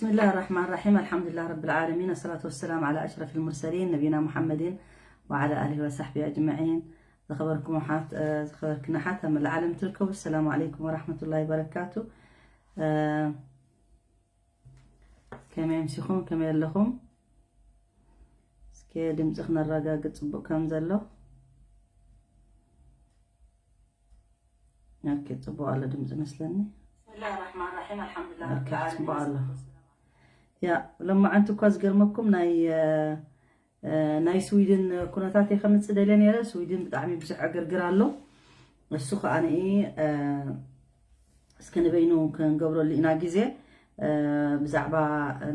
بسم الله الرحمن الرحيم. الحمد لله رب العالمين. الصلاة والسلام على أشرف المرسلين نبينا محمد وعلى آله وصحبه أجمعين. ዝኸበርኩም ኣሓት፣ እ፣ ዝኸበርክን ኣሓት ኣብ መላእ ዓለም ትርከቡ፣ ሰላም ዓለይኩም ወራሕመቱላሂ ወበረካቱ። እ፣ ከመይ ኣምሲኹም? ከመይ ኣለኹም? እስከ ድምፂ ክነረጋግፅ ፅቡቅ ከም ዘሎ። ኦኬ፣ ጽቡቅ ኣሎ ድምፂ መስለኒ። بسم الله الرحمن الرحيم. الحمد لله رب ኦኬ፣ ጽቡቅ ኣሎ። ያ፣ ሎማዓንቲ እኳ ዝገርመኩም ናይ፣ እ፣ እ፣ ናይ ስዊድን ኩነታት እየ ከምፅእ ደልየ ነይረ። ስዊድን ብጣዕሚ ብዙሕ ዕግርግር ኣሎ። እሱ ከዓ ንኢ፣ እ፣ እስከ ንበይኑ ክንገብረሉ ኢና ግዜ። እ፣ ብዛዕባ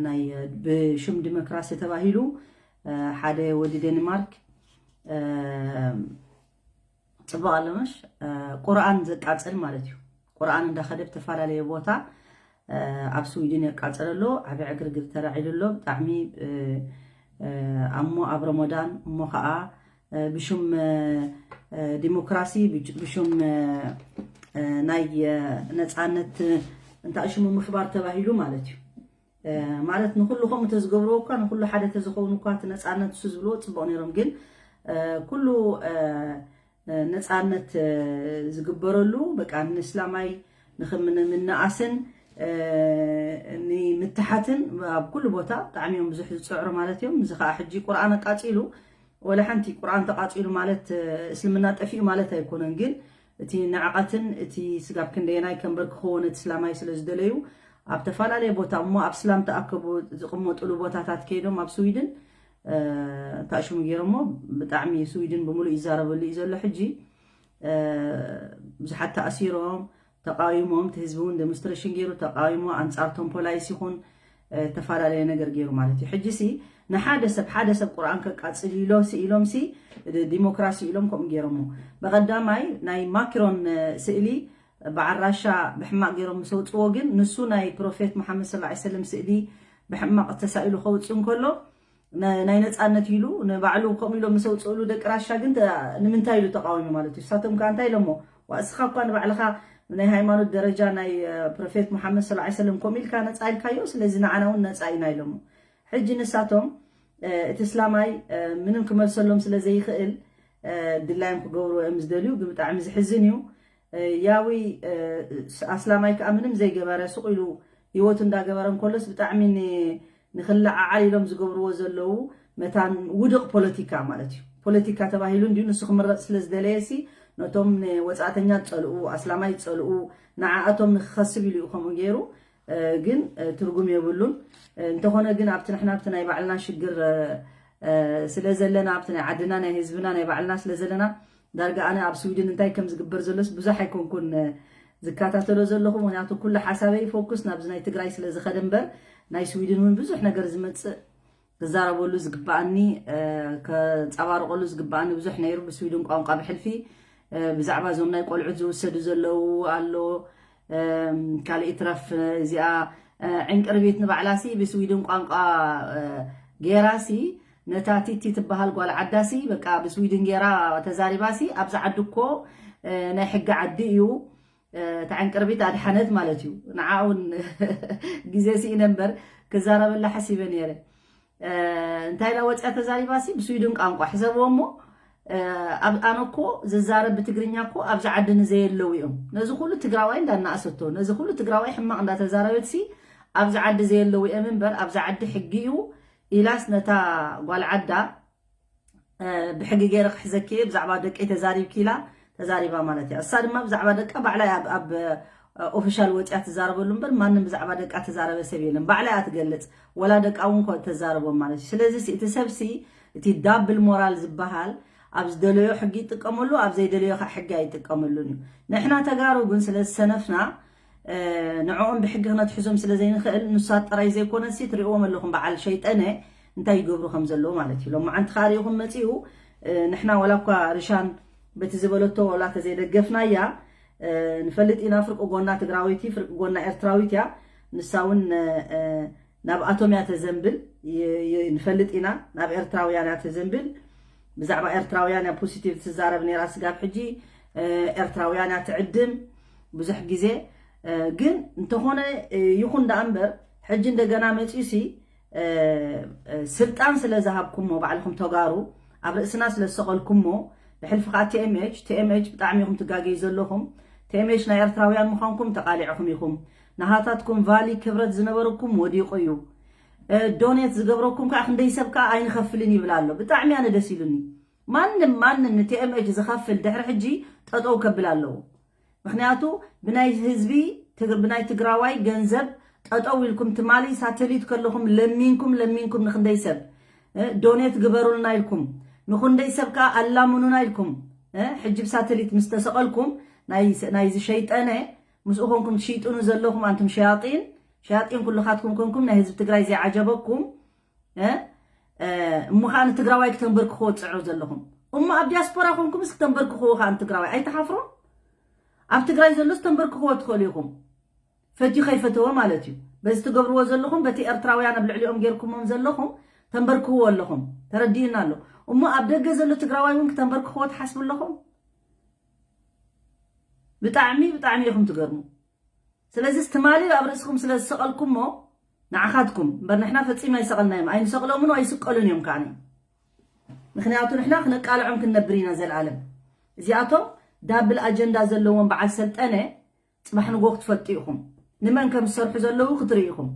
ናይ ብሽም ዲሞክራሲ ተባሂሉ፣ እ፣ ሓደ ወዲ ዴንማርክ፣ እ፣ ጽቡቕ ኣሎ ምሽ? እ፣ ቁርኣን ዘቃጽል ማለት እዩ። ቁርኣን እንዳኸደ ብተፈላለየ ቦታ፣ እ፣ ኣብ ስዊድን የቃጽል ኣሎ። ዓቢ ዕግርግር ተራዒሉ ኣሎ። ብጣዕሚ፣ እ፣ እ፣ ኣሞ ኣብ ረመዳን እሞ ኸኣ፣ እ፣ ብሹም፣ እ፣ እ፣ ዲሞክራሲ፣ ብጅ-፣ ብሹም፣ እ፣ እ፣ ናይ፣ እ፣ ነጻነት፣ እ፣ እንታይ ሽሙ ምኽባር ተባሂሉ ማለት እዩ። እ፣ ማለት ንኹሉ ከምኡ ተዝገብርዎ እኳ፣ ንኹሉ ሓደ ተዝኸውን እኳ፣ እቲ ነጻነት እሱ ዝብልዎ ጽቡቕ ነይሮም። ግን፣ እ፣ ኩሉ፣ እ፣ እ፣ ነጻነት፣ እ፣ ዝግበረሉ፣ በቃ፣ ንእስላማይ ንኽም-፣ ንምንኣስን፣ እ፣ ንምትሓትን ኣብ ኩሉ ቦታ ብጣዕሚ እዮም ብዙሕ ዝጽዕሩ ማለት እዮም። እዚ ኸኣ ሕጂ ቁርኣን ኣቃጺሉ፣ ወላ ሓንቲ ቁርኣን ተቃጺሉ ማለት፣ እ፣ እስልምና ጠፊኡ ማለት ኣይኮነን። ግን እቲ ንዕቐትን እቲ ስጋብ ክንደየናይ ከንበርክኽዎ ነቲ እስላማይ ስለ ዝደለዩ፣ ኣብ ተፈላለየ ቦታ እሞ ኣብ እስላም ተኣከቡ ዝቕመጡሉ ቦታታት ከይዶም ኣብ ስዊድን፣ እ፣ እንታይ ሽሙ ገይሮሞ፣ ብጣዕሚ ስዊድን ብምሉእ ይዛረበሉ እዩ ዘሎ ሕጂ። እ፣ ብዙሓት ተኣሲሮም፣ ተቃዊሞም፣ እቲ ህዝቢ እውን ዴሞንስትሬሽን ገይሩ ተቃዊሞ፣ ኣንጻርቶም ፖላይስ ይኹን፣ እ፣ ተፈላለየ ነገር ገይሩ ማለት እዩ። ሕጂ ሲ ንሓደ ሰብ፣ ሓደ ሰብ ቁርኣን ከቃጽል ኢሎ ሲ፣ ኢሎም ሲ፣ ዲ-፣ ዲሞክራሲ ኢሎም ከምኡ ገይሮሞ። በቐዳማይ ናይ ማክሮን፣ እ፣ ስእሊ በዓል ራሻ ብሕማቕ ገይሮም ምስ ኣውጽዎ ግን፣ ንሱ ናይ ፕሮፌት መሓመድ ሰለላሁ ዐለይሂ ወሰለም ስእሊ ብሕማቕ ተሳኢሉ ከውጽእ እንከሎ፣ ነ-፣ ናይ ነጻነት ኢሉ ንባዕሉ ከምኡ ኢሎም ምስ ኣውጽእሉ፣ ደቂ ራሻ ግን ተ-፣ ንምንታይ ኢሉ ተቃዊሙ ማለት እዩ። ንሳቶም ከኣ እንታይ ኢሎሞ? ዋ፣ እስኻ እኳ ንባዕልኻ ናይ ሃይማኖት ደረጃ ናይ፣ እ፣ ፕሮፌት መሓመድ ሰለላሁ ዐለይሂ ወሰለም ከምኡ ኢልካ ነጻ ኢልካዮ፣ ስለዚ ንዓና እውን ነጻ ኢና ኢሎሞ። ሕጂ ንሳቶም፣ እ፣ እቲ እስላማይ፣ እ፣ ምንም ክመልሰሎም ስለ ዘይኽእል፣ እ፣ ድላዮም ክገብርዎ እዮም ዝደልዩ። ግን ብጣዕሚ ዝሕዝን እዩ። እ፣ ያዊ፣ እ፣ ኣስላማይ ከኣ ምንም ዘይገበረ፣ ስቕ ኢሉ ህይወቱ እንዳገበረ እንከሎስ፣ ብጣዕሚ ን-፣ ንኽለዓዓል ኢሎም ዝገብርዎ ዘለዉ መታን ውዱቕ ፖለቲካ ማለት እዩ። ፖለቲካ ተባሂሉ እንድዩ፣ ንሱ ክምረጽ ስለ ዝደለየ ሲ፣ ነቶም ንወጻእተኛ ዝጸልኡ፣ ኣስላማይ ዝጸልኡ፣ ንዓኣቶም ንክኸስብ ኢሉ እዩ ከምኡ ገይሩ። እ፣ ግን፣ እ፣ ትርጉም የብሉን። እ፣ እንተኾነ ግን ኣብቲ ንሕና ኣብቲ ናይ ባዕልና ሽግር፣ እ፣ እ፣ ስለ ዘለና፣ ኣብቲ ናይ ዓድና፣ ናይ ህዝብና፣ ናይ ባዕልና ስለ ዘለና፣ ዳርጋ ኣነ ኣብ ስዊድን እንታይ ከም ዝግበር ዘሎስ ብዙሕ ኣይኮንኩን፣ እ፣ ዝከታተሎ ዘለኹ። ምኽንያቱ ኩሉ ሓሳበይ ፎኩስ ናብዚ ናይ ትግራይ ስለ ዝኸደ እምበር፣ ናይ ስዊድን እውን ብዙሕ ነገር ዝመጽእ ክዛረበሉ ዝግባኣኒ፣ እ፣ ከንጸባርቐሉ ዝግባኣኒ ብዙሕ ነይሩ። ብስዊድን ቋንቋ ብሕልፊ፣ እ፣ ብዛዕባ እዞም ናይ ቆልዑት ዝውሰዱ ዘለዉ ኣሎ። እም፣ ካልእ ይትረፍ፣ እዚኣ፣ እ፣ ዕንቅርቢት ንባዕላሲ ብስዊድን ቋንቋ፣ እ፣ ጌራሲ፣ ነታ ቲቲ ትበሃል ጓል ዓዳሲ፣ በቃ ብስዊድን ጌራ ተዛሪባሲ፣ ኣብዚ ዓዲ እኮ፣ እ፣ ናይ ሕጊ ዓዲ እዩ፣ እ፣ እታ ዕንቅርቢት ኣድሓነት ማለት እዩ። ንዓ እውን ግዜ ስኢነ እምበር ክዛረበላ ሓሲበ ነይረ። እ፣ እንታይ ኢላ ወፂኣ ተዛሪባሲ? ብስዊድን ቋንቋ ሕሰብዎ እሞ፣ እ፣ ኣብ፣ ኣነ እኮ ዝዛረብ ብትግርኛ እኮ ኣብዚ ዓዲ ንዘየለዉ እዮም። ነዚ ኩሉ ትግራዋይ እንዳናእሰቶ፣ ነዚ ኩሉ ትግራዋይ ሕማቕ እንዳተዛረበትሲ ኣብዚ ዓዲ ዘየለዉ እዮም እምበር፣ ኣብዚ ዓዲ ሕጊ እዩ ኢላስ ነታ ጓል ዓዳ፣ እ፣ ብሕጊ ገይረ ክሕዘኪ እየ፣ ብዛዕባ ደቀይ ተዛሪብኪ ኢላ ተዛሪባ ማለት እያ። እሳ ድማ ብዛዕባ ደቃ ባዕላ እያ ኣብ፣ ኣብ፣ እ፣ ኦፊሻል ወፂኣ ትዛረበሉ እምበር፣ ማንም ብዛዕባ ደቃ ተዛረበ ሰብ የለን። ባዕላ እያ ትገልፅ፣ ወላ ደቃ እውን ኮ ተዛረቦም ማለት እዩ። ስለዚ ሲ፣ እቲ ሰብ ሲ፣ እቲ ዳብል ሞራል ዝበሃል፣ ኣብ ዝደለዮ ሕጊ ይጥቀመሉ፣ ኣብ ዘይደለዮ ከዓ ሕጊ ኣይጥቀመሉን እዩ። ንሕና ተጋሩ ግን ስለ ዝሰነፍና፣ እ፣ ንዕኦም ብሕጊ ክነትሕዞም ስለ ዘይንኽእል፣ ንሳት ጥራይ ዘይኮነሲ፣ ትሪእዎም ኣለኹም በዓል ሸይጠነ እንታይ ይገብሩ ከም ዘለዉ ማለት እዩ። ሎማዓንቲ ከዓ ርኢኹም መፂኡ፣ እ፣ ንሕና ዋላ እኳ ርሻን በቲ ዝበለቶ ዋላ ተዘይደገፍናያ፣ እ፣ ንፈልጥ ኢና፣ ፍርቂ ጎና ትግራወይቲ፣ ፍርቂ ጎና ኤርትራዊት እያ። ንሳ እውን፣ እ፣ እ፣ ናብኣቶም እያ ተዘንብል፣ ይ-፣ ይ-፣ ንፈልጥ ኢና፣ ናብ ኤርትራውያን እያ ተዘንብል። ብዛዕባ ኤርትራውያን እያ ፖዚቲቭ ትዛረብ ነይራ ስጋብ ሕጂ፣ እ፣ ኤርትራውያን እያ ትዕድም ብዙሕ ግዜ። እ፣ ግን እንተኾነ፣ እ፣ ይኹን ደኣ እምበር፣ ሕጂ እንደገና መፂኡሲ ስልጣን ስለ ዝሃብኩሞ ባዕልኹም ተጋሩ ኣብ ርእስና ስለ ዝሰቐልኩሞ ብሕልፊ ከዓ ቲኤምኤች ቲኤምኤች ብጣዕሚ ኢኹም ትጋገዩ ዘለኹም። ቲኤምኤች ናይ ኤርትራውያን ምዃንኩም ተቓሊዕኹም ኢኹም። ናሃታትኩም ቫሊ ክብረት ዝነበረኩም ወዲቑ እዩ። ዶኔት ዝገብረኩም ከዓ ክንደይ ሰብ ከዓ ኣይንኸፍልን ይብል ኣሎ። ብጣዕሚ ኣነ ደስ ኢሉኒ። ማንም ማንም ንቲኤምኤች ዝኸፍል ድሕሪ ሕጂ ጠጠው ከብል ኣለዎ። ምክንያቱ ብናይ ህዝቢ ብናይ ትግራዋይ ገንዘብ ጠጠው ኢልኩም ትማሊ ሳተሊት ከለኹም ለሚንኩም ለሚንኩም ንክንደይ ሰብ ዶኔት ግበሩልና ኢልኩም ንክንደይ ሰብ ከዓ ኣላምኑና ኢልኩም ሕጂ ብሳተሊት ምስ ተሰቐልኩም ናይ ዝሸይጠነ ምስኡ ኮንኩም ትሽይጥኑ ዘለኹም ኣንቱም ሸያጢን ሸያጢን ኩልኻትኩም ኮንኩም ናይ ህዝቢ ትግራይ ዘይዓጀበኩም እሞ ከዓ ንትግራዋይ ክተንበርክኽዎ ትፅዕሩ ዘለኹም እሞ ኣብ ዲያስፖራ ኮንኩምስ ክተንበርክኽዎ ከዓ ንትግራዋይ ኣይተሓፍሩን ኣብ ትግራይ ዘሎስ ተንበርክኽዎ ትኽእሉ ኢኹም ፈትዩ ከይፈተወ ማለት እዩ በዚ ትገብርዎ ዘለኹም በቲ ኤርትራውያን ኣብ ልዕሊኦም ጌርኩሞም ዘለኹም ተንበርክኽዎ ኣለኹም ተረዲእና ኣሎ እሞ ኣብ ደገ ዘሎ ትግራዋይ እውን ክተንበርክኽዎ ትሓስቡ ኣለኹም ብጣዕሚ ብጣዕሚ ኢኹም ትገርሙ ስለዚ ትማሊ ኣብ ርእስኹም ስለ ዝሰቐልኩሞ ንዓኻትኩም እምበር ንሕና ፈጺምና ኣይሰቐልናዮም ኣይንሰቕሎምን ኣይስቀሉን እዮም ከዓኒ ምክንያቱ ንሕና ክነቃልዖም ክንነብር ኢና ዘለኣለም እዚኣቶም ዳብል ኣጀንዳ ዘለዎም በዓል ሰልጠነ ጽባሕ ንጎ ክትፈልጡ ኢኹም ንመን ከም ዝሰርሑ ዘለዉ ክትርኢ ኢኹም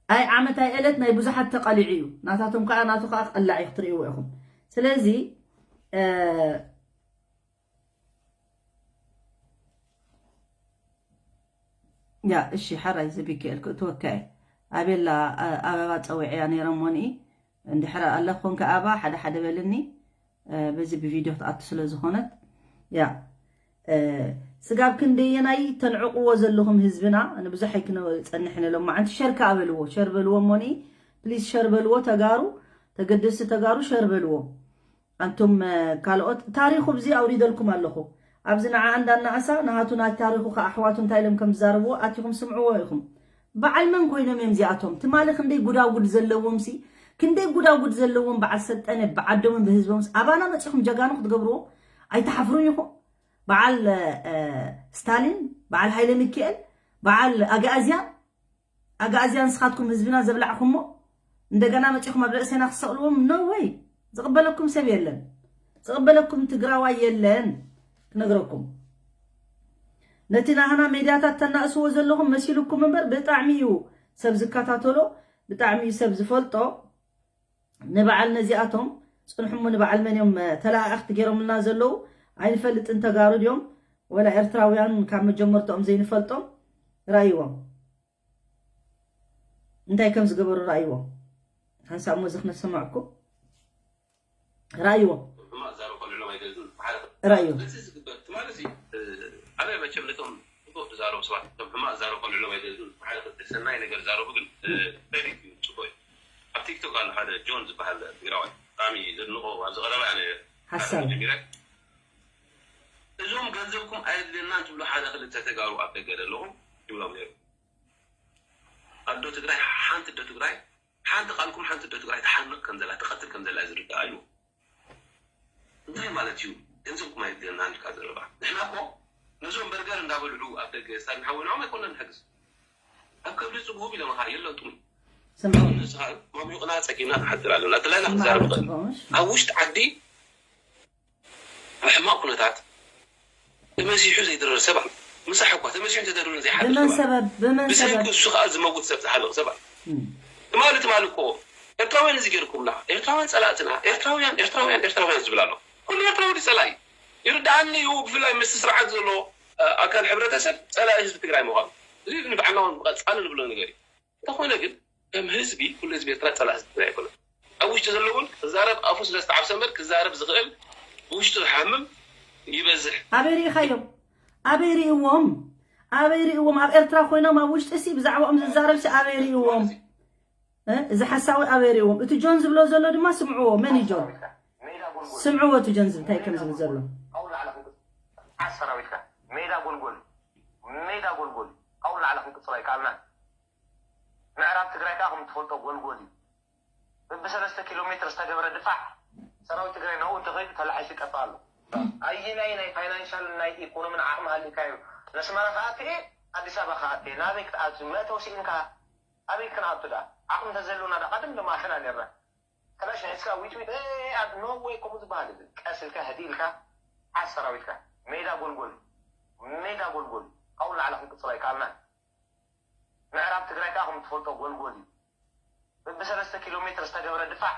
ኣይ ዓመት ኣይ ዕለት ናይ ብዙሓት ተቐሊዑ እዩ ናታቶም ከዓ ናቱ ከዓ ክቐላዕ እዩ ክትርእይዎ ኢኹም ስለዚ ያ እሺ ሓራይ እዚ ሚካኤል ክእትወካ እየ ኣቤላ ኣበባ ፀዊዐያ ነይረ ሞኒ እንድሕር ኣለኹን ከኣባ ሓደ ሓደ በልኒ በዚ ብቪድዮ ክትኣቱ ስለ ዝኾነት ያ ስጋብ ክንደየናይ ተንዕቕዎ ዘለኹም ህዝብና ንብዙሕ ኣይክነፀንሕ ንሎማዓንቲ ሸር ከኣ በልዎ ሸር በልዎ ሞኒ ፕሊዝ ሸር በልዎ ተጋሩ ተገደስቲ ተጋሩ ሸር በልዎ ኣንቱም ካልኦት ታሪኹ ብዚ ኣውሪደልኩም ኣለኹ ኣብዚ ንዓ እንዳናኣሳ ንሃቱ ናይ ታሪኹ ከኣሕዋቱ እንታይ ኢሎም ከም ዝዛረብዎ ኣቲኹም ስምዕዎ ኢኹም በዓል መን ኮይኖም እዮም እዚኣቶም ትማሊ ክንደይ ጉዳጉድ ዘለዎም ሲ ክንደይ ጉዳጉድ ዘለዎም በዓል ሰልጠነ ብዓዶምን ብህዝቦምስ ኣባና መፂኹም ጀጋኑ ክትገብርዎ ኣይትሓፍሩን ኢኹም በዓል ስታሊን በዓል ሃይለ ሚካኤል በዓል ኣግኣዝያን ኣግኣዝያን ንስኻትኩም ህዝብና ዘብላዕኹሞ እንደገና መፂኹም ኣብ ርእሴና ክሰቕልዎም no way ዝቕበለኩም ሰብ የለን ዝቕበለኩም ትግራዋይ የለን ክነግረኩም ነቲ ናህና ሜድያታት ተናእስዎ ዘለኹም መሲሉኩም እምበር ብጣዕሚ እዩ ሰብ ዝከታተሎ ብጣዕሚ እዩ ሰብ ዝፈልጦ ንበዓል ነዚኣቶም ፅንሑሞ ንበዓል መን እዮም ተለኣኣኽቲ ገይሮምልና ዘለዉ ኣይንፈልጥን ተጋሩ ድዮም ወላ ኤርትራውያን ካብ መጀመርትኦም ዘይንፈልጦም ራእይዎም እንታይ ከም ዝገበሩ ራእይዎም ሓንሳብ ሞ ዝክነሰማዕኩም ራእይዎም ራእይዎም ኣነ መቸም ነቶም ጽቡቅ ዝዛረቡ ሰባት ከም ሕማቅ ዝዛረቡ ከልዕሎም ኣይደልን ሓደ ክልተ ሰናይ ነገር ዛረቡ ግን ክሬዲት እዩ ጽቡቅ እዩ ኣብ ቲክቶክ ኣሎ ሓደ ጆን ዝበሃል ትግራዋይ ብጣዕሚ ዘድንቆ ኣብዚ ቀረባ ኣነ ሓሳብ ጀሚረ እዞም ገንዘብኩም ኣየድልየናን ትብሉ ሓደ ክልተ ተጋሩ ኣብ ደገ ዘለኹም ይብሎም ነይሩ ኣዶ ትግራይ ሓንቲ ኣዶ ትግራይ ሓንቲ ቃልኩም ሓንቲ ኣዶ ትግራይ ትሓንቕ ከም ዘላ ትቐትል ከም ዘላ ዝርዳእ እዩ እንታይ ማለት እዩ ገንዘብኩም ኣየድልየናን ኢልካ ዘረባ ንሕና እኮ ነዞም በርገር እንዳበልዑ ኣብ ደገ ስታሊን ሓወይ ንዖም ኣይኮና ንሕግዝ ኣብ ከብዲ ፅጉብ ኢሎም ካ የለጡም ንስኻ ማሚቑና ፀጊምና ንሓድር ኣለና ተላይና ክዛረብ ንኽእል ኣብ ውሽጢ ዓዲ ብሕማቕ ኩነታት ተመሲሑ ዘይድረር ሰብ ኣሎ ምሳሕ እኳ ተመሲሑ እንተደርብን ዘይሓድር ብመን ሰብ ሰበብ ብመን ብሰንኪ ሰበብ እሱ ከዓ ዝመውት ሰብ ዝሓልቕ ሰብ ኣሎ እም። ትማሊ ትማሊ እኮ ኤርትራውያን እዚ ገይርኩምና ኤርትራውያን ፀላእትና ኤርትራውያን ኤርትራውያን ኤርትራውያን ዝብል ኣሎ ኩሉ ኤርትራዊ ድዩ ፀላኢ ይርድኣኒ እዩ ብፍላይ ምስቲ ስርዓት ዘሎ እ፣ ኣካል ሕብረተሰብ ፀላኢ ህዝቢ ትግራይ ምዃኑ እዚ ንባዕልና እውን ብቐፃሊ ንብሎ ነገር እዩ እንተኾነ ግን ከም ህዝቢ ኩሉ ህዝቢ ኤርትራ ፀላኢ ህዝቢ ትግራይ ኣይኮነን ኣብ ውሽጢ ዘለውን ክዛረብ ኣፉ ስለ ዝተዓብሰ እምበር ክዛረብ ዝኽእል ብውሽጡ ዝሓምም ይበዝሕ ኣበይ ርኢኻዮም ኣበይ ርኢዎም ኣበይ ርኢዎም ኣብ ኤርትራ ኮይኖም ኣብ ውሽጢ ሲ ብዛዕባኦም ዝዛረብ ሲ ኣበይ ርኢዎም እ? እዚ ሓሳዊ ኣበይ ርኢዎም እቲ ጆን ዝብሎ ዘሎ ድማ ስምዕዎ መን እዩ ጆን ስምዕዎ እቲ ጆን ዝብ- እንታይ ከም ዝብል ዘሎ ኣው ላዕላ ክንቅጽ ዓስ ሰራዊትካ ሜዳ ጎልጎል ሜዳ ጎልጎል ኣው ላዕላ ክንቅጽል ኣይከኣልናን ምዕራብ ትግራይ ከዓ ከም ትፈልጦ ጎልጎል እዩ ብሰለስተ ኪሎ ሜትር ዝተገብረ ድፋዕ ሰራዊት ትግራይ ናብኡ እንተኸይዱ ተላዒሱ ይጠፍእ ኣሎ ኣየናይ ናይ ፋይናንሻል ናይ ኢኮኖምን ዓቕሚ ሃሊካ እዩ ነስመራ ከዓ ትሄድ ኣዲስ ኣበባ ክኣቱ እየ። ናበይ ክትኣቱ? መእተዊ ስኢንካ ኣበይ ክንኣቱ ደኣ? ዓቕሚ እንተዘለና ደኣ ቀደም ድማ ኣተና ነርና። ክላሽ ሒዝካ ዊት ዊት፣ እ፣ ኣብ ኖ ዌይ ከምኡ ዝበሃል የለን። ቀስ ኢልካ ህድእ ኢልካ ሓዝ ሰራዊትካ። ሜዳ ጎልጎል እዩ። ሜዳ ጎልጎል እዩ። ካብኡ ንላዕሊ ክንቅጽል ኣይከኣልናን። ምዕራብ ትግራይ ከኣ ከም ትፈልጦ ጎልጎል እዩ። በብሰለስተ ኪሎ ሜትር ዝተገብረ ድፋዕ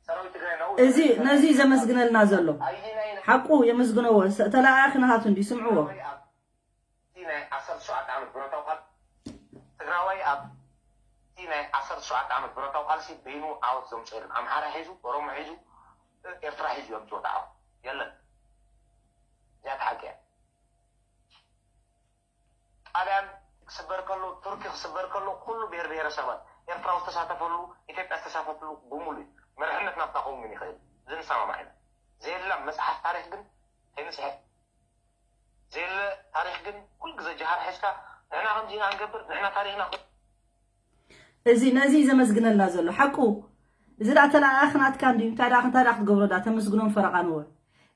ሰራዊት ትግራይ ናብኡ እዚ ነዚ እዩ ዘመስግነልና ዘሎ። ኣየናይ ሓቁ የመስግነዎ። ተለኣኣኺ ናሃቱ እንዲ ስምዕዎ። ትግራዋይ ኣብ እቲ ናይ ዓሰርተ ሸውዓተ ዓመት ብረታዊ ቃል-፣ ትግራዋይ ኣብ እቲ ናይ ዓሰርተ ሸውዓተ ዓመት ብረታዊ ቃልሲ በይኑ ዓወት ዘምፅኦ የለን። ኣምሓራ ሒዙ፣ ኦሮሞ ሒዙ፣ ኤርትራ ሒዙ የምፅኦ ዓወት የለን። እዚኣ እቲ ሓቂ እያ። ጣልያን ክስበር ከሎ፣ ቱርኪ ክስበር ከሎ፣ ኩሉ ብሄር ብሄረሰባት፣ ኤርትራዊ ዝተሳተፈሉ፣ ኢትዮጵያ ዝተሳተፈሉ ብምሉእ እዩ። መርሕነት ናትና ክኸውን ግን ይኽእል። እዚ ንሰማማዕ ኢና። ዘየላ መጽሓፍ ታሪኽ ግን ከይንጽሕፍ። ዘየለ ታሪኽ ግን ኩሉ ግዜ ጀሃር ሒዝካ፣ ንሕና ከምዚ ኢና ንገብር፣ ንሕና ታሪኽና ከ-፣ እዚ ነዚ እዩ ዘመስግነልና ዘሎ። ሓቁ። እዚ ደኣ ተለኣኣኽ ናትካ እንድዩ። እንታይ ደኣ፣ እንታይ ደኣ ክትገብሮ ደኣ፣ ተመስግኖን ፈረቓን እወ።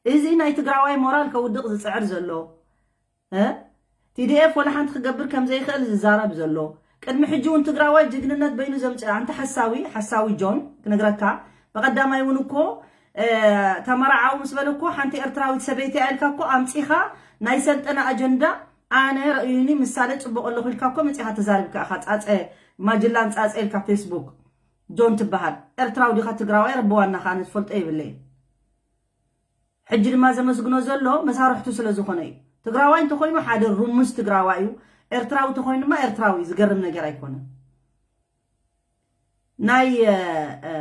እዚ ናይ ትግራዋይ ሞራል ከውድቕ ዝጽዕር ዘሎ፣ እ? ቲ ዲ ኤፍ ወላ ሓንቲ ክገብር ከም ዘይኽእል ዝዛረብ ዘሎ። ቅድሚ ሕጂ እውን ትግራዋይ ጅግንነት በይኑ ዘምጽእ፣ ኣንታ ሓሳዊ፣ ሓሳዊ ጆን፣ ክነግረካ፣ ብቐዳማይ እውን እኮ፣ እ፣ ተመራዓዊ ምስ በለ እኮ፣ ሓንቲ ኤርትራዊት ሰበይቲ እያ ኢልካ እኮ ኣምጺኻ፣ ናይ ሰልጠነ ኣጀንዳ፣ ኣነ ረእዩኒ፣ ምሳሌ ጽቡቕ ኣለኹ ኢልካ እኮ መጺኻ ተዛሪብካ ኢኻ። ጻጸ፣ ማጅላን ጻጸ ኢልካ ፌስቡክ። ጆን ትበሃል። ኤርትራዊ ዲኻ ትግራዋይ? ረብዋና ኸኣ ንፈልጦ የብለይን። ሕጂ ድማ ዘመስግኖ ዘሎ መሳርሕቱ ስለ ዝኾነ እዩ። ትግራዋይ እንተኾይኑ ሓደ ሩሙስ ትግራዋይ እዩ። ኤርትራዊ እንተኾይኑ ድማ ኤርትራዊ እዩ። ዝገርም ነገር ኣይኮነን። ናይ፣ እ፣ እ፣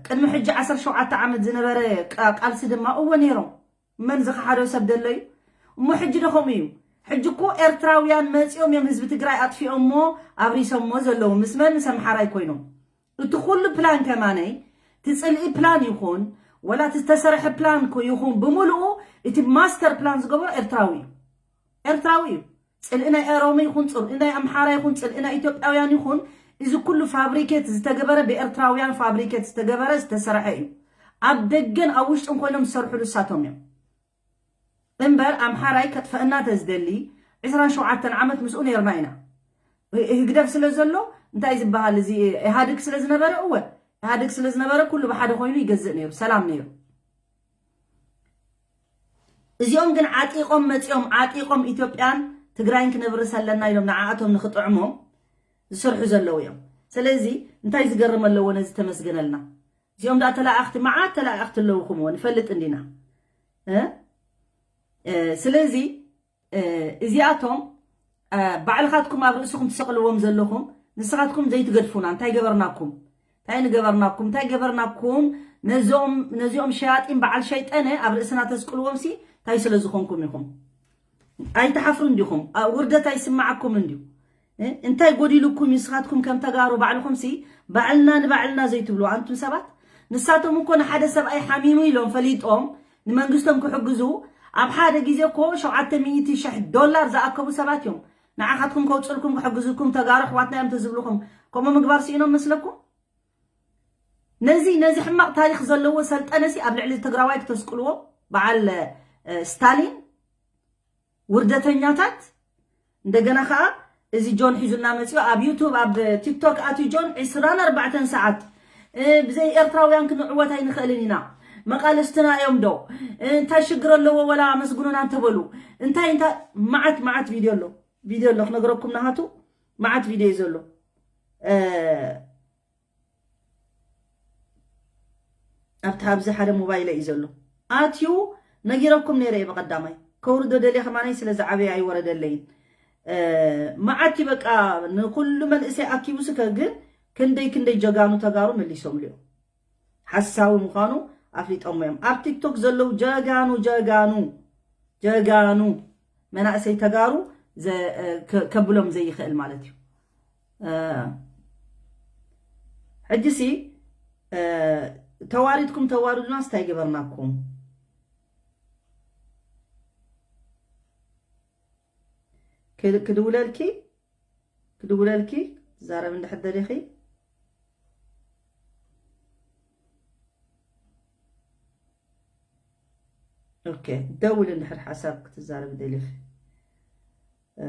ቅድሚ ሕጂ ዓሰርተ ሸውዓተ ዓመት ዝነበረ ቃ-፣ ቃልሲ ድማ እወ ነይሮም። መን ዝኸሓዶ ሰብ ደሎ እዩ? እሞ ሕጂ ዶ ከምኡ እዩ? ሕጂ እኮ ኤርትራውያን መጺኦም እዮም ህዝቢ ትግራይ ኣጥፊኦሞ ኣብሪሶሞ ዘለዉ። ምስ መን? ምስ ኣምሓራይ ኮይኖም። እቲ ኩሉ ፕላን ከማነይ፣ እቲ ጽልኢ ፕላን ይኹን፣ ወላ እቲ ዝተሰርሐ ፕላን ኮ-፣ ይኹን ብምሉኡ፣ እቲ ማስተር ፕላን ዝገበሮ ኤርትራዊ እዩ። ኤርትራዊ እዩ። ጽልኢ ናይ ኦሮሞ ይኹን፣ ጽልኢ ናይ ኣምሓራ ይኹን፣ ጽልኢ ናይ ኢትዮጵያውያን ይኹን፣ እዚ ኩሉ ፋብሪኬት ዝተገበረ ብኤርትራውያን ፋብሪኬት ዝተገበረ ዝተሰርሐ እዩ። ኣብ ደገን ኣብ ውሽጥን ኮይኖም ዝሰርሕሉ እሳቶም እዮም። እምበር ኣምሓራይ ከጥፈአና ተዝደሊ ዕስራን ሸውዓተን ዓመት ምስኡ ነይርና ኢና። ህ-፣ ህግደፍ ስለ ዘሎ እንታይ ዝበሃል እዚ ኢህኣድግ ስለ ዝነበረ፣ እወ ኢህኣድግ ስለ ዝነበረ ኩሉ ብሓደ ኮይኑ ይገዝእ ነይሩ፣ ሰላም ነይሩ። እዚኦም ግን ዓጢቖም መፂኦም፣ ዓጢቖም ኢትዮጵያን ትግራይን ክነብርስ ኣለና ኢሎም ንዓኣቶም ንክጥዕሞም ዝሰርሑ ዘለዉ እዮም። ስለዚ እንታይ ዝገርም ኣለዎ ነዚ ተመስገነልና? እዚኦም ደኣ ተላኣኽቲ፣ መዓት ተላኣኽቲ ኣለውኹምዎ፣ ንፈልጥ እንዲና። እ? እ፣ ስለዚ፣ እ፣ እዚኣቶም፣ እ፣ ባዕልኻትኩም ኣብ ርእስኹም ትሰቕልዎም ዘለኹም፣ ንስኻትኩም ዘይትገድፉና፣ እንታይ ገበርናኩም? እንታይ ንገበርናኩም? እንታይ ገበርናኩም? ነዞም፣ ነዚኦም ሸያጢን በዓል ሸይጠነ ኣብ ርእስና ተስቅልዎም ሲ እንታይ ስለ ዝኾንኩም ኢኹም? ኣይትሓፍሩን ዲኹም? ኣ፣ ውርደት ኣይስማዓኩምን ድዩ? እ፣ እንታይ ጎዲሉኩም እዩ? ንስኻትኩም ከም ተጋሩ ባዕልኹምሲ ባዕልና ንባዕልና ዘይትብሉ ኣንቱም ሰባት። ንሳቶም እኮ ንሓደ ሰብኣይ ሓሚሙ ኢሎም ፈሊጦም ንመንግስቶም ክሕግዙ ኣብ ሓደ ግዜ እኮ ሸውዓተ ሚእቲ ሺሕ ዶላር ዝኣከቡ ሰባት እዮም። ንዓኻትኩም ከውፅልኩም ክሕግዙኩም ተጋሩ ኣሕዋትና እዮም ተዝብሉኹም ከምኡ ምግባር ስኢኖም መስለኩም? ነዚ፣ ነዚ ሕማቕ ታሪኽ ዘለዎ ሰልጠነሲ ኣብ ልዕሊ ትግራዋይ ክተስቅልዎ በዓል፣ እ፣ ስታሊን ውርደተኛታት። እንደገና ኸዓ እዚ ጆን ሒዙልና መፂኡ ኣብ ዩቱብ፣ ኣብ ቲክቶክ ኣትዩ ጆን ዕስራን ኣርባዕተን ሰዓት፣ እ፣ ብዘይ ኤርትራውያን ክንዕወት ኣይንኽእልን ኢና፣ መቓልስትና እዮም ዶ፣ እ፣ እንታይ ሽግር ኣለዎ ወላ ኣመስግኑና እንተበሉ፣ እንታይ፣ እንታይ፣ መዓት፣ መዓት ቪድዮ ኣሎ፣ ቪድዮ ኣሎ ክነግረኩም ናሃቱ፣ መዓት ቪድዮ እዩ ዘሎ። እ፣ ኣብቲ ኣብዚ ሓደ ሞባይለ እዩ ዘሎ። ኣትዩ ነጊረኩም ነይረ እየ ብቐዳማይ። ከውርዶ ደልየ ከማነይ ስለ ዝዓበየ ኣይወረደለይን። እ፣ መዓት እዩ በቃ ንኹሉ መንእሰይ ኣኪቡስ ከ ግን ክንደይ ክንደይ ጀጋኑ ተጋሩ መሊሶምሉ እዮም። ሓሳዊ ምዃኑ ኣፍሊጦሞ እዮም። ኣብ ቲክቶክ ዘለዉ ጀጋኑ፣ ጀጋኑ፣ ጀጋኑ መናእሰይ ተጋሩ ዘ-፣ እ፣ ከ-፣ ከብሎም ዘይኽእል ማለት እዩ። እ፣ ሕጂሲ፣ እ፣ ተዋሪድኩም ተዋርዱናስ እንታይ ገበርናኩም? ክድ-፣ ክድውለልኪ፣ ክድውለልኪ፣ ትዛረቢ እንድሕር ደሊኺ። ኦኬ፣ ደውል እንድሕር ሓሳብ ክትዛረቢ ደሊኺ። እ፣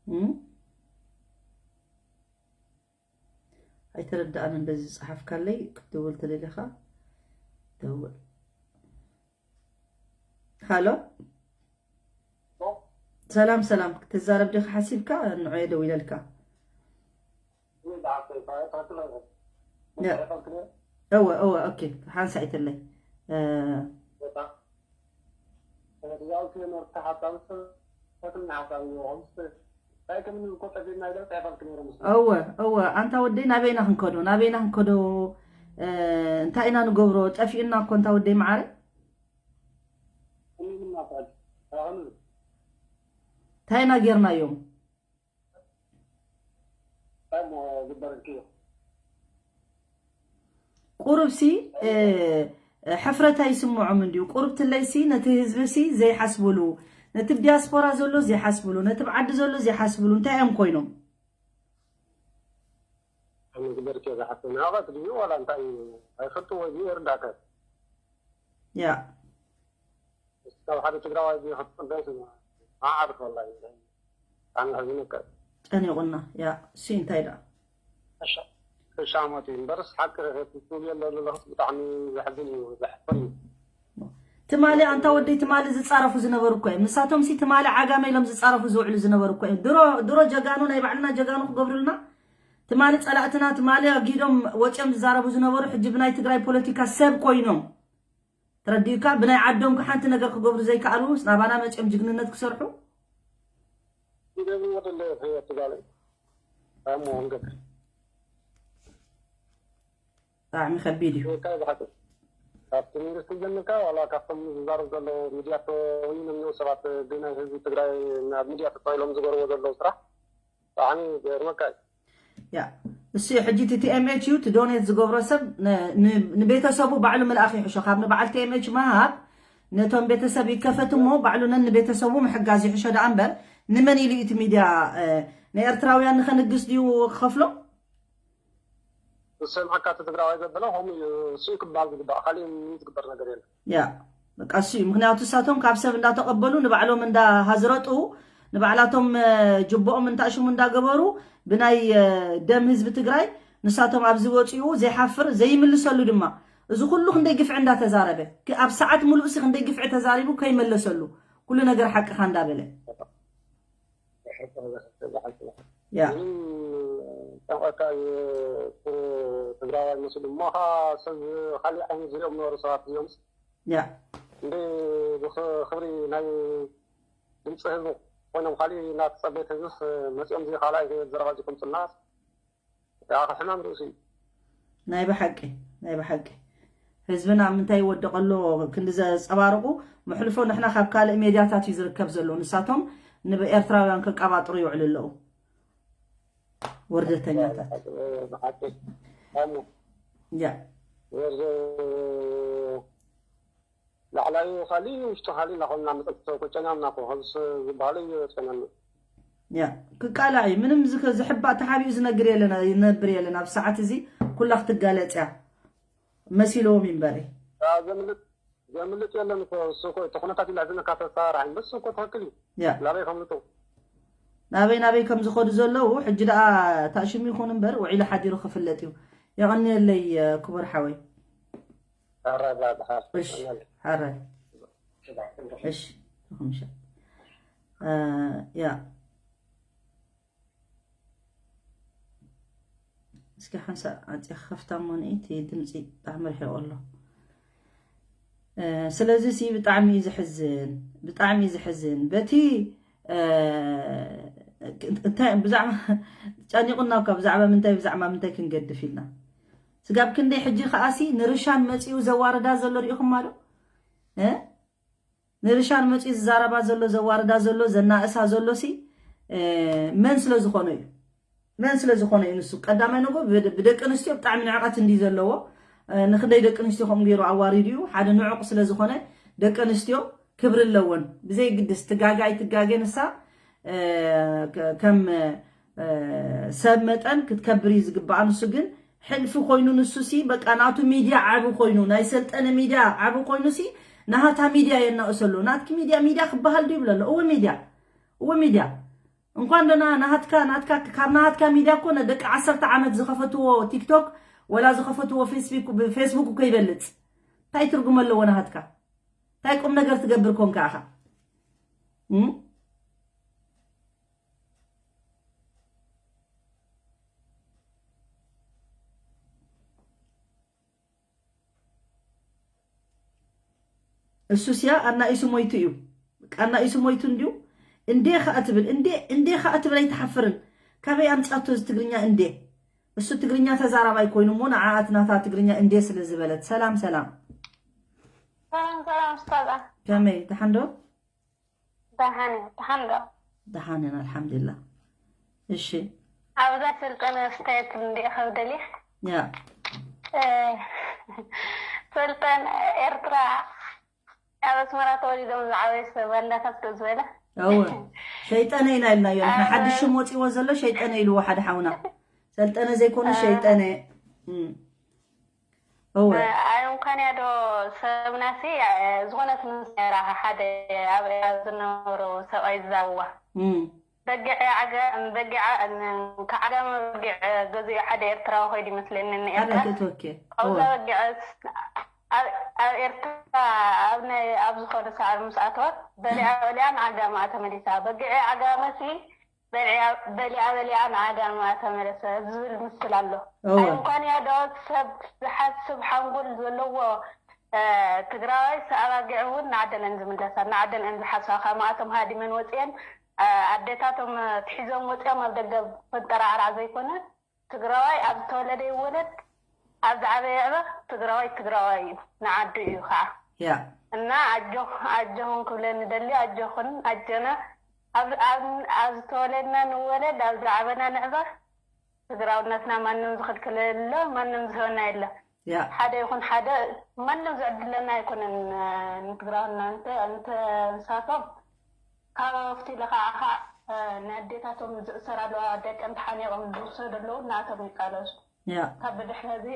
እም? ኣይተረዳእንን በዚ ዝጸሓፍካለይ ክትደውል ተደሊኻ ደውል። ሃሎ፣ ሰላም ሰላም፣ ክትዛረብ ዲኻ ሓሲብካ? ንዑየ ደው ኢለልካ። እወ እወ፣ ኦኬ፣ ሓንሳእ ይትለይ። እወ እወ፣ ኣንታ ወደይ ናበይና ክንከዶ? ናበይና ክንከዶ? እንታይ ኢና ንገብሮ? ጠፊእና እኮ፣ እንታ ወደይ መዓረ። እንታይ ኢና ጌርናዮም? ቁሩብሲ ሕፍረት ኣይስምዖም እንድዩ። ቁሩብ ትለይሲ ነቲ ህዝብሲ ዘይሓስብሉ፣ ነቲ ዲያስፖራ ዘሎ ዘይሓስብሉ፣ ነቲ ብዓዲ ዘሎ ዘይሓስብሉ እንታይ እዮም ኮይኖም? መግበርቲ ዝሓፍና ኣቐት ድዩ ዋላ እንታይ ኣይፈልጥዎ እዩ ይርዳእካ። ያ ካብ ሓደ ትግራዋይ ዝኸፍል ዓዓርፍ ወላ ኣነ ሕዝነካ። ጨኒቑና። ያ እሱ እንታይ ደኣ ክሻሞት እዩ እምበርስ ሓቂ ረኸብቲ ትብል የለ ዘለኹስ ብጣዕሚ ዘሕዝን እዩ ዘሕፍር እዩ። ትማሊ ኣንታ ወደይ ትማሊ ዝጻረፉ ዝነበሩ እኮ እዮም። ንሳቶም ሲ ትማሊ ዓጋመ ኢሎም ዝጻረፉ ዝውዕሉ ዝነበሩ እኮ እዮም። ድሮ ድሮ ጀጋኑ ናይ ባዕልና ጀጋኑ ክገብሩልና ትማሊ ጸላእትና ትማሊ ኣጊዶም ወጺኦም ዝዛረቡ ዝነበሩ ሕጂ ብናይ ትግራይ ፖለቲካ ሰብ ኮይኖም ተረዲኡካ ብናይ ዓዶም ሓንቲ ነገር ክገብሩ ዘይከኣሉ ናባና መጺኦም ጅግንነት ክሰርሑ ይገብርዎ ደለ ህይወት ትጋለይ ኣሞ ወንገት ብጣዕሚ ከቢድ እዩ። እንታይ ብሓቂ ካብቲ መንግስቲ ጀምርካ ዋላ ካብቶም ዝዛረብ ዘሎ ሚድያ ተወይኖም ሰባት ብናይ ህዝቢ ትግራይ ናብ ሚድያ ተጠቂሎም ዝገርዎ ዘለዉ ስራሕ ብጣዕሚ ገርመካ እዩ። ያ እሱ እዩ ሕጂ እቲ ቲኤምኤች እዩ እቲ ዶኔት ዝገብሮ ሰብ ን- ን- ንቤተሰቡ ባዕሉ ምልኣኽ ይሕሾ ካብ ንበዓል ቲኤምኤች ምሃብ ነቶም ቤተሰብ ይከፈት እሞ ባዕሉ ነን ንቤተሰቡ ምሕጋዝ ይሕሾ ደኣ እምበር ንመን ኢሉ እዩ እቲ ሚድያ እ፣ ንኤርትራውያን ንኸንግስ ድዩ ክኸፍሎ ዝሰምዐካ እቲ ትግራዋይ ዘበለ ከምኡ እዩ እሱ እዩ ክበሃል ዝግባእ ካሊእ ምንም ዝግበር ነገር የለን። ያ በቃ እሱ እዩ ምክንያቱ እሳቶም ካብ ሰብ እንዳተቐበሉ ንባዕሎም እንዳሃዝረጡ ንባዕላቶም እ፣ ጅቦኦም እንታሽሙ እንዳገበሩ ብናይ እ፣ ደም ህዝቢ ትግራይ ንሳቶም ኣብዚ ወፂኡ ዘይሓፍር ዘይምልሰሉ ድማ እዚ ኩሉ ክንደይ ግፍዒ እንዳተዛረበ ክ- ኣብ ሰዓት ሙሉእ ሲ ክንደይ ግፍዒ ተዛሪቡ ከይመለሰሉ ኩሉ ነገር ሓቅኻ እንዳበለ ያ ጠንቀካ ትግራዋይ መስሉ እሞ ከዓ ሰብ ካሊእ ዓይነት ዝሪኦም ነበሩ ሰባት እዮም ያ እንደ ብክብሪ ናይ ድምፂ ህዝቢ ኮይኖም ካሊእ እናተፀበየት ህዝብስ መፂኦም እዚ ካልኣይ ዘረባ እዚ ከምፅልና ሕማም ርእሲ እዩ ናይ ብሓቂ ናይ ብሓቂ ህዝብና ኣብ ምንታይ ይወድቕ ኣሎ ክንዲ ዘንፀባርቑ መሕልፎ ንሕና ካብ ካልእ ሜድያታት እዩ ዝርከብ ዘሎ ንሳቶም ንኤርትራውያን ከቀባጥሩ ይውዕሉ ኣለዉ ወርደተኛታት ብሓቂ ኣሙ ያ ወርዘ ላዕላዩ ካሊ ውሽጡ ካሊ እናኾንና መጠጥ ተቆጨና እናኮ ከምስ ዝበሃሉ እዩ ጸነሉ ያ ክቃላዕ እዩ ምንም ዝከ- ዝሕባእ ተሓቢኡ ዝነግር የለን ይነብር የለን ኣብ ሰዓት እዚ ኩላ ክትጋለጽ እያ መሲልዎም ይንበሪ ዘምልጥ ዘምልጥ የለን እኮ እሱ እኮ እቲ ኩነታት ይልዕዝነካ ተሳራሒ በሱ እኮ ትኽክል እዩ ያ ናበይ ከምልጡ ናበይ ናበይ ከም ዝኸዱ ዘለዉ ሕጂ ደኣ ታሽሙ ይኹን እምበር ውዒሉ ሓዲሩ ክፍለጥ እዩ የቐንየለይ ክቡር ሓወይ ኣራባብሓ እሺ ሓራይ እሺ ተኹምሻ ያ እስኪ ሓንሳ ኣፂ ከፍታ እሞ ንእቲ ድምፂ ብጣዕሚ ርሒቑ ኣሎ ስለዚ ሲ ብጣዕሚ እዩ ዝሕዝን ብጣዕሚ እዩ ዝሕዝን በቲ እንታይ ብዛዕባ ጨኒቑና እኳ ብዛዕባ ምንታይ ብዛዕባ ምንታይ ክንገድፍ ኢልና ስጋብ ክንደይ ሕጂ ከኣሲ ንርሻን መፂኡ ዘዋርዳ ዘሎ ሪኢኹማ ዶ ንርሻን መፂኡ ዝዛረባ ዘሎ ዘዋርዳ ዘሎ ዘናእሳ ዘሎ ሲ መን ስለ ዝኾነ እዩ መን ስለ ዝኾነ እዩ ንሱ ቀዳማይ ነገሩ ብደቂ ኣንስትዮ ብጣዕሚ ንዕቐት እንዲ ዘለዎ ንክንደይ ደቂ ኣንስትዮ ከምኡ ገይሩ ኣዋሪዱ እዩ ሓደ ንዑቕ ስለ ዝኾነ ደቂ ኣንስትዮ ክብሪ ኣለወን ብዘይግድስ ትጋገ ኣይትጋገ ንሳ ከም ሰብ መጠን ክትከብር እዩ ዝግባኣ ንሱ ግን ሕልፊ ኮይኑ ንሱ ሲ በቃ ናቱ ሚድያ ዓቢ ኮይኑ ናይ ሰልጠነ ሚድያ ዓቢ ኮይኑ ሲ ናሃታ ሚድያ የናእሰሉ ናትኪ ሚድያ ሚድያ ክበሃል ዱ ይብለሎ እወ ሚድያ እወ ሚድያ እንኳን ዶ ና- ናሃትካ ናትካ ካብ ናሃትካ ሚድያ እኮ ደቂ ዓሰርተ ዓመት ዝኸፈትዎ ቲክቶክ ወላ ዝኸፈትዎ ፌስቡክ ብፌስቡክ እኮ ይበልጽ። እንታይ ትርጉም ኣለዎ ናሃትካ? እንታይ ቁም ነገር ትገብር ኮንካ ኢኻ? እም? እሱስያ ኣናኢሱ ሞይቱ እዩ። በቃ ኣናኢሱ ሞይቱ እንዲዩ። እንዴ ኸኣ ትብል እንዴ እንዴ ኸኣ ትብል ኣይትሓፍርን። ካበይ ኣምጻቶ እዚ ትግርኛ እንዴ? እሱ ትግርኛ ተዛራባይ ኮይኑ እሞ ንዓኣ እቲ ናታ ትግርኛ እንዴ ስለ ዝበለት። ሰላም ሰላም። ሰላም ሰላም ኡስታዛ። ከመይ ደሓን ዶ? ደሓን እየ። ደሓን ዶ? ደሓን ኢና ኣልሓምዱሊላህ። እሺ ኣብዛ ስልጠና ኣስተያየት እንዲኣ ከብደልየ ያ ሰልጠን ኤርትራ ኣብ ኣስመራ ተወሊዶም ዝዓበዩ ሰብ ኣላታት ዶ ዝበለ እወ ሸይጠነ ኢና ኢልናዮ ንሕና። ሓድሽ ሽም ወፂዎ ዘሎ ሸይጠነ ኢልዎ ሓደ ሓውና። ሰልጠነ ዘይኮኑ ሸይጠነ። እም። እወ ኣይ እንኳን ያዶ ሰብናሲ ዝኾነት ምስ ነራ ሓደ ኣብ ዝነበሩ ሰብኣይ ዝዛዋ እም። በጊዕ ዓጋ በጊዓ ከዓጋመ በጊዕ ገዚኡ ሓደ ኤርትራዊ ኮይዱ ይመስለኒ ሓደ ንኤርትራ ክትወኬ ኣብዛ በጊዐ ኣብ ኤርትራ ኣብ ናይ ኣብ ዝኾነ ሰዓት ምስ ኣተወት በሊዓ በሊዓ ንዓጋመ ተመሊሳ በጊዐ ዓጋመሲ በሊዓ በሊዓ ንዓጋመ ተመለሰ ዝብል ምስል ኣሎ። እወ ኣይ እንኳን ያዶ ሰብ ዝሓስብ ሓንጎል ዘለዎ ትግራዋይ ኣባጊዕ እውን ንዓደን እየን ዝምለሳ። ንዓደን እየን ዝሓስባ። ከማኣቶም ሃዲመን ወፅየን ኣዴታቶም ትሒዞም ወፅዮም ኣብ ደገ ፈንጠራዕራዕ ዘይኮነ ትግራዋይ ኣብ ዝተወለደ ይወለድ ኣብ ዝዓበየ ይዕበ ትግራዋይ ትግራዋይ እዩ ንዓዱ እዩ ከዓ ያ እና ኣጆኽ ኣጆኽን ክብለን ንደሊ ኣጆኽን ኣጆና ኣብ ኣብ ኣብ ዝተወለድና ንወለድ ኣብ ዝዓበና ንዕበር ትግራውነትና ማንም ዝኽልክለሎ ማንም ዝህበና የለ ያ ሓደ ይኹን ሓደ ማንም ዝዕድለና ኣይኮነን ንትግራውና እንተ እንተ ንሳቶም ካብ ኣብቲ ለኻዓ ከዓ ንኣዴታቶም ዝእሰር ኣለዋ ደቀን ተሓኒቆም ዝውሰዱ ኣለዉ ናቶም ይቃለሱ ያ ካብ ብድሕሪ እዚ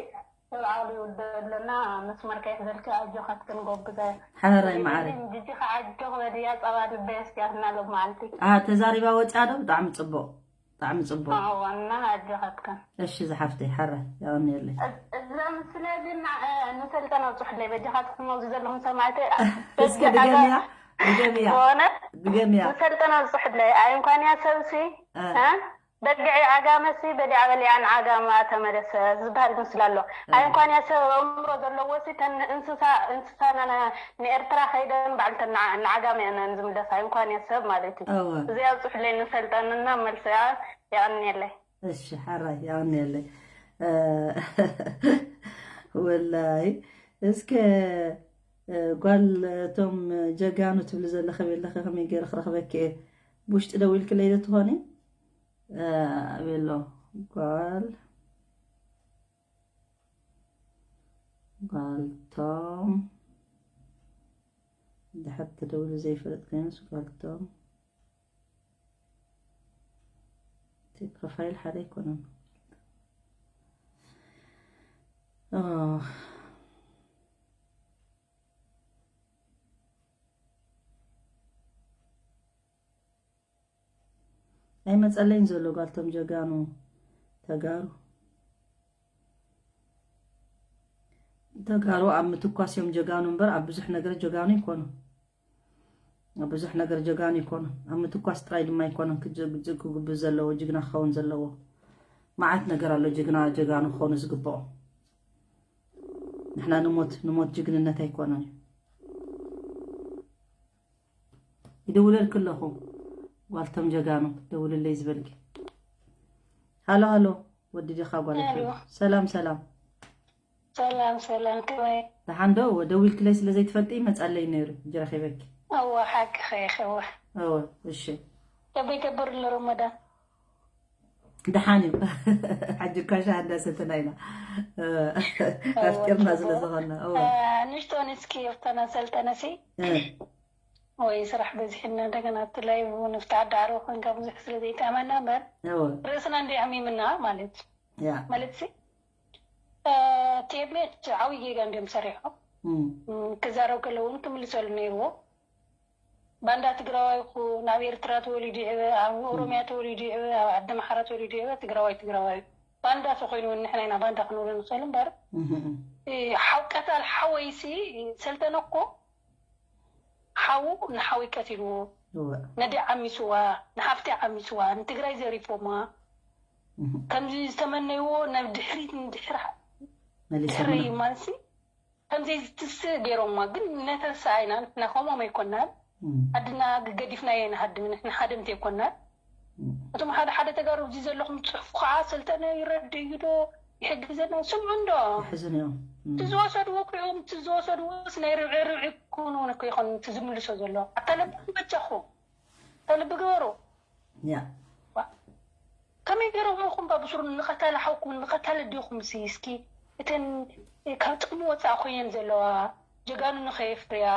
ሰብ ዓቕሊ ይውደ ኣለና መስመር ከይሕዘልኪ ኣጆኻትክን ጎብዘ ሓራይ መዓረ ጅጂ ከዓ ኣጆኽ በልያ ጸባ ልበይ ኣስትያትና ሎም መዓልቲ ኣሃ ተዛሪባ ወፅያ ዶ ብጣዕሚ ፅቡቕ ብጣዕሚ ፅቡቕ ዋና ኣጆኻትክን እሺ ዝሓፍተይ ሓራይ ያቐንየለይ እዛ ምስለ ግን ንሰልጠና ኣብፅሑለይ በጃኻትኩም ኣብዚ ዘለኹም ሰማዕቲ እስኪ ድገምያ ድገምያ በእውነት ድገምያ ንሰልጠና ኣብፅሑለይ ኣይ እንኳን ያ ሰብሲ በጊዕ ዓጋመሲ በሊዓ በሊዓ ንዓጋመ ተመለሰ ዝበሃል ምስል ኣሎ። ኣይ እንኳን እያ ሰብ ኣእምሮ ዘለዎ ሲ ተን እንስሳ እንስሳና ንኤርትራ ከይደን ባዕልተን ንዓጋመ እየን ዝምለሳ። ኣይ እንኳን እያ ሰብ ማለት እዩ። እዚኣ ኣብፅሑለይ ንሰልጠንና መልሲ የቐንየለይ። እሺ ሓራይ የቐንየለይ። ወላይ እስከ ጓል እቶም ጀጋኑ ትብሊ ዘለኺ ቤለኺ ከመይ ገይረ ክረኽበኪ እየ? ብውሽጢ ደዊልክለይ ዶ ትኾኒ? ኣበሎ ጓል ጓልቶም ድሕር ተደውሉ ዘይፈልጥ ከይኑስ ጓልቶም እቲ ፕሮፋይል ሓደ ኣይኮነን። ኣይመፀለይን ዘሎ ጓልቶም ጀጋኑ ተጋሩ ተጋሩ ኣብ ምትኳስ እዮም ጀጋኑ እምበር ኣብ ብዙሕ ነገር ጀጋኑ ይኮኑ ኣብ ብዙሕ ነገር ጀጋኑ ይኮኑ ኣብ ምትኳስ ጥራይ ድማ ይኮኑ ክግብዝ ዘለዎ ጅግና ክኸውን ዘለዎ መዓት ነገር ኣሎ ጅግና ጀጋኑ ክኾኑ ዝግብኦ ንሕና ንሞት ንሞት ጅግንነት ኣይኮነን እዩ ይድውለልኪ ኣለኹ ጓልቶም ጀጋኑ ደውልለይ ዝበልኪ ሃሎ ሃሎ ወዲ ዲኻ ጓል ሰላም ሰላም ሰላም ሰላም ከመይ ደሓን ዶ ደዊልክለይ ስለ ዘይትፈልጢ መጻለይ ነይሩ ሕጂ ረኺበኪ እወ ሓቂ ኸይኸወ እወ እሺ ከመይ ገብር ኣሎ ረመዳን ደሓን እዩ። ሕጂ እኳ ሻሂ እንዳሰተና ኢና ኣፍጢርና ስለ ዝኾና። ንሽቶ ንስኪ ኣብታ ናሰልጠነሲ ወይ ስራሕ በዚሕና እንደገና እቲ ላይቭ እውን ኣብቲ ዓዲ ዓረብ ኮንካ ብዙሕ ስለ ዘይጠዕመና እምበር ርእስና እንዲ ኣሕሚምና ማለት እዩ። ማለት ሲ ቲኤምኤች ዓብዪ ጌጋ እንዲዮም ሰሪሖም። ክዛረብ ከለዉ እውን ክምልሰሉ ነይርዎ። ባንዳ ትግራዋይ ይኹን ኣብ ኤርትራ ተወሊዱ ይዕበ፣ ኣብ ኦሮሚያ ተወሊዱ ይዕበ፣ ኣብ ዓዲ ኣምሓራ ተወሊዱ ይዕበ፣ ትግራዋይ ትግራዋይ እዩ። ባንዳ ተኾይኑ እውን ንሕና ኢና ባንዳ ክንብሎ ንኽእል እምበር፣ እ፣ ሓው ቀታል ሓወይሲ ሰልጠነ እኮ ሓዉ ንሓወይ ቀቲልዎ፣ እወ። ነዲ ዓሚስዋ፣ ንሓፍቲ ዓሚስዋ፣ ንትግራይ ዘሪፎማ። ከምዚ ዝተመነይዎ ናብ ድሕሪት ንድሕር መሊሶምና። ድሕሪ ማለትሲ ከምዚ ዝትስእ ገይሮማ፣ ግን ነተርሳ ኣይና ንሕና ከምኦም ኣይኮናን። ዓድና ገዲፍናዮ ንሃድም፣ ንሕና ሃደምቲ ኣይኮናን። እቶም ሓደ ሓደ ተጋሩ እዚ ዘለኹም ጽሑፍ ከዓ ሰልጠነ ይረድ እዩ ዶ ይሕግዘና ስምዑ እንዶ። ይሕዝን እዮም። እቲ ዝወሰድዎ እኮ እዮም፣ እቲ ዝወሰድዎስ ናይ ርብዒ ርብዒ ክውን እውን እኮ ይኾን እቲ ዝምልሶ ዘሎ። ኣታ ለብኹም በጃኹም፣ ኣታ ልቢ ግበሩ። ያ። ዋ። ከመይ ገይሮም ኢኹም ባ ብስሩ ንቐታሊ ሓውኩም ንቐታሊ ኣዴኹም ሲ እስኪ እተን ካብ ጥቕሚ ወፃኢ ኮይነን ዘለዋ ጀጋኑ ንኸየፍርያ፣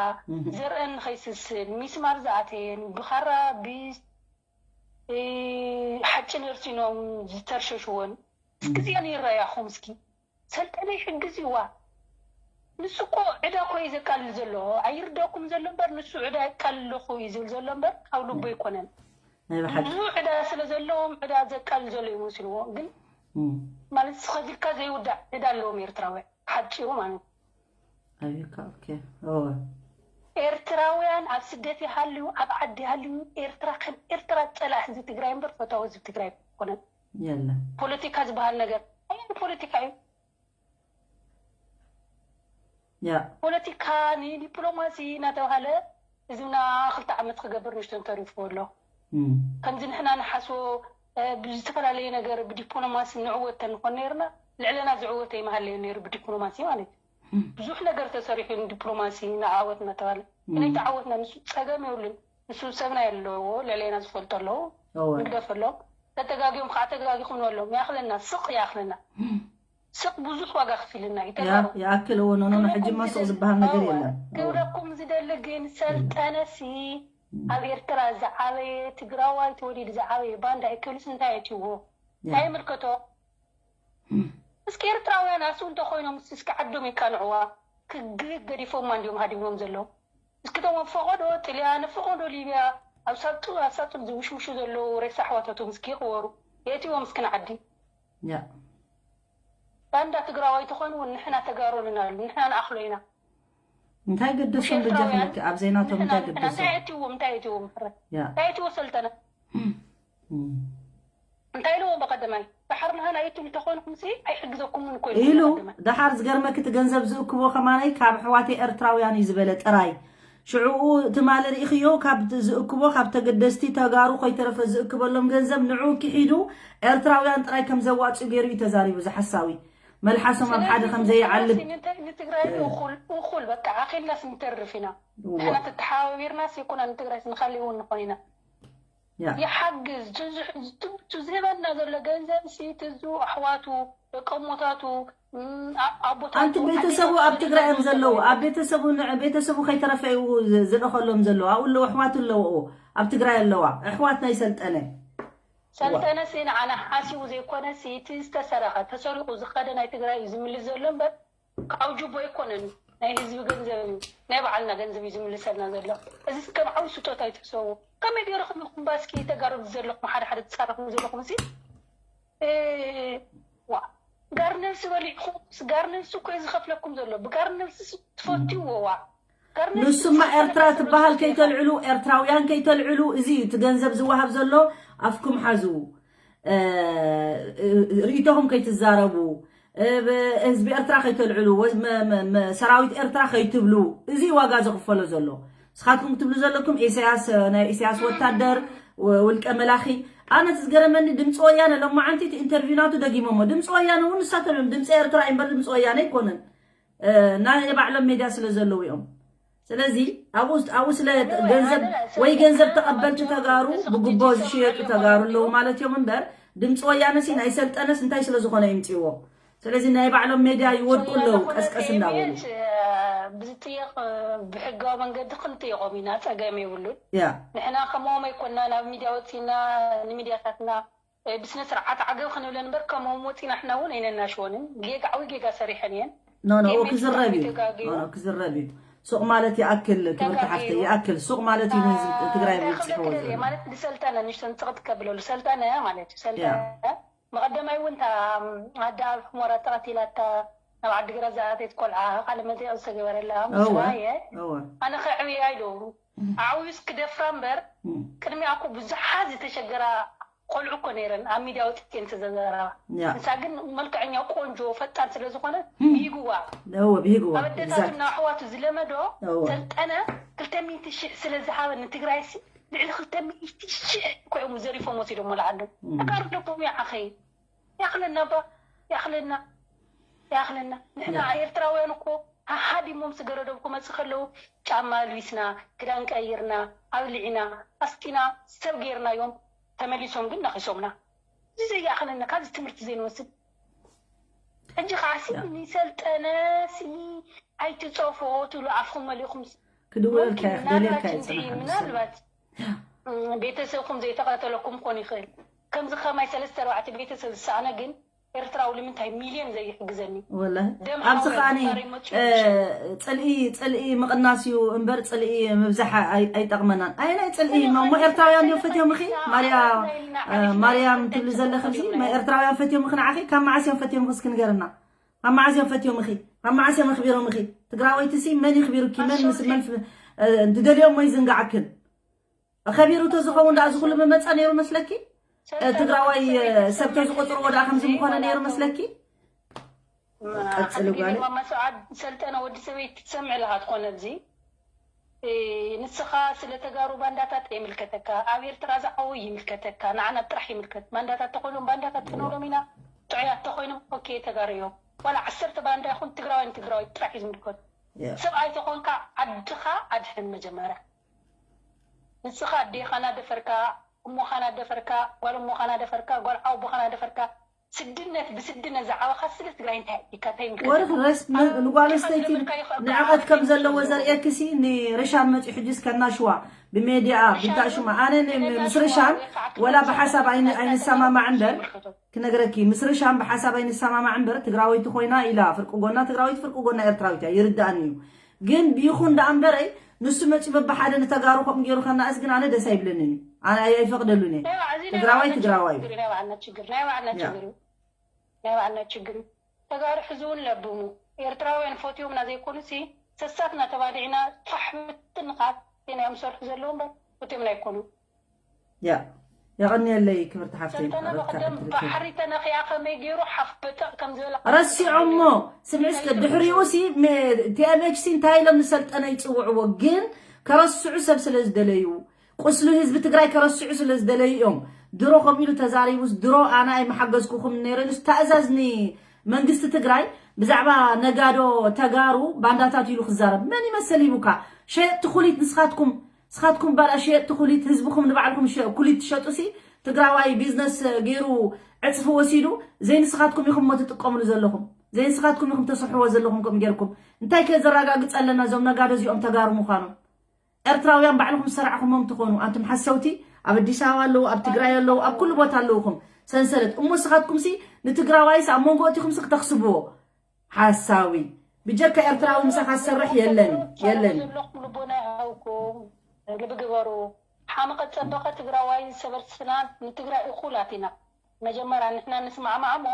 ዘርአን ንኸይስስን፣ ሚስማር ዝኣተየን፣ ብኻራ ብ ሓጭን እርሲኖም ዝተርሸሽወን እስኪ እዚኣን ይረኣያኹም እስኪ። ሰልጠነ ይሕግዝ እዩዋ። ንሱ እኮ ዕዳ እኮ እዩ ዘቃልል ዘሎ። ኣይርደኩም ዘሎ እምበር ንሱ ዕዳ የቃልለኹ እዩ ዝብል ዘሎ እምበር ካብ ልቡ ኣይኮነን። ናይ ብሓቂ። ብዙ ዕዳ ስለ ዘለዎም ዕዳ ዘቃልል ዘሎ ይመስልዎ። ግን እም። ማለት ስኸፊልካ ዘይውዳእ ዕዳ ኣለዎም ኤርትራውያን። ሓጺሩ ማለት እዩ። ኣቢካ፣ ኦኬ። እወ። ኤርትራውያን ኣብ ስደት ይሃልዩ፣ ኣብ ዓዲ ይሃልዩ፣ ኤርትራ ከም ኤርትራ ጸላእ ህዝቢ ትግራይ እምበር ፈታዊ ህዝቢ ትግራይ ኣይኮነን። የለን። ፖለቲካ ዝበሃል ነገር ኣየን ፖለቲካ እዩ? ያ። ፖለቲካ ንዲፕሎማሲ እናተባሃለ ህዝብና ክልተ ዓመት ክገብር ንእሽተን ተሪፍዎ ኣሎ። እም። ከምዚ ንሕና ንሓስቦ፣ እ፣ ብዝተፈላለየ ነገር ብዲፕሎማሲ ንዕወት ተንኾን ነይርና፣ ልዕለና ዝዕወተ ይመሃለየ ነይሩ ብዲፕሎማሲ ማለት እዩ። እም። ብዙሕ ነገር ተሰሪሑ ንዲፕሎማሲ ንዓወት እናተባሃለ። እም። ግን ኣይተዓወትና፣ ንሱ ጸገም የብሉን። ንሱ ሰብና ኣለዎ፣ ልዕለና ዝፈልጦ ኣለዎ፣ እወ። ንግደፍ ኣለዎ። ተተጋግዮም ከዓ ተጋጊኹም ንበሎም። ይኣኽለና፣ ስቕ ይኣኽለና። እም። ስቕ ብዙሕ ዋጋ ከፊልና እዩ ያ-፣ ተጋሩ። ይኣክል፣ እወ፣ ኖ፣ ኖ፣ ኖ፣ ክብለኩም ሕጂማ ስቕ ዝደሊ-፣ ዝበሃል ነገር እወ፣ የለን። እወ። ክብለኩም ዝደሊ ግን ሰልጠነሲ እም። ኣብ ኤርትራ ዝዓበየ ትግራዋይ ተወሊዱ ዝዓበየ ባንዳ ኣይክብልስ እንታይ የትይዎ? ያ። እንታይ ይምልከቶ? እም። እስኪ ኤርትራውያን ኣስኡ እንተኾይኖም እስኪ ዓዶም የቃንዕዋ። ክግግ ገዲፎማ እንዲዮም ሃዲሞም ዘለዉ። እስኪ እቶም ኣብ ፈቐዶ ጥልያን፣ ኣብ ፈቐዶ ሊብያ፣ ኣብ ሳጡ-፣ ኣብ ሳጡን ዝውሽውሹ ዘለዉ ሬሳ ኣሕዋታቶም እስኪ ይቕበሩ። የእትዎም እስኪ ንዓዲ። ያ። ባንዳ ትግራዋይ ተኾይኑ እውን ንሕና ተጋሩ ንናሉ፣ ንሕና ንኣኽሎ ኢና። እንታይ ገደሶም ምሽ ኤርትራውያን በጃኹም? ኣብ ዘይናቶም ንሕና፣ እንታይ ንሕና ገደሶም? እንታይ የእትዎም፣ እንታይ የእትዎም? ያ። እንታይ የእትዎ ሰልጠነ? እም። እንታይ ኢልዎ በቐደማይ? ደሓር ንሃና የእትው እንተኾንኩምሲ ኣይሕግዘኩምን እኮ ኢሉ ኢልዎ በቐደማይ። ደሓር ዝገርመኪ እቲ ገንዘብ ዝእክቦ ከማነይ ካብ ኣሕዋተይ ኤርትራውያን እዩ ዝበለ ጥራይ። ሽዕኡ ትማሊ ርኢኽዮ ካብ ዝእክቦ ካብ ተገደስቲ ተጋሩ ኮይተረፈ ዝእክበሎም ገንዘብ ንዑ ክሒዱ ኤርትራውያን ጥራይ ከም ዘዋጽኡ ገይሩ እዩ ተዛሪቡ። ዝሓሳዊ መልሓሶም ኣብ ሓደ ስለዚ ከም ዘይዓልብ። ንተጋሩሲ ንተ-፣ ንትግራይ እ። እኹል፣ እኹል በቃ ኣኺልናስ ንተርፍ ኢና። እዋ። ንሕና ተተሓባቢርናስ ይኩና ንትግራይስ ንኻሊእ እውን ንኾን ኢና። ያ። ይሓግዝ። እቲ ዝ-፣ እቲ፣ እቲ ዝህበና ዘሎ ገንዘብ ሲ፣ እቲ ዙ ኣሕዋቱ፣ ደቀሞታቱ፣ ም፣ ኣ-፣ ኣቦታቱ፣ ኣንቲ ቤተሰቡ ኣብ ኣዴታቱ ትግራይ እዮም ዘለዉ። ኣብ ቤተሰቡ ን-፣ ቤተሰቡ ከይተረፈ እዩ ዝ-፣ ዝልእኸሎም ዘለዉ። ኣብኡ ኣለዉ፣ ኣሕዋቱ ኣለዉ። ኣብ ትግራይ ኣለዋ። ኣሕዋት ናይ ሰልጠነ። ሰልጠነ ሲ ንዓና ሓሲቡ ዘይኮነ ሲ፣ እቲ ዝተሰረቐ፣ ተሰሪቑ ዝኸደ ናይ ትግራይ እዩ ዝምልስ ዘሎ እምበር፣ ካብ ጅቦ ኣይኮነን፣ ናይ ህዝቢ ገንዘብ እዩ፣ ናይ ባዕልና ገንዘብ እዩ ዝምልሰልና ዘሎ። እዚ ከም ዓብዪ ስጦታ እዩ ትሕሰቡ። ከመይ ገይርኹም ኢኹም ባስኪ ተጋሩ ዘለኹም፣ ሓደ ሓደ ትጻረፉ ዘለኹም እዚ፣ እ፣ ዋ፣ ጋር ነብሲ በሊዕኹም፣ ጋር ነብሲ እኮ እዩ ዝኸፍለኩም ዘሎ። ብጋር ነብሲ ስ-፣ ትፈትይዎ፣ ዋ። ጋር ነብሲ ንሱማ ትፈትይዎ ኤርትራ ነገር ትበሃል ትፈትይዎ። ከይተልዕሉ፣ ኤርትራውያን ከይተልዕሉ፣ እዚ እዩ እቲ ገንዘብ ዝወሃብ ዘሎ። ኣፍኩም ሓዙ። እ፣ እ፣ ርእይቶኹም ከይትዛረቡ፣ እ፣ ብ-፣ ህዝቢ ኤርትራ ከይተልዕሉ፣ ወ-፣ መ-፣ መ-፣ መ-፣ ሰራዊት ኤርትራ ከይትብሉ፣ እዚ ዋጋ ዘኽፈሎ ዘሎ። ንስኻትኩም ትብሉ ዘለኩም ኢሳያስ፣ እ፣ ናይ ኢሳያስ ወታደር፣ ወ-፣ ውልቀ መላኺ። ኣነ እቲ ዝገረመኒ ድምፂ ወያነ ሎማዓንቲ እቲ ኢንተርቪው ናቱ ደጊሞሞ። ድምፂ ወያነ እውን ንሳቶም እዮም። ድምፂ ኤርትራ እዩ እምበር ድምፂ ወያነ ኣይኮነን። እ፣ ናይ ባዕሎም ሜድያ ስለ ዘለዉ እዮም። ስለዚ ኣብኡ፣ ኣብኡ ስለ እኔ ገንዘብ ኣነ ወይ ሰልጠነ ገንዘብ ተቐበልቲ ማለት ተጋሩ ንስኹም ብጉቦ ቲጂ ዝሽየጡ ሰማዕዮ ተጋሩ ኣለዉ ማለት ማለት እዮም እምበር ድምፂ ወያነሲ ናይ ሰልጠነስ እንታይ ስለ ዝኾነ ይምፅዎ። ስለዚ ናይ ባዕሎም ሜድያ ይወድቁ ኣለዉ፣ ሰልጠነ ቀስቀስ እንዳበሉ። ኤምኤት፣ እ፣ ብዝጥየቕ፣ እ፣ ብሕጋዊ መንገዲ ክንጥየቖም ኢና፣ ጸገም የብሉን። ያ። ንሕና ከምኦም ኣይኮንና ናብ ሚድያ ወፂና ንሚድያታትና እ፣ ብስነ ስርዓት ዓገብ ክንብለን እምበር፣ ከምኦም ወፂና ሕና እውን ኣይነናሽወንን። ጌጋ፣ ዓብዪ ጌጋ ሰሪሐን እየን። ኖ፣ ኖ፣ ኤምኤት ክዝረብ ብጣዕሚ እዩ። ተጋግዩ። ኖ፣ ኖ፣ ክዝረብ እዩ። ሱቕ ማለት ይኣክል ክብርቲ ሓፍተይ፣ ይኣክል ሱቕ ማለት እዩ ንህዝቢ ትግራይ ብብፅሕዎ ዘሎ። ማለት ንሰልጠነ ንሽተን ፅቕጥ ከብለሉ ሰልጠነ ማለት እዩ። ሰልጠነ መቐደማይ እውን እታ ኣዳ ኣብ ሕሞራ ተቐቲላታ ናብ ዓዲግራት ዝኣተት ቆልዓ ቃለ መጠይቕ ዝተገበረላ ምስራየ ኣነ ከዕብያ ኢሉ ኣዕብዩስ ክደፍራ እምበር ቅድሚኣ እኮ ብዙሓት ዝተሸገራ ቆልዑ እኮ ነይረን ኣብ ሚድያ ወፅኤን ተዘዘረባ። ንሳ ግን መልክዐኛ ቆንጆ ፈጣን ስለ ዝኾነት ብሂግዋ ብሂግዋ ኣብ ኣደታትና ኣሕዋቱ ዝለመዶ ሰልጠነ ክልተ ሚእቲ ሽሕ ስለ ዝሃበ ንትግራይ ልዕሊ ክልተ ሚእቲ ሽሕ ኮይሙ ዘሪፎም ወሲዶም ወላዓሎም ተጋሩ ደቦም ይዓኸይ ያኽለና ባ ያኽለና ያኽለና ንሕና ኤርትራውያን እኮ ሃዲሞም ስገረዶብ ክመጽእ ከለዉ ጫማ ኣልቢስና ክዳን ቀይርና ኣብሊዕና ኣስጢና ሰብ ገይርናዮም ተመሊሶም ግን ነኺሶምና እዚ ዘይኣኽለና ካብዚ ትምህርቲ ዘይንወስድ ሕጂ ከዓ ሲ ንሰልጠነ ሲ ኣይትፀፎ ትብሉ ኣፍኩም መሊእኩም ክድውለልካ ይኽደልየልካ ይፅናሕ ምናልባት ቤተሰብኩም ዘይተኸተለኩም ክኾን ይኽእል ከምዚ ከማይ ሰለስተ ኣርባዕተ ቤተሰብ ዝሰኣነ ግን ኤርትራዊ ንምንታይ ሚልዮን ዘይሕግዘኒ ወላሂ ኣብዚ ከዓኒ ፅልኢ ፅልኢ ምቕናስ እዩ እምበር ፅልኢ ምብዛሕ ኣይጠቕመናን ኣየናይ ፅልኢ እሞ ኤርትራውያን እዮም ፈትዮምኺ ማርያ ማርያም ትብሊ ዘለኽምሲ ኤርትራውያን ፈትዮምኺ ንዓኺ ካብ መዓስ እዮም ፈትዮምኺ እስኪ ንገርና ካብ መዓስ እዮም ፈትዮምኺ ካብ መዓስ እዮም ኣኽቢሮምኺ ትግራወይቲ ሲ መን ይኽቢሩኪ መን ምስ መን ዝደልዮም ወይ ዝንጋዓክን ከቢሩ ተዝኸውን ደኣ እዚ ኩሉ ምመፃ ነይሩ መስለኪ ትግራዋይ ሰብ ተዝቆፅርዎ ደኣ ከምዚ ምኾነ ነይሩ መስለኪ ቀፅሊ ጓል ማማ ሰዓድ ሰልጠነ ወዲ ሰበይቲ ትሰምዕ ኣለኻ ትኾነ ኣብዚ ንስኻ ስለ ተጋሩ ባንዳታት የምልከተካ ኣብ ኤርትራ ዝዓው ይምልከተካ ንዓና ጥራሕ ይምልከት ባንዳታት ተኮይኖም ባንዳታት ክንብሎም ኢና ጥዑያት ተኮይኖም ኦኬ ተጋሩ እዮም ዋላ ዓሰርተ ባንዳ ይኹን ትግራዋይ ንትግራዋይ ጥራሕ እዩ ዝምልከቱ ሰብኣይ ተኾንካ ዓድኻ ኣድሕን መጀመርያ ንስኻ ኣዴኻ ናደፈርካ እሞኻ ናደፈርካ ጓል እሞኻ ናደፈርካ ጓል ዓውቦኻ ናደፈርካ ስድነት ብስድነት ዝዓበኻ ስለ ትግራይ እንታይ ኢካ እንታይ ወርክ ረስ ንጓል ኣንስተይቲ ንዕቐት ከም ዘለዎ ዘርእየክሲ ንርሻን መፂ ሕጂ እስከና ሽዋ ብሜድያ ብታሽማ ኣነ ምስ ርሻን ወላ ብሓሳብ ኣይንሰማማዕ እምበር ክነግረኪ ምስ ርሻን ብሓሳብ ኣይንሰማማዕ እምበር ትግራወይቲ ኮይና ኢላ ፍርቂ ጎና ትግራወይቲ ፍርቂ ጎና ኤርትራዊት እያ ይርዳእኒ እዩ ግን ይኹን ደኣ እምበረይ ንሱ መፂኡ በብሓደ ንተጋሩ ከምኡ ገይሩ ከናእስ ግን ኣነ ደስ ኣይብለንን እዩ ኣነ ኣይፈቕደሉን እየ ትግራዋይ ትግራዋይ እዩ ናይ ባዕልና ችግር እዩ ተጋሩ ሕዚ እውን ለብሙ ኤርትራውያን ፈትዮምና ዘይኮኑሲ ሰሳትና ተባሊዕና ፋሕ ምትንኻት ዜና እዮም ዝሰርሑ ዘለዉ እምበር ፈትዮምና ኣይኮኑን ያ የቐንየለይ ክብርቲ ሓፍተይ ሰልጠነ በቐደም ባሕሪ ተነኺኣ ከመይ ገይሩ ሓፍበጠቕ ከም ዝበለ ረሲዖሞ ስምዒ እስከ ድሕሪኡ ሲ ቲኤምኤች ሲ እንታይ ኢሎም ንሰልጠነ ይፅውዕዎ ግን ከረስዑ ሰብ ስለ ዝደለዩ ቁስሊ ህዝቢ ትግራይ ከረስዑ ስለ ዝደለዩ እዮም ድሮ ከምኡ ኢሉ ተዛሪቡስ ድሮ ኣነ ኣይመሓገዝኩኹም ነይረ ንስ ታእዛዝ ንመንግስቲ ትግራይ ብዛዕባ ነጋዶ ተጋሩ ባንዳታት ኢሉ ክዛረብ መን ይመሰል ሂቡካ ሸየጥቲ ኩሊት ንስኻትኩም ስኻትኩም ባላ ሸየጥቲ ኩሊት ህዝብኹም ንባዕልኹም ኩሊት ትሸጡ ሲ ትግራዋይ ቢዝነስ ገይሩ ዕፅፊ ወሲዱ ዘይንስኻትኩም ኢኹም ሞ ትጥቀምሉ ዘለኹም ዘይንስኻትኩም ኢኹም ተስርሕዎ ዘለኹም ከም ጌርኩም እንታይ ከ ዘረጋግፅ ኣለና እዞም ነጋዶ እዚኦም ተጋሩ ምዃኖም ኤርትራውያን ባዕልኹም ዝሰራዕኹሞም ትኾኑ ኣንቱም ሓሰውቲ ኣብ ኣዲስ ኣበባ ኣለዉ ኣብ ትግራይ ኣለዉ ኣብ ኩሉ ቦታ ኣለውኹም ሰንሰለት እሞ ስኻትኩም ሲ ንትግራዋይስ ኣብ መንጎ እቲኹም ሲ ክተኽስብዎ ሓሳዊ ብጀካ ኤርትራዊ ምሳኻ ዝሰርሕ የለን የለን። ዘለኹም ልቦና ይሃብኩም ልቢ ግበሩ። ሓመቐ ጸበቐ ትግራዋይ ሰበርትና ንትግራይ እኹላት ኢና። መጀመርያ ንሕና ንስማዕማዕ እሞ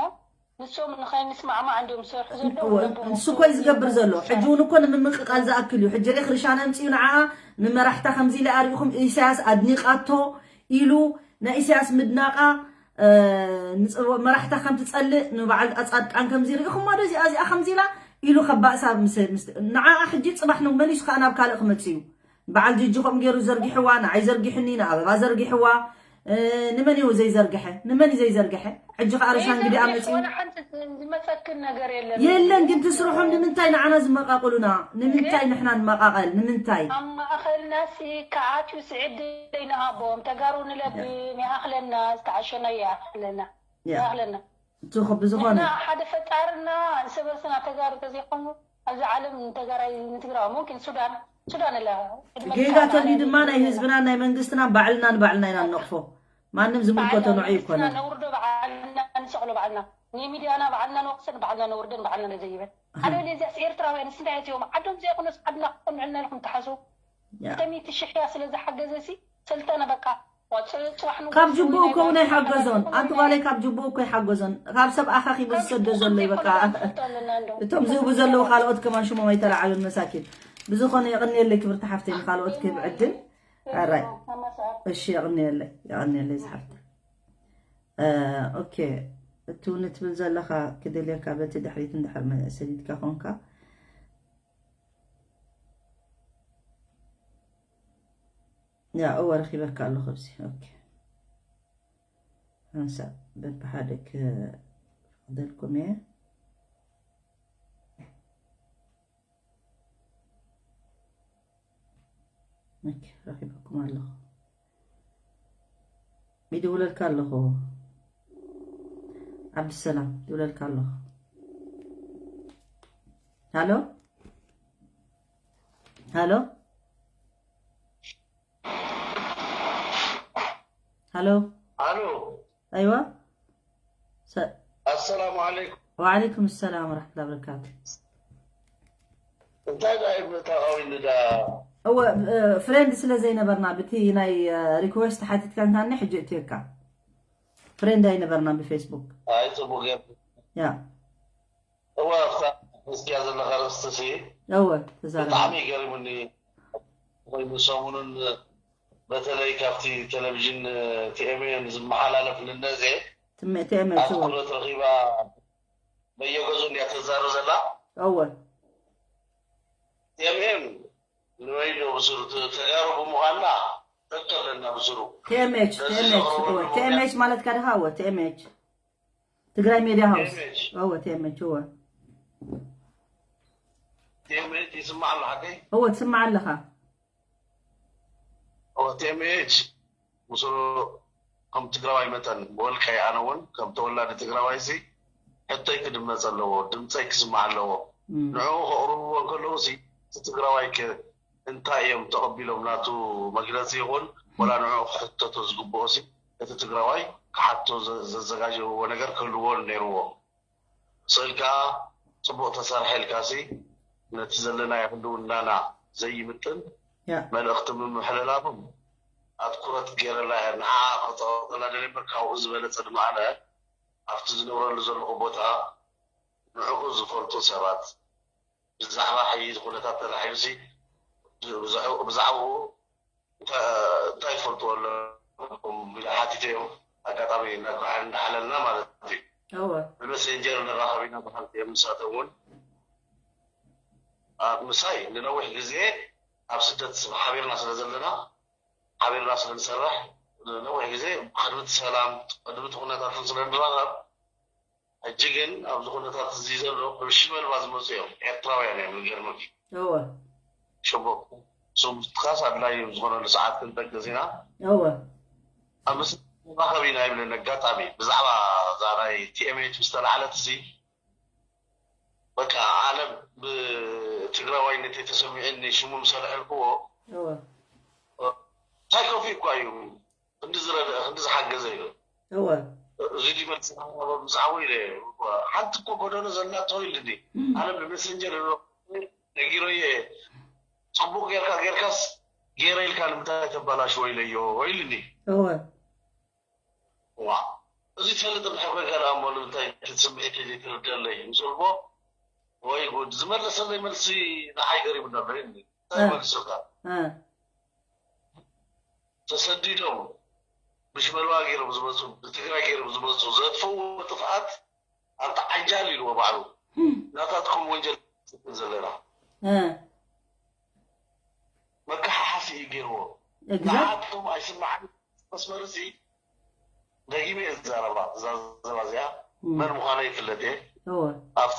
ንሶም ንኸይንስማዕማዕ እንድዮም ዝሰርሑ ዘለዉ። እወ፣ ንሱ እኮ እዩ ዝገብር ዘሎ። ሕጂ እውን እኮ ንምምቅቃል ዝኣክል እዩ። ሕጂ ሪኽ ርሻን ኣምፅኡ ንዓኣ ንመራሕታ ከምዚ ኢለ ኣሪእኹም ኢሳያስ ኣድኒቓቶ ኢሉ ናይ ኢሳያስ ምድናቓ መራሕታ ከም ትፀልእ ንበዓል ፃድቃን ከምዚ ርኢኹማ ዶ እዚኣ እዚኣ ከምዚ ኢላ ኢሉ ከባእሳ ንዓኣ ሕጂ ፅባሕ ነው መሊሱ ከዓ ናብ ካልእ ክመፅእ እዩ በዓል ጅጂ ከምኡ ገይሩ ዘርጊሕዋ ንዓይ ዘርጊሕኒ ንኣበባ ዘርጊሕዋ ንመን እዩ ዘይዘርግሐ ንመን እዩ ዘይዘርግሐ ሕጂ ከዓ ርሻን ግዲ ኣመፅኡ የለን ግን ትስርሖም ንምንታይ ንዓና ዝመቃቅሉና ንምንታይ ንሕና ንመቃቀል ንምንታይ ኣብ ማእኸልና ሲ ክኣትዩ ስዕዲ ዘይንሃቦም ተጋሩ ንለብም ይኣኽለና ዝተዓሸና ይኣኽለና ይኣኽለና ብዝኾነ ሓደ ፈጣርና ሰበስና ተጋሩ ተዘይኮኑ ኣብዚ ዓለም ንተጋራይ ንትግራዋ ሙምኪን ሱዳን ሱዳን ኣላ ጌጋ ተልዩ ድማ ናይ ህዝብና ናይ መንግስትና ባዕልና ንባዕልና ኢና ንነቕፎ ማንም ዝምልከቶ ንዑ ይኮነ ነውርዶ ባዕልና ንሰቕሎ ባዕልና ንሚድያና ባዕልና ንወቅስን ባዕልና ነውርድን ባዕልና ነዘይበን ሓደ ወደ እዚያስ ኤርትራውያን ስንታይ እዮም ዓዶም ዘይኮነስ ዓድና ክቆንዕልና ኢልኩም ትሓስቡ? ክልተ ሚእቲ ሽሕ እያ ስለ ዝሓገዘ ሲ ሰልጠነ በቃ ጽዋሕ ንጉስ ካብ ጅቡኡ እኮ እውን ኣይሓገዞን። ኣንቲ ጓለይ ካብ ጅቡኡ እኮ ኣይሓገዞን። ካብ ሰብ ኣኻኺቡ ዝሰዶ ዘሎ እዩ በቃ። እቶም ዝህቡ ዘለዉ ካልኦት ከማን ሽሞም ኣይተላዓሉን መሳኪን። ብዝኾነ የቐንየለይ ክብርቲ ሓፍተይ ንኻልኦት ክህብ ዕድል። ኣራይ እሺ የቐንየለይ የቐንየለይ ዝሓፍተይ። ኦኬ እቱ ንትብል ዘለኻ ክደልየካ በቲ ድሕሪት እንድሕር ሰዲድካ ኮንካ ያ እወ ረኺበካ ኣለኹ ኣብዚ ኦኬ ሓንሳእ በብሓደ ክፈቕደልኩም እየ ኦኬ ረኺበኩም ኣለኹ ይድውለልካ ኣለኹ ዓብድሰላም ይድውለልካ ኣለኹ ሃሎ ሃሎ ሃሎ ኣሉ ኣይዋ ኣሰላሙ ዓለይኩም ወዓለይኩም ሰላም ወረሕመቱላ በረካቱ እንታይ ዳ ይብሉ ተቃዊሉ ዳ እወ ፍሬንድ ስለ ዘይነበርና ብቲ ናይ ሪኩዌስት ሓቲትካ እንታኒ ሕጂ እትየካ ፍሬንድ ኣይነበርና ብፌስቡክ ኣይ ጽቡቅ ገር ያ እወ ኣብታ እስኪያ ዘለካ ርእስቲ ሲ እወ ተዛረብ ብጣዕሚ ገሪሙኒ ኮይኑ ሰሙኑን በተለይ ካብቲ ቴሌቪዥን ቲኤምኤን ዝመሓላለፍ ንነዜ ትምእቲ እመ ኣትኩረት ረኺባ በየገዙ እንዲያ ተዛሩ ዘላ እወ ቲኤምኤን ንበይዶ ብስሩ ተጋሩ ብምዃንና ጠቀለና ብስሩ ቲኤምኤች ቲኤምኤች እወ ቲኤምኤች ማለት ካድኻ እወ ቲኤምኤች ትግራይ ሜድያ ሃውስ እወ ቲኤምኤች እወ ቲኤምኤች ይስማዕ ኣሎ ሓቀይ እወ ትስማዕ ኣለኻ ቲኤምኤች ምስሉ ከም ትግራዋይ መጠን ብወልቀይ ኣነ እውን ከም ተወላዲ ትግራዋይ ሲ ሕቶይ ክድመፅ ኣለዎ ድምፀይ ክስማዕ ኣለዎ ንዕኡ ከቕርብዎ እንከለዉ ሲ እቲ ትግራዋይ ከ እንታይ እዮም ተቐቢሎም ናቱ መግለፂ ይኹን ወላ ንዕኡ ክሕተቶ ዝግብኦ ሲ እቲ ትግራዋይ ክሓቶ ዘዘጋጀብዎ ነገር ክህልዎ ነይርዎ ስእል ከዓ ፅቡቅ ተሰርሐ ኢልካሲ ነቲ ዘለናዮ ህልውናና ዘይምጥን መልእክቲ ምምሕልላፎም ኣትኩረት ገይረላ እያ ንዓ ከፀወተላ ደለ እምበር ካብኡ ዝበለፀ ድማ ኣነ ኣብቲ ዝነብረሉ ዘለኹ ቦታ ንዕኡ ዝፈልጡ ሰባት ብዛዕባ ሕዚ ኩነታት ተላዒሉሲ ብዛዕባኡ እንታይ ትፈልጥዎ ኣለኩም ኢለ ሓቲተዮም ኣጋጣሚ ነግርዓን እንዳሓለልና ማለት እዩ እወ ብመሴንጀር ንራኸብ ኢና በሃልቲ እዮም ንሳቶም እውን ኣብ ምሳይ ንነዊሕ ግዜ ኣብ ስደት ሓቢርና ስለ ዘለና ሓቢርና ስለ ንሰርሕ ንነዊሕ ግዜ ቅድሚ እቲ ሰላም ቅድሚ እቲ ኩነታትን ስለ ንራኸብ ሕጂ ግን ኣብዚ ኩነታት እዚ ዘሎ ብሽመልባ ዝመፁ እዮም ኤርትራውያን እዮም ዝገርመኪ እወ ሽቦ ስምትካስ ኣድላይ እዩ ዝኾነሉ ሰዓት ክንጠቅስ ኢና እወ ኣብ ምስ መራኸቢ ኢና ይብለኒ ኣጋጣሚ ብዛዕባ እዛ ናይ ቲኤምኤች ምስ ተላዓለት እዚ በቃ ኣነ ብትግራዋይነት ተሰሚዑኒ ሽሙ ምስ ኣልዐልክዎ እወ እንታይ ከፊ እኳ እዩ ክንዲ ዝረድአ ክንዲ ዝሓገዘ እዩ እወ እዚ ድዩ መልሲ ክሃቦ ብዛዕባ ኢለ ሓንቲ እኮ ጎደሎ ዘላቶ ኢልኒ ኣነ ብመሰንጀር ነጊሮ እየ ፅቡቅ ጌርካ ጌርካስ ጌረ ኢልካ ንምንታይ ተባላሽዎ ኢለዮ ኢልኒ እወ ዋ እዚ ትፈልጥ እንድሕር ኮይንካ ደኣ እሞ ንምንታይ እቲ ስምዒተይ ዘይትርደለይ ምስ በልኮ ወይ ጉድ ዝመለሰለይ መልሲ ንዓይ ገሪሙኒ ኣሎ ኢልኒ እንታይ እ። መልሱካ እ። ተሰዲዶም ብሽመልባ ገይሮም ዝመፁ ብትግራይ ገይሮም ዝመፁ ዘጥፍእዎ ጥፍኣት ኣንታ ዓጃል ኢልዎ ባዕሉ ናታትኩም ወንጀል ንስክን ዘለና እ። መከሓሓሲ እዩ ገይርዎ exact ንዓቶም ኣይስማዕን መስመር እዚ ደጊመ እየ ዝዛረባ እዛ ዘረባ እዚኣ መን ምዃነ ይፍለጥ እየ እወ ኣብቲ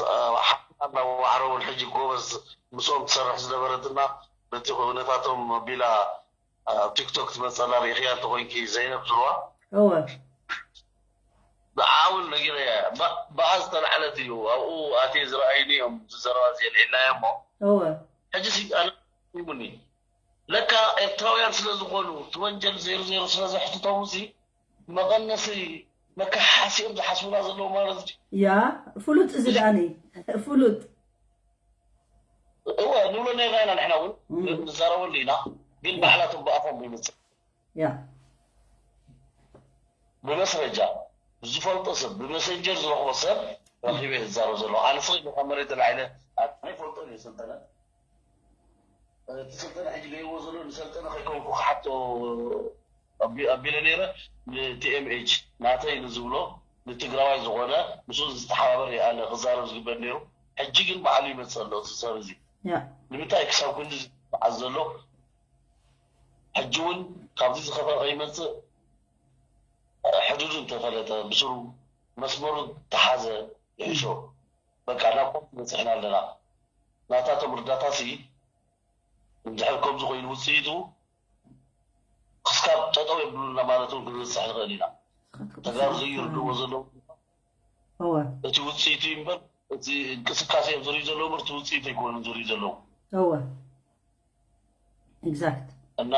ሓና ዋዕሮ እውን ሕጂ ጎበዝ ምስኦም ትሰርሕ ዝነበረትና በቲ ኩነታቶም ኣቢላ ኣብ ቲክቶክ ትመፀላ ርኢኽያ እንተኮይንኪ ዘይነብ ዝብልዋ እወ ብዓውን ነጊረያ እያ ባ- ብኣ ዝተላዕለት እዩ ኣብኡ ኣትየ ዝረኣይኒ እዮም ዝዘረባ እዚ የልዒልና እያ እሞ እወ ሕጂ ሲ ኣነ ይሙኒ ለካ ኤርትራውያን ስለ ዝኾኑ እቲ ወንጀል ዜሮ ዜሮ ስለ ዘሕትቶም እዚ መቐነሲ መካሓሲኦም ዝሓስቡና ዘለዉ ማለት እዩ። ያ ፍሉጥ እዚ ደኣኒ ፍሉጥ እወ ንብሎ ነርና ኢና ንሕና እውን ንዛረበሉ ኢና። ግን ባዕላቶም ብኣፎም ይምፅእ ያ ብመስረጃ ዝፈልጦ ሰብ ብመሰንጀር ዝረኽቦ ሰብ ረኪበ ዝዛረብ ዘሎ ኣነ ስቕ ኢለ ካብ መሬት ተላዒለ ኣይፈልጦን እየ ሰልጠነ እቲ ሰልጠነ ሕጂ ገይዎ ዘሎ ንሰልጠነ ከይኮንኩ ክሓቶ ኣቢለ ነይረ ንቲኤምኤች ናተይ ንዝብሎ ንትግራዋይ ዝኾነ ምስ ዝተሓባበር ኣነ ክዛረብ ዝግበር ነይሩ ሕጂ ግን ባዕሉ ይመፅእ ኣሎ እዚ ሰብ እዚ ንምንታይ ክሳብ ክንዲ ዝበዓል ዘሎ ሕጂ እውን ካብዚ ዝኸፈ ከይመፅእ ሕዱዱ እንተፈለጠ ብስሩ መስመሩ ተሓዘ ይሕሾ በቃ ናብ ኮርት በፂሕና ኣለና ናታቶም እርዳታ ሲ እንድሕር ከምዚ ኮይኑ ውፅኢቱ ክስካብ ጠጠው የብሉና ማለት እውን ክንበፅሕ ንኽእል ኢና ተጋሩ ዘይርድዎ ዘለዉ እወ እቲ ውፅኢቱ እዩ እምበር እቲ እንቅስቃሴ እዮም ዝርዩ ዘለዉ እምበር እቲ ውፅኢቱ ኣይኮኑን ዝርዩ ዘለዉ እወ exact እና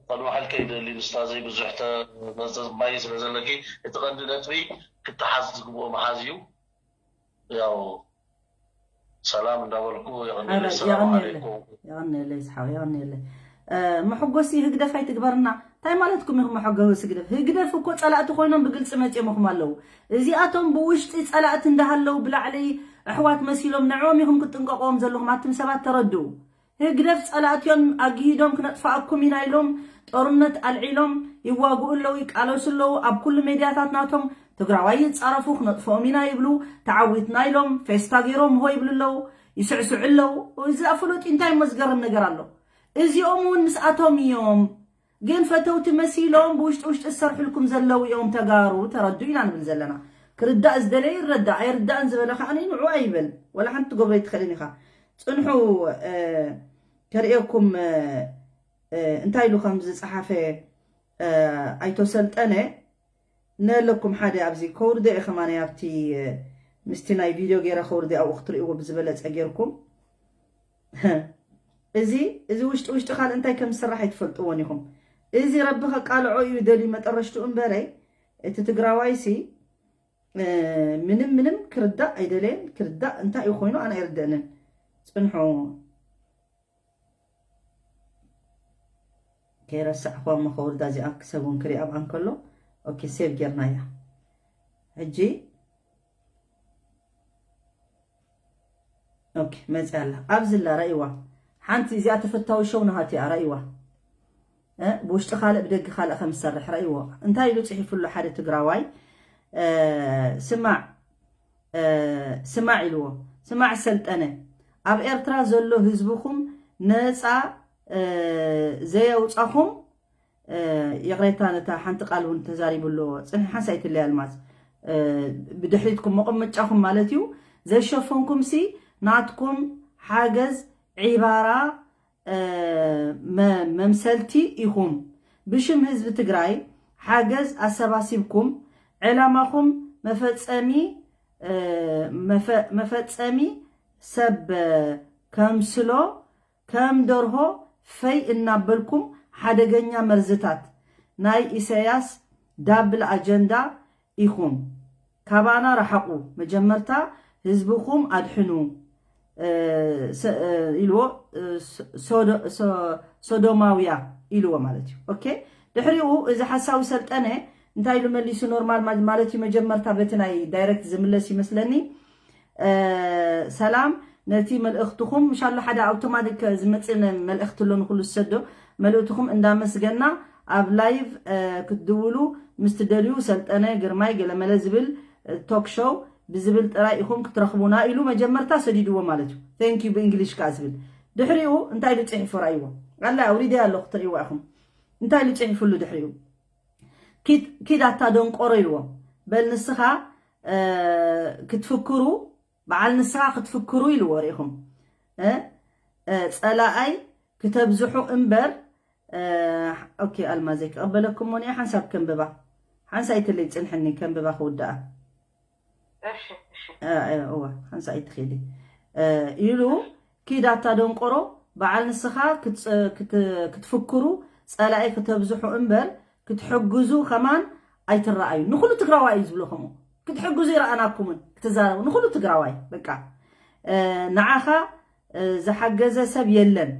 ከንውሓልከ ይደሊ ንስታዘይ ብዙሕ ተመዘዝባይ ስለ ዘለኪ እቲ ቀንዲ ነጥቢ ክተሓዝ ዝግብኦ መሓዝ እዩ ያው ሰላም እንዳበልኩ የቐንየለይ ሰላም የቐንየለ ዓለይኩም የቐንየለ ይስሓው የቐንየለ መሐጎሲ ህግደፍ ኣይትግበርና እንታይ ማለትኩም ኢኹም መሐጎሲ ህግደፍ ህግደፍ እኮ ፀላእቲ ኮይኖም ብግልፂ መፂኦምኹም ኣለዉ እዚኣቶም ብውሽጢ ፀላእቲ እንዳሃለዉ ብላዕሊ ኣሕዋት መሲሎም ንዕኦም ኢኹም ክትጥንቀቅዎም ዘለኹም ኣቱም ሰባት ተረድኡ ህግደፍ ፀላእትዮም ኣግሂዶም ክነጥፍኣኩም ኢና ኢሎም ጦርነት ኣልዒሎም ይዋግኡ ኣለዉ ይቃለሱ ኣለዉ ኣብ ኩሉ ሜድያታት ናቶም ትግራዋይ ይፃረፉ ክነጥፍኦም ኢና ይብሉ ተዓዊትና ኢሎም ፌስታ ገይሮም ሆ ይብሉ ኣለዉ ይስዕስዑ ኣለዉ እዚ ፍሉጥ እንታይ እሞ ዝገርም ነገር ኣሎ እዚኦም እውን ምስኣቶም እዮም ግን ፈተውቲ መሲሎም ብውሽጢ ውሽጢ ዝሰርሕልኩም ዘለዉ እዮም ተጋሩ ተረዱ ኢና ንብል ዘለና ክርዳእ ዝደለየ ይረዳእ ኣይርዳእን ዝበለ ከዓ ንዑ ኣይበል ወላ ሓንቲ ትገብሮ ይትኽእልን ኢኻ ፅንሑ ከርእየኩም እንታይ ኢሉ ከም ዝፀሓፈ ኣይቶ ሰልጠነ ነለኩም ሓደ ኣብዚ ከውርደ እየ ከማነ ኣብቲ ምስቲ ናይ ቪድዮ ገይረ ከውርደ ኣብኡ ክትርእይዎ ብዝበለፀ ገይርኩም እዚ እዚ ውሽጢ ውሽጢ ካልእ እንታይ ከም ዝስራሕ ኣይትፈልጥዎን ኢኹም እዚ ረቢ ከቃልዖ እዩ ደልዩ መጠረሽትኡ እምበረይ እቲ ትግራዋይሲ ምንም ምንም ክርዳእ ኣይደለየን ክርዳእ እንታይ እዩ ኮይኑ ኣነ ኣይርደእንን ፅንሑ ከይረሳዕኹዋ እሞ ከውርዳ እዚኣ ክሰብ እውን ክሪኣ ኣብኣ እንከሎ ኦኬ ሴቭ ጌርናያ ሕጂ ኦኬ መፅያ ኣላ ኣብዚ ኣላ ረእይዋ ሓንቲ እዚኣ ተፈታዊ ሸው ናሃት እያ ረእይዋ ብውሽጢ ካልእ ብደጊ ካልእ ከም ዝሰርሕ ረእይዎ እንታይ ኢሉ ፅሒፉ ኣሎ ሓደ ትግራዋይ ስማዕ ስማዕ ኢልዎ ስማዕ ሰልጠነ ኣብ ኤርትራ ዘሎ ህዝብኹም ነፃ ዘየውፃኹም ይቕሬታ ነታ ሓንቲ ቃል እውን ተዛሪቡ ኣሎ ፅንሒ ሓንሳ ይትለይ ኣልማዝ ብድሕሪትኩም መቐመጫኹም ማለት እዩ ዘሸፈንኩም ሲ ናትኩም ሓገዝ ዒባራ መምሰልቲ ኢኹም ብሽም ህዝቢ ትግራይ ሓገዝ ኣሰባሲብኩም ዕላማኹም መፈፀሚ መፈፀሚ ሰብ ከምስሎ ከም ደርሆ ፈይ እናበልኩም ሓደገኛ መርዝታት ናይ ኢሰያስ ዳብል ኣጀንዳ ኢኹም ካባና ረሓቑ መጀመርታ ህዝብኹም ኣድሕኑ ኢልዎ ሶዶማውያ ኢልዎ ማለት እዩ ኦኬ ድሕሪኡ እዚ ሓሳዊ ሰልጠነ እንታይ ኢሉ መሊሱ ኖርማል ማለት እዩ መጀመርታ በቲ ናይ ዳይረክት ዝምለስ ይመስለኒ ሰላም ነቲ መልእኽትኹም ምሻሎ ሓደ ኣውቶማቲክ ዝመፅእ መልእኽቲ ኣሎ ንኩሉ ዝሰዶ መልእኽትኹም እንዳመስገና ኣብ ላይቭ ክትድውሉ ምስ ትደልዩ ሰልጠነ ግርማይ ገለመለ ዝብል ቶክ ሾው ብዝብል ጥራይ ኢኹም ክትረኽቡና ኢሉ መጀመርታ ሰዲድዎ ማለት እዩ thank you ብእንግሊሽ ከዓ ዝብል ድሕሪኡ እንታይ ኢሉ ፅሒፉ ራእይዎ ኣላ ኣውሪደ ኣለኹ ትርእይዋ ኢኹም እንታይ ኢሉ ፅሒፉሉ ድሕሪኡ ኪድ ኣታ ደንቆሮ ኢልዎ በል ንስኻ ክትፍክሩ በዓል ንስኻ ክትፍክሩ ኢልዎ ርኢኹም ጸላኣይ ክተብዝሑ እምበር ኦኬ ኣልማዘይ ክቐበለኩም ሞኒያ ሓንሳብ ከንብባ ሓንሳ ይትለይ ጽንሕኒ ከንብባ ክውድኣ እዋ ሓንሳ ይትኽእሊ ኢሉ ኪድ ኣታ ደንቆሮ በዓል ንስኻ ክትፍክሩ ጸላኢ ክተብዝሑ እምበር ክትሕግዙ ከማን ኣይትረኣዩ። ንኹሉ ትግራዋይ እዩ ዝብሎ ከምኡ። ክትሕግዙ ይረኣናኩምን ክትዛረቡ ንኹሉ ትግራዋይ በቃ። እ፣ ንዓኻ፣ እ፣ ዝሓገዘ ሰብ የለን።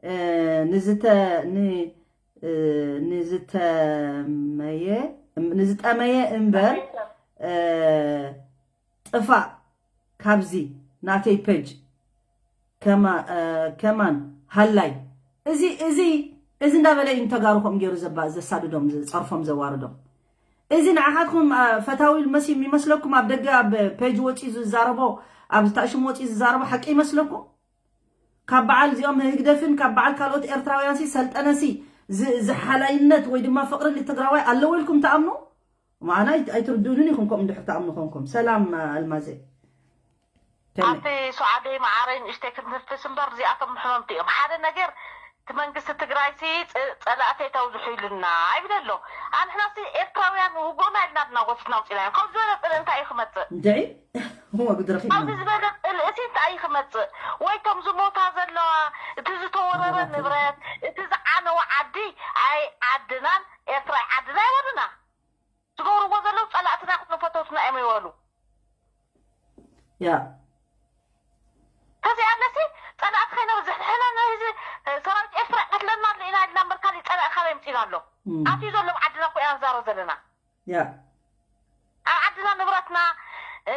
እ፣ ንዝተ-፣ ን-፣ እ፣ ንዝተመየ፣ ንዝጠመየ እምበር፣ እ፣ ጥፋእ ካብዚ ናተይ ፔጅ ከማ-፣ እ፣ ከማን ሃላይ። እዚ፣ እዚ፣ እዚ እንዳበለ እዩ ንተጋሩ ከምኡ ገይሩ ዘባ-፣ ዘሳድዶም፣ ዝጸርፎም፣ ዘዋርዶም። እዚ ንዓኻትኩም፣ እ፣ ፈታዊ መሲ-፣ ይመስለኩም? ኣብ ደገ ኣብ ፔጅ ወጺኡ ዝዛረቦ፣ ኣብ ታሽም ወጺኡ ዝዛረቦ ሓቂ ይመስለኩም? ካብ በዓል እዚኦም ህግደፍን ካብ በዓል ካልኦት ኤርትራውያን ሲ ሰልጠነ ሲ ዝ-፣ ዝሓላይነት ወይ ድማ ፍቕሪ ንትግራዋይ ኣለዎ ኢልኩም ትኣምኑ? ማዕና ኣይ-፣ ኣይትርድኡንን ኢኹም ከምኡ እንድሕር ትኣምኑ ኮንኩም። ሰላም ኣልማዘ። ከመይ? ኣቲ ሱዓደይ መዓረይ ንእሽተይ ክንትንፍስ እምበር እዚኣቶም ሕመምቲ እዮም። ሓደ ነገር እቲ መንግስቲ ትግራይ ሲ ፅ-፣ ጸላእተይ ተውዝሑ ኢሉና ይብል ኣሎ። ኣንሕና ሲ ኤርትራውያን ውጉእና ኢልና ድና ጎቲትና ኣውፂናዮም። ካብ ዝበለፀ እንታይ እዩ ክመፅእ? እንድዒ? እሞ ግድረኺ ኣብዚ ዝበለ ፅልእሲ እንታይ እዩ ክመፅእ? ወይ እቶም ዝሞታ ዘለዋ፣ እቲ ዝተወረረ ንብረት፣ እቲ ዝዓነወ ዓዲ፣ ኣይ ዓድናን ኤርትራ ዓድና ይወርና። ዝገብርዎ ዘለዉ ጸላእትና ይኹኑ ፈተውትና እዮም ይበሉ። ያ። ከዚኣ ኣለሲ ጸላእቲ ከይነብዝሕ ንሕና ነዚ ሰራዊት ኤርትራ ይቀትለና ኣሎ ኢና ኢልና እምበር ካሊእ ጸላኢ ካበይ ምጺና ኣሎ? እም። ኣትዩ ዘሎ ኣብ ዓድና እኮ ኢና ንዛረብ ዘለና። ያ። ኣብ ዓድና ንብረትና፣ እ፣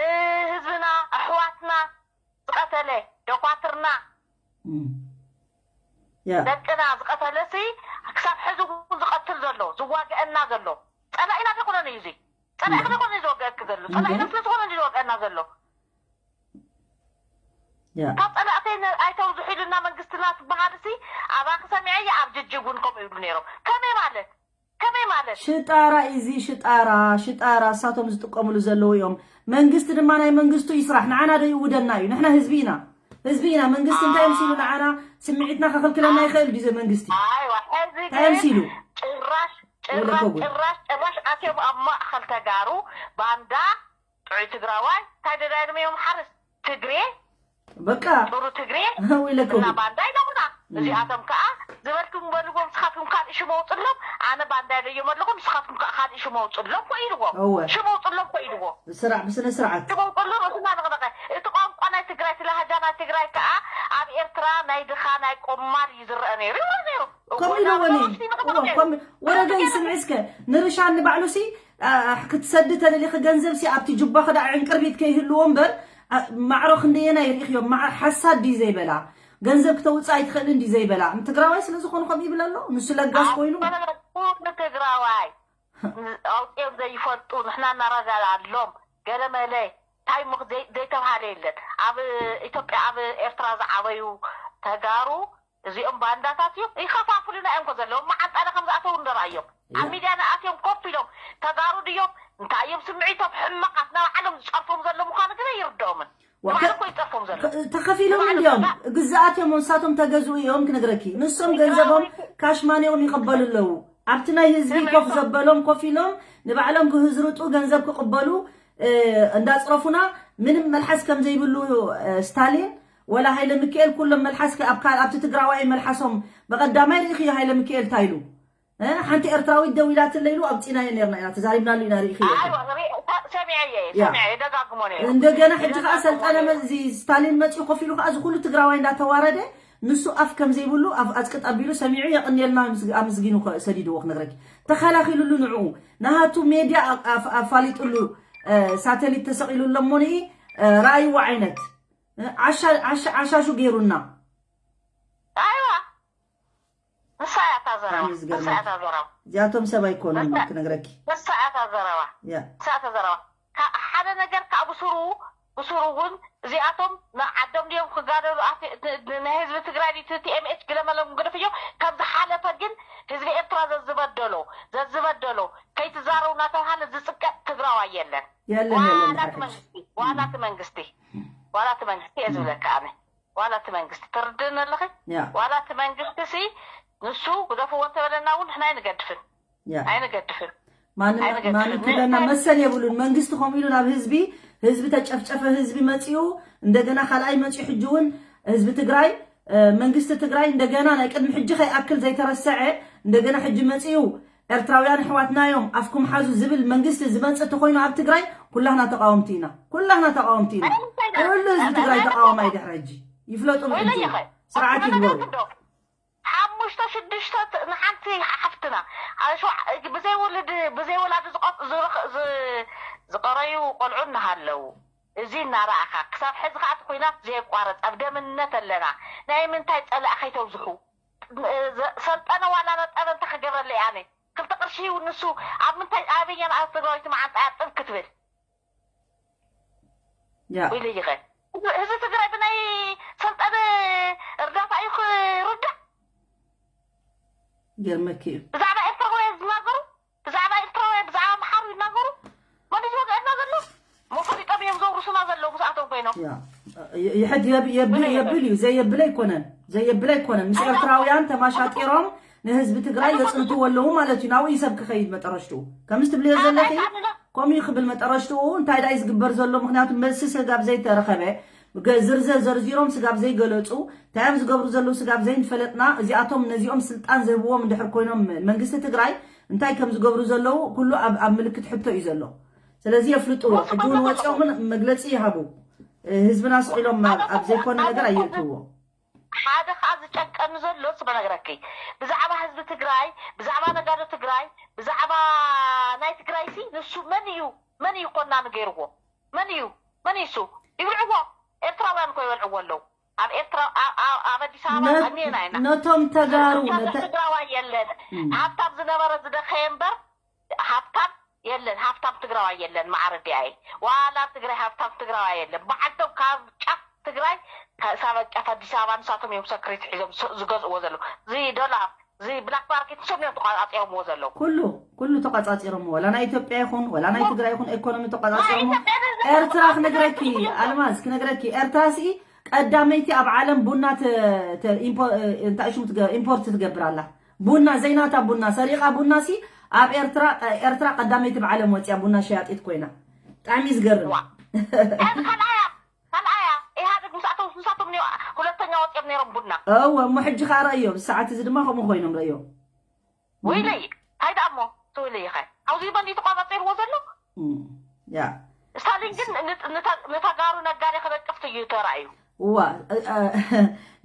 ህዝብና፣ ኣሕዋትና ዝቐተለ፣ ደኳትርና፣ እም። ያ። ደቅና ዝቐተለሲ ክሳብ ሕዚ እውን ዝቐትል ዘሎ፣ ዝዋግአና ዘሎ ጸላኢና ዶ ይኮነን እዩ እዚ? ጸላኢና ዶ ይኮነን እዩ ዝወግአክ ዘሎ? ጸላኢና እንዴ? ስለ ዝኾነ እዩ ዝወግአና ዘሎ። ያ። ካብ ጸላእተይ ነ-፣ ኣይተውዝሑ ኢሉና መንግስትና ትበሃልሲ ኣባኺ ሰሚዐየ ኣብ ጅጅግ እውን ከምኡ ይብሉ ነይሮም። ከመይ ማለት? ከመይ ማለት? ሽጣራ እዚ ሽጣራ፣ ሽጣራ እሳቶም ዝጥቀምሉ ዘለዉ እዮም። መንግስቲ ድማ ናይ መንግስቱ ይስራሕ። ንዓና ዶ ይውደና እዩ? ንሕና ህዝቢ ኢና። ህዝቢ ኢና። መንግስቲ እንታይ መሲሉ ንዓና ስምዒትና ከኽልክለና ይኽእል ድዩ? መንግስቲ ኣይዋ፣ ሕዚ እንታይ ግን መሲሉ? ጭራሽ፣ ጭራሽ፣ ወለኮ ጉድ። ጭራሽ፣ ጭራሽ ኣትዮም ኣብ ማእኸል ተጋሩ ባንዳ ጥዑይ ትግራዋይ፣ እንታይ ደዳይሎም እዮም ሓርስ ትግሬ፣ በቃ። ጥሩ ትግሬ ወይለኩም። እና ባንዳ ኢሎምና። እም። እዚኣቶም ከዓ ዝበልኩም በልዎም፣ ንስኻትኩም ካልእ ሽም ኣውፅሎም፣ ኣነ ባንዳ ኢለዮም ኣለኹ፣ ንስኻትኩም ከዓ ካልእ ሽም ኣውፅሎም ኮ ኢልዎ። እወ። ሽም ኣውፅሎም ኮ ኢልዎ። ስራዕ፣ ብስነ ስርዓት። ሽም ኣውፅሎም፣ እቲ እናነቕነቐ። እቲ ቋንቋ ናይ ትግራይ፣ እቲ ላህጃ ናይ ትግራይ ከዓ ኣብ ኤርትራ ናይ ድኻ፣ ናይ ቆማል እዩ ዝረአ ነይሩ፣ ይብሎ ነይሩ። ከምኡ ኢልዎ እኔ። እዎ፣ ከምኡ፣ ወረደይ ስምዒ እስከ። ንርሻን ንባዕሉ ሲ፣ አ፣ ክትሰዲ ተደሊኺ ገንዘብ ሲ ኣብቲ ጁባኺ ደኣ ዕንቅርቢት ከይህልዎ እምበር፣ አ፣ ማዕሮ ክንደየናይ ርኢኽዮ? ማዕሮ ሓሳድ ድዩ ዘይበላ? ገንዘብ ክተውፅእ ኣይትኽእልን ድዩ ዘይበላ? ንትግራዋይ ስለ ዝኾኑ ከምኡ ይብል ኣሎ? ንሱ ለጋስ ኮይኑ? ንትግራዋይ ኣውፅኦም ዘይፈልጡ፣ ንሕና እናረዳዳኣሎም፣ ገለ መለ፣ እንታይ ምኽ-፣ ዘይ-፣ ዘይተብሃለ የለን። ኣብ ኢትዮጵያ፣ ኣብ ኤርትራ ዝዓበዩ ተጋሩ፣ እዚኦም ባንዳታት እዮም። ይኸፋፍሉና እዮም እኮ ዘለዎም። መዓንጣና ከም ዝኣተዉ እንደረኣዮም። ኣብ እያ። ሚድያ ንኣትዮም ኮፍ ኢሎም፣ ተጋሩ ድዮም? እንታይ እዮም ስምዒቶም? ሕማቓት፣ ንባዕሎም ዝጸርፎም ዘሎ ምዃኑ ግን ኣይርድኦምን። ዋ፣ ንባዕሎም ከ-፣ እኮ ይጸርፎም ዘሎ። ከ-፣ ተኸፊሎም ንባዕሎም እንድዮም። ተጋ- ግዝኣት እዮም፣ ንሳቶም ተገዝኡ እዮም ክነግረኪ። ንሶም ትግራዊ ገንዘቦም ካሽ ማኒኦም ይቕበሉ ኣለዉ። ኣብቲ ናይ ህዝቢ ኮፍ ዘበሎም ኮፍ ኢሎም ንባዕሎም ክህዝርጡ ገንዘብ ክቕበሉ፣ እ፣ እንዳጽረፉና ምንም መልሓስ ከም ዘይብሉ፣ እ፣ ስታሊን ወላ ሃይለ ሚካኤል ኩሎም መልሓስ ከ-፣ ኣብ ካል-፣ ኣብቲ ትግራዋይ መልሓሶም በቐዳማይ ርኢኽዮ ሃይለ ሚካኤል እንታይ ኢሉ? እ፣ ሓንቲ ኤርትራዊት ደው ኢላትለይ ኢሉ ኣውጺናዮ ነርና ኢና፣ ተዛሪብናሉ ኢና፣ ርኢኽዮ ኢኹም። ኣይዋ፣ ሪ-፣ ተ-፣ ሰሚዐየ፣ ያ። ሰሚዐየ፣ ደጋግሞ ነይሩ። እንደገና ሕጂ ከኣ ደጋግሞ ሰልጠነ ነይሩ። መ-፣ እዚ ስታሊን መጺኡ ኮፍ ኢሉ ከኣ እዚ ኩሉ ትግራዋይ እንዳተዋረደ ንሱ ኣፍ ከም ዘይብሉ ኣፍ ኣጽቅጥ ኣቢሉ ሰሚዑ የቕንየልና ምስ-፣ ኣመስጊኑ ከ-፣ ሰዲድዎ ክነግረኪ። ተኸላኺሉሉ ንዕኡ። ናሃቱ ሜድያ ኣ-፣ ኣፍ-፣ ኣፋሊጡሉ፣ እ፣ ሳተሊት ተሰቒሉሎ እሞ ንኢ፣ እ፣ ረኣይዎ ዓይነት። እ፣ ዓሻ-፣ ዓሻ-፣ ዓሻሹ ገይሩና። ኣይዋ። ንሳ እያ እታ ዘረባ። ብጣዕሚ ዝገርመኪ። ንሳ እያ እታ ዘረባ። እዚኣቶም ሰብ ኣይኮኑን ንሳ-፣ ክነግረኪ። ንሳ እያ እታ ዘረባ። ያ። ንሳ እያ እታ ዘረባ። ካ-፣ ሓደ ነገር ከዓ ብስሩ፣ ብስሩ እውን እዚኣቶም ንዓዶም ድዮም ክጋደሉ ኣት-፣ ን-፣ ን-፣ ንህዝቢ ትግራይ ድዩ እቲ ቲ ኤም ኤች ግለመሎም ግደፍዮ። ከም ዝሓለፈ ግን ህዝቢ ኤርትራ ዘዝበደሎ፣ ዘዝበደሎ፣ ከይትዛረቡ እናተባሃለ ዝፅቀጥ ትግራዋይ የለን። የለን፣ የለን፣ ዋላ እቲ ድሕሪ ሕጂ። መንግስቲ፣ ዋላ እቲ መንግስቲ፣ ዋላ እቲ መንግስቲ እየ ዝብለካ ኣነ። ዋላ እቲ መንግስቲ ትርድእኒ ኣለኺ? ያ። ዋላ እቲ መንግስቲ ሲ ንሱ ግደፍዎ እንተበለና እውን ንሕና ኣይንገድፍን። ያ። ኣይንገድፍን። ማንም፣ ኣይንገድፍን። ማንም ክብለና እንታይ መሰል የብሉን። መንግስቲ ከምኡ ኢሉ ናብ ህዝቢ፣ ህዝቢ ተጨፍጨፈ፣ ህዝቢ መጺኡ፣ እንደገና ካልኣይ መጺኡ፣ ሕጂ እውን ህዝቢ ትግራይ፣ እ፣ መንግስቲ ትግራይ እንደገና ናይ ቅድሚ ሕጂ ከይኣክል ዘይተረሰዐ፣ እንደገና ሕጂ መጺኡ፣ ኤርትራውያን ኣሕዋትና እዮም ኣፍኩም ሓዙ ዝብል መንግስቲ ዝመጽእ ተኾይኑ ኣብ ትግራይ ኩላህና ተቃወምቲ ኢና። ኩላህና ተቃወምቲ ኢና። ኩሉ ህዝቢ ትግራይ ተቃዋማይ ድሕሪ ሕጂ ይፍለጡ። ስርዓት ይግበሩ። ሓሙሽተ ሽዱሽተ ንሓንቲ ሓፍትና ብዘይወልድ ብዘይወላዲ ዝቆ- ዝረኽ- ዝ- ዝቀረዩ ቆልዑ እናሃለዉ እዚ እናረኣኻ ክሳብ ሕዚ ከዓ እቲ ኩናት ዘየቋረፅ ኣብ ደምነት ኣለና። ናይ ምንታይ ፀላእ ከይተብዝሑ? ሰልጠነ ዋላ ነጠበ እንታይ ክገብረለይ ኣነ ክልተ ቅርሺ ይውን ንሱ ኣብ ምንታይ ኣበየን ኣብ ትግራዊት መዓንጣ ጥብ ክትብል ያ ኢለ ይኸ ህዝቢ ትግራይ ብናይ ሰልጠነ እርዳታ እዩ ክርዳእ። ገርመኪ እዩ። ብዛዕባ ኤርትራውያን ዝናገሩ ብዛዕባ ኤርትራውያን ብዛዕባ ኣምሓሩ ይናገሩ። መን እዩ ዝወግአና ዘሎ? መፈሊጦም እዮም ዘውርሱና ዘለዉ ምስኣቶም ኮይኖም። ያ ይሕድ የብ- የብል የብል እዩ። ዘየብል ኣይኮነን። ዘየብል ኣይኮነን። ምስ ኤርትራውያን ተማሻጢሮም ንህዝቢ ትግራይ የፅንትዎ ኣለዉ ማለት እዩ። ናብኡ እዩ ሰብ ክኸይድ መጠረሽትኡ። ከምዚ ትብልዮ ዘለኺ ከምኡ እዩ ክብል መጠረሽትኡ። እንታይ ዳይ ዝግበር ዘሎ? ምክንያቱ መልሲ ስጋብ ዘይተረኸበ፣ ገ- ዝርዝር ዘርዚሮም ስጋብ ዘይገለፁ፣ እንታይ እዮም ዝገብሩ ዘለዉ ስጋብ ዘይንፈለጥና፣ እዚኣቶም ነዚኦም ስልጣን ዝህብዎም እንድሕር ኮይኖም መንግስቲ ትግራይ እንታይ ከም ዝገብሩ ዘለዉ ኩሉ ኣብ ኣብ ምልክት ሕቶ እዩ ዘሎ። ስለዚ የፍልጥዎ። ሕጂ እውን ወፂኦም እውን መግለፂ ይሃቡ። ህዝብና ስቕ ኢሎም ኣብ ዘይኮነ ነገር ኣየእትውዎ። ሓደ ከዓ ዝጨንቀኒ ዘሎ ስበ ነገረኪ ብዛዕባ ህዝቢ ትግራይ ብዛዕባ ነጋዶ ትግራይ ብዛዕባ ናይ ትግራይ ሲ ንሱ መን እዩ መን እዩ ኮና ንገይርዎ መን እዩ መን እዩ እሱ ይብልዕዎ ኤርትራውያን እኮ ይበልዕዎ ኣለዉ ኣብ ኤርትራ ኣብ ኣዲስ ኣበባ ቀኒና ኢና ነቶም ተጋሩ ትግራዋይ የለን ሃብታም ዝነበረ ዝደኸየ እምበር ሃብታም የለን ሃብታም ትግራዋይ የለን ማዕረ ዲኣይ ዋላ ትግራይ ሃብታም ትግራዋይ የለን በዓልቶም ካብ ጫፍ ትግራይ ካብ ጫፍ ኣዲስ ኣበባ ንሳቶም እዮም ሰክሪት ሒዞም ዝገዝእዎ ዘለዉ እዚ ዶላር እዚ ብላክ ማርኬት ንሶም እዮም ተቋፃፂሮምዎ ዘለዉ ኩሉ ኩሉ ተቋፃፂሮምዎ ወላ ናይ ኢትዮጵያ ይኹን ወላ ናይ ትግራይ ይኹን ኤኮኖሚ ተቋፃፂሮምዎ ኤርትራ ክነግረኪ ኣልማዝ ክነግረኪ ኤርትራ ሲ ቀዳመይቲ ኣብ ዓለም ቡና እንታይ ሽሙ ኢምፖርት ትገብር ኣላ ቡና ዘይናታ ቡና ሰሪቓ ቡና ሲ ኣብ ኤርትራ ኤርትራ ቀዳመይቲ ብዓለም ወፂያ ቡና ሸያጢት ኮይና ብጣዕሚ ዝገርም ካልኣያ ኢህኣደግ ምስኣቶም ምስኣቶም ሁለተኛ ወፂኦም ነይሮም ቡና እወ እሞ ሕጂ ከዓ ረእዮም ሰዓት እዚ ድማ ከምኡ ኮይኖም ረእዮም ወይለይ እንታይ ደኣ እሞ ትብል ኢኸ ኣብዚ በንዲ ተቋፃፂርዎ ዘሎ ያ ስታሊን ግን ንተጋሩ ነጋዴ ክነቅፍ እዩ ተራእዩ እዋ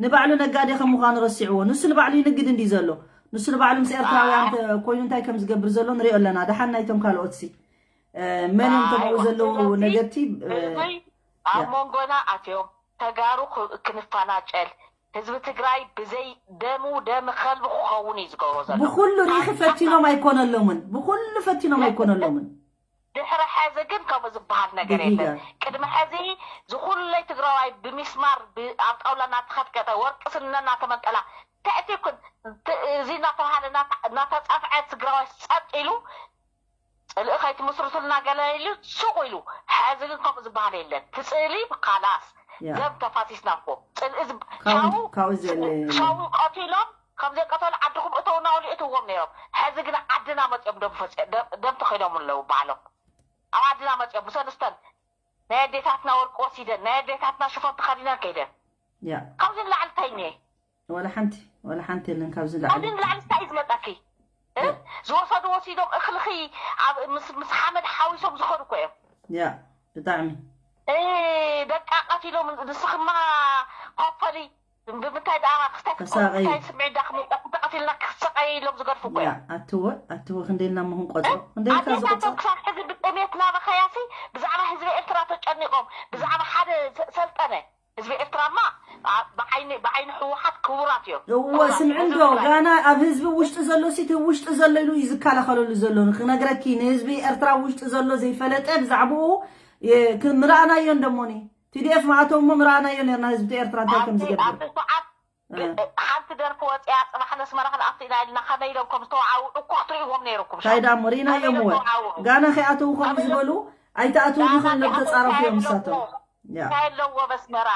ንባዕሉ ነጋዴ ከም ምዃኑ ረሲዕዎ ንሱ ንባዕሉ ይንግድ እንዲ ዘሎ ንሱ ንባዕሉ ምስ ኤርትራውያን ኮይኑ እንታይ ከም ዝገብር ዘሎ ንሪኦ ኣለና ደሓን ናይቶም ካልኦት ሲ መን እዮም ተብኡ ዘለዉ ነገርቲ ኣብ መንጎና ኣትዮም ተጋሩ ክንፈናጨል ህዝቢ ትግራይ ብዘይ ደሙ ደም ከልቢ ክኸውን እዩ ዝገብሮ ዘሎ ብኩሉ ሪኢኺ ፈቲኖም ኣይኮነሎምን ብኩሉ ፈቲኖም ኣይኮነሎምን ድሕሪ ሐዚ ግን ከምኡ ዝበሃል ነገር የለን። ቅድሚ ሐዚ ዝኹለይ ትግራዋይ ብሚስማር ኣብ ጣውላ እናተኸትከተ ወርቂ ስነ እናተመንጠላ ትዕቲ ኩን እዚ እናተባሃለ እናተፃፍዐ ትግራዋይ ፀጥ ኢሉ ፅልኢ ከይትምስርቱልና ገለ ኢሉ ሱቕ ኢሉ ሐዚ ግን ከምኡ ዝበሃል የለን። ትፅእሊ ካላስ ደም ተፋሲስና እኮ ፅልኢ ሻው ቀቲሎም ከም ዘይቀተሉ ዓድኹም እተው እናበሉ ይእትዎም ነይሮም። ሕዚ ግን ዓድና መፂኦም ደም ተኸይዶም ኣለዉ ባዕሎም። ኣብ ዓድና መፂኦም ምስ ኣንስተን ናይ ኣዴታትና ወርቂ ወሲደን ናይ ኣዴታትና ሽፎን ተኸዲነን ከይደን። ካብዚ ንላዕሊ እንታይ እኒኤ? ዋላ ሓንቲ ዋላ ሓንቲ የለን ካብዚ ንላዕሊ። ካብዚ ንላዕሊ እንታይ እዩ ዝመፀኪ? ዝወሰዱ ወሲዶም እኽልኺ ምስ ሓመድ ሓዊሶም ዝኸዱ እኮ እዮም። ያ ብጣዕሚ። ደቃ ቀቲሎም ንስኽማ ኮፈሊ ብምንታይ ደኣ ክስታይ ክስታይ ስምዒት ደኣ ክመፀ ተቐቲልና ክሰቃየ ኢሎም ዝገድፉ እኮ እዮም። ኣትወ ኣትወ ክንደይ ኢልና እሞ ክንቆፅሮ ክንደይ ኢልካ ዝቁፀር። ኣዴታቶም ክሳብ ሕዚ ብጥሜት እናበኸያሲ ብዛዕባ ህዝቢ ኤርትራ ተጨኒቖም ብዛዕባ ሓደ ሰልጠነ ህዝቢ ኤርትራማ ብዓይኒ ብዓይኒ ህወሓት ክቡራት እዮም። እወ ስምዒ እንዶ ጋና ኣብ ህዝቢ ውሽጢ ዘሎ ሲ እቲ ውሽጢ ዘሎ ኢሉ እዩ ዝከላኸለሉ ዘሎ ክነግረኪ ንህዝቢ ኤርትራ ውሽጢ ዘሎ ዘይፈለጠ ብዛዕባኡ ምረኣናዮ እንደሞኒ ቲዲኤፍ ማእቶም እሞ ምረኣናዮ ነርና ህዝቢ ኤርትራ እንታይ ከም ዝገብር። ሓንቲ ደርፊ ወፅያ ፅባሕ ነስመራ ክንኣቱ ኢና ኢልና ከመይ ኢሎም ከም ዝተወዓውዑ እኮ ክትርእይዎም ነይርኩም። እንታይ ዳሞ ርኢናዮም እወ ጋና ከይኣተዉ ከምኡ ዝበሉ ኣይተኣትዉ ይኾን ኢሎም ተፃረፉ እዮም ንሳቶም። እንታይ ኣለዎ በስመራ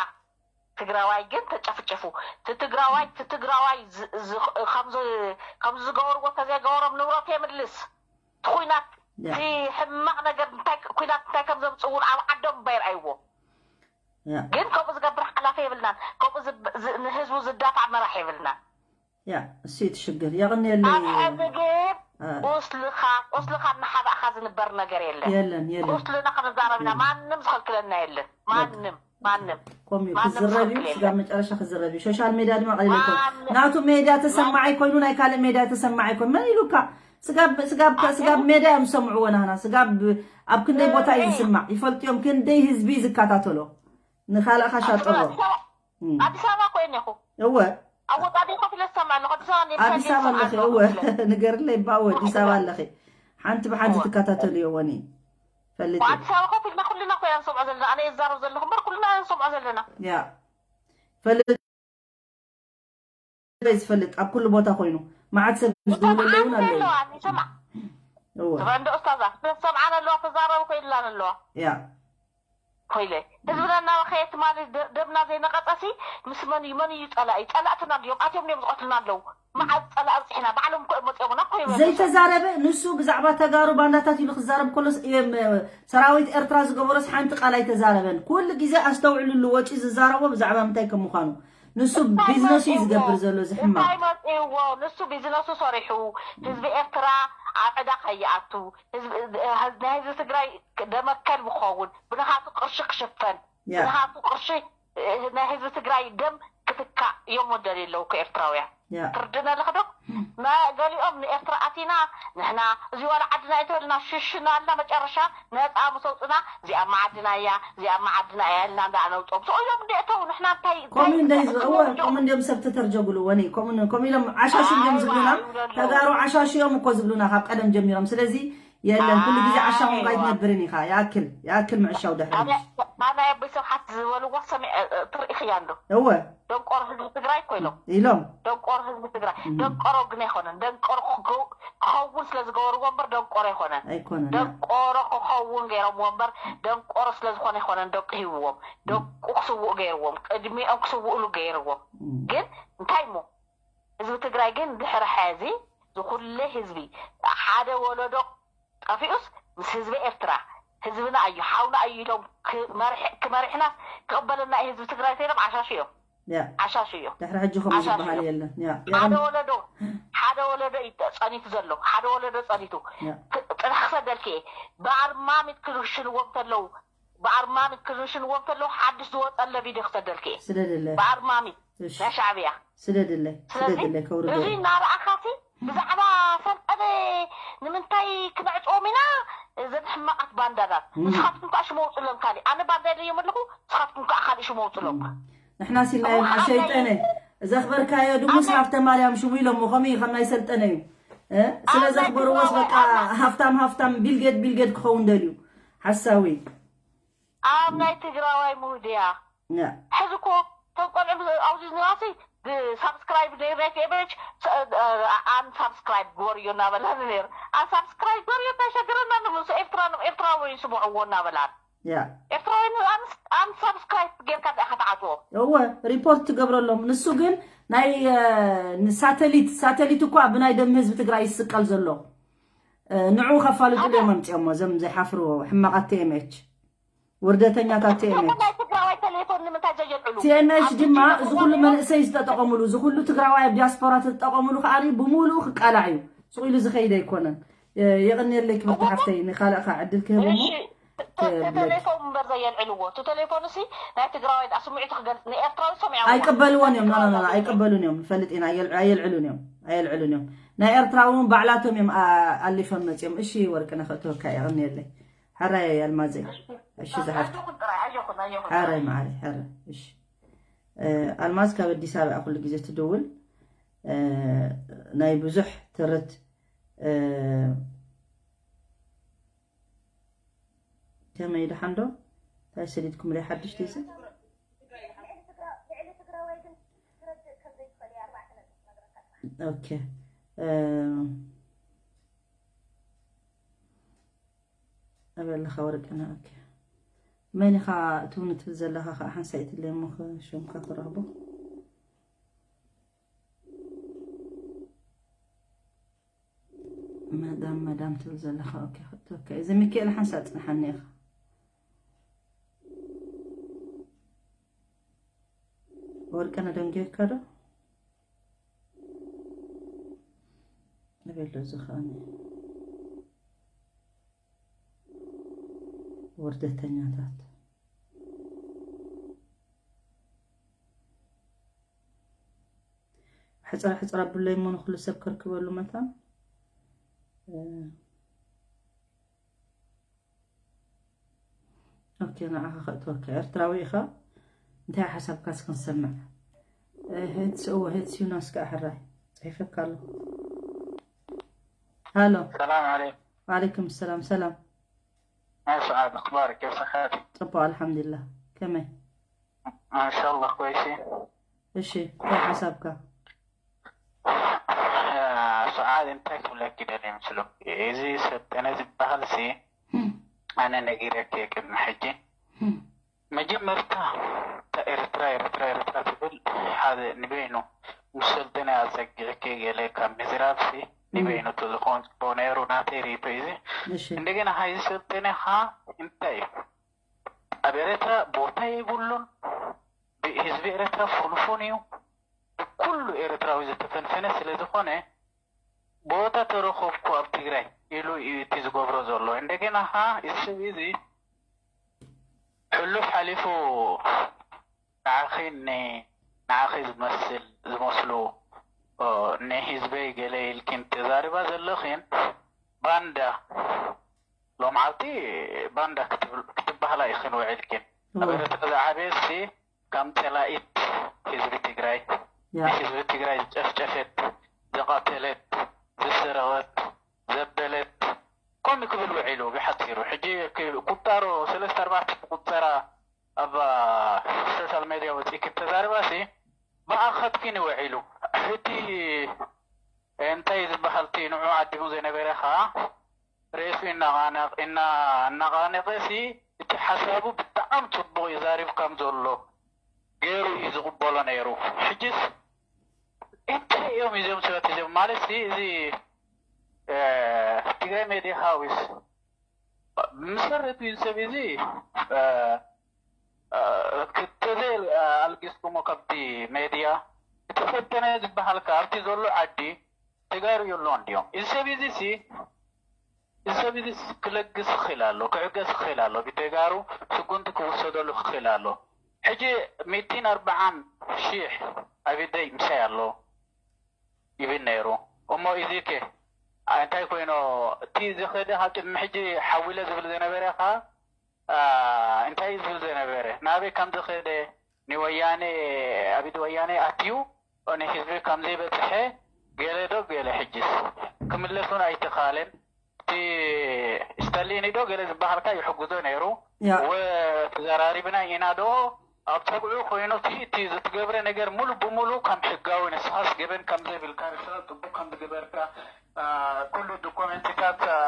ትግራዋይ ግን ተጨፍጭፉ ትትግራዋይ ትትግራዋይ ከምዚ ዝገበርዎ ተዘይገበሮም ንብረት የምልስ ትኩናት ሕማቕ ነገር ኩናት እንታይ ከም ዘምፅእ እውን ኣብ ዓዶም እባ ይርኣይዎ ግን ከምኡ ዝገብር ሓላፊ የብልናን ከምኡ ንህዝቡ ዝዳፋዕ መራሕ የብልናን ያ እሱ እቲ ሽግር የቕንየለይ ኣብ ሕዚ ግን ቁስልኻ ቁስልኻ እናሓባእኻ ዝንበር ነገር የለን። የለን የለን ቁስልና ክንዛረብ ኢና ማንም ዝኸልክለና የለን። ማንም ማንም ኮም እዩ ማንም ክዝረብ እዩ ዝኸልክል ስጋብ መጨረሻ ክዝረብ እዩ። ሶሻል ሜድያ ድማ ቀሊል ኣይኮን ማንም ናቱ ሜድያ ተሰማዓይ ኮይኑ ናይ ካልእ ሜድያ ተሰማዓይ ኮይኑ መን ኢሉካ? ስጋብ ስጋብ ስጋብ ሜድያ እዮም ዝሰምዕዎ ናህና ስጋብ ኣብ ክንደይ ቦታ እዩ ዝስማዕ ይፈልጥዮም ክንደይ ህዝቢ እዩ ዝከታተሎ ንኻልእኻ ሻጥሮ ኣዲስ ኣበባ ኮይነ ኢኹ እወ ኣብ ወፃኢ ከፊለ ዝሰምዕ ኣለኹ። ኣዲስ ኣበባ ኣዲስ ኣበባ ኣለኺ እወ ንገርለይ ባወ ኣዲስ ኣበባ ኣለኺ ሓንቲ ብሓንቲ ትከታተልዮ ወኒ ፈልጥ ኣዲስ ኣበባ ከፊልና ኩልና ኮይና ንሰምዖ ዘለና። ኣነ የዛረብ ዘለኹ እምበር ኩልና ኢና ንሰምዖ ዘለና። ያ ፈልጥ ዝፈልጥ ኣብ ኩሉ ቦታ ኮይኑ መዓት ሰብ ዝደውለለይ እውን ኣለዩ ኣለዋ ይሰማዕ እወ እንደ ኡስታዛ ሰምዓን ኣለዋ ተዛረብ ኮይንላን ኣለዋ። ያ ኮይለ ህዝብና እናበኸየ ትማሊ ደ- ደምና ዘይነቐፀሲ ምስ መን እዩ መን እዩ ፀላኢ? ፀላእትና ድዮም ኣትዮም ድዮም ዝቐትሉና ኣለዉ። መዓዝ ፀላኢ ኣብፅሕና ባዕሎም እኮ እዮም መፅኦምና እኮ ይበሉ። ዘይተዛረበ ንሱ ብዛዕባ ተጋሩ ባንዳታት ኢሉ ክዛረብ ከሎስ እም፣ ሰራዊት ኤርትራ ዝገበሮስ ሓንቲ ቃል ኣይተዛረበን። ኩሉ ግዜ ኣስተውዕልሉ ወጪ ዝዛረቦ ብዛዕባ ምንታይ ከም ምዃኑ ንሱ ቢዝነሱ እዩ ዝገብር ዘሎ እዚ ሕማቕ። እንታይ መፅእዎ? ንሱ ቢዝነሱ ሰሪሑ ህዝቢ ኤርትራ ኣብ ዕዳ ከይኣቱ ህዝቢ- ናይ ህዝቢ ትግራይ ደመከል ብኸውን ብንኻቱ ቅርሺ ክሽፈን ያ ብንኻቱ ቅርሺ እ፣ ናይ ህዝቢ ትግራይ ደም ክትካእ እዮም ወደል የለው ከኤርትራውያን ያ ትርድነ ኣለኽዶ? ገሊኦም ንኤርትራ ኣቲና ንሕና እዚ ዋላ ዓድና ኣይተበልና ሽሽና ኣልና መጨረሻ ነፃ ምስ ኣውፅና እዚኣ መዓድና እያ እዚኣ መዓድና እያ ኢልና እንዳ ኣነውፅኦም ስቕ ኢሎም እንደ እተው ንሕና እንታይ እንታይ- ከምኡ እንደ ህዝቢ እወ ከምኡ እንዲኦም ሰብ ተተርጀጉሉ ወኒ ከምኡ ከምኡ ኢሎም ዓሻሹ እንዲኦም ዝብሉና ተጋሩ ዓሻሹ እዮም እኮ ዝብሉና ካብ ቀደም ጀሚሮም ስለዚ የለን ኩሉ ግዜ ዓሻ ኮንካ ኣይትነብርን ኢኻ ይኣክል ይኣክል ምዕሻው ድሕሪ ኣነ ኣቦይ ስብሓት ዝበልዎ ሰሚዐ ትርኢኽያ እንዶ እወ ደንቆሮ ህዝቢ ትግራይ እኮ ኢሎም ኢሎም ደንቆሮ ህዝቢ ትግራይ ደንቆሮ ግን ኣይኮነን። ደንቆሮ ክገው- ክኸውን ስለ ዝገበርዎ እምበር ደንቆሮ ኣይኮነን። ኣይኮነን ደንቆሮ ክኸውን ገይሮምዎ እምበር ደንቆሮ ስለ ዝኾነ ኣይኮነን። ደቂ ሂብዎም ደቁ ክስውኡ ገይርዎም ቅድሚኦም ክስውእሉ ገይርዎም። ግን እንታይ እሞ ህዝቢ ትግራይ ግን ድሕሪ ሐዚ ዝኹለ ህዝቢ ሓደ ወለዶ ጠፊኡስ ምስ ህዝቢ ኤርትራ ህዝብና እዩ ሓውና እዩ ኢሎም ክመርሕ- ክመርሕናስ ክቕበለና እዩ ህዝቢ ትግራይ ተይሎም ዓሻሹ እዮም። ያ ዓሻሹ እዮም። ድሕሪ ሕጂ ከምኡ ዝበሃል የለን ያ ሓደ ወለዶ ሓደ ወለዶ እዩ ጸኒቱ ዘሎ ሓደ ወለዶ ጸኒቱ ያ ክ- ጥራሕ ክሰደልክ እየ። ብኣርማሚት ክርሽንዎም ተለው ብኣርማሚት ክርሽንዎም ተለው ሓድሽ ዝወፀለ ቪድዮ ክሰደልክ እየ። ስደድለ ብኣርማሚት እሺ ናይ ሻዕብያ ስደድለ ስለዚ ስደድለ ከውርዶ እዚ እናረኣኻሲ ብዛዕባ ሰልጠነ ንምንታይ ክነዕፅዎም ኢና? እዘን ሕማቓት ባንዳታት ንስኻትኩም ከዓ ሽመ ውፅሎም ካሊእ ኣነ ባንዳ የለዮም ኣለኹ ንስኻትኩም ከዓ ካሊእ ሽመ ውፅሎም። ንሕና ሲናዮ ንዓ ሸይጠነ ዘኽበርካዮ ድሙስ ሃፍተ ማርያም ሽሙ ኢሎሞ ከምኡ እዩ ከም ናይ ሰልጠነ እዩ እ? ስለ ዘኽበርዎስ በቃ ሃፍታም ሃፍታም ቢልጌት ቢልጌት ክኸውን ደልዩ ሓሳዊ ኣብ ናይ ትግራዋይ ሙድያ ያ ሕዚ እኮ እቶም ቆልዑ ኣብዚ ዝነዋሲ ሳብስክራይብ ነይርናይ ቴቤች ኣን ሳብስክራይብ ግበርዮ እናበላኒ ነይሩ ኣን ሳብስክራይብ ግበርዮ እንታይ ሸግረና ንምሱ ኤርትራ ንም ኤርትራዊ ይስምዕዎ እናበላን ያ ኤርትራዊ ኣን ሳብስክራይብ ጌርካ ዲኣ ከተዓፅዎ እወ ሪፖርት ትገብረሎም ንሱ ግን ናይ እ፣ ንሳተሊት ሳተሊት እኳ ብናይ ደም ህዝቢ ትግራይ ይስቀል ዘሎ እ፣ ንዑ ከፋልጡ እዮም ኣምፅኦሞ እዞም ዘይሓፍርዎ ሕማቓት ቲኤምኤች ውርደተኛታት ቲኤምኤች ናይ ትግራዋይ ቴሌፎን ንምንታይ ዘየልዕሉ ቲኤምኤች ድማ እዚ ኩሉ መንእሰይ ዝተጠቐሙሉ እዚ ኩሉ ትግራዋይ ኣብ ዲያስፖራ ዝተጠቐሙሉ ከዓ ብሙሉኡ ክቃላዕ እዩ ስቕ ኢሉ ዝኸይድ ኣይኮነን የቕንየለይ ክብርቲ ሓፍተይ ንካልእካ ዕድል ክህብ እሞ ቴሌፎን እምበር ዘየልዕልዎ እቲ ቴሌፎን ሲ ናይ ትግራዋይ ዳ ስምዒቱ ክገልፅ ንኤርትራዊ ሰሚዖ ኣይቀበልዎን እዮም ኖ ኣይቀበሉን እዮም ንፈልጥ ኢና ኣየልዕሉን እዮም ኣየልዕሉን እዮም ናይ ኤርትራ እውን ባዕላቶም እዮም ኣሊፎም መፅኦም እሺ ወርቅነ ክእትወካ የቕንየለይ ሕራይ ኣልማዘይ እሺ ዝሓፍት ሕራይ መዓሪ ሕራይ እሺ ኣልማዝ ካብ ኣዲስ ኣበባ ኩሉ ግዜ ትድውል ናይ ብዙሕ ትርት ከመይ ደሓን ዶ እንታይ ሰዲድኩም ለ ሓድሽ ዲስ ኦኬ ኣበለኻ ወርቅና ኦኬ መን ኢኻ ትውኒ ትብል ዘለኻ ከዓ ሓንሳእ ኢትለይ እሞ ሽምካ ክረኽቦ መዳም መዳም ትብል ዘለኻ ኦኬ ኦኬ እዚ ሚካኤል ሓንሳእ ፅንሓኒ ኢኻ ወርቅነ ደንጌካ ዶ ኣበሎ ዝኸነ ውርደተኛታት። ሕፅራ ሕፅራ ብለይ እሞ ንኩሉ ሰብ ከርክበሉ መታን። ኦኬ፣ ንዓኻ ከእትወካ። ኤርትራዊ ኢኻ? እንታይ ሓሳብካ እስኪ ክንሰምዕ። ሄትስ፣ እወ፣ ሄትስ ዩናስ ከዓ ሕራይ ጽሒፈካ ኣለኹ። ሃሎ። ሰላም ዓለይኩም። ወዓለይኩም ሰላም። ሰላም። ኣስዓድ፣ ኣኽባር፣ ኬፍ ሰሓቲ? ጽቡቕ፣ ኣልሓምዱሊላህ። ከመይ? ማሻኣላህ፣ ኮይሲ። እሺ፣ እንታይ ሓሳብካ? ያ፣ ሰዓድ፣ እንታይ ክብለኪ ደልየ ምስሉ? እዚ ሰልጠነ ዝበሃል ሲ፣ ኣነ ነጊረኪ ቅድሚ ሕጂ። መጀመርታ፣ እታ ኤርትራ፣ ኤርትራ፣ ኤርትራ ትብል፣ ሓደ ንበይኑ ምስ ሰልጠነ ኣጸጊዕኪ ገለ ካብ ምዝራብ ሲ፣ ንበይኑ ተዝኸውን ጽቡቕ ነይሩ፣ ናተይ ርእይቶ እዩ እዚ። እሺ። እንደገና፣ ሃይዚ ሰልጠነ ኸኣ እንታይ እዩ? ኣብ ኤርትራ ቦታ የብሉን፣ ብ-፣ ህዝቢ ኤርትራ ፍንፉን እዩ። ብኩሉ ኤርትራዊ ዝተፈንፈነ ስለ ዝኾነ፣ ቦታ ተረኸብኩ ኣብ ትግራይ ኢሉ እዩ እቲ ዝገብሮ ዘሎ። እንደገና ኸዓ እዚ ሰብ እዚ ሕሉፍ ሓሊፉ ንዓኺ ን-፣ ንዓኺ ዝመስል፣ ዝመስሉ፣ ኦ፣ ንህዝበይ ገለ ኢልኪን ተዛርባ ዘለኺን ባንዳ፣ ሎምዓልቲ ባንዳ ክትብል-፣ ክትበሃላ ኢኽን ውዒልኪን። ኣብ እወ። ኤርትራ ዝዓበየሲ ከም ጸላኢት ህዝቢ ትግራይ፣ ያ። ንህዝቢ ትግራይ ዝጨፍጨፈት፣ ዝቐተለት፣ ዝሰረቐት፣ ዘበለት፣ ከምኡ ክብል ውዒሉ ብሓጺሩ። ሕጂ ክ-፣ ቁጣሮ ሰለስተ ኣርባዕተ ክቁጸራ ኣብ ሶሻል ሜድያ ወጺእኪ ተዛርባሲ ብኣኸትኪን ውዒሉ። እቲ እንታይ ዝበሃል እቲ ንዑ ዓዲሙ ዘይነበረ ኸዓ ርእሱ እናቓነቕ-፣ እና-፣ እናቓነቐሲ እቲ ሓሳቡ ብጣዕሚ ጽቡቕ ይዛርብ ከም ዘሎ ገይሩ እዩ ዝቕበሎ ነይሩ። ሕጅስ እንታይ እዮም እዚኦም ሰባት እዚኦም? ማለትሲ እዚ፣ እ፣ ትግራይ ሜድያ ሃውስ ብመሰረቱ እዚ ሰብ እዚ፣ እ፣ እ፣ ክተዘይ ኣልጊስኩሞ ካብቲ ሜድያ፣ እቲ ሰልጠነ ዝበሃል ከኣ ኣብቲ ዘሎ ዓዲ ተጋሩ የሎን ድዮም? እዚ ሰብ እዚ ሲ፣ እዚ ሰብ እዚ ክለግስ ክኽእል ኣሎ፣ ክዕገስ ክኽእል ኣሎ፣ ብተጋሩ ስጉምቲ ክውሰደሉ ክኽእል ኣሎ። ሕጂ ሚእትን ኣርብዓን ሺሕ ኣብ ኢደይ ምሳይ ኣሎ ይብል ነይሩ። እሞ እዚ ከ እንታይ ኮይኖ? እቲ ዝኸደ ካብ ቅድሚ ሕጂ ሓዊለ ዝብል ዝነበረ ኸኣ፣ ኣ፣ እንታይ እዩ ዝብል ዝነበረ? ናበይ ከም ዝኸደ፣ ንወያኔ፣ ኣብ ኢድ ወያኔ ኣትዩ ንህዝቢ ከም ዘይበጽሐ፣ ገለ ዶ ገለ። ሕጅስ ክምለስ እውን ኣይተኻለን። እቲ ስታሊኒ ዶ ገለ ዝበሃልካ ይሕግዞ ነይሩ። ያ። ወ-፣ ተዘራሪብና ኢና ዶ ኣብ ጸግዑ ኮይኑ እቲ፣ እቲ ዝትገብረ ነገር ሙሉ ብሙሉ ከም ሕጋዊ ንስኻስ ገበን ከም ዘይብልካ፣ ንስኻ ጽቡቕ ከም ዝገበርካ፣ ኣ፣ ኩሉ ዶኩመንትታት፣ ኣ፣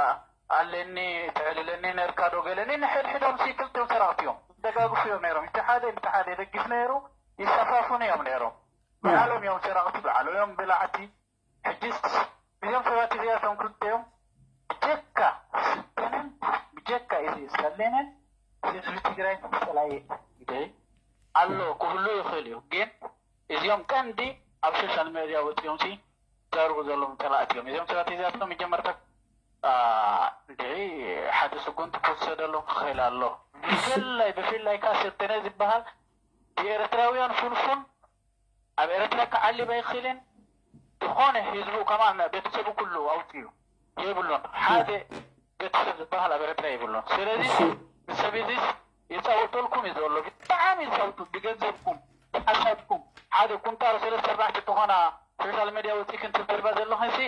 ኣለኒ፣ ተዕልለኒ ነርካ ዶ ገለኒ፣ ንሕድሕዶም ሲ ክልቲኦም ሰራቕቲ እዮም። ይደጋግፉ እዮም ነይሮም። እቲ ሓደ ነቲ ሓደ ይደግፍ ነይሩ፣ ይሰፋፍኑ እዮም ነይሮም። ያ። ባዕሎም እዮም ሰራቕቲ፣ ባዕሎም እዮም በላዕቲ። ሕጅስ እዞም ሰባት እዚኣቶም ክልቲኦም ብጀካ ስልጠነን ብጀካ እዚ ሰሌነን ህዝቢ ትግራይ ጸላኢ ግደይ ኣሎ ክህሉ ይኽእል እዩ። ግን እዚኦም ቀንዲ ኣብ ሶሻል ሜድያ ወፂኦም ሲ ዘርቡ ዘለዉ ጸላእቲ እዮም። እዚኦም ሰባት እዚኣቶም መጀመርታ፣ ኣ፣ እንድዒ ሓደ ስጉምቲ ክውሰደሎም ክኽእል ኣሎ። ብፍላይ፣ ብፍላይ ከኣ ስልጠነ ዝበሃል ብኤርትራውያን ፍንፉን ኣብ ኤርትራ ክዓልብ ኣይኽእልን። ዝኾነ ህዝቡ ከማን ቤተሰቡ ኩሉ ኣውፅኡ የብሉን። ሓደ ቤተሰብ ዝበሃል ኣብ ኤርትራ የብሉን። ስለዚ እሺ። ሰብ እዚስ ይፃወተልኩም እዩ ዘሎ። ብጣዕሚ ይፃወቱ፣ ብገንዘብኩም፣ ብሓሳብኩም። ሓደ ቁንጣሮ ሰለስተ ኣርባዕተ ዝኾና ሶሻል ሜድያ ወፂእክን ትዘርባ ዘለኽን ሲ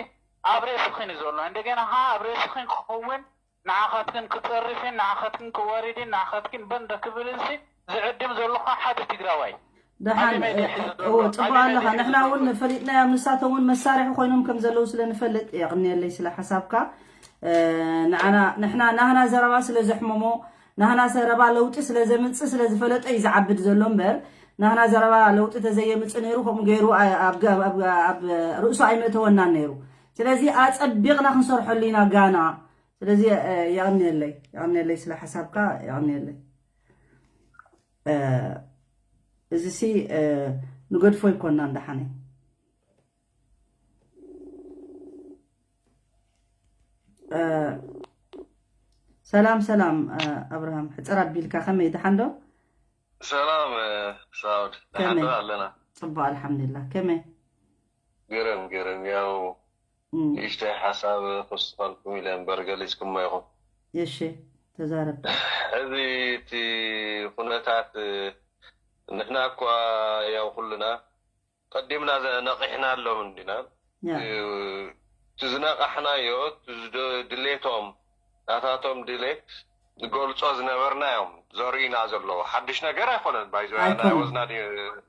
ኣብ ርእስኽን እዩ ዘሎ። እንደገና ኸዓ ኣብ ርእስኽን ክኸውን ንዓኻትክን ክጸርፍን ንዓኻትክን ክዋርድን ንዓኻትክን በንዳ ክብልን ሲ ዝዕድም ዘሎ ኸዓ ሓደ ትግራዋይ። ደሓን፣ ዓቢ ሜድያ እ፣ ሒዙ ዘሎ፣ እዎ፣ ጽቡቕ ዓቢ ኣለኻ። ሜድያ ሒዙ ንሕና እውን ዘሎ። ፈሊጥናዮም፣ ንሳቶም እውን መሳርሒ ኮይኖም ከም ዘለዉ ስለ ንፈልጥ፣ የቕንየለይ ስለ ሓሳብካ። እ፣ ንዓና፣ ንሕና፣ ናህና ዘረባ ስለ ዘሕመሞ፣ ናህና ዘረባ ለውጢ ስለ ዘምጽእ፣ ስለ ዝፈለጠ እዩ ዝዓብድ ዘሎ እምበር፣ ናህና ዘረባ ለውጢ ተዘየምጽእ ነይሩ፣ ከምኡ ገይሩ ኣ-፣ ኣብ ገ-፣ ኣብ፣ ኣብ ርእሱ ኣይመእተወናን ነይሩ። ስለዚ ኣጸቢቕና ክንሰርሐሉ ኢና ጋና። ስለዚ፣ እ፣ የቐንየለይ፣ የቐንየለይ ስለ ሓሳብካ፣ የቐንየለይ። እ፣ እዚ ሲ፣ እ፣ ንገድፎ ኣይኮናን ደሓነይ። ሰላም ሰላም። ኣብርሃም፣ ሕፅር ኣቢልካ፣ ከመይ፣ ደሓን ዶ? ሰላም ሳውድ፣ ደሓን ዶ? ኣለና። ፅቡቅ፣ ኣልሓምዱሊላህ። ከመይ? ግርም ግርም። ያው ንእሽተይ ሓሳብ ክውስኸልኩም ኢለ እምበር፣ ገሊፅኩሞ ኢኹም። እሺ፣ ተዛረብ። ሕዚ እቲ ኩነታት፣ ንሕና እኳ ያው ኩልና ቀዲምና ነቂሕናሎም እንዲና። እቲ ዝነቃሕናዮ፣ ድሌቶም፣ ናታቶም ድሌት ዝገልጾ ዝነበርና እዮም ዘርእዩና ዘለዉ። ሓድሽ ነገር ኣይኮነን። ባይዘ ኣይኮነን። ወዝና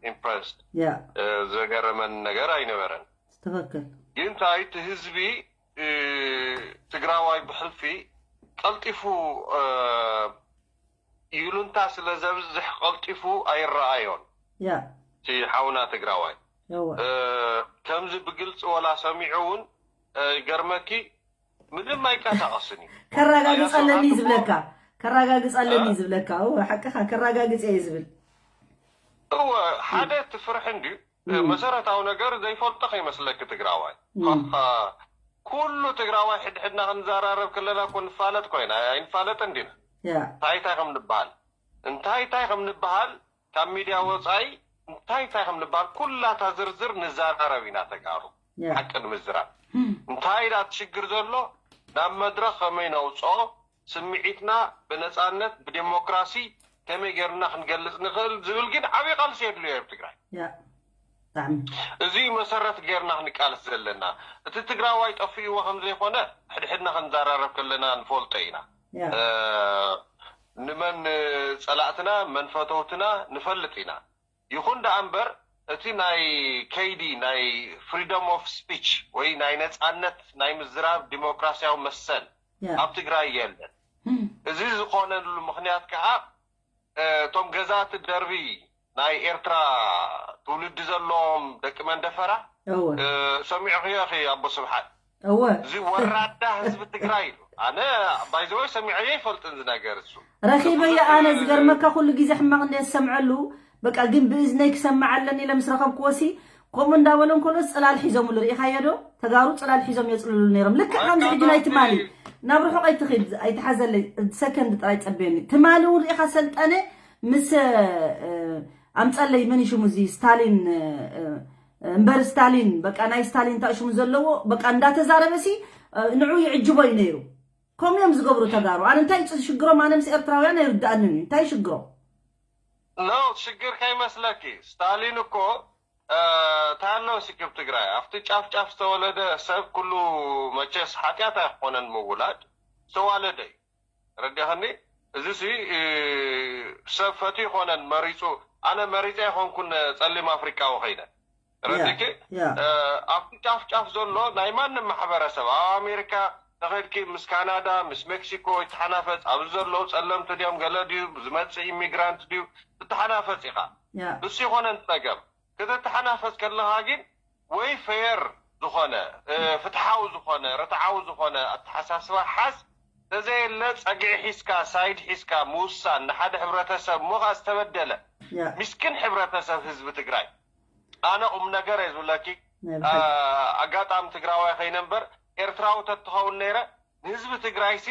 ኢምፕረስድ ያ ዘገረመን ነገር ኣይነበረን። ትክክል። ግን እንታይ፣ እቲ ህዝቢ ትግራዋይ ብሕልፊ ቀልጢፉ ይሉንታ ስለ ዘብዝሕ ቀልጢፉ ኣይረኣዮን። ያ እቲ ሓውና ትግራዋይ እወ ከምዚ ብግልፂ ወላ ሰሚዑ እውን ይገርመኪ፣ ምንም ኣይቀሳቀስን እዩ። ከረጋግፀለኒ ኣያ ዝብለካ ስብሓት ከረጋግፀለኒ ዝብለካ እወ ሓቅኻ ከረጋግፀ እየ ዝብል እወ ሓደ ትፍርሕ እንድዩ። መሰረታዊ ነገር ዘይፈልጦ ከይመስለኪ ትግራዋይ። ኩሉ ትግራዋይ ሕድሕድና ክንዘራረብ ከለና እኮ ንፋለጥ ኮይና ኣይንፋለጥ እንዲና። እንታይ እንታይ ከም ንበሃል እንታይ እንታይ ከም ንበሃል ካብ ሚድያ ወፃኢ እንታይ እንታይ ከም ንበሃል ኩላታ ዝርዝር ንዘራረብ ኢና ተጋሩ። ሓቂ ንምዝራብ እንታይ ዳ እቲ ሽግር ዘሎ ናብ መድረኽ ከመይ ነውፅኦ፣ ስምዒትና ብነፃነት ብዴሞክራሲ ከመይ ጌርና ክንገልፅ ንኽእል ዝብል ግን ዓብዪ ቃልሲ የድልዮ ኣብ ትግራይ። ያ ብጣዕሚ እዚ መሰረት ጌርና ክንቃለስ ዘለና። እቲ ትግራዋይ ጠፊእዎ ከም ዘይኮነ ሕድሕድና ክንዘራረብ ከለና ንፈልጦ ኢና። ያ ንመን ፀላእትና መን ፈተውትና ንፈልጥ ኢና። ይኹን ደኣ እምበር እቲ ናይ ከይዲ ናይ ፍሪደም ኦፍ ስፒች ወይ ናይ ነፃነት ናይ ምዝራብ ዲሞክራሲያዊ መሰል ያ ኣብ ትግራይ የለን። እዚ ዝኾነሉ ምኽንያት ከዓ እቶም ገዛእቲ ደርቢ ናይ ኤርትራ ትውልዲ ዘለዎም ደቂ መንደፈራ እወ ሰሚዕኽዮ ኢኺ ኣቦ ስብሓት እወ እዚ ወራዳ ህዝቢ ትግራይ ኢሉ። ኣነ ባይዘወይ ሰሚዐዮ ይፈልጥን ዝነገር እሱ ረኺበዮ ኣነ። ዝገርመካ ኩሉ ግዜ ሕማቕ እንደ ዝሰምዐሉ በቃ ግን ብእዝነይ ክሰምዕ ኣለኒ ኢለ ምስ ረኸብክዎ ሲ ከምኡ እንዳበለ እንከሎ ፅላል ሒዞምሉ ርኢኻዮ ዶ? ተጋሩ ፅላል ሒዞም የፅልሉ ነይሮም። ልክዕ ከምዚ ሕጂ ናይ ትማሊ ናብ ርሑቕ ኣይትኺድ ኣይትሓዘለይ ሰከንድ ጥራይ ፀበየኒ። ትማሊ እውን ርኢኻ ሰልጠነ ምስ ኣምፀለይ መን ሽሙ እዚ ስታሊን እምበር ስታሊን በቃ ናይ ስታሊን እንታይ ሽሙ ዘለዎ በቃ እንዳተዛረበ ሲ ንዑ ይዕጅቦ እዩ ነይሩ። ከምኡ እዮም ዝገብሩ ተጋሩ። ኣነ እንታይ ፅ- ሽግሮም ኣነ ምስ ኤርትራውያን ኣይርድኣንን እዩ። እንታይ ሽግሮም? ኖ ሽግር ከይመስለኪ ስታሊን እኮ እንታይ ኣለዎ ሲክብ ትግራይ ኣብቲ ጫፍ ጫፍ ዝተወለደ ሰብ ኩሉ መቸስ ሓጢኣት ኣይኮነን ምውላድ ዝተዋለደ እዩ። ረዲኸኒ እዚ ሲ ሰብ ፈትዩ ይኮነን መሪፁ። ኣነ መሪፀ ኣይኮንኩን ፀሊም ኣፍሪቃዊ ከይነ ረዲኪ ያ ኣብቲ ጫፍ ጫፍ ዘሎ ናይ ማንም ማሕበረሰብ ኣብ ኣሜሪካ ተኸድኪ ምስ ካናዳ ምስ ሜክሲኮ ይተሓናፈፅ ኣብዚ ዘለዉ ፀለምቲ ድዮም ገለ ድዩ ዝመፅእ ኢሚግራንት ድዩ ትተሓናፈፅ ኢኻ። ያ እሱ ይኮነን ፀገም ክትተሓናፈፅ ከለካ ግን ወይ ፌር ዝኾነ ፍትሓዊ ዝኾነ ርትዓዊ ዝኾነ ኣተሓሳስባ ሓዝ ተዘየለ ፀግዒ ሒዝካ ሳይድ ሒዝካ ምውሳን ንሓደ ሕብረተሰብ እሞ ከዓ ዝተበደለ ያ ሚስኪን ሕብረተሰብ ህዝቢ ትግራይ ኣነ ቁም ነገር እየ ዝብለኪ። ናይ ብሓቂ ኣጋጣሚ ትግራዋይ ከይነ እምበር ኤርትራዊ ተትኸውን ነይረ ንህዝቢ ትግራይ ሲ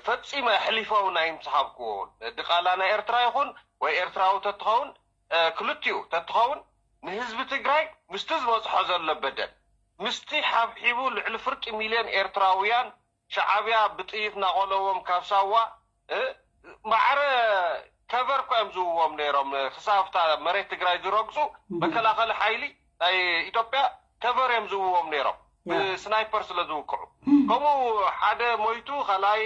ፈፂመ ኣሕሊፈ እውን ኣይምስሃብክዎ። ድቓላ ናይ ኤርትራ ይኹን ወይ ኤርትራዊ ተትኸውን ክልቲኡ ተትኸውን ንህዝቢ ትግራይ ምስቲ ዝበፅሖ ዘሎ በደል ምስቲ ሓብሒቡ ልዕሊ ፍርቂ ሚልዮን ኤርትራውያን ሻዓብያ ብጥይት እናቆለዎም ካብ ሳዋ ማዕረ ከቨር እኳ እዮም ዝህብዎም ነይሮም። ክሳብ እታ መሬት ትግራይ ዝረግፁ መከላኸሊ ሓይሊ ናይ ኢትዮጵያ ከቨር እዮም ዝህብዎም ነይሮም ብስናይፐር ስለ ዝውቅዑ። ከምኡ ሓደ ሞይቱ ካልኣይ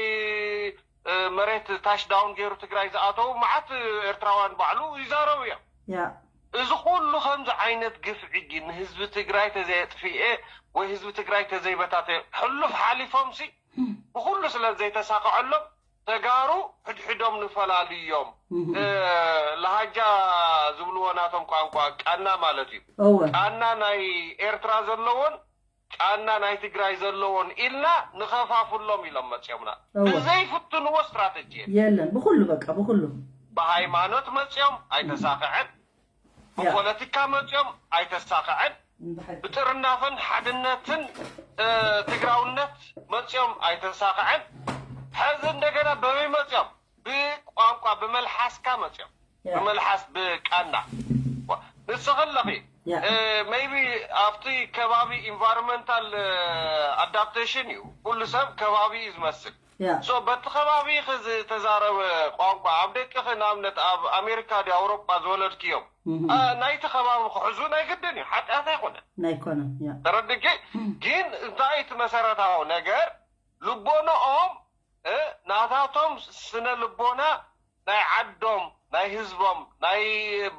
መሬት ታሽ ዳውን ገይሩ ትግራይ ዝኣተው መዓት ኤርትራውያን ባዕሉ ይዛረቡ እዮም። ያ እዚ ኩሉ ከምዚ ዓይነት ግፍዒ ግን ንህዝቢ ትግራይ ተዘየጥፍኤ ወይ ህዝቢ ትግራይ ተዘይበታተ ሕሉፍ ሓሊፎምሲ ብኩሉ ስለ ዘይተሳክዐሎም ተጋሩ ሕድሕዶም ንፈላልዮም። ለሃጃ ዝብልዎ ናቶም ቋንቋ ቃና ማለት እዩ። እወ ቃና ናይ ኤርትራ ዘለዎን ቃና ናይ ትግራይ ዘለዎን ኢልና ንኸፋፍሎም ኢሎም መፅኦምና። እወ ብዘይፍትንዎ ስትራተጂ የለን። የለን ብኩሉ በቃ ብኩሉ ብሃይማኖት መፅኦም ኣይተሳኽዐን። ያ ብፖለቲካ መፅኦም ኣይተሳኽዐን። ብጥርናፈን ሓድነትን ትግራውነት መፅኦም ኣይተሳኽዐን። ሕዚ እንደገና በበይ መፅኦም? ብቋንቋ ብመልሓስካ መፅኦም፣ ብመልሓስ ብቃና። ንስኺ ኣለኺ maybe ኣብቲ ከባቢ environmental adaptation እዩ። ኩሉ ሰብ ከባቢ እዩ ዝመስል። So በቲ ከባቢ ዝተዛረበ ቋንቋ ኣብ ደቅኺ ንኣብነት ኣብ ኣሜሪካ ድዩ ኣውሮጳ ዝወለድክዮም ናይቲ ከባቢ ክሕዙ ናይ ግድን እዩ፣ ሓጢኣት ኣይኮነን። ኣይኮነን። ተረድኪ? ግን እንታይ እቲ መሰረታዊ ነገር ልቦንኦም ናታቶም ስነ ልቦና ናይ ዓዶም ናይ ህዝቦም ናይ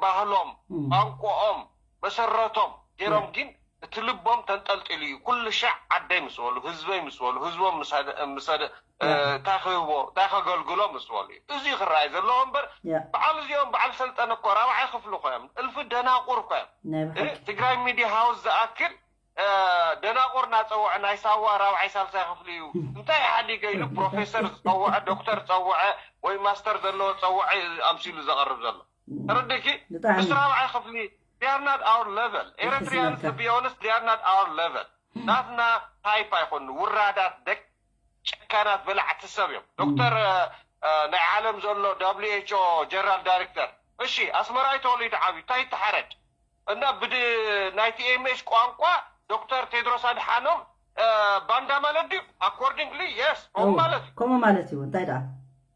ባህሎም ቋንቋኦም መሰረቶም ገይሮም ግን እቲ ልቦም ተንጠልጢሉ እዩ። ኩሉ ሻዕ ዓደይ ምስ በሉ ህዝበይ ምስ በሉ ህዝቦም እንታይ ክህቦ እንታይ ከገልግሎ ምስ በሉ እዩ እዚ ክረኣይ ዘለዎ እምበር በዓል እዚኦም በዓል ሰልጠነ እኮ ራብዓይ ክፍሊ እኮ እዮም። እልፊ ደናቁር እኮ እዮም። ትግራይ ሚድያ ሃውስ ዝኣክል ደናቁር እናፀውዐ ናይ ሳዋ ራብዓይ ሳልሳይ ክፍሊ እዩ እንታይ ሓዲገ ኢሉ ፕሮፌሰር ዝፀውዐ ዶክተር ዝፀውዐ ወይ ማስተር ዘለዎ ዝፀውዐ ኣምሲሉ ዘቕርብ ዘሎ ተረድኪ ምስ ራብዓይ ክፍሊ they are not our level Eritreans to be honest they are not our level ናትና ታይፕ ኣይኮኑ ውራዳት ደቅ ጨካናት በላዕቲ ሰብ እዮም ዶክተር ናይ ዓለም ዘሎ WHO general director እሺ ኣስመራ እዩ ተወሊዱ ዓብዩ እንታይ ይተሓረድ እና ብድ ናይ TMH ቋንቋ ዶክተር ቴድሮስ ኣድሓኖም ባንዳ ማለት ድዩ? Accordingly yes ከምኡ ማለት እዩ። ከምኡ ማለት እዩ። እንታይ ደኣ?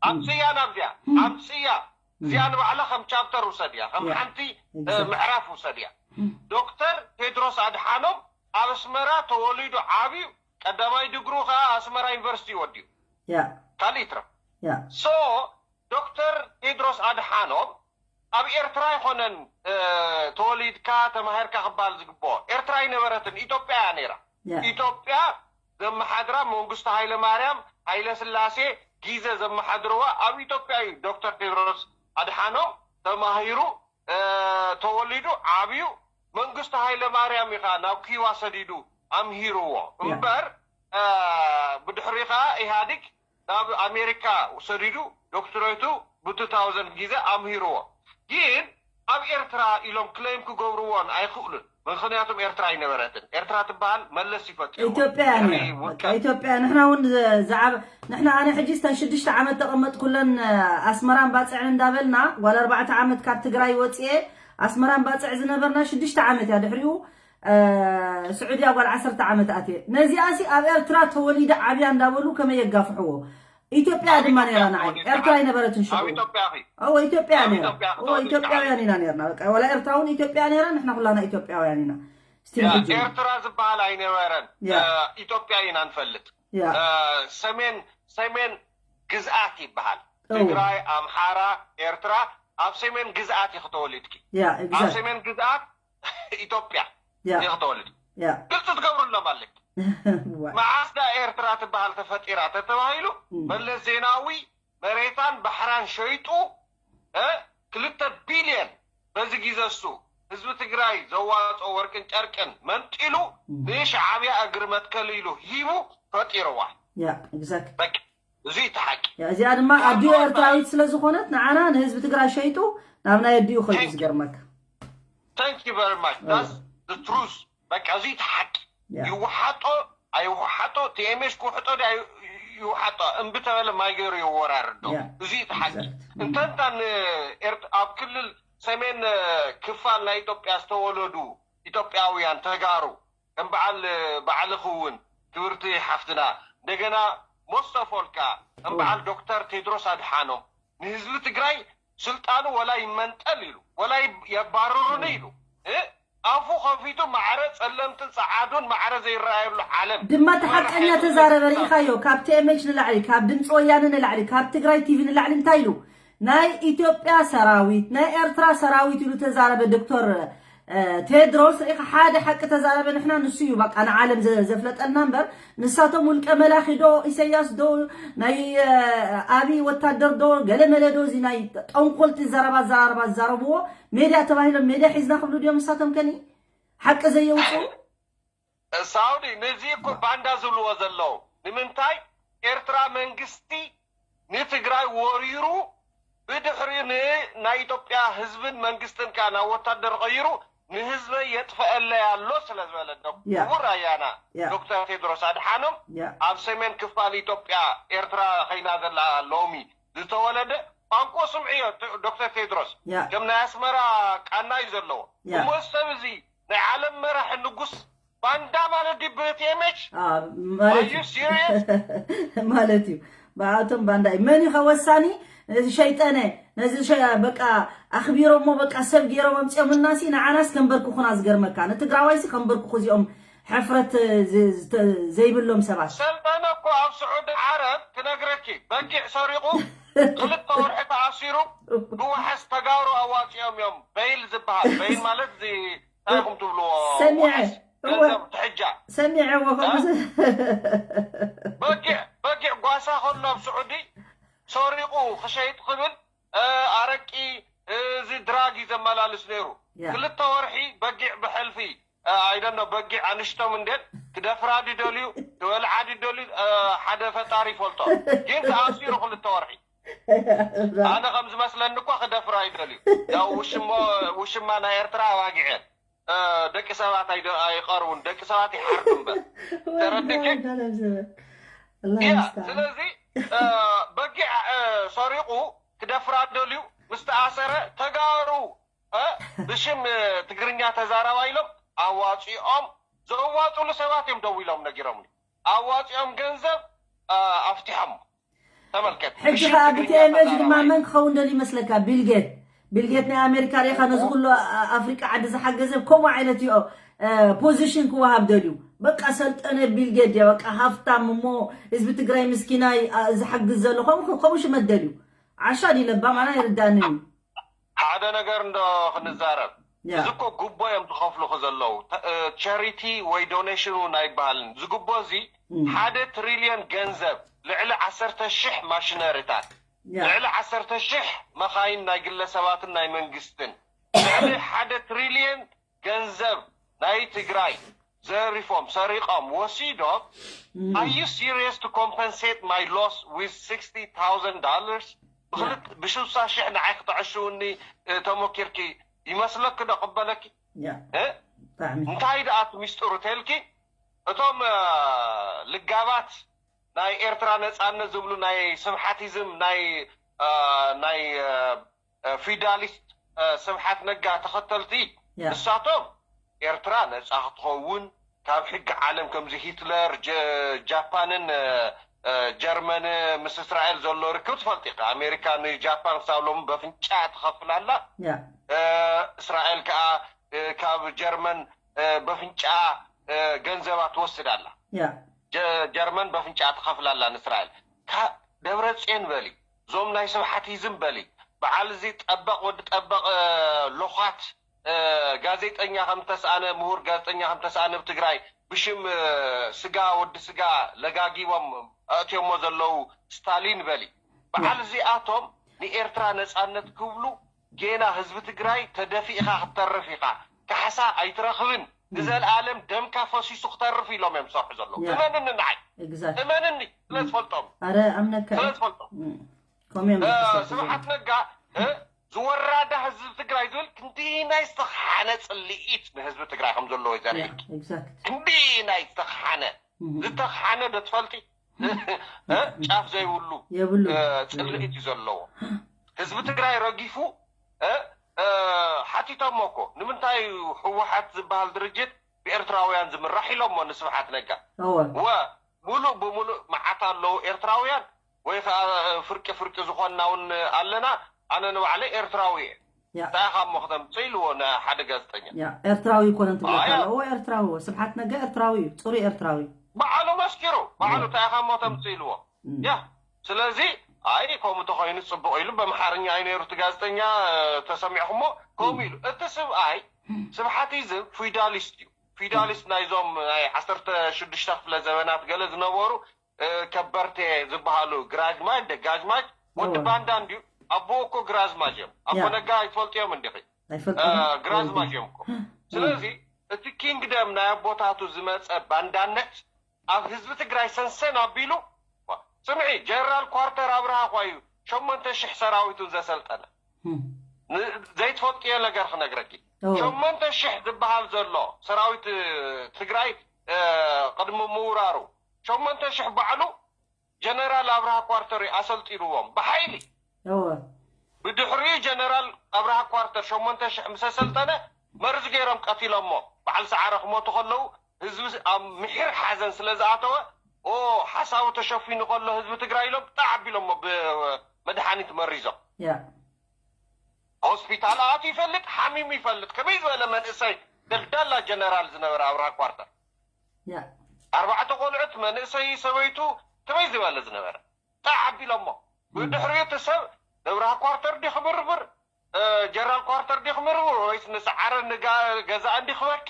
ኣምፅያ ናብዚኣ ኣምፅያ እዚኣ ንባዕላ ከም ቻፕተር ውሰድያ ከም ሓንቲ ምዕራፍ ውሰድያ። ዶክተር ቴድሮስ ኣድሓኖም ኣብ ኣስመራ ተወሊዱ ዓብዩ ቀዳማይ ድግሩ ከዓ ኣስመራ ዩኒቨርሲቲ ወዲኡ ያ ካልእ ይትረፍ። ያ so ዶክተር ቴድሮስ ኣድሓኖም ኣብ ኤርትራ ኣይኮነን ተወሊድካ ተማሂርካ ክበሃል ዝግብኦ። ኤርትራ ኣይነበረትን፣ ኢትዮጵያ እያ ነይራ። ኢትዮጵያ ዘመሓድራ መንግስቱ ሃይለ ማርያም፣ ሃይለ ስላሴ ጊዘ ዘመሓድርዋ ኣብ ኢትዮጵያ እዩ ዶክተር ቴድሮስ ኣድሓኖም ተማሂሩ ተወሊዱ ዓብዩ። መንግስቱ ሃይለ ማርያም እዩ ከዓ ናብ ኪዋ ሰዲዱ ኣምሂርዎ እምበር ብድሕሪኡ ከዓ ኢህኣዲግ ናብ ኣሜሪካ ሰዲዱ ዶክትሬቱ ብ two thousand ጊዘ ኣምሂርዎ። ግን ኣብ ኤርትራ ኢሎም ክሌም ክገብርዎን ኣይክእሉን። ምክንያቱም ኤርትራ ኣይነበረትን። ኤርትራ ትበሃል መለስ ይፈጥርዎ። ኢትዮጵያ እያ ነይራ። በቃ ኢትዮጵያ ንሕና እውን ዝዓበ ንሕና ኣነ ሕጂ ስታን ሽዱሽተ ዓመት ተቐመጥኩለን ኣስመራን ባፅዕን እንዳበልና ዋላ ኣርባዕተ ዓመት ካብ ትግራይ ወፅኤ ኣስመራን ባፅዕ ዝነበርና ሽዱሽተ ዓመት እያ። ድሕሪኡ ስዑድያ ጓል ዓሰርተ ዓመት ኣትየ ነዚኣ ሲ ኣብ ኤርትራ ተወሊደ ዓብያ እንዳበሉ ከመይ የጋፍሕዎ። ኢትዮጵያ ድማ ነይራ ንዓይ ኤርትራ ኣይነበረትን ሽዑ። እወ ኢትዮጵያ ነይራ። እወ ኢትዮጵያውያን ኢና ነርና። በቃ ዋላ ኤርትራ እውን ኢትዮጵያ ነይራ። ንሕና ኩላና ኢትዮጵያውያን ኢና። ስቲል ሕጂ እውን። ኤርትራ ዝበሃል ኣይነበረን። ኢትዮጵያ ኢና ንፈልጥ። ሰሜን ሰሜን ግዝኣት ይበሃል። ትግራይ፣ ኣምሓራ፣ ኤርትራ ኣብ ሰሜን ግዝኣት ኢኺ ተወሊድኪ። ኣብ ሰሜን ግዝኣት ኢትዮጵያ ኢኺ ተወሊድኪ። ግልፂ ትገብርሎም ኣለኪ። መዓስ ዳ ኤርትራ ትበሃል ተፈጢራ ተተባሂሉ መለስ ዜናዊ መሬታን ባሕራን ሸይጡ ክልተ ቢልየን በዚ ጊዘ እሱ ህዝቢ ትግራይ ዘዋፅኦ ወርቅን ጨርቅን መንጢሉ ንሻዓብያ እግሪ መትከል ኢሉ ሂቡ ፈጢርዋ። በቃ እዚ እቲ ሓቂ። እዚኣ ድማ ኣዲኡ ኤርትራዊት ስለ ዝኾነት ንዓና ንህዝቢ ትግራይ ሸይጡ ናብ ናይ ኣዲኡ ከይዱ ዝገርመካ። Thank you very much that's the truth በቃ እዚ እቲ ሓቂ። ይወሓጦ ኣይወሓጦ TMH ክውሕጦ ድያ ይወሓጦ እምቢ ተበለ ማይ ገይሩ የወራርዶ። እዚ እቲ ሓቂ። እንተንታ ኣብ ክልል ሰሜን ክፋል ናይ ኢትዮጵያ ዝተወለዱ ኢትዮጵያውያን ተጋሩ ከም በዓል ባዕልኺ እውን ክብርቲ ሓፍትና እንደገና most of all ከዓ ከም በዓል ዶክተር ቴድሮስ ኣድሓኖም ንህዝቢ ትግራይ ስልጣኑ ወላ ይመንጠል ኢሉ ወላ የባርሩኒ ኢሉ ኣፉ ከፊቱ ማዕረ ፀለምትን ፀዓዱን ማዕረ ዘይረኣየሉ ዓለም ድማ እቲ ሓቀኛ ተዛረበ ርኢኻዮ። ካብ TMH ንላዕሊ ካብ ድምፂ ወያነ ንላዕሊ ካብ ትግራይ ቲቪ ንላዕሊ እንታይ ኢሉ ናይ ኢትዮጵያ ሰራዊት ናይ ኤርትራ ሰራዊት ኢሉ ተዛረበ ዶክተር ቴድሮስ ርኢኻ ሓደ ሓቂ ተዛረበ ንሕና ንሱ እዩ በቃ ንዓለም ዘፍለጠልና እምበር ንሳቶም ውልቀ መላኺ ዶ ኢሰያስ ዶ ናይ ኣብይ ወታደር ዶ ገለ መለ ዶ እዚ ናይ ጠንቆልቲ ዘረባ ኣዘራርባ ዝዛረብዎ ሜድያ ተባሂሎም ሜድያ ሒዝና ክብሉ ድዮም ንሳቶም ከኒ ሓቂ ዘየውፅኡ ሳውዲ ነዚ እኮ ባንዳ ዝብልዎ ዘለዉ ንምንታይ ኤርትራ መንግስቲ ንትግራይ ወሪሩ ብድሕሪኡ ንናይ ኢትዮጵያ ህዝብን መንግስትን ከዓ ናብ ወታደር ቀይሩ ንህዝበይ የጥፈአለይ ኣሎ ስለ ዝበለ ዶ-፣ ያ። ክቡር ኣያና ያ። ዶክተር ቴድሮስ ኣድሓኖም ያ። ኣብ ሰሜን ክፋል ኢትዮጵያ ኤርትራ ኸይና ዘላ ሎሚ ዝተወለደ ቋንቋ ስምዕዮ ዶ-፣ ዶክተር ቴድሮስ ያ። ከም ናይ ኣስመራ ቃና እዩ ዘለዎ። ያ። እሞ እዚ ሰብ እዚ ናይ ዓለም መራሒ ንጉስ ባንዳ ማለት ድዩ ብቲኤምኤች? አ፣ ማለት እዩ። Are you serious? ማለት እዩ። ብኣቶም ባንዳ እዩ። መን እዩ ከ ወሳኒ? ነዚ ሸይጠነ፣ ነዚ ሸ-፣ በቃ ኣኽቢሮሞ፣ በቃ ሰብ ገይሮም ኣምፅኦምልና ሲ ንዓናስ ከንበርክኹና ዝገርመካ። ንትግራዋይ ሲ ከንበርክኹ እዚኦም ሕፍረት ዝ-፣ ዝተ-፣ ዘይብሎም ሰባት። ሰልጠነ እኮ ኣብ ስዑዲ ዓረብ ክነግረኪ በጊዕ ሰሪቑ ክልተ ወርሒ ተኣሲሩ ብዋሕስ ተጋሩ ኣዋፂኦም እዮም። በይል ዝበሃል፣ በይል ማለት እዚ እንታይ ኢኹም ትብልዎ? ሰሚዐ። ዋሕስ እወ። ገንዘብ ትሕጃ። ሰሚዐ እወ፣ ከምኡ እ? ዝ-፣ በጊዕ፣ በጊዕ ጓሳ ከሎ ኣብ ስዑዲ ሰሪቑ ክሸይጥ ክብል፣ እ፣ ኣረቂ፣ እ፣ እዚ ድራግ እዩ ዘመላልስ ነይሩ። ያ። ክልተ ወርሒ በጊዕ ብሕልፊ፣ እ፣ I don't know፣ በጊዕ ኣንሽቶም እንዴት ክደፍራ ድደልዩ፣ ክበልዓ ድደልዩ፣ እ፣ ሓደ ፈጣሪ ይፈልጦ። ግን ተኣሲሩ ክልተ ወርሒ። ኣነ ከም ዝመስለኒ እኳ ክደፍራ ይደልዩ። ያው ውሽሞ-፣ ውሽማ ናይ ኤርትራ ኣባጊዕ እየን። እ፣ ደቂ ሰባት ኣይደ-፣ ኣይቐርቡን፣ ደቂ ሰባት ይሓርዱ እምበር። ተረድኪ? ወይኔ፣ ኣዳለም ዘበን። ኣላህ ያ፣ ይመስገን። ስለዚ፣ እ፣ በጊዕ፣ እ፣ ሰሪቑ ክደፍራ ደልዩ ምስ ተኣሰረ ተጋሩ፣ እ፣ ብሽም፣ እ፣ ትግርኛ ተዛራባ ኢሎም ኣዋፂኦም ዘዋፅሉ ሰባት እዮም ደዊሎም ነጊሮምኒ። ኣዋፂኦም ገንዘብ፣ እ፣ ኣፍቲሖም። ተመልከት። ሕጂ ብሽም ከዓ ትግርኛ ብቲኤምኤች ድማ ተዛራባይ። መን ክኸውን ደልዩ ይመስለካ? ቢልጌት። ቢልጌት ናይ ኣሜሪካ ሪኢኻ ነዚ ኩሉ ኣ-፣ ኣፍሪቃ ዓዲ ዝሓገዘ ከምኡ ዓይነት እዩ፣ እ፣ ፖዚሽን ክወሃብ ደልዩ። በቃ ሰልጠነ ቢልጌት ድያ፣ በቃ ሃፍታም እሞ ህዝቢ ትግራይ ምስኪናይ፣ ኣ፣ ዝሓግዝ ዘሎ ከምኡ፣ ከምኡ ሽመት ደልዩ። ዓሻ ድዩ ለባም ኣና ይርዳኒ እዩ። ሓደ ነገር እንዶ ክንዛረብ። ያ። እዚ እኮ ጉቦ እዮም ዝኸፍሉኹ ዘለዉ። ተ-፣ እ፣ ቸሪቲ ወይ ዶኔሽን እውን ኣይበሃልን። እዚ ጉቦ እዚ እም። ሓደ ትሪልዮን ገንዘብ፣ ልዕሊ ዓሰርተ ሺሕ ማሽነሪታት፣ ያ። ልዕሊ ዓሰርተ ሺሕ መኻይን ናይ ግለሰባትን ናይ መንግስትን፣ ልዕሊ ሓደ ትሪልዮን ገንዘብ ናይ ትግራይ ዘሪፎም፣ ሰሪቖም፣ ወሲዶም፣ እም። Are you serious to compensate my loss with sixty thousand dollars? ያ። ብኽልተ፣ ብሽሳ ሺሕ ንዓይ ክተዕሽውኒ፣ እ፣ ተሞኪርኪ ይመስለኪ ዶ ቅበለኪ? ያ። እ? ብጣዕሚ። እንታይ ደኣ እቲ ሚስጥሩ ተልኪ? እቶም፣ እ፣ ልጋባት ናይ ኤርትራ ነጻነት ዝብሉ ናይ ስብሓቲዝም ናይ፣ እ፣ ናይ፣ እ፣ እ፣ ፊውዳሊስት፣ እ፣ ስብሓት ነጋ ተኸተልቲ ያ። ንሳቶም ኤርትራ ነጻ ክትኸውን ካብ ሕጊ ዓለም ከምዚ ሂትለር፣ ጀ-፣ ጃፓንን፣ እ፣ እ፣ ጀርመን ምስ እስራኤል ዘሎ ርክብ ትፈልጢ ኢኻ። ኣሜሪካ ንጃፓን ክሳብ ሎሚ በፍንጫ ትኸፍል ኣላ። ያ። እ፣ እስራኤል ከኣ፣ እ፣ ካብ ጀርመን፣ እ፣ በፍንጫ፣ እ፣ ገንዘባ ትወስድ ኣላ። ያ። ጀ-፣ ጀርመን በፍንጫ ትኸፍል ኣላ ንእስራኤል። ካ-፣ ደብረጽዮን በሊ፣ እዞም ናይ ስብሓቲዝም በሊ፣ በዓል እዚ ጠበቕ ወዲ ጠበቕ፣ እ፣ ሎኻት፣ እ፣ ጋዜጠኛ ከም ተስኣነ፣ ምሁር ጋዜጠኛ ከም ተስኣነ ኣብ ትግራይ ብሽም፣ እ፣ ስጋ ወዲ ስጋ ለጋጊቦም ኣእትዮሞ ዘለዉ ስታሊን በሊ። በዓል እዚኣቶም ንኤርትራ ነጻነት ክብሉ ጌና ህዝቢ ትግራይ ተደፊእኻ ክትተርፍ ኢኻ። ካሕሳ ኣይትረኽብን። እም። ንዘለኣለም ደምካ ፈሲሱ ክተርፍ ኢሎም እዮም ዝሰርሑ ዘለዉ። ያ። እመንኒ ንዓይ። ኤግዛክት። እመንኒ፣ ስለ እም። ዝፈልጦም። ኣረ፣ ኣምነካ ስለ እየ። ዝፈልጦም። እም። ከምኡ እዮም እ፣ ዝሰርሑ ስብሓት ዘለዉ። ነጋ፣ እ፣ ዝወራዳ ህዝቢ ትግራይ ዝብል ክንዲ ናይ ዝተኽሓነ ጽልኢት ንህዝቢ ትግራይ ከም ዘለዎ እዩ ያ፣ ዘርእየኪ። ኤግዛክት። ክንዲ ናይ ዝተኽሓነ፣ እም። ዝተኽሓነ ዶ ትፈልጢ? እ፣ ጫፍ ዘይብሉ፣ የብሉ። እ፣ ጽልኢት እዩ ዘለዎ። ህዝቢ ትግራይ ረጊፉ፣ እ፣ እ፣ ሓቲቶሞ እኮ፣ ንምንታይ ህወሓት ዝበሃል ድርጅት ብኤርትራውያን ዝምራሕ ኢሎሞ ንስብሓት ነጋ። እወ። ወ-፣ ሙሉእ ብሙሉእ መዓት ኣለዉ ኤርትራውያን፣ ወይ ከዓ ፍርቂ ፍርቂ ዝኾንና እውን ኣለና። ኣነ ንባዕለይ ኤርትራዊ እየ። ያ። እንታይ ኢኻ እሞ ክተምጽእ ኢልዎ ንሓደ ጋዜጠኛ። ያ፣ ኤርትራዊ ኣይኮነን ትብለካ ኣያ። ኣለዎ። እወ፣ ኤርትራዊ እዎ። ስብሓት ነጋ ኤርትራዊ እዩ። ጽሩይ ኤርትራዊ። ባዕሉ መስኪሩ፣ ባዕሉ እወ። እንታይ ኢኻ እሞ ተምጽእ ኢልዎ። እም። ያ፣ ስለዚ ኣይ፣ ከምኡ ተኾይኑ ጽቡቕ ኢሉ፣ በምሓርኛ እዩ ነይሩ እቲ ጋዜጠኛ፣ እ፣ ተሰሚዕኹሞ፣ ከምኡ እም። ኢሉ። እቲ ስብኣይ፣ ስብሓቲዝም ፊውዳሊስት እዩ። ፊውዳሊስት ናይዞም ናይ ዓሰርተ ሽዱሽተ ክፍለ ዘበናት ገለ ዝነበሩ፣ እ፣ ከበርቴ ዝበሃሉ ግራጅማች፣ ደጋጅማች፣ ወዲ እወ። ባንዳ እንድዩ። ኣቦኡ እኮ ግራዝማች እዮም። ኣቦ ያ። ነጋ ኣይትፈልጥዮም እንዲኺ? ኣይፈልጦም። እ፣ ግራዝማች እዮም እኮ። እም። ስለዚ እቲ ኪንግደም ናይ ኣቦታቱ ዝመጸ ባንዳነት ኣብ ህዝቢ ትግራይ ሰንሰን ኣቢሉ፣ ዋ፣ ስምዒ፣ ጀነራል ኳርተር ኣብርሃ እኳ እዩ ሸሞንተ ሽሕ ሰራዊቱ ዘሰልጠነ። እም። ን-፣ ዘይትፈልጥዮ ነገር ክነግረኪ። ሸሞንተ ሽሕ ዝበሃል ዘሎ ሰራዊት ትግራይ ቅድሚ ምውራሩ ሸሞንተ ሽሕ ባዕሉ ጀነራል ኣብርሃ ኳርተር ኣሰልጢንዎም ብሓይሊ። ብድሕሪኡ ጀነራል ኣብርሃ ኳርተር ሸሞንተ ሽሕ ምስ ኣሰልጠነ መርዚ ገይሮም ቀቲሎሞ። በዓል ሰዓረ ክሞቱ ከለዉ ህዝቢ ኣብ ምሒር ሓዘን ስለ ዝኣተወ፣ ኦ፣ ሓሳቡ ተሸፊኑ ከሎ ህዝቢ ትግራይ ኢሎም ጣዕ ኣቢሎሞ ብመድሓኒት መሪዞም። ሆስፒታል ኣቱ ይፈልጥ፣ ሓሚሙ ይፈልጥ። ከመይ ዝበለ መንእሰይ ደልዳላ ጀነራል ዝነበረ ኣብርሃ ኳርተር። ኣርባዕተ ቆልዑት መንእሰይ ሰበይቱ ከመይ ዝበለ ዝነበረ ጣዕ ኣቢሎሞ። ብድሕሪኡ እቲ ሰብ ኣብርሃ ኳርተር ድዩ ክብርብር፣ ጀነራል ኳርተር ድዩ ክብርብር ወይስ ንሰዓረ ንገዛእ እንዲ ክበኪ?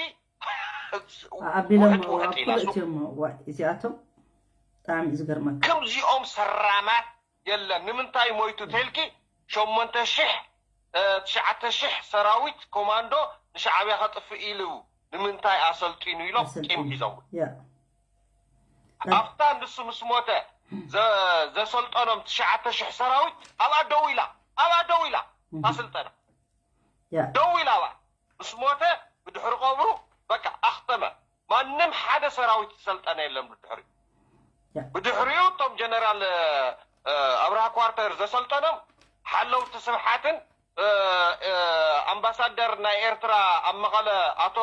ኣቢሎሞ ውሕጥ ውሕጥ ኢላ እሱ። እዚኣቶም ብጣዕሚ እዩ ዝገርመካ። ከምዚኦም ሰራማት የለን። ንምንታይ ሞይቱ ተልኪ ሸሞንተ ሽሕ ትሽዓተ ሽሕ ሰራዊት ኮማንዶ ንሻዕብያ ከጥፍእ ኢሉ ንምንታይ ኣሰልጢኑ ኢሎም ቂም ሒዞም። ኣብታ ንሱ ምስ ሞተ ዘሰልጠኖም ትሽዓተ ሽሕ ሰራዊት ኣብኣ ደው ኢላ ኣብኣ ደው ኢላ ታስልጠና ደው ኢላ ኣብኣ ምስ ሞተ ብድሕሪ ቀብሩ በቃ ኣኽተመ። ማንም ሓደ ሰራዊት ዝሰልጠነ የለን ብድሕሪኡ። ብድሕሪኡ እቶም ጀነራል ኣብርሃ ኳርተር ዘሰልጠኖም ሓለውቲ ስብሓትን ኣምባሳደር ናይ ኤርትራ ኣብ መቐለ ኣቶ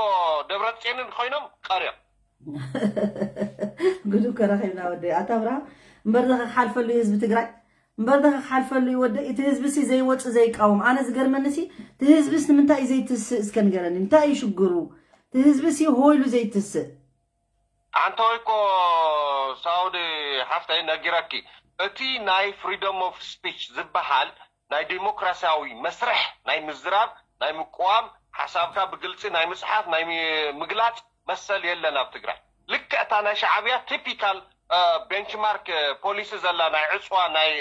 ደብረፅዮንን ኮይኖም ቀርዮም። ግዱ ከረኺብና ወደ ኣታ ኣብርሃ እምበር ዛ ክሓልፈሉ ህዝቢ ትግራይ እምበር ዛ ክሓልፈሉ ይወደ እቲ ህዝቢ ሲ ዘይወፅ ዘይቃወም ኣነ ዝገርመኒ ሲ እቲ ህዝቢስ ንምንታይ እዩ ዘይትስእ እስከ ንገረኒ እንታይ እዩ ሽግሩ እቲ ህዝቢ ሲ ሆይሉ ዘይትስእ ኣንተ ወይ እኮ ሳውዲ ሓፍተይ ነጊረኪ እቲ ናይ freedom of speech ዝበሃል ናይ ዲሞክራሲያዊ መስርሕ ናይ ምዝራብ ናይ ምቅዋም ሓሳብካ ብግልፂ ናይ ምፅሓፍ ናይ ምግላፅ መሰል የለን ኣብ ትግራይ ልክዕ እታ ናይ ሻዕብያ typical benchmark policy ዘላ ናይ ዕፅዋ ናይ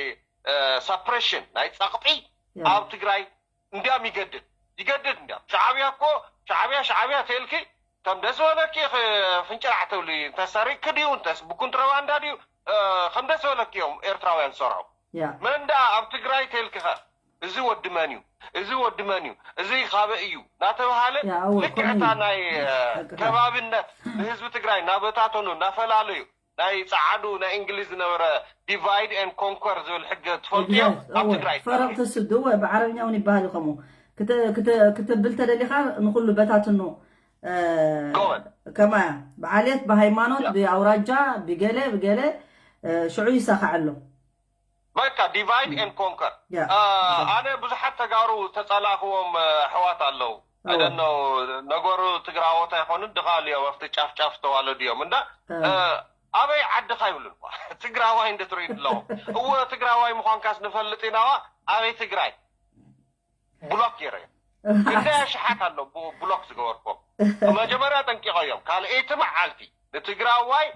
suppression ናይ ፀቕጢ ኣብ ትግራይ እንዲያም ይገድድ ይገድድ እንዲያም ሻዕብያ እኮ ሻዕብያ ሻዕብያ ተልኪ ከም ደስ በለኪ ፍንጭራዕ ተብሊ እንተሰሪክ ድዩ እንተስ ብኩንትረባንዳ ድዩ ከም ደስ በለኪ እዮም ኤርትራውያን ዝሰርሑ መን ደኣ ኣብ ትግራይ ተልክኸ እዚ ወዲ መን እዩ እዚ ወዲ መን እዩ እዚ ካበ እዩ እናተባሃለ ልክዕታ ናይ ከባብነት ንህዝቢ ትግራይ እናበታተኑ እናፈላለዩ ናይ ጸዓዱ ናይ እንግሊዝ ዝነበረ divide and conquer ዝብል ሕጊ ትፈልጥዮ ኣብ ትግራይ ፈረቕ ተስዱ ብዓረብኛ እውን ይበሃል ከምኡ ክትብል ተደሊኻ ንኩሉ በታትኖ ከማያ ብዓሌት ብሃይማኖት ብኣውራጃ ብገለ ብገለ ሽዑ ይሳኻዕ ኣሎ በቃ divide and conquer ኣነ ብዙሓት ተጋሩ ተጻላእክዎም ኣሕዋት ኣለዉ I don't know ነገሩ ትግራዎት ኣይኮኑን ድኻል እዮም ኣብቲ ጫፍ ጫፍ ዝተዋለዱ እዮም እንዳ ኣበይ ዓድኻ ይብሉ ትግራዋይ እንድትርኢ ኣለዎም እወ ትግራዋይ ምዃንካስ ንፈልጥ ኢናዋ ኣበይ ትግራይ ብሎክ ገይረ እዮም ክንደይ ኣሽሓት ኣሎ ብሎክ ዝገበርኩም መጀመርያ ጠንቂቐ እዮም ካልኣይቲ መዓልቲ ንትግራዋይ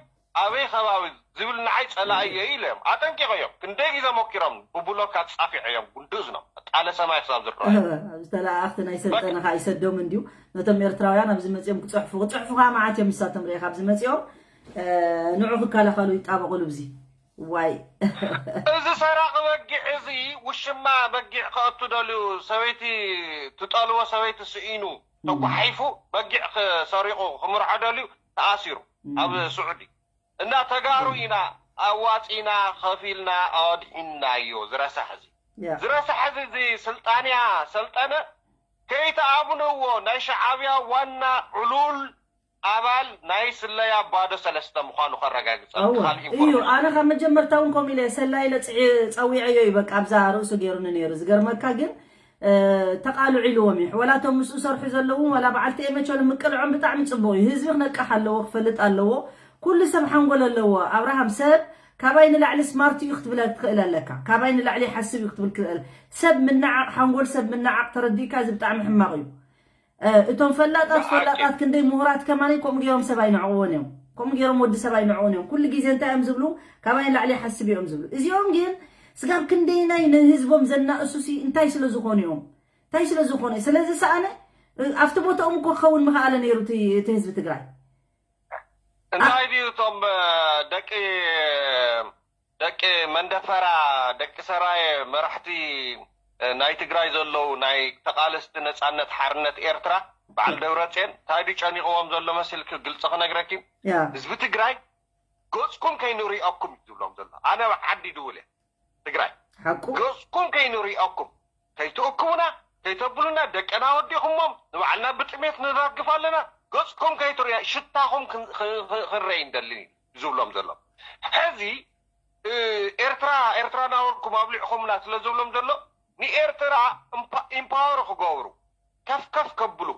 ኣበይ ከባቢ ዝብል ንዓይ ፀላኢ እየ ኢለ እዮም ኣጠንቂቐ እዮም ክንደይ ግዜ ሞኪሮም ብብሎክ ኣፃፊዐ እዮም ጉንድእ ዝኖም ጣለ ሰማይ ክሳብ ዝረኣዩ ዝተለኣኽቲ ናይ ሰልጠነ ከዓ ይሰዶም እንድዩ ነቶም ኤርትራውያን ኣብዚ መፅኦም ክፅሕፉ ክፅሕፉ ከዓ መዓት እዮም ንሳቶም ርኢኻ ኣብዚ መፅኦም ንዑ ክከላኸሉ ይጣበቑሉ ብዚ ዋይ እዚ ሰራቂ በጊዕ እዚ ውሽማ በጊዕ ከእቱ ደልዩ ሰበይቲ ትጠልቦ ሰበይቲ ስኢኑ ተጓሓይፉ በጊዕ ሰሪቑ ክምርዖ ደልዩ ተኣሲሩ ኣብ ስዑዲ እና ተጋሩ ኢና ኣዋፂና ከፊልና ኣድሒንናዮ ዝረሳሕ እዚ ዝረሳሕ እዚ እዚ ስልጣንያ ሰልጠነ ከይተኣምንዎ ናይ ሸዓብያ ዋና ዕሉል ኣባል ናይ ስለያ ባዶ ሰለስተ ምዃኑ ከረጋግፀልካ ካልእ እዩ። ኣነ ካብ መጀመርታ እውን ከምኡ ኢለ ሰላዪ ኢለ ፀዊዐዮ እዩ በቃ ኣብዛ ርእሱ ገይሩኒ ነይሩ። ዝገርመካ ግን ተቃልዑ ኢልዎም እዩ። ወላ እቶም ምስኡ ሰርሑ ዘለዉ ወላ በዓልቲ ኤመቸሉ ምቅልዖም ብጣዕሚ ፅቡቅ እዩ። ህዝቢ ክነቅሕ ኣለዎ ክፈልጥ ኣለዎ። ኩሉ ሰብ ሓንጎል ኣለዎ። ኣብርሃም ሰብ ካባይ ንላዕሊ ስማርት እዩ ክትብለ ትኽእል ኣለካ። ካባይ ንላዕሊ ይሓስብ እዩ ክትብል ትኽእል። ሰብ ምናዓቅ ሓንጎል ሰብ ምናዓቅ ተረዲእካ እዚ ብጣዕሚ ሕማቅ እዩ። እቶም ፈላጣት ፈላጣት ክንደይ ምሁራት ከማነይ ከምኡ ገይሮም ሰብ ኣይንዕቕዎን እዮም ከምኡ ገይሮም ወዲ ሰብ ኣይንዕቕዎን እዮም ኩሉ ግዜ እንታይ እዮም ዝብሉ ካባይ ንላዕሊ ይሓስብ እዮም ዝብሉ እዚኦም ግን ስጋብ ክንደይናይ ንህዝቦም ዘናእሱ ሲ እንታይ ስለ ዝኾኑ እዮም እንታይ ስለ ዝኾነ ስለ ዝሰኣነ ኣብቲ ቦታኦም እኮ ክኸውን ምኸኣለ ነይሩ እቲ ህዝቢ ትግራይ እንታይ ድዩ እቶም ደቂ ደቂ መንደፈራ ደቂ ሰራየ መራሕቲ ናይ ትግራይ ዘለዉ ናይ ተቃለስቲ ነፃነት ሓርነት ኤርትራ በዓል ደብረፅዮን እንታይ ድዩ ጨኒቕዎም ዘሎ መሲልኪ ግልፂ ክነግረኪ? ያ ህዝቢ ትግራይ ገፅኩም ከይንሪኦኩም እዩ ዝብሎም ዘሎ። ኣነ ኣብ ዓዲ ድውል እየ ትግራይ። ሓቁ ገፅኩም ከይንሪኦኩም ከይትእክቡና ከይተብሉና ደቀና ወዲኹሞም ንባዕልና ብጥሜት ንራግፍ ኣለና። ገፅኩም ከይትሪኦ ሽታኹም ክን- ክ- ክ- ክንረይ እንደልን እዩ ዝብሎም ዘሎ። ሕዚ እ፣ ኤርትራ ኤርትራ ናበልኩም ኣብሊዕኹምና ስለ ዝብሎም ዘሎ ንኤርትራ ኢምፓወር ክገብሩ ከፍ ከፍ ከብሉ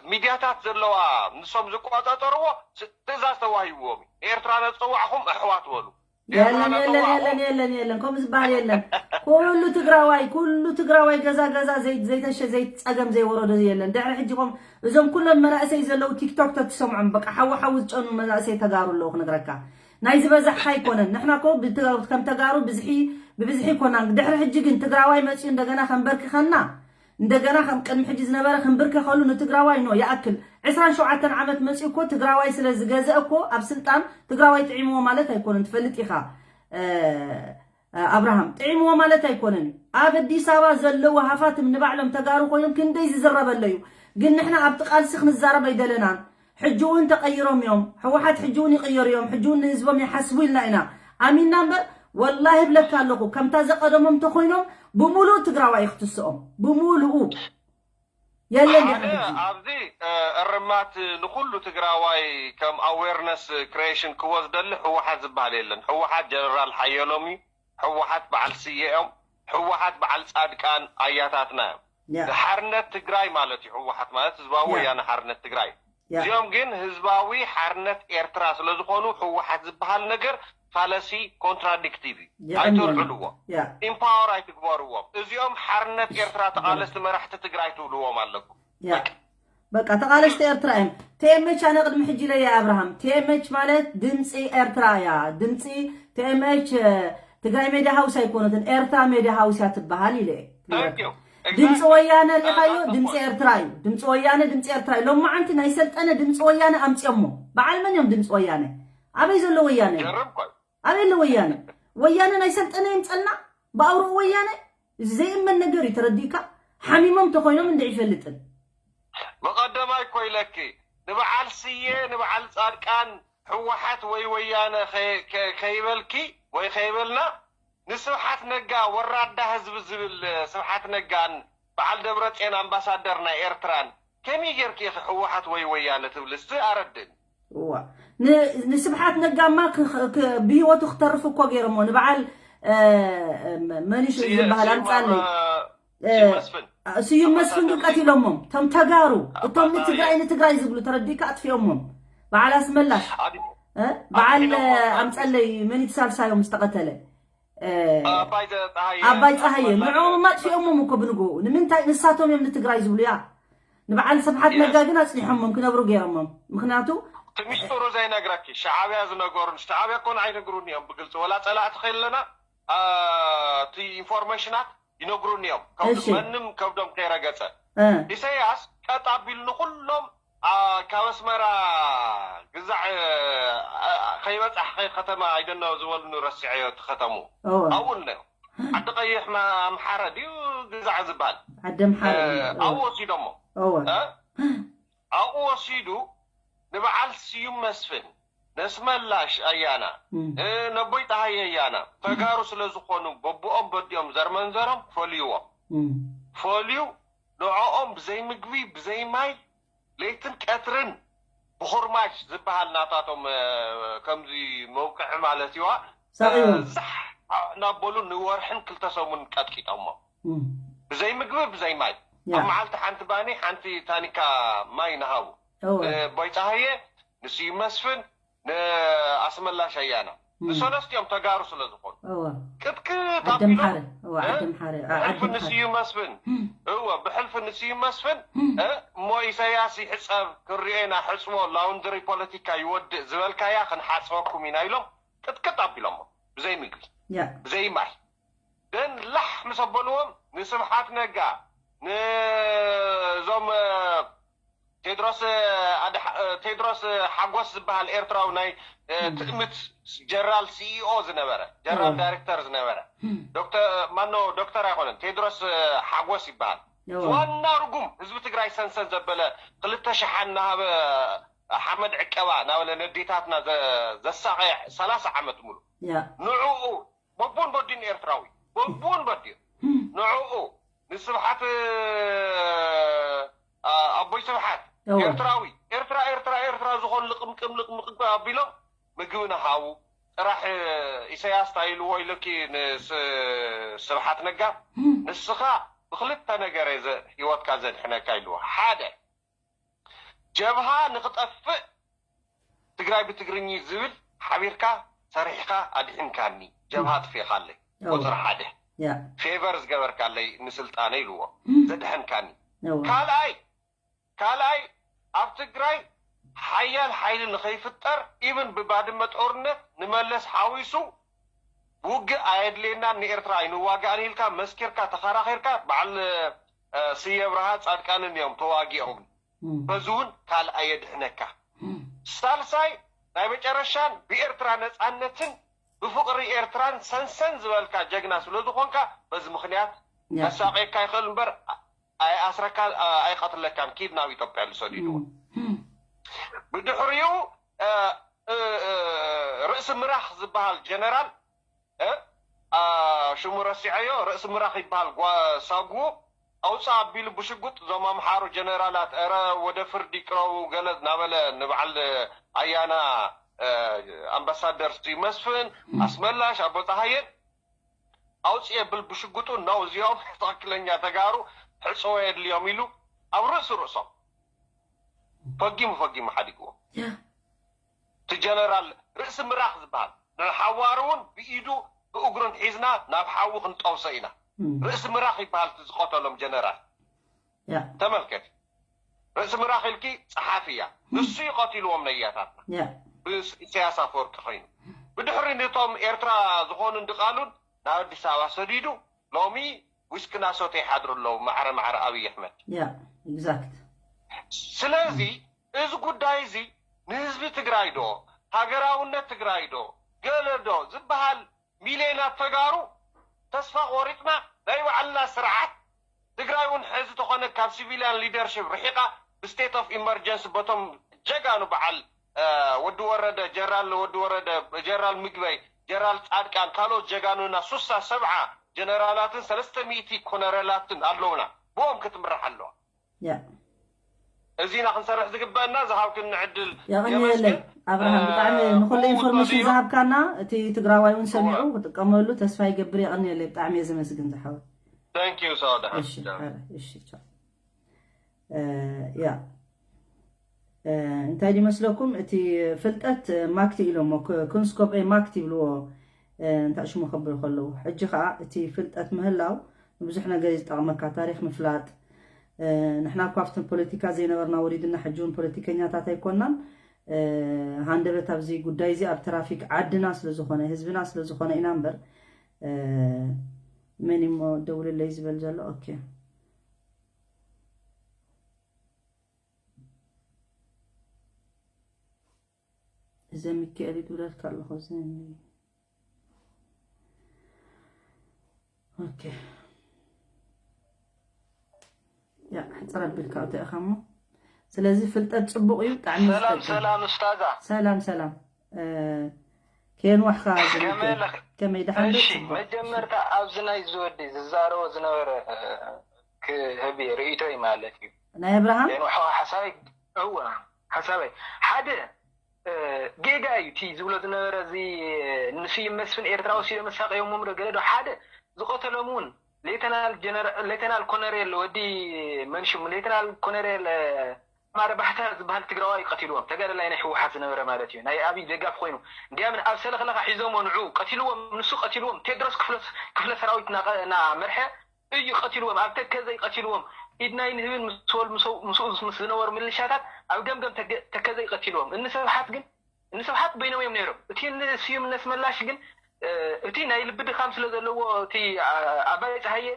ብሚድያታት ዘለዋ ንሶም ዝቆፃፀርዎ ስ- ትእዛዝ ተዋሂብዎም እዩ። ንኤርትራ ነፀዋዕኹም ኣሕዋት በሉ። የለን የለን የለን የለን የለን ከምኡ ዝበሃል የለን። ኩሉ ትግራዋይ ኩሉ ትግራዋይ ገዛ ገዛ ዘይ- ዘይተሸ ዘይፀገም ዘይወረዶ የለን። ድሕሪ ሕጂ ኮም እዞም ኩሎም መናእሰይ ዘለዉ ቲክቶክ ተትሰምዖም በቃ ሓዊ ሓዊ ዝጨኑ መናእሰይ ተጋሩ ኣለዉ ክነግረካ። ናይ ዝበዛሕካ ኣይኮነን። ንሕና ኮ ብትጋ- ከም ተጋሩ ብዝሒ ብብዝሒ ይኮና። ድሕሪ ሕጂ ግን ትግራዋይ መፅዩ እንደገና ከንበርክኸና እንደገና ከም ቅድሚ ሕጂ ዝነበረ ክንብርከኸሉ ንትግራዋይ ኖ ይኣክል ዕስራን ሸውዓተን ዓመት መፅዩ እኮ ትግራዋይ ስለ ዝገዘአ እኮ ኣብ ስልጣን ትግራዋይ ጥዒምዎ ማለት ኣይኮነን። ትፈልጥ ኢኻ እ፣ ኣብርሃም ጥዒምዎ ማለት ኣይኮነን። ኣብ ኣዲስ ኣበባ ዘለዉ ሃፋትም ንባዕሎም ተጋሩ ኮይኖም ክንደይ ዝዝረበለ እዩ። ግን ንሕና ኣብቲ ቃልሲ ክንዛረብ ኣይደለናን። ሕጂ እውን ተቐይሮም እዮም። ህወሓት ሕጂ እውን ይቕየሩ እዮም። ሕጂ እውን ንህዝቦም ይሓስቡ ኢልና ኢና ኣሚንና እምበር ወላሂ እብለካ ኣለኹ ከምታ ዘቐደሞም እንተኮይኖም ብምሉእ ትግራዋይ እዩ ክትስኦም ብምሉኡ የለን ሓደ ድሕሪ ሕጂ ኣብዚ እ፣ እርማት ንኩሉ ትግራዋይ ከም ኣዌርነስ ክሬሽን ክወስደሉ ህወሓት ዝበሃል የለን። ህወሓት ጀነራል ሓየሎም እዩ። ህወሓት በዓል ስየ እዮም። ህወሓት በዓል ፃድቃን ኣያታትና እዮም። ያ ሓርነት ትግራይ ማለት እዩ። ህወሓት ማለት ህዝባዊ ያ ወያነ ሓርነት ትግራይ። ያ እዚኦም ግን ህዝባዊ ሓርነት ኤርትራ ስለዝኾኑ ህወሓት ዝበሃል ነገር ፋለሲ ኮንትራዲክቲቭ እዩ። የቐንየልና ኣይተልዕልዎ። ያ ኢምፓወር ኣይትግበርዎም። እዚኦም ሓርነት ኤርትራ ተቓለስቲ መራሕቲ ትግራይ ትብልዎም ኣለኩም። ያ በቃ ተቓለስቲ ኤርትራ እዮም። ቲኤምኤች ኣነ ቅድሚ ሕጂ ኢለያ ኣብርሃም ቲኤምኤች ማለት ድምፂ ኤርትራ እያ። ድምፂ ቲኤምኤች ትግራይ ሜድያ ሃውስ ኣይኮነትን ኤርትራ ሜድያ ሃውስ እያ ትበሃል ኢለ እየ። Thank you. ድምፂ Exactly. ወያነ ሪኢኻዮ That's the ድምፂ point. ኤርትራ እዩ። ድምፂ ወያነ ድምፂ ኤርትራ እዩ። ሎማዓንቲ ናይ ሰልጠነ ድምፂ ወያነ ኣምፅኦሞ በዓል መን እዮም ድምፂ ወያነ? ኣበይ ዘሎ ወያነ እዩ? ገርም እኮ እዩ። ኣበይ ኣሎ ወያነ? ወያነ ናይ ሰልጠነ ይምፀልና ብኣውርኡ ወያነ እዚ ዘይእመን ነገር እዩ። ተረዲእካ ሓሚሞም ተኮይኖም እንደ ይፈልጥን መቐደማይ እኮ ኢለኪ ንበዓል ስየ ንበዓል ፃድቃን ህወሓት ወይ ወያነ ከ- ከ- ከይበልኪ ወይ ከይበልና ንስብሓት ነጋ ወራዳ ህዝቢ ዝብል ስብሓት ነጋን በዓል ደብረፅዮን ኣምባሳደር ናይ ኤርትራን ከመይ ጌርኪ ኢኺ ህወሓት ወይ ወያነ ትብሊ እስቲ ኣረድእኒ። እዋ ን- ንስብሓት ነጋማ ክ- ክ- ብህይወቱ ክተርፍ እኮ ገይሮሞ ንበዓል እ፣ መኒሽ ዝበሃል ኣምፃለይ ስዩም መስፍን ስዩም መስፍን ግን ቀቲሎሞም እቶም ተጋሩ እቶም ንትግራይ ንትግራይ ዝብሉ ተረዲእካ ኣጥፊኦሞም በዓል ኣስመላሽ እ፣ በዓል ኣምፀለይ መኒት ሳልሳዮም ዝተቐተለ እ፣ ኣባይ ፀሃየ ኣባይ ፀሃየ ንዕኦም ኣጥፊኦሞም እኮ ብንግኡ ንምንታይ ንሳቶም እዮም ንትግራይ ዝብሉ ያ ንበዓል ስብሓት ነጋ ግን ኣፅኒሖሞም ክነብሩ ገይሮሞም ምክንያቱ ሚስጥሩ ዘይነግረኪ ሻዕብያ ዝነገሩን ሻዕብያ እኮ ንዓይ ነግሩኒ እዮም ብግልፂ ወላ ፀላእቲ ከለና እቲ ኢንፎርሜሽናት ይነግሩኒ እዮም እሺ። መንም ከብዶም ከይረገፀ እ፣ ኢሳያስ ቀጥ ኣቢሉ ንኩሎም ኣ፣ ካብ ኣስመራ ግዛዕ እ፣ እ፣ ከይበፃሕ ከይ ከተማ ኣይደነ ዝበሉኒ ረሲዐዮ እቲ ከተሙ እወ ኣብኡ ኣለዮ ዓዲ ቀይሕ ማ- ኣምሓረ ድዩ ግዛዕ ዝበሃል ዓዲ ኣምሓረ እ፣ ኣብኡ ወሲዶሞ እወ እ? ኣብኡ ወሲዱ ንበዓል ስዩም መስፍን ነስመላሽ ኣያና እም፣ እ፣ ነቦይ ጣሃይ ኣያና ተጋሩ ስለ ዝኾኑ በብኦም በዲኦም ዘርመንዘሮም ፈልይዎም እም፣ ፈልዩ ንዕኦም ብዘይ ምግቢ ብዘይ ማይ ለይትን ቀትርን ብኹርማጅ ዝበሃል ናታቶም እ፣ ከምዚ መውቅዒ ማለት እዩዋ ሰቒዎም ዛሕ እናበሉ ንወርሕን ክልተ ሰሙን ቀጥቂጦሞ እም፣ ብዘይ ምግቢ ብዘይ ማይ ያ ኣብ መዓልቲ ሓንቲ ባኒ ሓንቲ ታኒካ ማይ ንሃቡ እወ እ፣ ቦይ ፀሃየ ንስዩ መስፍን ንኣስመላሽ ኣያና እም፣ ንሰለስቲኦም ተጋሩ ስለ ዝኾኑ እወ ቅጥቅጥ ዓዲ ኣቢሎም ኣምሓረ እወ ዓዲ ኣምሓረ ዓ- ዓዲ ብሕልፊ ኣምሓረ ንስዩ መስፍን እም፣ እወ ብሕልፊ ንስዩ መስፍን እም፣ እ፣ እሞ ኢሳያስ ይሕፀብ ክንሪኦ ኢና ሕፅቦ ላውንድሪ ፖለቲካ ይወድእ ዝበልካያ ክንሓፅበኩም ኢና ኢሎም ቅጥቅጥ ኣቢሎሞ ብዘይ ምግቢ ያ ብዘይ ማይ ደን ላሕ ምስ ኣበልዎም ንስብሓት ነጋ ንእዞም እ፣ ቴድሮስ እ፣ ኣድሓ- እ፣ ቴድሮስ እ፣ ሓጎስ ዝበሃል ኤርትራዊ ናይ እ፣ ትእምት ጀነራል ሲኢኦ ዝነበረ ጀነራል እወ። ዳይሬክተር ዝነበረ እም፣ ዶክተር ማኖ ዶክተር ኣይኮነን ቴድሮስ እ፣ ሓጎስ ይበሃል ዋና ርጉም ህዝቢ ትግራይ ሰንሰን ዘበለ ክልተ ሸሓን እናሃበ ሓመድ ዕቀባ እናበለ ነዴታትና ዘሳቀየ ሰላሳ ዓመት ሙሉ ንዕኡ በቦን በዲን ኤርትራዊ በቦን በዲን ንዕኡ ንስብሓት ኣቦይ ስብሓት ኤርትራዊ ኤርትራ ኤርትራ ኤርትራ ዝኾን ልቕምቅም ልቕምቅም ኣቢሎም ምግቢ ንሃቡ ጥራሕ ኢሳያስ እንታይ ኢልዎ ኢሉኪ ንስብሓት ነጋ ንስኻ ብክልተ ነገር ህይወትካ ዘድሕነካ ኢልዎ ሓደ ጀብሃ ንክጠፍእ ትግራይ ብትግርኝ ዝብል ሓቢርካ ሰሪሕካ ኣድሒንካኒ ጀብሃ ኣጥፊእኻለይ ቁፅሪ ሓደ ፌቨር ዝገበርካለይ ንስልጣነ ኢልዎ ዘድሐንካኒ ካልኣይ ካልኣይ ኣብ ትግራይ ሓያል ሓይሊ ንኸይፍጠር ኢብን ብባድመ ጦርነት ንመለስ ሓዊሱ ውግእ ኣየድልየናን ንኤርትራ ኣይንዋጋእን ኢልካ መስኪርካ ተኸራኺርካ በዓል ስየ ብርሃ ፃድቃንን እዮም ተዋጊኦም በዚ እውን ካልኣይ የድሕነካ ሳልሳይ ናይ መጨረሻን ብኤርትራ ነፃነትን ብፍቅሪ ኤርትራን ሰንሰን ዝበልካ ጀግና ስለ ዝኾንካ በዚ ምኽንያት ከሳቅየካ ይኽእል እምበር ኣይኣስረካ ኣይቀትለካን ኪድ ናብ ኢትዮጵያ ልሰዲድዎ ብድሕሪኡ ርእሲ ምራኽ ዝበሃል ጀነራል ሽሙ ረሲዐዮ ርእሲ ምራኽ ይበሃል ሳጉኡ ኣውፃ ኣቢሉ ብሽጉጥ እዞም ኣምሓሩ ጀነራላት ረ ወደ ፍርድ ይቅረቡ ገለ እናበለ ንበዓል ኣያና ኣምባሳደር ስዩ መስፍን ኣስመላሽ ኣቦ ፀሃየን ኣውፅእ የብል ብሽጉጡ ነው እዚኦም ትክክለኛ ተጋሩ ሕፀወ የድልዮም ኢሉ ኣብ ርእሲ ርእሶም ፈጊሙ ፈጊሙ ሓዲግዎም እቲ ጀነራል ርእሲ ምራኽ ዝበሃል ንሓዋሩ እውን ብኢዱ ብእግሩን ሒዝና ናብ ሓዊ ክንጠውሶ ኢና ርእሲ ምራኽ ይበሃል ዝቆተሎም ጀነራል ተመልከት ርእሲ ምራኽ ኢልኪ ፀሓፊ እያ ንሱ ይቀትልዎም ነያታትና ብኢሳያስ ኣፈወርቂ ኮይኑ ብድሕሪ ነቶም ኤርትራ ዝኾኑ እንድቃሉን ናብ ኣዲስ ኣበባ ሰዲዱ ሎሚ ዊስኪ ናሰተዩ ይሓድሩ ኣለዉ ማዕረ ማዕረ ኣብይ ኣሕመድ exact ስለዚ እዚ ጉዳይ እዚ ንህዝቢ ትግራይ ዶ ሃገራውነት ትግራይ ዶ ገለ ዶ ዝበሃል ሚልዮናት ተጋሩ ተስፋ ቆሪፅና ናይ ባዕልና ስርዓት ትግራይ እውን ሕዚ ተኾነ ካብ civilian leadership ርሒቃ ብ state of emergency በቶም ጀጋኑ በዓል ወዲ ወረደ ጀራል ወዲ ወረደ ጀራል ምግበይ ጀራል ፃድቃን ካልኦት ጀጋኑና ሱሳ ሰብዓ ጀነራላትን ሰለስተ ሚእቲ ኮነረላትን ኣለውና ብኦም ክትምራሕ ኣለዋ ያ እዚና ክንሰርሕ ዝግበአና ዝሃብክኒ ዕድል የቐንየለይ ኣብርሃም ብጣዕሚ ንኩሉ ኢንፎርሜሽን ዝሃብካና እቲ ትግራዋይ እውን ሰሚዑ ክጥቀመሉ ተስፋ ይገብር የቐንየለይ ብጣዕሚ እየ ዘመስግን ዝሓወ Thank you ሳወዳ እሺ እሺ ያ እንታይ ይመስለኩም እቲ ፍልጠት ማክቲ ኢሎሞ ኩንስኮፕ ማክቲ ይብልዎ እንታይ ሽሙ ከብሉ ከለዉ ሕጂ ከዓ እቲ ፍልጠት ምህላው ንብዙሕ ነገር ዝጠቕመካ ታሪክ ምፍላጥ ንሕና እኳ ኣብቲ ፖለቲካ ዘይነበርና ወሪድና ሕጂ እውን ፖለቲከኛታት ኣይኮናን ሃንደበት ኣብዚ ጉዳይ እዚ ኣብ ትራፊክ ዓድና ስለዝኾነ ህዝብና ስለዝኾነ ኢና እምበር መን እሞ ደውልለይ ዝበል ዘሎ ኦኬ እዘ ሚካኤል ይድውለልካ ኣለኹ እዚ ኦኬ ያ ሕፅር ኣቢልካ እተ ኢኻ እሞ ስለዚ ፍልጠት ፅቡቅ እዩ ብጣዕሚ ሰላም ሰላም ኡስታዛ ሰላም ሰላም ከየንዋሕካ ከመይ ደሓን መጀመርታ ኣብዚ ናይ ዝወዲ ዝዛረቦ ዝነበረ ክህብ ርእይቶይ ማለት እዩ ናይ ኣብርሃም የንዋሕካ ሓሳበይ እወ ሓሳበይ ሓደ ጌጋ እዩ እቲ ዝብሎ ዝነበረ እዚ ንስዩም መስፍን ኤርትራ ወሲዶም መሳቀዮሞም ዶ ገለ ዶ ሓደ ዝቀተሎም እውን ሌተናል ኮነሬል ወዲ መንሽሙ ሌተናል ኮነሬል ማረ ባህታ ዝበሃል ትግራዋይ ቀቲልዎም ተጋደላይ ናይ ህወሓት ዝነበረ ማለት እዩ ናይ ኣብይ ደጋፍ ኮይኑ እንዲያምን ኣብ ሰለክለካ ሒዞሞ ንዑ ቀቲልዎም ንሱ ቀቲልዎም ቴድሮስ ክፍለ ሰራዊት እናመርሐ እዩ ቀቲልዎም ኣብ ተከዘይ ቀቲልዎም ኢድ ናይ ንህብን ምስኡ ምስ ዝነበሩ ምልሻታት ኣብ ገምገም ተከዘይ ቀቲልዎም እኒ ስብሓት ግን እኒ ስብሓት በይኖም እዮም ነይሮም እቲ ስዩም ነስመላሽ ግን እቲ ናይ ልቢ ድኻም ስለ ዘለዎ እቲ ኣባይ ፀሃየ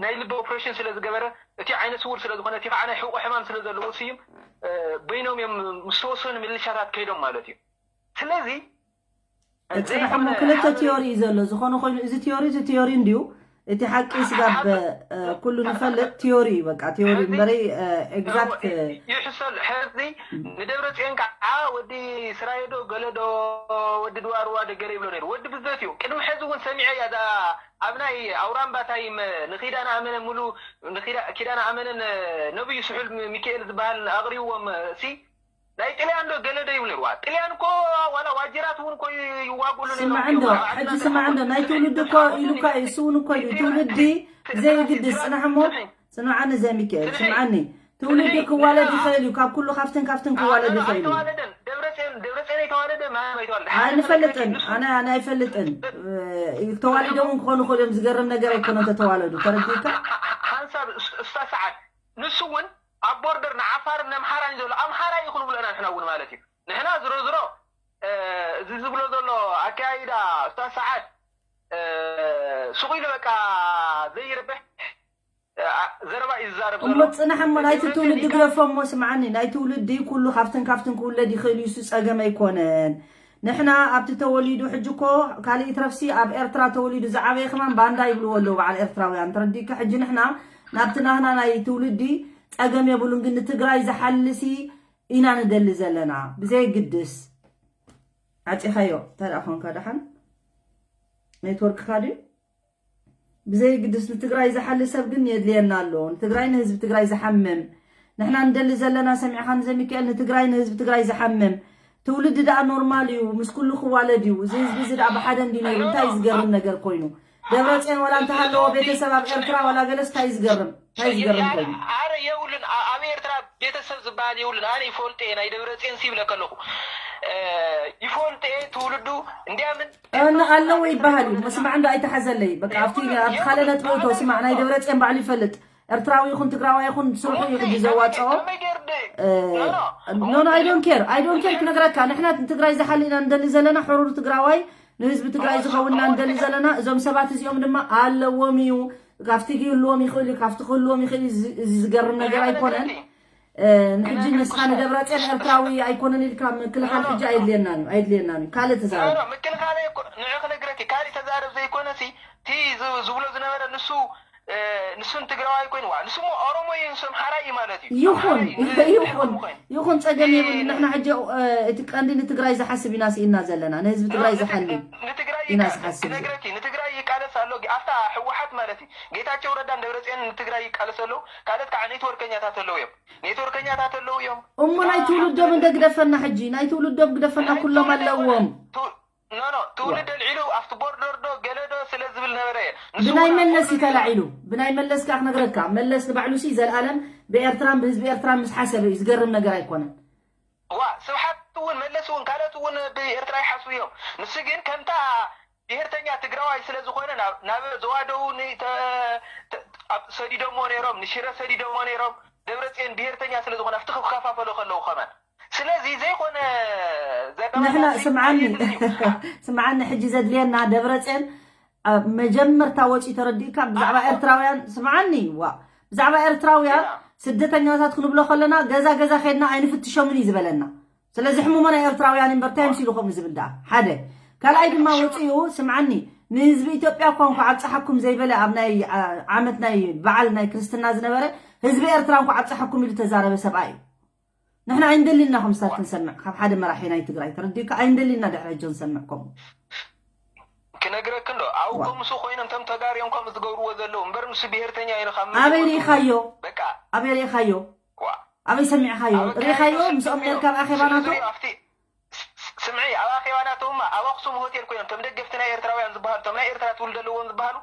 ናይ ልቢ ኦፕሬሽን ስለ ዝገበረ እቲ ዓይነ ስውር ስለ ዝኾነ እቲ ከዓ ናይ ሕቆ ሕማም ስለ ዘለዎ ስዩም በይኖም እዮም ምስ ተወሰኑ ምልሻታት ከይዶም ማለት እዩ ስለዚ ፅንሐሞ ክልተ ቲዮሪ እዩ ዘሎ ዝኾነ ኮይኑ እዚ ቲዮሪ እዚ ቲዮሪ እንድዩ እቲ ሓቂ ስጋብ ኩሉ ንፈልጥ ቲዮሪ እዩ፣ በቃ ቲዮሪ እምበረይ ኤግዛክት ይሕሰል። ሕዚ ንደብረ ጽዮን ከዓ ወዲ ስራየ ዶ ገለ ዶ ወዲ ድዋርዋ ዶ ገለ ይብሎ ነይሩ። ወዲ ብዘት እዩ። ቅድሚ ሕዚ እውን ሰሚዐ እያ እዛ ኣብ ናይ ኣውራምባ ታይም ንኪዳነ ኣመነ ሙሉ ንኪዳ- ኪዳነ ኣመነን ነብዩ ስሑል ሚካኤል ዝበሃል ኣቕሪብዎም ሲ ናይ ጥልያን ዶ ገለ ዶ ይብሉ ነይሩ። ጥልያን እኮ ዋላ ዋጅራት እውን እኮ ይዋጉሉ ነይሩ። ስማዕ እንዶ ሕጂ ስማዕ እንዶ ናይ ትውልዲ እኮ ኢሉካ እዩ፣ እሱ እውን እኮ ኢሉ ትውልዲ ዘይግድስ ጽናሕ እሞ ጽናዓኒ ዘሚካኤል ስምዓኒ ትውልዲ ክዋለድ ይኽእል እዩ። ካብ ኩሉ ካብትን ካብትን ክዋለድ ይኽእል እዩ። ደብረፅዮን ደብረፅዮን የተዋለደ ማንም ኣይተዋለደ። ኣይንፈልጥን ኣነ ኣነ ኣይፈልጥን። ተዋሊዶም ክኾኑ ክእል እዮም። ዝገርም ነገር ኣይኮነ ተተዋለዱ ተረዲካ። ሓንሳብ እስታ ሰዓት ንሱ እውን ኣብ ቦርደር ንዓፋርን ነምሓራን ዘሎ ኣምሓራ እዩ ክንብሎ ኢና ንሕና እውን ማለት እዩ። ንሕና ዝሮ ዝሮ እዚ ዝብሎ ዘሎ ኣካያይዳ እስታ ሰዓት ሱቕ ኢሉ በቃ ዘይርብሕ ዘረባ እዩ ዝዛረብ ዘሎ። እሞ ፅናሕ እሞ ናይቲ ትውልዲ ግደፎ እሞ ስምዓኒ፣ ናይ ትውልዲ ኩሉ ካብትን ካብትን ክውለድ ይኽእል እዩ፣ እሱ ፀገም ኣይኮነን። ንሕና ኣብቲ ተወሊዱ ሕጂ እኮ ካልእ ይትረፍሲ ኣብ ኤርትራ ተወሊዱ ዝዓበየ ከማን ባንዳ ይብልዎ ኣለዉ በዓል ኤርትራውያን ተረዲእካ። ሕጂ ንሕና ናብቲ ናህና ናይ ትውልዲ ፀገም የብሉን፣ ግን ንትግራይ ዝሓልሲ ኢና ንደሊ ዘለና ብዘየግድስ። ዓፂኻዮ እንታይ ደኣ ኮንካ ደሓን ኔትወርክካ ድዩ? ብዘይግድስ ንትግራይ ዝሓሊ ሰብ ግን የድልየና ኣሎ። ንትግራይ ንህዝቢ ትግራይ ዝሓምም ንሕና ንደሊ ዘለና ሰሚዕኻ ንዘሚካኤል ንትግራይ ንህዝቢ ትግራይ ዝሓምም ትውልዲ ደኣ ኖርማል እዩ። ምስ ኩሉ ክዋለድ እዩ። እዚ ህዝቢ እዚ ደኣ ብሓደ እንዲ ነይሩ እንታይ ዝገርም ነገር ኮይኑ ደብረፅዮን ዋላ እንተሃለዎ ቤተሰብ ኣብ ኤርትራ ዋላ ገለስ እንታይ ዝገርም እንታይ ዝገርም ኮይኑ ኣረ የብሉን። ኣብ ኤርትራ ቤተሰብ ዝበሃል የብሉን። ኣነ ይፈልጦ እየ ናይ ደብረፅዮን ሲብለ ከለኹ ይፈልጦ እየ ትውልዱ እንዲያምን ኣለዎ ይበሃል እዩ። መስማዕ እንዶ ኣይተሓዘለይ በቃ ኣብቲ ኣብቲ ካልእ ነጥቢ እቶ ስማዕ ናይ ደብረፅዮን ባዕሉ ይፈልጥ ኤርትራዊ ይኹን ትግራዋይ ይኹን ስርሑ እዩ ሕጂ ዘዋፅኦ። ኖ ኖ I don't care I don't care ክነግረካ ንሕና ትግራይ ዝሓሊ ኢና ንደሊ ዘለና ሕሩር ትግራዋይ ንህዝቢ ትግራይ ዝኸውን ኢና ንደሊ ዘለና። እዞም ሰባት እዚኦም ድማ ኣለዎም እዩ ካብቲ ክህልዎም ይኽእል እዩ ካብቲ ክህልዎም ይኽእል እዩ። እዚ ዝገርም ነገር ኣይኮነን። ንሕጂ ንስኻ ንደብረፅዮን ኤርትራዊ ኣይኮነን ኢልካ ምክልኻል ሕጂ ኣይድልየናን እዩ ኣይድልየናን እዩ። ካልእ ተዛረብ። ምክልኻል ንዑ ክነግረኪ ካልእ ተዛረብ ዘይኮነሲ እቲ ዝብሎ ዝነበረ ንሱ ንሱን ትግራዋይ ኮይኑ ዋ ንሱ ኦሮሞ እዩ ንሱ ኣምሓራ እዩ ማለት እዩ። ይኹን ይኹን ይኹን ፀገም የብሉ። ንሕና ሕጂ እቲ ቀንዲ ንትግራይ ዝሓስብ ኢና ስኢና ዘለና ንህዝቢ ትግራይ ዝሓሊ ኢና ዝሓስብ። ንትግራይ ይቃለስ ኣሎ ኣብታ ህወሓት ማለት እዩ። ጌታቸው ረዳን ደብረፅዮን ንትግራይ ይቃለስ ኣለዉ። ካልኦት ከዓ ኔትወርከኛታት ኣለዉ እዮም። ኔትወርከኛታት ኣለዉ እዮም። እሞ ናይ ትውልዶም እንደ ግደፈና ሕጂ ናይ ትውልዶም ግደፈና ኩሎም ኣለዎም። ኖ ኖ ትውልድ ኣልዒሉ ኣብቲ ቦርደር ዶ ገለ ዶ ስለ ዝብል ነበረ እየ። ብናይ መለስ እዩ ተላዒሉ። ብናይ መለስ ከዓ ክነግረካ መለስ ንባዕሉ ሲ ዘለኣለም ብኤርትራን ብህዝቢ ኤርትራን ምስ ሓሰበ እዩ። ዝገርም ነገር ኣይኮነን። ዋ ስብሓት እውን መለስ እውን ካልኦት እውን ብኤርትራ ይሓስቡ እዮም። ንሱ ግን ከምታ ብሄርተኛ ትግራዋይ ስለ ዝኾነ ናብ ዞባ ደቡብ ሰዲዶሞ ነይሮም፣ ንሽረ ሰዲዶሞ ነይሮም። ደብረፅዮን ብሄርተኛ ስለ ዝኾነ ኣብቲ ክከፋፈሎ ከለዉ ከማን ስለዚ ዘይኮነ ንሕና ስምዓኒ ስምዓኒ ሕጂ ዘድልየና ደብረፅዮን መጀመርታ ወፂኡ ተረዲእካ ብዛዕባ ኤርትራውያን ስምዓኒ ዋ ብዛዕባ ኤርትራውያን ስደተኛታት ክንብሎ ከለና ገዛ ገዛ ከድና ኣይንፍትሾምን እዩ ዝበለና። ስለዚ ሕሙሞ ናይ ኤርትራውያን እምበር እንታይ ምሲሉ ከምኡ ዝብል ደኣ ሓደ ካልኣይ ድማ ወፂኡ ስምዓኒ ንህዝቢ ኢትዮጵያ እኳ እንኳ ኣብፀሓኩም ዘይበለ ኣብ ናይ ዓመት ናይ በዓል ናይ ክርስትና ዝነበረ ህዝቢ ኤርትራ እንኳ ኣብፀሓኩም ኢሉ ተዛረበ ሰብኣይ እዩ። ንሕና ኣይንደሊና ከም ስታት ክንሰምዕ ካብ ሓደ መራሒ ናይ ትግራይ ተረዲእካ ኣይንደሊና ድሕሪ ሕጂ ክንሰምዕ ከምኡ ክነግረክ እንዶ ኣብኡ ከምሱ ኮይኖም ቶም ተጋሪኦም ከም ዝገብርዎ ዘለዉ እምበር ንሱ ብሄርተኛ ኢሉ ካብ ኣበይ ርኢኻዮ በቃ ኣበይ ርኢኻዮ ኣበይ ሰሚዕኻዮ ርኢኻዮ ምስኦም ነርካ ኣብ ኣኼባ ናቶም ስምዒ ኣብ ኣኼባ ናቶምማ ኣብ ኣክሱም ሆቴል ኮይኖም ቶም ደገፍቲ ናይ ኤርትራውያን ዝበሃሉ ቶም ናይ ኤርትራ ትውልድ ኣለዎም ዝበሃሉ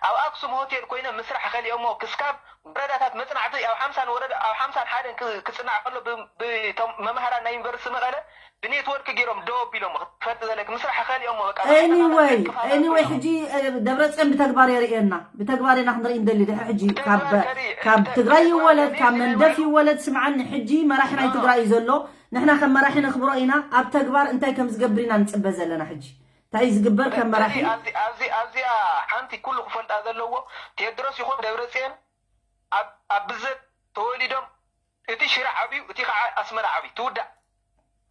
ኣብ ኣክሱም ሆቴል ኮይኖም ምስራሕ ከሊኦሞ ክስካብ ወረዳታት መፅናዕቲ ኣብ ሓምሳን ወረዳ ኣብ ሓምሳን ሓደን ክፅናዕ ከሎ ብቶም መምሃራን ናይ ዩኒቨርሲቲ መቐለ ብኔትወርክ ገይሮም ደው ኣቢሎሞ ክትፈልጢ ዘለኪ ምስራሕ ከሊኦሞ በቃ anyway anyway ሕጂ ደብረፅዮን ብተግባር የርእየና ብተግባር ኢና ክንርኢ ንደሊ ድሕሪ ሕጂ ካብ ትግራይ ይወለድ ካብ መንደፍ ይወለድ ስምዓኒ ሕጂ መራሒ ናይ ትግራይ እዩ ዘሎ ንሕና ከም መራሒ ነኽብሮ ኢና ኣብ ተግባር እንታይ ከም ዝገብር ኢና ንፅበ ዘለና ሕጂ እንታይ እዩ ዝግበር ከም መራሒ ኣብዚኣ ሓንቲ ኩሉ ክፈልጣ ዘለዎ ቴድሮስ ይኹን ደብረፅዮን ኣብ ብዘት ተወሊዶም እቲ ሽረ ዓብዩ እቲ ከዓ ኣስመራ ዓብዩ ትውዳእ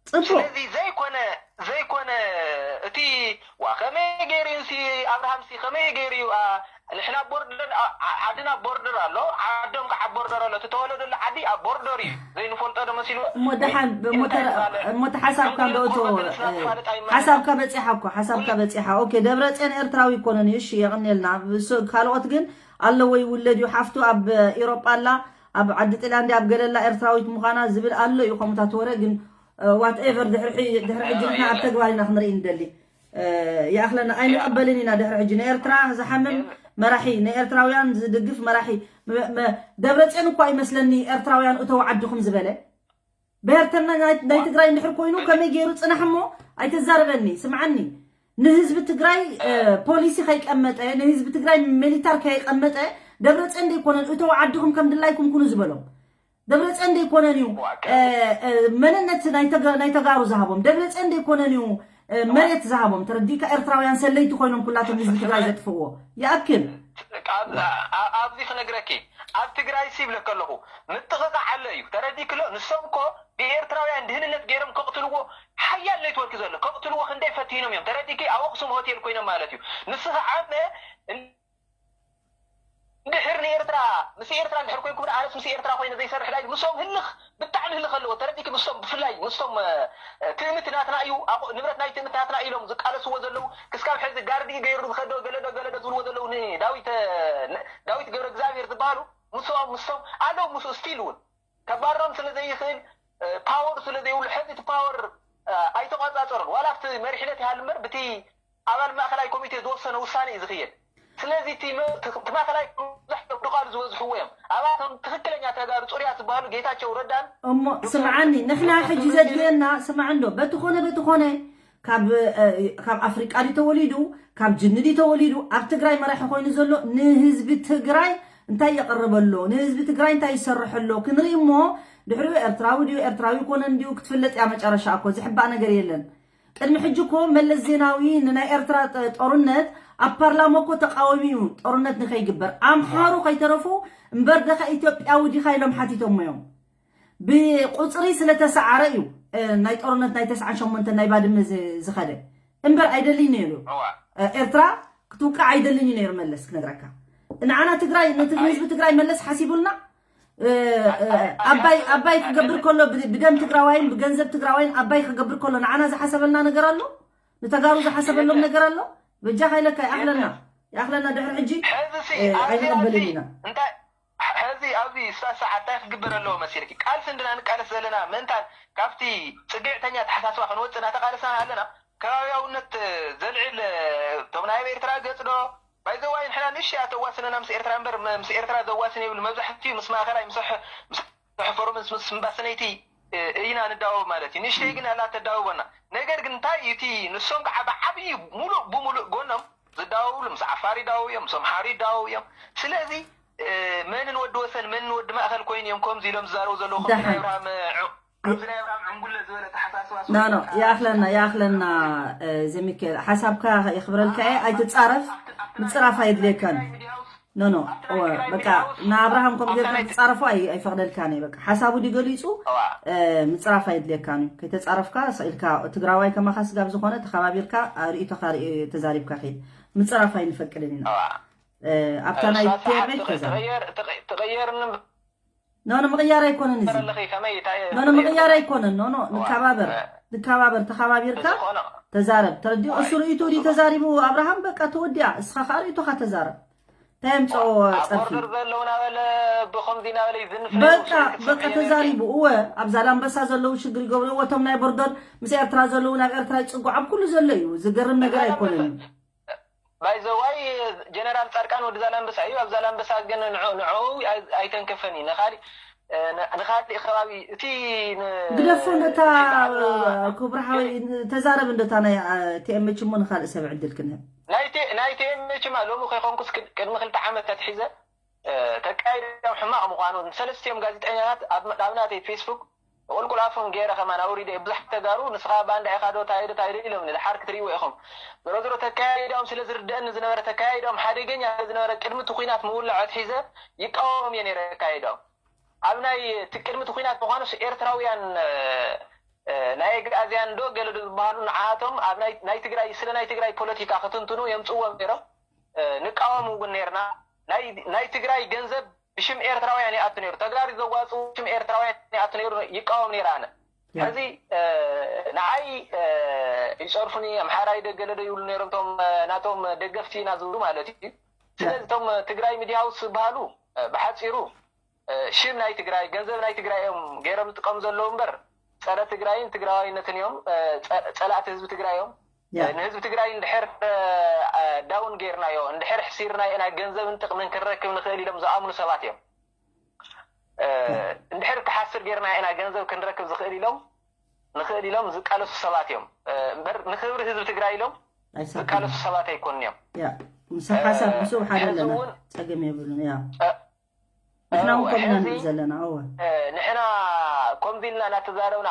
ፅቡቅ ስለዚ ዘይኮነ ዘይኮነ እቲ ዋ ከመይ ገይሩ እዩ ሲ ኣብርሃም ሲ ከመይ ገይሩ እዩ ንሕና ቦርደር ዓድና ቦርደር ኣሎ፣ ዓዶም ከዓ ቦርደር ኣሎ። እተወለደሉ ዓዲ ኣብ ቦርደር እዩ። ዘይንፈልጦ ዶ መሲሉ? እሞ ደሓን እሞ ተሓሳብካ ዶ እቶ ሓሳብካ በፂሓ እኮ ሓሳብካ በፂሓ። ኦኬ ደብረፅዮን ኤርትራዊ ይኮነን እዩ። እሺ የቕኔልና። ካልኦት ግን ኣለዎ ይውለድ እዩ። ሓፍቱ ኣብ ኤሮጳ ኣላ፣ ኣብ ዓዲ ጥልያን ኣብ ገለላ ኤርትራዊት ምዃና ዝብል ኣሎ እዩ። ከምኡታት ወረ ግን ዋትኤቨር ድሕሪ ሕጂ ንሕና ኣብ ተግባር ኢና ክንርኢ ንደሊ። ይኣኽለና ኣይንቕበልን ኢና። ድሕሪ ሕጂ ንኤርትራ ዝሓምም መራሒ፣ ንኤርትራውያን ዝድግፍ መራሒ። ደብረፅዮን እኳ ይመስለኒ ኤርትራውያን እተው ዓድኹም ዝበለ። ብሄርተና ናይ ትግራይ እንድሕር ኮይኑ ከመይ ገይሩ ፅናሕ እሞ ኣይተዛርበኒ። ስምዓኒ፣ ንህዝቢ ትግራይ ፖሊሲ ከይቀመጠ፣ ንህዝቢ ትግራይ ሚሊታር ከይቀመጠ ደብረፅዮን ደይኮነን እተው ዓድኹም ከም ድላይኩም ኩኑ ዝበሎም። ደብረፅዮን ደይኮነን እዩ መንነት ናይ ተጋሩ ዝሃቦም። ደብረፅዮን ደይኮነን እዩ መሬት ዝሃቦም። ተረዲካ? ኤርትራውያን ሰለይቲ ኮይኖም ኩላቶም ህዝቢ ትግራይ ዘጥፍዎ ይኣክል። ኣብዚ ክነግረኪ ኣብ ትግራይ ሲ ይብለከ ኣለኹ ምጥቕቓዕ ኣሎ እዩ። ተረዲክሎ? ንሶም እኮ ብኤርትራውያን ድህንነት ገይሮም ከቕትልዎ ሓያል ኔትወርክ ዘሎ ከቕትልዎ ክንደይ ፈቲኖም እዮም። ተረዲኪ? ኣብ ኣኽሱም ሆቴል ኮይኖም ማለት እዩ። ንሱ ከዓ እንድሕር ንኤርትራ ምስ ኤርትራ እንድሕር ኮይንኩም ኣነስ ምስ ኤርትራ ኮይነ ዘይሰርሕ ዳይ ምሶም ህልኽ ብጣዕሚ ህልኽ ኣለዎ። ተረዲኪ? ምሶም ብፍላይ ምሶም ትእምት ናትና እዩ፣ ንብረት ናይ ትእምት ናትና ኢሎም ዝቃለስዎ ዘለዉ ክስካብ ሕዚ ጋርዲ ገይሩ ዝኸዶ ገለዶ ገለዶ ዝብልዎ ዘለዉ ንዳዊት ዳዊት ገብረ እግዚኣብሔር ዝበሃሉ ምሶም ምሶም ኣለዉ። ምስ ስቲል እውን ከባሮም ስለ ዘይኽእል ፓወር ስለ ዘይብሉ ሕዚ እቲ ፓወር ኣይተቋፃፀሩን። ዋላ ኣብቲ መሪሕነት ይሃሉ እምበር ብቲ ኣባል ማእኸላይ ኮሚቴ ዝወሰነ ውሳነ እዩ ዝኽየድ። ስለዚ እቲ ማእኸላይ ብዙሕ ዶቃሉ ዝበዝሕዎ እዮም። ኣብኣቶም ትኽክለኛ ተጋሩ ፅሩያት ዝበሃሉ ጌታቸው ረዳን እሞ ስምዓኒ፣ ንሕና ሕጂ ዘድልየና ስምዓ እንዶ በቲ ኮነ በቲ ኮነ ካብ ኣፍሪቃ ድዩ ተወሊዱ ካብ ጅኒ ድዩ ተወሊዱ ኣብ ትግራይ መራሒ ኮይኑ ዘሎ ንህዝቢ ትግራይ እንታይ የቕርበሎ ንህዝቢ ትግራይ እንታይ ይሰርሐሎ ክንርኢ እሞ ድሕሪኡ ኤርትራዊ ድዩ ኤርትራዊ ኮነን ድዩ ክትፍለጥ እያ መጨረሻ እኮ ዝሕባእ ነገር የለን። ቅድሚ ሕጂ እኮ መለስ ዜናዊ ንናይ ኤርትራ ጦርነት ኣብ ፓርላማ እኮ ተቃዋሚ እዩ ጦርነት ንከይግበር ኣምሓሩ ከይተረፉ እምበር ደኸ ኢትዮጵያዊ ዲኻ ኢሎም ሓቲቶሞ እዮም። ብቁፅሪ ስለተሰዓረ እዩ ናይ ጦርነት ናይ ተስዓን ሸሞንተን ናይ ባድመ ዝኸደ እምበር ኣይደልይ ነይሩ። ኤርትራ ክትውቃዕ ኣይደልን እዩ ነይሩ መለስ ክነግረካ። ንዓና ትግራይ ነቲ ህዝቢ ትግራይ መለስ ሓሲቡልና ኣባይ ኣባይ ክገብር ከሎ ብደም ትግራዋይን ብገንዘብ ትግራዋይን ኣባይ ክገብር ከሎ ንዓና ዝሓሰበልና ነገር ኣሎ? ንተጋሩ ዝሓሰበሎም ነገር ኣሎ? በጃኻ ኢለካ ይኣኽለና ይኣኽለና ድሕሪ ሕጂ ኣይንቕበልን ኢና። ሕዚ ኣብዚ ስታ ሰዓት እንታይ ክግበር ኣለዎ መሲልኪ? ቃልሲ እንድና ንቃለስ ዘለና ምእንታን ካብቲ ፅግዕተኛ ተሓሳስባ ክንወፅእ እናተቃለስና ኣለና። ከባቢያውነት ዘልዕል እቶም ናይ ኣብ ኤርትራ ገፅ ዶ ባይዘዋይ ንሕና ንእሽተይ ኣተዋስነና ምስ ኤርትራ እምበር ምስ ኤርትራ ዘዋስን የብሉ። መብዛሕትኡ ምስ ማእኸላይ ምስ ሕፈሮምንስ ምስ እምባሰነይቲ ኢና ንዳወብ ማለት እዩ። ንእሽተይ ግን ኣላ ተዳውበና። ነገር ግን እንታይ እዩ እቲ ንሶም ከዓ ብዓብዩ ሙሉእ ብሙሉእ ጎኖም ዝዳወብሉ ምስ ዓፋር ይዳወቡ እዮም፣ ምስ ኣምሓሩ ይዳወቡ እዮም። ስለዚ መንን ወዲ ወሰን መንን ወዲ ማእኸል ኮይኑ እዮም ከምዚ ኢሎም ዝዛረቡ ዘለዉ ከምዚ ናይ ኣብርሃም ኣብዚ ናይ ኣብርሃም ዕንጉለ ዝበለ ተሓሳስባ ኖ ኖ ይኣኽለና ይኣኽለና። ዘሚካኤል ሓሳብካ የኽብረልካ እየ። ኣይትፃረፍ ምፅራፍ ኣየድልየካን። ኖ ኖ በቃ ንኣብርሃም ከምኡ ጌርካ ክትፃረፎ ኣይፈቕደልካን እየ። በቃ ሓሳቡ ድዩ ገሊፁ ምፅራፍ ኣየድልየካን እዩ። ከይተፃረፍካ ስቕ ኢልካ ትግራዋይ ከማኻ ስጋብ ዝኾነ ተኸባቢርካ ርእይቶኻ ተዛሪብካ ከይድ። ምፅራፍ ኣይንፈቅድን ኢና። ኣብታ ናይ ቴርቤት ተዛረብ። ትቕየር ኖ ኖ ምቕያር ኣይኮነን እዚ። ኖ ኖ ምቕያር ኣይኮነን። ኖ ኖ ንከባበር ንከባበር ተኸባቢርካ ተዛረብ። ተረዲኡ እሱ ርእይቱ ድዩ ተዛሪቡ ኣብርሃም በቃ ተወዲኣ። እስኻ ከዓ ርእይቶኻ ተዛረብ። እንታይ የምፅኦ ፀርፊ? ቦርደር ዘለዉ ናበለ ብኸምዚ ናበለ ይዝንፍ በቃ በቃ ተዛሪቡ እወ ኣብ ዛላምበሳ ዘለዉ ሽግር ይገብርዎ። እቶም ናይ ቦርደር ምስ ኤርትራ ዘለዉ ናብ ኤርትራ ይፅጉ ኣብ ኩሉ ዘሎ እዩ። ዝገርም ነገር ኣይኮነን እዩ። ባይዘዋይ ጀነራል ፃድቃን ወዲ ዛላምበሳ እዩ። ኣብ ዛላምበሳ ግን ንዑ ንዑ ኣይተንከፈን እዩ። ንኻሊእ ንኻሊእ ከባቢ እቲ ግደፎ ነታ ክቡር ሓወይ ተዛረብ እንደታ ናይ ቲኤምች እሞ ንኻልእ ሰብ ዕድል ክንህብ ናይ ቲኤምች ማ ሎሚ ከይኮንኩስ ቅድሚ ክልተ ዓመት ተትሒዘ ተካይዶም ሕማቕ ምዃኑ ንሰለስቲኦም ጋዜጠኛታት ኣብ ናተይ ፌስቡክ ቁልቁል ኣፎም ገይረ ከማን ኣውሪደ ብዙሓት ተጋሩ ንስኻ ባንዳ ኢኻ ዶ ታይ ዶ ታይ ዶ ኢሎም ድሓር ክትርእይዎ ኢኹም። ዞሮ ዞሮ ተካያይዳኦም ስለ ዝርደአኒ ዝነበረ ተካያይዳኦም ሓደገኛ ስለ ዝነበረ ቅድሚ እቲ ኲናት ምውላዕ ኣትሒዘ ይቃወሞም እየ ነይረ ኣካያይዳኦም። ኣብ ናይ እቲ ቅድሚ እቲ ኲናት ምዃኑስ ኤርትራውያን ናይ ኣግኣዝያን ዶ ገለ ዶ ዝበሃሉ ንዓቶም ኣብ ናይ ትግራይ ስለ ናይ ትግራይ ፖለቲካ ክትንትኑ የምፅዎም ነይሮም። ንቃወም እውን ነርና። ናይ ናይ ትግራይ ገንዘብ ብሽም ኤርትራውያን ይኣቱ ነይሩ። ተጋሩ ዘዋፅኡ ብሽም ኤርትራውያን ይኣቱ ነይሩ፣ ይቃወም ነይረ ኣነ። ሕዚ ንዓይ ይፀርፉኒ፣ ኣምሓራይ ደገለ ዶ ይብሉ ነይሮም፣ እቶም ናቶም ደገፍቲ ኢና ዝብሉ ማለት እዩ። ስለዚ እቶም ትግራይ ሚዲያ ሃውስ ዝበሃሉ ብሓፂሩ ሽም ናይ ትግራይ፣ ገንዘብ ናይ ትግራይ እዮም ገይሮም ዝጥቀሙ ዘለዉ እምበር፣ ፀረ ትግራይን ትግራዋይነትን እዮም። ፀላእቲ ህዝቢ ትግራይ እዮም። ንህዝቢ ትግራይ እንድሕር ዳውን ገይርናዮ፣ እንድሕር ሕሲርናዮ ኢና ገንዘብን ጥቕምን ክንረክብ ንኽእል ኢሎም ዝኣምኑ ሰባት እዮም። እንድሕር ክሓስር ገይርናዮ ኢና ገንዘብ ክንረክብ ዝኽእል ኢሎም ንኽእል ኢሎም ዝቃለሱ ሰባት እዮም እምበር፣ ንክብሪ ህዝቢ ትግራይ ኢሎም ዝቃለሱ ሰባት ኣይኮኑን እዮም። ምስ ሓሳብ ምስኡ ሓደ ኣለና፣ ፀገም የብሉን። ያ ንሕና እውን ከምና ንብል ዘለና። እወ፣ ንሕና ከምዚ ኢልና እናተዛረብና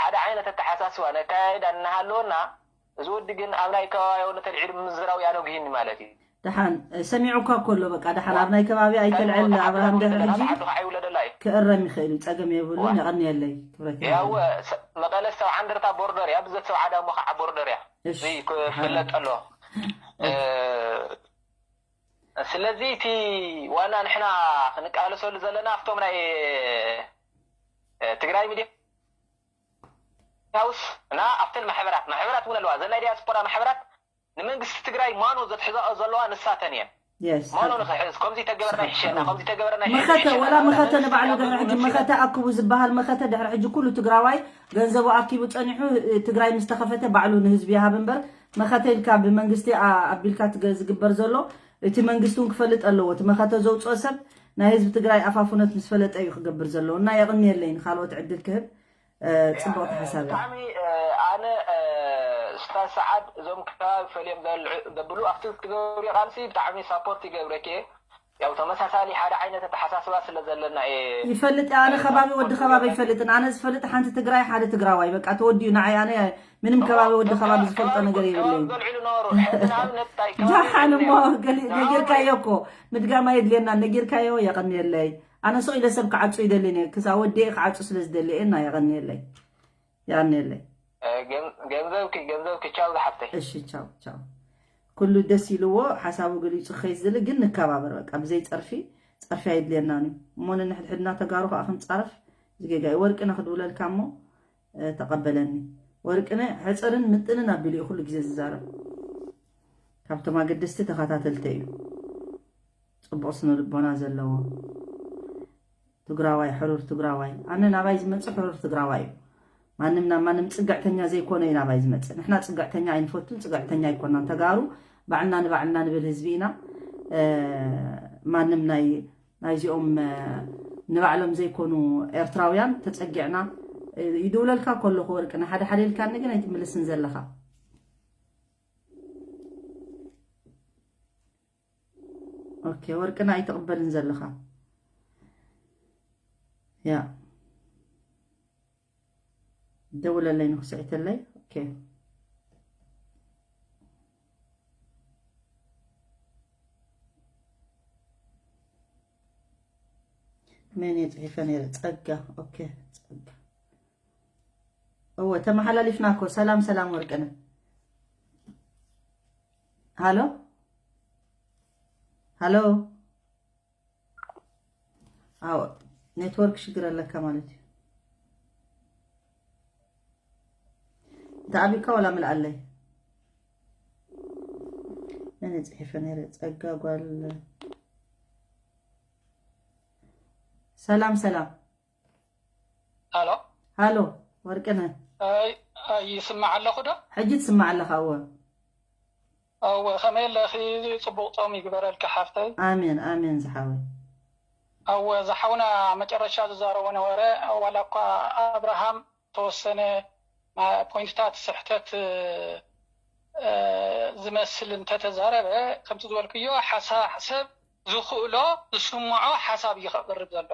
ሓደ ዓይነት ኣተሓሳስባ ነካየድ እናሃለወና፣ እዚ ወዲ ግን ኣብ ናይ ከባቢ ወነ ተልዒሉ ምዝራው ያነጉሂኒ ማለት እዩ። ደሓን ሰሚዑካ ከሎ በቃ ደሓን ኣብ ናይ ከባቢ ኣይተልዕል። ኣብርሃም ድሕሪ ሕጂ ክእረም ይኽእል እዩ፣ ፀገም የብሉን። የቐንየለይ ክብረት። ያው መቐለ ሰብዓ እንደርታ ቦርደር እያ፣ ብዘት ሰብዓ ዳሞ ከዓ ቦርደር እያ። እዚ ክፍለጥ ኣሎ። ስለዚ እቲ ዋና ንሕና ክንቃለሰሉ ዘለና ኣብቶም ናይ ትግራይ ሚድያ ሃውስ እና ኣብተን ማሕበራት፣ ማሕበራት እውን ኣለዋ። እዘን ናይ ዲያስፖራ ማሕበራት ንመንግስቲ ትግራይ ማኖ ዘትሕዛኦ ዘለዋ ንሳተን እየን። ማኖ ንኽሕዝ፣ ከምዚ ተገበርና ይሕሸና፣ ከምዚ ተገበርና ይሕሸና። መኸተ ወላ መኸተ ንባዕሉ ድሕሪ ሕጂ መኸተ ኣክቡ ዝበሃል መኸተ ድሕሪ ሕጂ ኩሉ ትግራዋይ ገንዘቡ ኣኪቡ ፀኒሑ፣ ትግራይ ምስ ተኸፈተ ባዕሉ ንህዝቢ ይሃብ እምበር፣ መኸተ ኢልካ ብመንግስቲ ኣቢልካ ዝግበር ዘሎ፣ እቲ መንግስቲ እውን ክፈልጥ ኣለዎ። እቲ መኸተ ዘውፅኦ ሰብ ናይ ህዝቢ ትግራይ ኣፋፉነት ምስ ፈለጠ እዩ ክገብር ዘለዎ። እና የቕንየለይ ንካልኦት ዕድል ክህብ። ፅቡቕቲ ሓሳብ እያ። ብጣዕሚ ኣነ ስታዝ ሰዓድ እዞም ከባቢ ፈልዮም ዘብሉ ኣብቲ ትገብርዮ ቃልሲ ብጣዕሚ ሳፖርት ይገብረኪ እየ። ያው ተመሳሳሊ ሓደ ዓይነት ኣተሓሳስባ ስለ ዘለና እየ። ይፈልጥ እየ ኣነ ከባቢ ወዲ ከባቢ ኣይፈልጥን። ኣነ ዝፈልጥ ሓንቲ ትግራይ ሓደ ትግራዋይ በቃ ተወዲኡ ንዓይ ኣነ ምንም ከባቢ ወዲ ከባቢ ዝፈልጦ ነገር የብለይን። ጃሓን እሞ ነጊርካዮ እኮ ምድጋም ኣየድልየናን ነጊርካዮ የቐንየለይ። ኣነ ስቕ ኢለ ሰብ ክዓጹ ይደልን እየ። ክሳብ ወዲኤ ክዓጹ ስለ ዝደሊ እየ እና የቐንየለይ። የቐንየለይ። ገንዘብኪ ገንዘብኪ ቻው ዝሓፍተይ። እሺ ቻው ቻው። ኩሉ ደስ ኢልዎ ሓሳቡ ገሊጹ ክኸይድ ዝሊ ግን ንከባበር በቃ ብዘይ ጸርፊ ጸርፊ ኣይድልየናን እዩ። እሞ ነንሕድሕድና ተጋሩ ከዓ ክንጻረፍ ዝጌጋ እዩ። ወርቅነ ክድውለልካ እሞ ተቐበለኒ። ወርቅነ ሕጽርን ምጥንን ኣቢሉ እዩ ኩሉ ግዜ ዝዛረብ። ካብቶም ኣገደስቲ ተኸታተልተይ እዩ። ጽቡቕ ስነ ልቦና ዘለዎ ትግራዋይ ሕሩር ትግራዋይ። ኣነ ናባይ ዝመጽእ ሕሩር ትግራዋይ እዩ። ማንም ናብ ማንም ጽግዕተኛ ዘይኮነ እዩ ናባይ ዝመጽእ። ንሕና ጽግዕተኛ ኣይንፈቱን፣ ጽግዕተኛ ኣይኮናን። ተጋሩ ባዕልና ንባዕልና ንብል ህዝቢ ኢና። ማንም ናይ ናይዚኦም ንባዕሎም ዘይኮኑ ኤርትራውያን ተጸጊዕና ይድውለልካ ከለኹ ወርቅነ ሓደ ሓደ ኢልካኒ ግን ኣይትምልስን ዘለኻ። ኦኬ ወርቅና ኣይትቕበልን ዘለኻ ያ ደውለለይ ንክስዕተለይ ኦኬ መን እየ ፅሒፈ ነይረ ፀጋ ኦኬ ፀጋ እወ ተመሓላሊፍና እኮ ሰላም ሰላም ወርቅነ ሃሎ ሃሎ ኣዎ ኔትወርክ ሽግር ኣለካ ማለት እዩ ተዓቢካ ወላ ምልኣለይ ነነ ፅሒፈ ነረ ፀጋ ጓል ሰላም ሰላም ሃሎ ሃሎ ወርቅነ ይስማዕ ኣለኹ ዶ ሕጂ ትስማዕ ኣለኻ እወ እወ ከመይ ኣለኺ ጽቡቕ ጾም ይግበረልኪ ሓፍተይ ኣሜን ኣሜን ዝሓወይ እወ ዝሓውና መጨረሻ ዝዛረቦ ነበረ ዋላ እኳ ኣብርሃም ተወሰነ ፖይንትታት ስሕተት ዝመስል እንተተዛረበ ከምቲ ዝበልክዮ ሓሳብ ሰብ ዝኽእሎ ዝስምዖ ሓሳብ እዩ ከቕርብ ዘሎ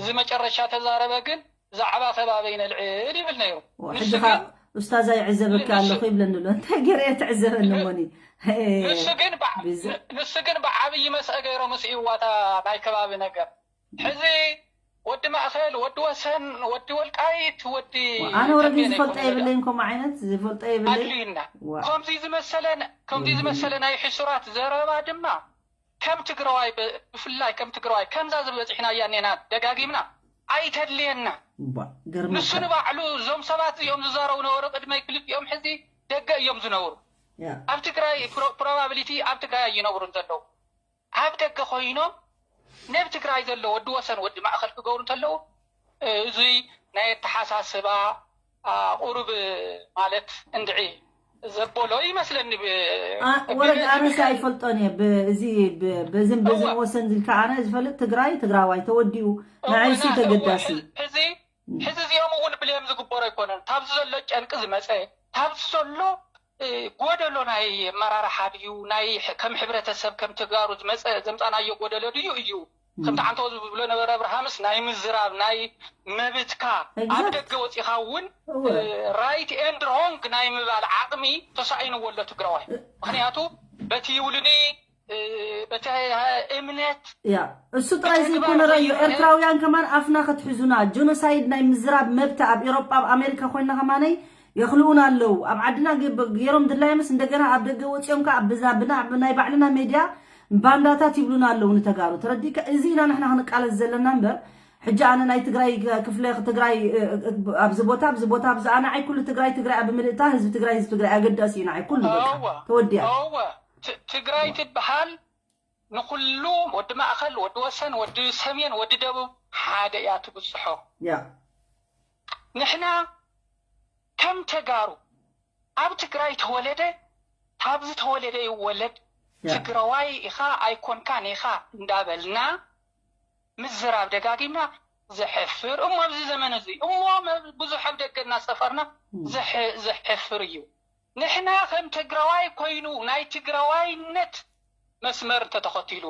እዚ መጨረሻ ተዛረበ ግን ዛዕባ ከባበይ ነልዕል ይብል ነይሩ። ሕጂ ኸ ኡስታዝ ኣይዕዘበኪ ኣለኹ ይብለኒ ኣሎ። እንታይ ገይረ እየ ትዕዘበኒ እሞኒ? ንሱ ግን ብዓብዪ መስአ ገይሮም ስኢዋታ ናይ ከባቢ ነገር። ሕዚ ወዲ ማእኸል፣ ወዲ ወሰን፣ ወዲ ወልቃይት፣ ወዲ ኣነ ወረዲ ዝፈልጦ የብለይን፣ ከምኡ ዓይነት ዝፈልጦ የብለይን። ኣድልዩና። ከምዚ ዝመሰለ ከምዚ ዝመሰለ ናይ ሕሱራት ዘረባ ድማ ከም ትግራዋይ ብ- ብፍላይ ከም ትግራዋይ ከምዛ ዝበፅሕናያ እኔና ደጋጊምና ኣይተድልየና። እባ፣ ገርመካ። ንሱ ንባዕሉ እዞም ሰባት እዚኦም ዝዛረቡ ነበሩ ቅድመይ ክልቲኦም ሕዚ ደገ እዮም ዝነብሩ። ያ። ኣብ ትግራይ ፕሮባብሊቲ ኣብ ትግራይ ኣይነብሩን ዘለዉ ኣብ ደገ ኮይኖም ነብ ትግራይ ዘሎ ወዲ ወሰን ወዲ ማእኸል ክገብሩ እንተለዉ እዚ ናይ ኣተሓሳስባ ቁሩብ ማለት እንድዒ ዘበሎ ይመስለኒ። ወረድ ኣነስ ኣይፈልጦን እየ። እዚ በዝን በዝን ወሰን ዝልካ ኣነ ዝፈልጥ ትግራይ ትግራዋይ ተወዲኡ ንዓይሲ ተገዳሲ ሕዚ ሕዚ እዚኦም እውን ብሌም ዝግበሮ ኣይኮነን። ታብዚ ዘሎ ጨንቂ ዝመፀ ታብዚ ዘሎ ጎደሎ ናይ ኣመራርሓ ድዩ ናይ ከም ሕብረተሰብ ከም ተጋሩ ዝመፀ ዘምፃናዮ ጎደሎ ድዩ እዩ። ከምቲ ዓንተው ዝብሎ ነበረ ኣብርሃምስ ናይ ምዝራብ ናይ መብትካ ኣብ ደገ ወፂኻ እውን right and wrong ናይ ምባል ዓቕሚ ተሳኢንዎ ኣሎ ትግራዋይ። ምክንያቱ በቲ ይውልኒ በቲ እምነት ያ እሱ ጥራይ ዘይኮነ ረዩ ኤርትራውያን ከማን ኣፍና ከትሕዙና ጆኖሳይድ ናይ ምዝራብ መብት ኣብ ኤሮጳ ኣብ ኣሜሪካ ኮይና ከማነይ የኽልኡና ኣለዉ። ኣብ ዓድና ገይሮም ድላዮምስ እንደገና ኣብ ደገ ወፂኦም ከዓ ብዛ ብና ናይ ባዕልና ሜድያ ባንዳታት ይብሉና ኣለዉ ንተጋሩ። ተረዲእካ? እዚ ኢና ንሕና ክንቃለስ ዘለና እምበር ሕጂ ኣነ ናይ ትግራይ ክፍለ ትግራይ ኣብዚ ቦታ ኣብዚ ቦታ ኣብዚ ኣነ ዓይ ኩሉ ትግራይ ትግራይ ኣብ ምልእታ ህዝቢ ትግራይ ህዝቢ ትግራይ ኣገዳሲ እዩ ንዓይ ኩሉ በቃ እወ፣ ተወዲኣ። እወ፣ ት- ትግራይ ትበሃል ንኩሉ ወዲ ማእኸል ወዲ ወሰን ወዲ ሰሜን ወዲ ደቡብ ሓደ እያ ትብፅሖ። ያ ንሕና ከም ተጋሩ ኣብ ትግራይ ተወለደ ካብዚ ተወለደ ይወለድ ያ። ትግራዋይ ኢኻ ኣይኮንካን ኢኻ እንዳበልና ምዝራብ ደጋጊምና ዘሕፍር እሞ ኣብዚ ዘመን እዚ እሞ ብዙሕ ኣብ ደገ እናሰፈርና ዘሕ- ዘሕፍር እዩ። ንሕና ከም ትግራዋይ ኮይኑ ናይ ትግራዋይነት መስመር እንተተኸቲሉ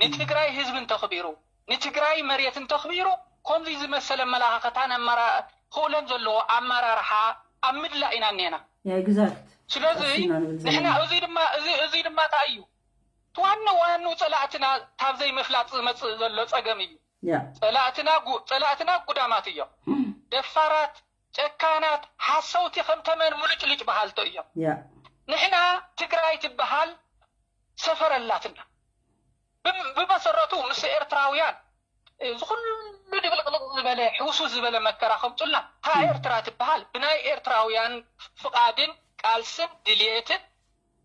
ንትግራይ ህዝቢ እንተኽቢሩ ንትግራይ መሬት እንተኽቢሩ ከምዚ ዝመሰለ ኣመላኻኸታን ኣመራ- ክእሎን ዘለዎ ኣመራርሓ ኣብ ምድላእ ኢና እኔና። ያ exact ስለዚ ቀስ ኢና ንብል ዘለና። ንሕና እዚ ድማ እዚ እዚ ድማ እንታይ እዩ ዋና ዋኑ ፀላእትና ካብ ዘይምፍላጥ ዝመፅእ ዘሎ ፀገም እዩ። ያ ፀላእትና ጉ- ፀላእትና ጉዳማት እዮም። ደፋራት፣ ጨካናት፣ ሓሰውቲ ከም ተመን ሙልጭልጭ በሃልቶ እዮም። ያ ንሕና ትግራይ ትበሃል ሰፈር ኣላትና። ብም- ብመሰረቱ ምስ ኤርትራውያን እዚ ኩሉ ድብልቅልቅ ዝበለ ሕውስውስ ዝበለ መከራ ከምፁልና እታ ኤርትራ ትበሃል ብናይ ኤርትራውያን ፍቃድን ቃልስን ድልየትን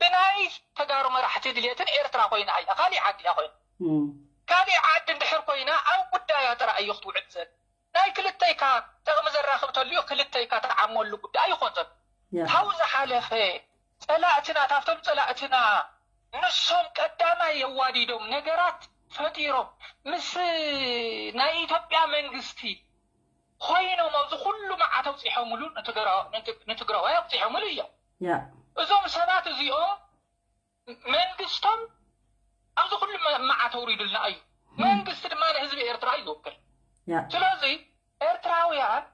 ብናይ ተጋሩ መራሕቲ ድልየትን ኤርትራ ኮይና እያ። ካሊእ ዓዲ እያ ኮይና። እም፣ ካሊእ ዓዲ እንድሕር ኮይና ኣብ ጉዳያ ጥራይ እዩ ክትውዕል ዘል ናይ ክልተይካ ጥቕሚ ዘራኽብ ተልዩ ክልተይካ ተዓመሉ ጉዳይ ይኾን ዘሎ። ያ ካብኡ ዝሓለፈ ፀላእትና ካብቶም ፀላእትና ንሶም ቀዳማይ የዋዲዶም ነገራት ፈጢሮም ምስ ናይ ኢትዮጵያ መንግስቲ ኮይኖም ኣብዚ ኩሉ መዓት ኣውፂሖምሉ ንትግራ- ንትግ- ንትግራዋይ ኣውፂሖምሉ እዮም። ያ እዞም ሰባት እዚኦም መንግስቶም ኣብዚ ኩሉ መ- መዓት ኣውሪዱልና እዩ። መንግስቲ ድማ ንህዝቢ ኤርትራ እዩ ዝውክል። ያ ስለዚ ኤርትራውያን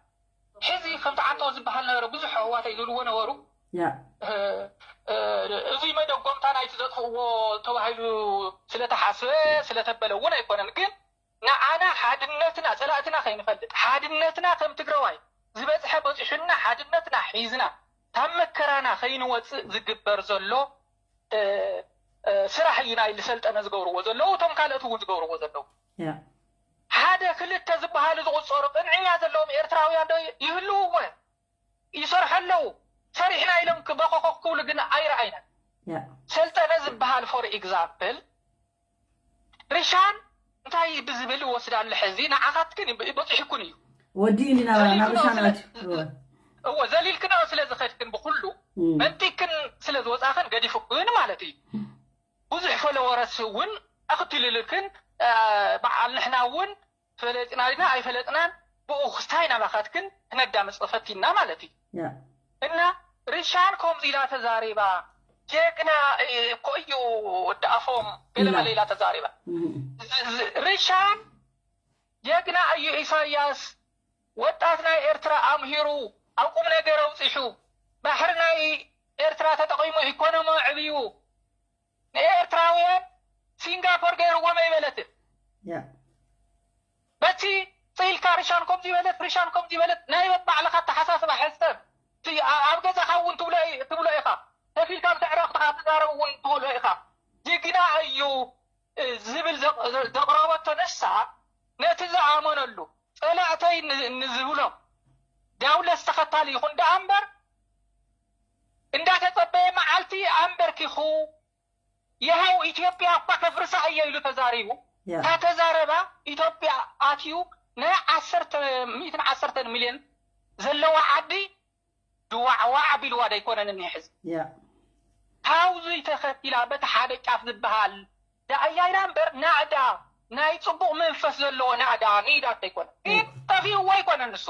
ሕዚ ከምቲ ዓንቶ ዝበሃል ነበረ ብዙሕ ኣሕዋተይ ዝብልዎ ነበሩ። ያ እ፣ እ፣ እዚ መደጎምታ ናይቲ ዘጥፍእዎ ተባሂሉ ስለተሓስበ ስለተበለ እውን ኣይኮነን። ግን ንዓና ሓድነትና ፀላእትና ከይንፈልጥ ሓድነትና ከም ትግራዋይ ዝበፅሐ በፂሑና ሓድነትና ሒዝና ካብ መከራና ከይንወፅእ ዝግበር ዘሎ እ፣ እ፣ ስራሕ እዩ ናይ ልሰልጠነ ዝገብርዎ ዘለዉ እቶም ካልኦት እውን ዝገብርዎ ዘለዉ ያ ሓደ ክልተ ዝበሃሉ ዝቁፀሩ ቅንዕኛ ዘለዎም ኤርትራውያን ዶ ይህልው እወ ይሰርሑ ኣለዉ ሰሪሕና ኢሎም በኮኮክ ክብሉ ግን ኣይረኣይናን ያ ሰልጠነ ዝበሃል for example ርሻን እንታይ ብዝብል ይወስድ ኣሎ ሕዚ ንዓኻትክን በፂሕኩን እዩ ወዲኡ እንዲ ናብ ናብ ዘሊልክንኦ ሻን ስለ- ኣትዩ እወ ዘሊልክንኦ ስለ ዝኸድክን ብኩሉ እም፣ መንጢክን ስለ ዝወፃኽን ገዲፉክን ማለት እዩ ብዙሕ ፎሎወረስ እውን ኣኽትልልክን በዓል ንሕና እውን ፈለጥና ዲና ኣይፈለጥናን ብኡ ክስታይ ናባኻትክን ክነዳምፅ ፈቲና ማለት እዩ ያ እና ርሻን ከምዚ ኢላ ተዛሪባ ጀግና እኮ እዩ ወዲ ኣፎም ገለ ኢላ። መለ ኢላ ተዛሪባ እም፣ ዝ- ዝ- ርሻን ጀግና እዩ ኢሳያስ ወጣት ናይ ኤርትራ ኣምሂሩ ኣብ ቁም ነገር ኣውፂሑ ባሕሪ ናይ ኤርትራ ተጠቒሙ ኢኮኖሚ ኣዕብዩ ንኤርትራውያን ሲንጋፖር ገይርዎም ኣይበለትን ያ በቲ ፅኢልካ ርሻን ከምዚ በለት ርሻን ከምዚ በለት ናይ ባዕልካ ኣተሓሳስባ ሕሰብ እቲ ኣ- ኣብ ገዛኻ እውን ትብሎ ኢ- ትብሎ ኢኻ ከፊልካ ምስ ኣዕሩኽትኻ ትዛረብ እውን ትብሎ ኢኻ ጅግና እዩ ዝብል ዘቕረበቶ ንሳ ነቲ ዝኣመነሉ ጸላእተይ ንዝብሎም ዳውለስ ተኸታሊ ይኹን ደኣ እምበር እንዳተጸበየ መዓልቲ ኣንበርኪኹ ይኸው ኢትዮጵያ እኳ ከፍርሳ እየ ኢሉ ተዛሪቡ። ታተዛረባ ኢትዮጵያ ኣትዩ ናይ ዓሰርተ ሚእትን ዓሰርተን ሚልዮን ዘለዋ ዓዲ ድዋዕዋዕ ኣቢልዋ ዶ ኣይኮነን እኒሀ ሕዚ? ታውዚ ተኸቲላ በቲ ሓደ ጫፍ ዝበሃል ደኣያ ኢላ እምበር ናዕዳ ናይ ፅቡቕ መንፈስ ዘለዎ ናዕዳ ንኢዳቶ ኣይኮነን። ግን ጠፊእዎ ኣይኮነን ንሱ።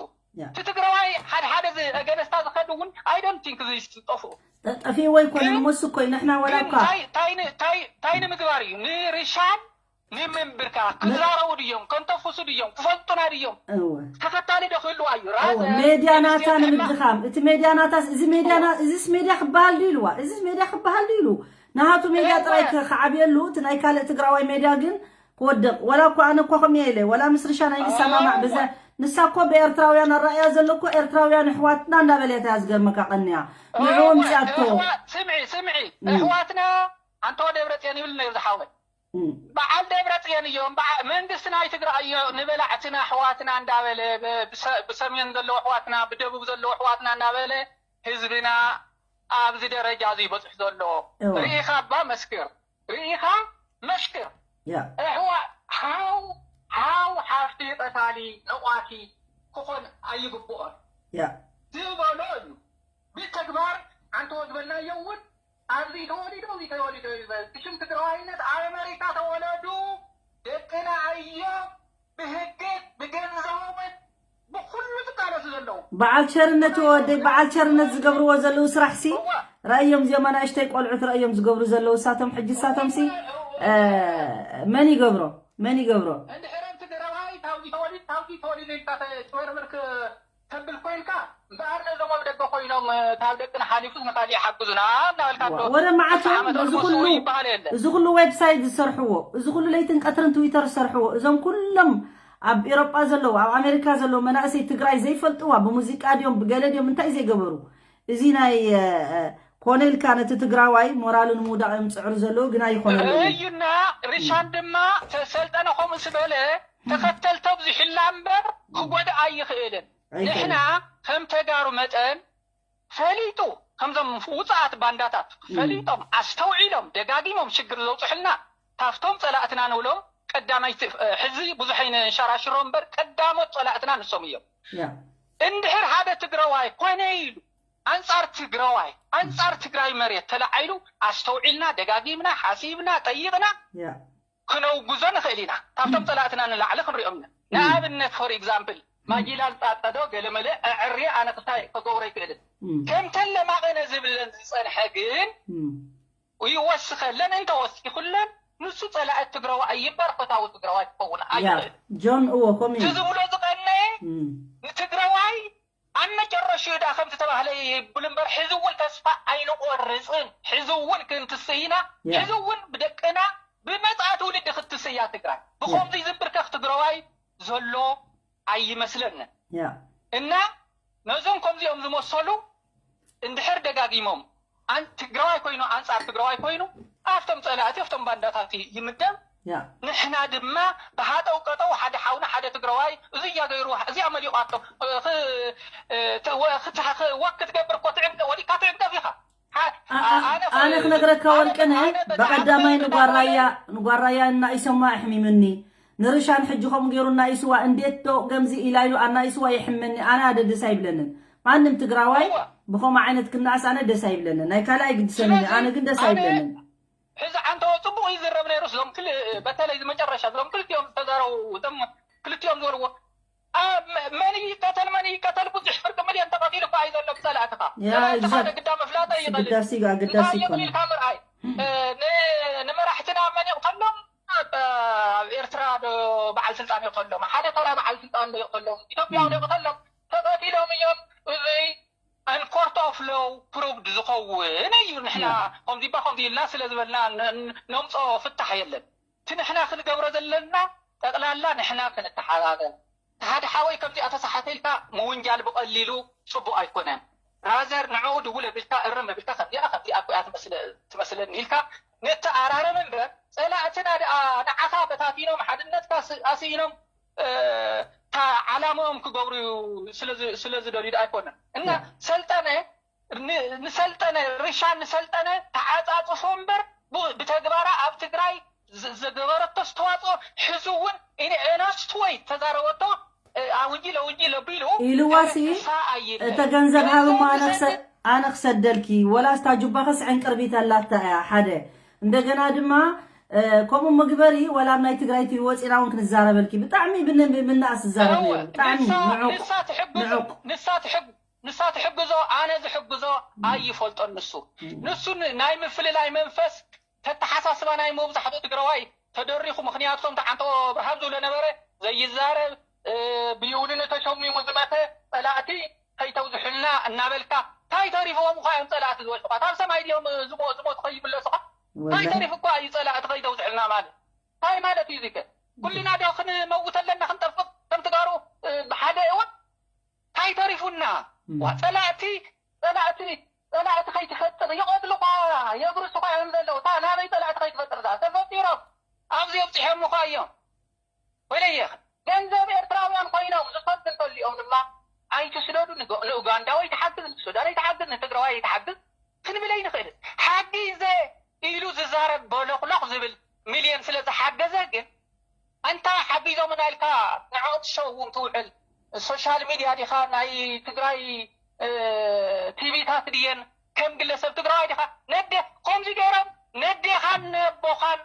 እቲ ትግራዋይ ሓደ ሓደ ኣገነስታ ዝኸዱ እውን I don't think ዝጠፍኡ። ጠፊእዎ ኣይኮነን። ሞስ እኮ እዩ። ንሕና ወላ እኳ ታይ ንምግባር እዩ ንርሻን ንምንብርካ ክዛረቡ ድዮም ከንተፍሱ ድዮም ክፈልጡና ድዮም ተኸታሊ ዶ ክህልዋ እዩ? ሜድያ ናታ ንምድኻም። እቲ ሜድያ ናታስ እዚ ሜድያ እዚስ ሜድያ ክበሃል ድዩ ኢልዋ? እዚስ ሜድያ ክበሃል ድዩ ኢሉ? ናሃቱ ሜድያ ጥራይ ክዓብየሉ እቲ ናይ ካልእ ትግራዋይ ሜድያ ግን ክወድቕ። ወላ እኮ ኣነ እኮ ከምየ ኢለ ወላ ምስ ርሻን ኣይንሰማማዕ ብዘ ንሳ እኮ ብኤርትራውያን ኣራእያ ዘሎ እኮ ኤርትራውያን ኣሕዋትና እንዳበለታ እያ ዝገርመካ ቀንያ ንዕኡ ምፅኣቶ። ስምዒ ስምዒ ኣሕዋትና ኣንተ ደብረፅዮን ይብል ነይሩ ዝሓወይ በዓል ደብረፅዮን እዮም። መንግስቲ ናይ ትግራይ እዮ ንበላዕትና ኣሕዋትና እንዳበለ ብሰሜን ዘለዉ ኣሕዋትና ብደቡብ ዘለዉ ኣሕዋትና እንዳበለ ህዝብና ኣብዚ ደረጃ እዚ ይበፅሑ ዘሎ ርኢኻ እባ መስክር። ርኢኻ መስክር። ኣሕዋ ሓው ሓው ሓፍቲ ቀታሊ ነቋቲ ክኾን ኣይግብኦን ዝበሎ እዩ። ብተግባር ኣንተ ዝበልናዮ እውን ኣብዚ ተወሊዶ እዚ ተወሊዶ ይበል ብሽም ትግራዋይነት ኣብ ኣመሪካ ተወለዱ ደቅና እዮም። ብህግን ብገንዘቦምን ብኩሉ ዝቃለሱ ዘለዉ በዓል ቸርነት ወደይ በዓል ቸርነት ዝገብርዎ ዘለዉ ስራሕ ሲ ረእዮም እዚኦም ኣናእሽተይ ቆልዑት ረእዮም ዝገብሩ ዘለዉ እሳቶም ሕጂ እሳቶም ሲ መን ይገብሮ መን ይገብሮ እንድሕር ኣብ ትግራዋይ ታውዚ ተወሊድ ታውዚ ተወሊድ ኢልካ ተጭበርብር ተብል ኮይንካ እምበኣር ነዞም ኣብ ደገ ኮይኖም ካብ ደቅና ሓሊፉስ ንካሊእ ሓግዙና እናበልካ ዶ ወረ መዓቶም ዓመት እዚ ኦልሞስ ኩሉ ይበሃል የለ እዚ ኩሉ ዌብሳይት ዝሰርሕዎ እዚ ኩሉ ለይትን ቀትርን ትዊተር ዝሰርሕዎ እዞም ኩሎም ኣብ ኤሮጳ ዘለዉ ኣብ ኣሜሪካ ዘለዉ መናእሰይ ትግራይ ዘይፈልጥዋ ብሙዚቃ ድዮም ብገለ ድዮም እንታይ ዘይገበሩ እዚ ናይ ኮነ ኢልካ ነቲ ትግራዋይ ሞራሉ ንምውዳቕ እዮም ዝፅዕሩ ዘለዉ ግን ኣይኮነሉ እዩና ርሻን ድማ ተሰልጠነ ከምኡ ዝበለ ተኸተልቲ ኣብዚሑላ እምበር ክጎድእ ኣይኽእልን። ንሕና ከም ተጋሩ መጠን ፈሊጡ ከምዞም ውፅኣት ባንዳታት ፈሊጦም ኣስተውዒሎም ደጋጊሞም ሽግር ዘውፅሑልና ካብቶም ፀላእትና ንብሎም ቀዳመይቲ ሕዚ ብዙሕ ኣይነንሸራሽሮ እምበር ቀዳሞት ፀላእትና ንሶም እዮም። እንድሕር ሓደ ትግራዋይ ኮነ ኢሉ ኣንፃር ትግራዋይ ኣንፃር ትግራይ መሬት ተላዒሉ ኣስተውዒልና ደጋጊምና ሓሲብና ጠይቕና ክነውግዞ ንኽእል ኢና። ካብቶም ፀላእትና ንላዕሊ ክንሪኦም ኢና። ንኣብነት for example ማጊላል ጣጣዶ ገለመለ ኣዕርየ ኣነ ክሳይ ከገብሮ ኣይክእልን። ከምተን ለማቐነ ዝብለን ዝፀንሐ ግን ይወስኸለን እንተወሲኹለን ንሱ ፀላኢ ትግራዋ ኣይበር ፈታዊ ትግራዋይ ክኸውን ኣይኽእል። ጆን እዎ ከምኡ እዩ። ዝብሎ ዝቐነየ ንትግራዋይ ኣብ መጨረሽኡ ዳ ከም ዝተባህለ ይብል እምበር ሕዚ እውን ተስፋ ኣይንቆርፅን። ሕዚ እውን ክንትስእ ኢና። ሕዚ እውን ብደቅና ብመፅኣ ትውልዲ ክትስእ እያ ትግራይ። ብኸምዚ ዝብርከኽ ትግራዋይ ዘሎ ኣይመስለንን። እና ነዞም ከምዚኦም ዝመሰሉ እንድሕር ደጋጊሞም ኣን ትግራዋይ ኮይኑ ኣንፃር ትግራዋይ ኮይኑ ኣብቶም ፀላእቲ ኣብቶም ባንዳታት ይምደብ። ንሕና ድማ ብሃጠው ቀጠው ሓደ ሓውና ሓደ ትግራዋይ እዚያ ገይሩ እዚኣ መሊቋቶ ወክትገብር እኮ ወዲካ ትዕንቀፍ ኢኻ። ኣነ ክነግረካ ወርቅነ በቀዳማይ ንጓራያ ንጓራያ እናኢሰማ ኣሕሚምኒ ንርሻን ሕጂ ከምኡ ገይሩ እናኢስዋ እንዴት ዶ ገምዚ ኢላ ኢሉ ኣናኢስዋ ይሕመኒ ኣነ ኣደ ደስ ኣይብለንን ማንም ትግራዋይ ብኸምኡ ዓይነት ክናኣስ ኣነ ደስ ኣይብለንን ናይ ካልእ ኣይግድሰንን ኣነ ግን ደስ ኣይብለንን ሕዚ ዓንተዎ ፅቡቅ ይዝረብ ነይሩ እዞም ክል በተለይ ዝመጨረሻ እዞም ክልቲኦም ዝተዛረቡ እዞም ክልቲኦም ዝበልዎ መን ይቀተል መን ይቀተል ብዙሕ ፍርቂ ሚልዮን ተቐቲሉ እኳ እዩ ዘሎ ብፀላእትኻ ያ፣ ፀላእትኻ exact። ንግዳ መፍላጠ ይቐልል ግዳሲ እዩ፣ ኣገዳሲ እንታይ ይኹን ይኾነ። ኢልካ ምርኣይ እ፣ ን- ንመራሕትና መን ይቕተሎም ኣብ ኣብ ኤርትራ ዶ በዓል ስልጣን ይቕተሎም ሓደ ተራ በዓል ስልጣን ዶ ይቕተሎም ኢትዮጵያ ዶ ይቕተሎም ተቐቲሎም እዮም እዙይ and court of law proved ዝኸውን እዩ ንሕና ያ። ከምዚ ባ ከምዚ ኢልና ስለ ዝበልና ን- ን- ነምፅኦ ፍታሕ የለን እቲ ንሕና ክንገብሮ ዘለና ጠቕላላ ንሕና ክንተሓባበር እቲ ሓደ ሓወይ ከምዚኣ ተሰሓተ ኢልካ ምውንጃል ብቐሊሉ ፅቡቕ ኣይኮነን rather ንዕኡ ድውል ኣቢልካ እርም ኣቢልካ ከምዚኣ ከምዚኣ እኮ እያ ትመስለ- ትመስለኒ ኢልካ ንተኣራረም እምበር፣ ጸላእትና ደኣ ንዓኻ በታቲኖም፣ ሓድነትካ ስ-፣ ኣስኢኖም፣ እ፣ እታ ዓላማኦም ክገብሩ ስለ ዝ-፣ ስለ ዝደልዩ ደኣ ኣይኮነን። እና ያ። ሰልጠነ፣ ን-፣ ንሰልጠነ፣ ርሻን ንሰልጠነ ተዓጻጽፎ እምበር፣ ብ-፣ ብተግባራ ኣብ ትግራይ ዝ-፣ ዝገበረቶ ኣስተዋጽኦ፣ ሕዚ እውን፣ in honest way ተዛረበቶ፣ እ፣ ኣውጂ ለውጂ ለቢሉ ኢልዋሲ፣ ንሳ ኣይለ-፣ እተ ገንዘብ ሃብ ገንዘብ እሞ ኣነ ክሰ-፣ ዝሰድድ ኣነ ክሰደልኪ፣ ወላ ስታ ጁባኸስ ዕንቅርቢት ኣላታ እያ፣ ሓደ። እንደገና ድማ፣ እ፣ ከምኡ ምግበሪ፣ ወላ ኣብ ናይ ትግራይ ቲቪ ወፂና እውን ክንዛረበልኪ። ብጣዕሚ ብን-፣ ብንኣስ ዝዛረብ ነይሩ። እወ፣ ብጣዕሚ ንሳ፣ ንዑቕ፣ ንሳ ትሕግዞ፣ ንዑቕ። ንሳ ትሕግ-፣ ንሳ ትሕግዞ፣ ኣነ ዝሕግዞ ኣይፈልጦን ንሱ። እም። ንሱ ን-፣ ናይ ምፍልላይ መንፈስ፣ ተተሓሳስባ ናይ መብዛሕትኡ ትግራዋይ ተደሪኹ። ምኽንያቱ ከምቲ ዓንቶ ኣብርሃም ዝብሎ ነበረ፣ ዘይዛረብ፣ እ፣ ብይውድነ ተሸሚሙ ዝመተ ጸላእቲ ከይተብዝሑልና እናበልካ፣ እንታይ ተሪፍዎም እኳ እዮም ጸላእቲ ዝበዝሑኻ? ካብ ሰማይ ድዮም ዝሞ-፣ ዝሞቱ ከይምለሱኻ? እንታይ ወላሂ። ተሪፉ እኳ እዩ ጸላእቲ ከይተብዝሑልና ማለት? እንታይ ማለት እዩ እዚከ? ኩልና ዶ ክንመውት ኣለና፣ ክንጠፍእ ከም ትጋሩ፣ እ፣ ብሓደ እዋን? እንታይ ተሪፉና? እም። ዋ፣ ጸላእቲ፣ ጸላእቲ፣ ጸላእቲ ከይትፈጥር ይቐትሉኻ፣ የብርሱኻ እዮም ዘለዉ። እታ ናበይ ጸላእቲ ከይትፈጥር እዛ ተፈጢሮም ኣብዚ ኣብጺሖምኻ እዮም። ወለየ፣ ገንዘብ ኤርትራውያን ኮይኖም ዝኸዱ እንተሊኦም ድማ ኣይትስደዱ፣ ንገ-፣ ንኡጋንዳዊ ኣይትሓግዝ፣ ንሱዳን ኣይትሓግዝ፣ ንትግራዋይ ኣይትሓግዝ ክንብል ኣይንኽእልን። ሓጊዘ ኢሉ ዝዛረብ በሎኽሎኽ ዝብል ሚልዮን ስለ ዝሓገዘ ግን፣ ኣንታ ሓጊዞምና ኢልካ ንዕኦም ትሸውም ትውዕል፣ ሶሻል ሚድያ ዲኻ ናይ ትግራይ፣ እ፣ ቲቪታት ድየን ከም ግለሰብ ትግራዋይ ዲኻ? ነደ-፣ ከምዚ ገይሮም ነዴኻን ነቦኻን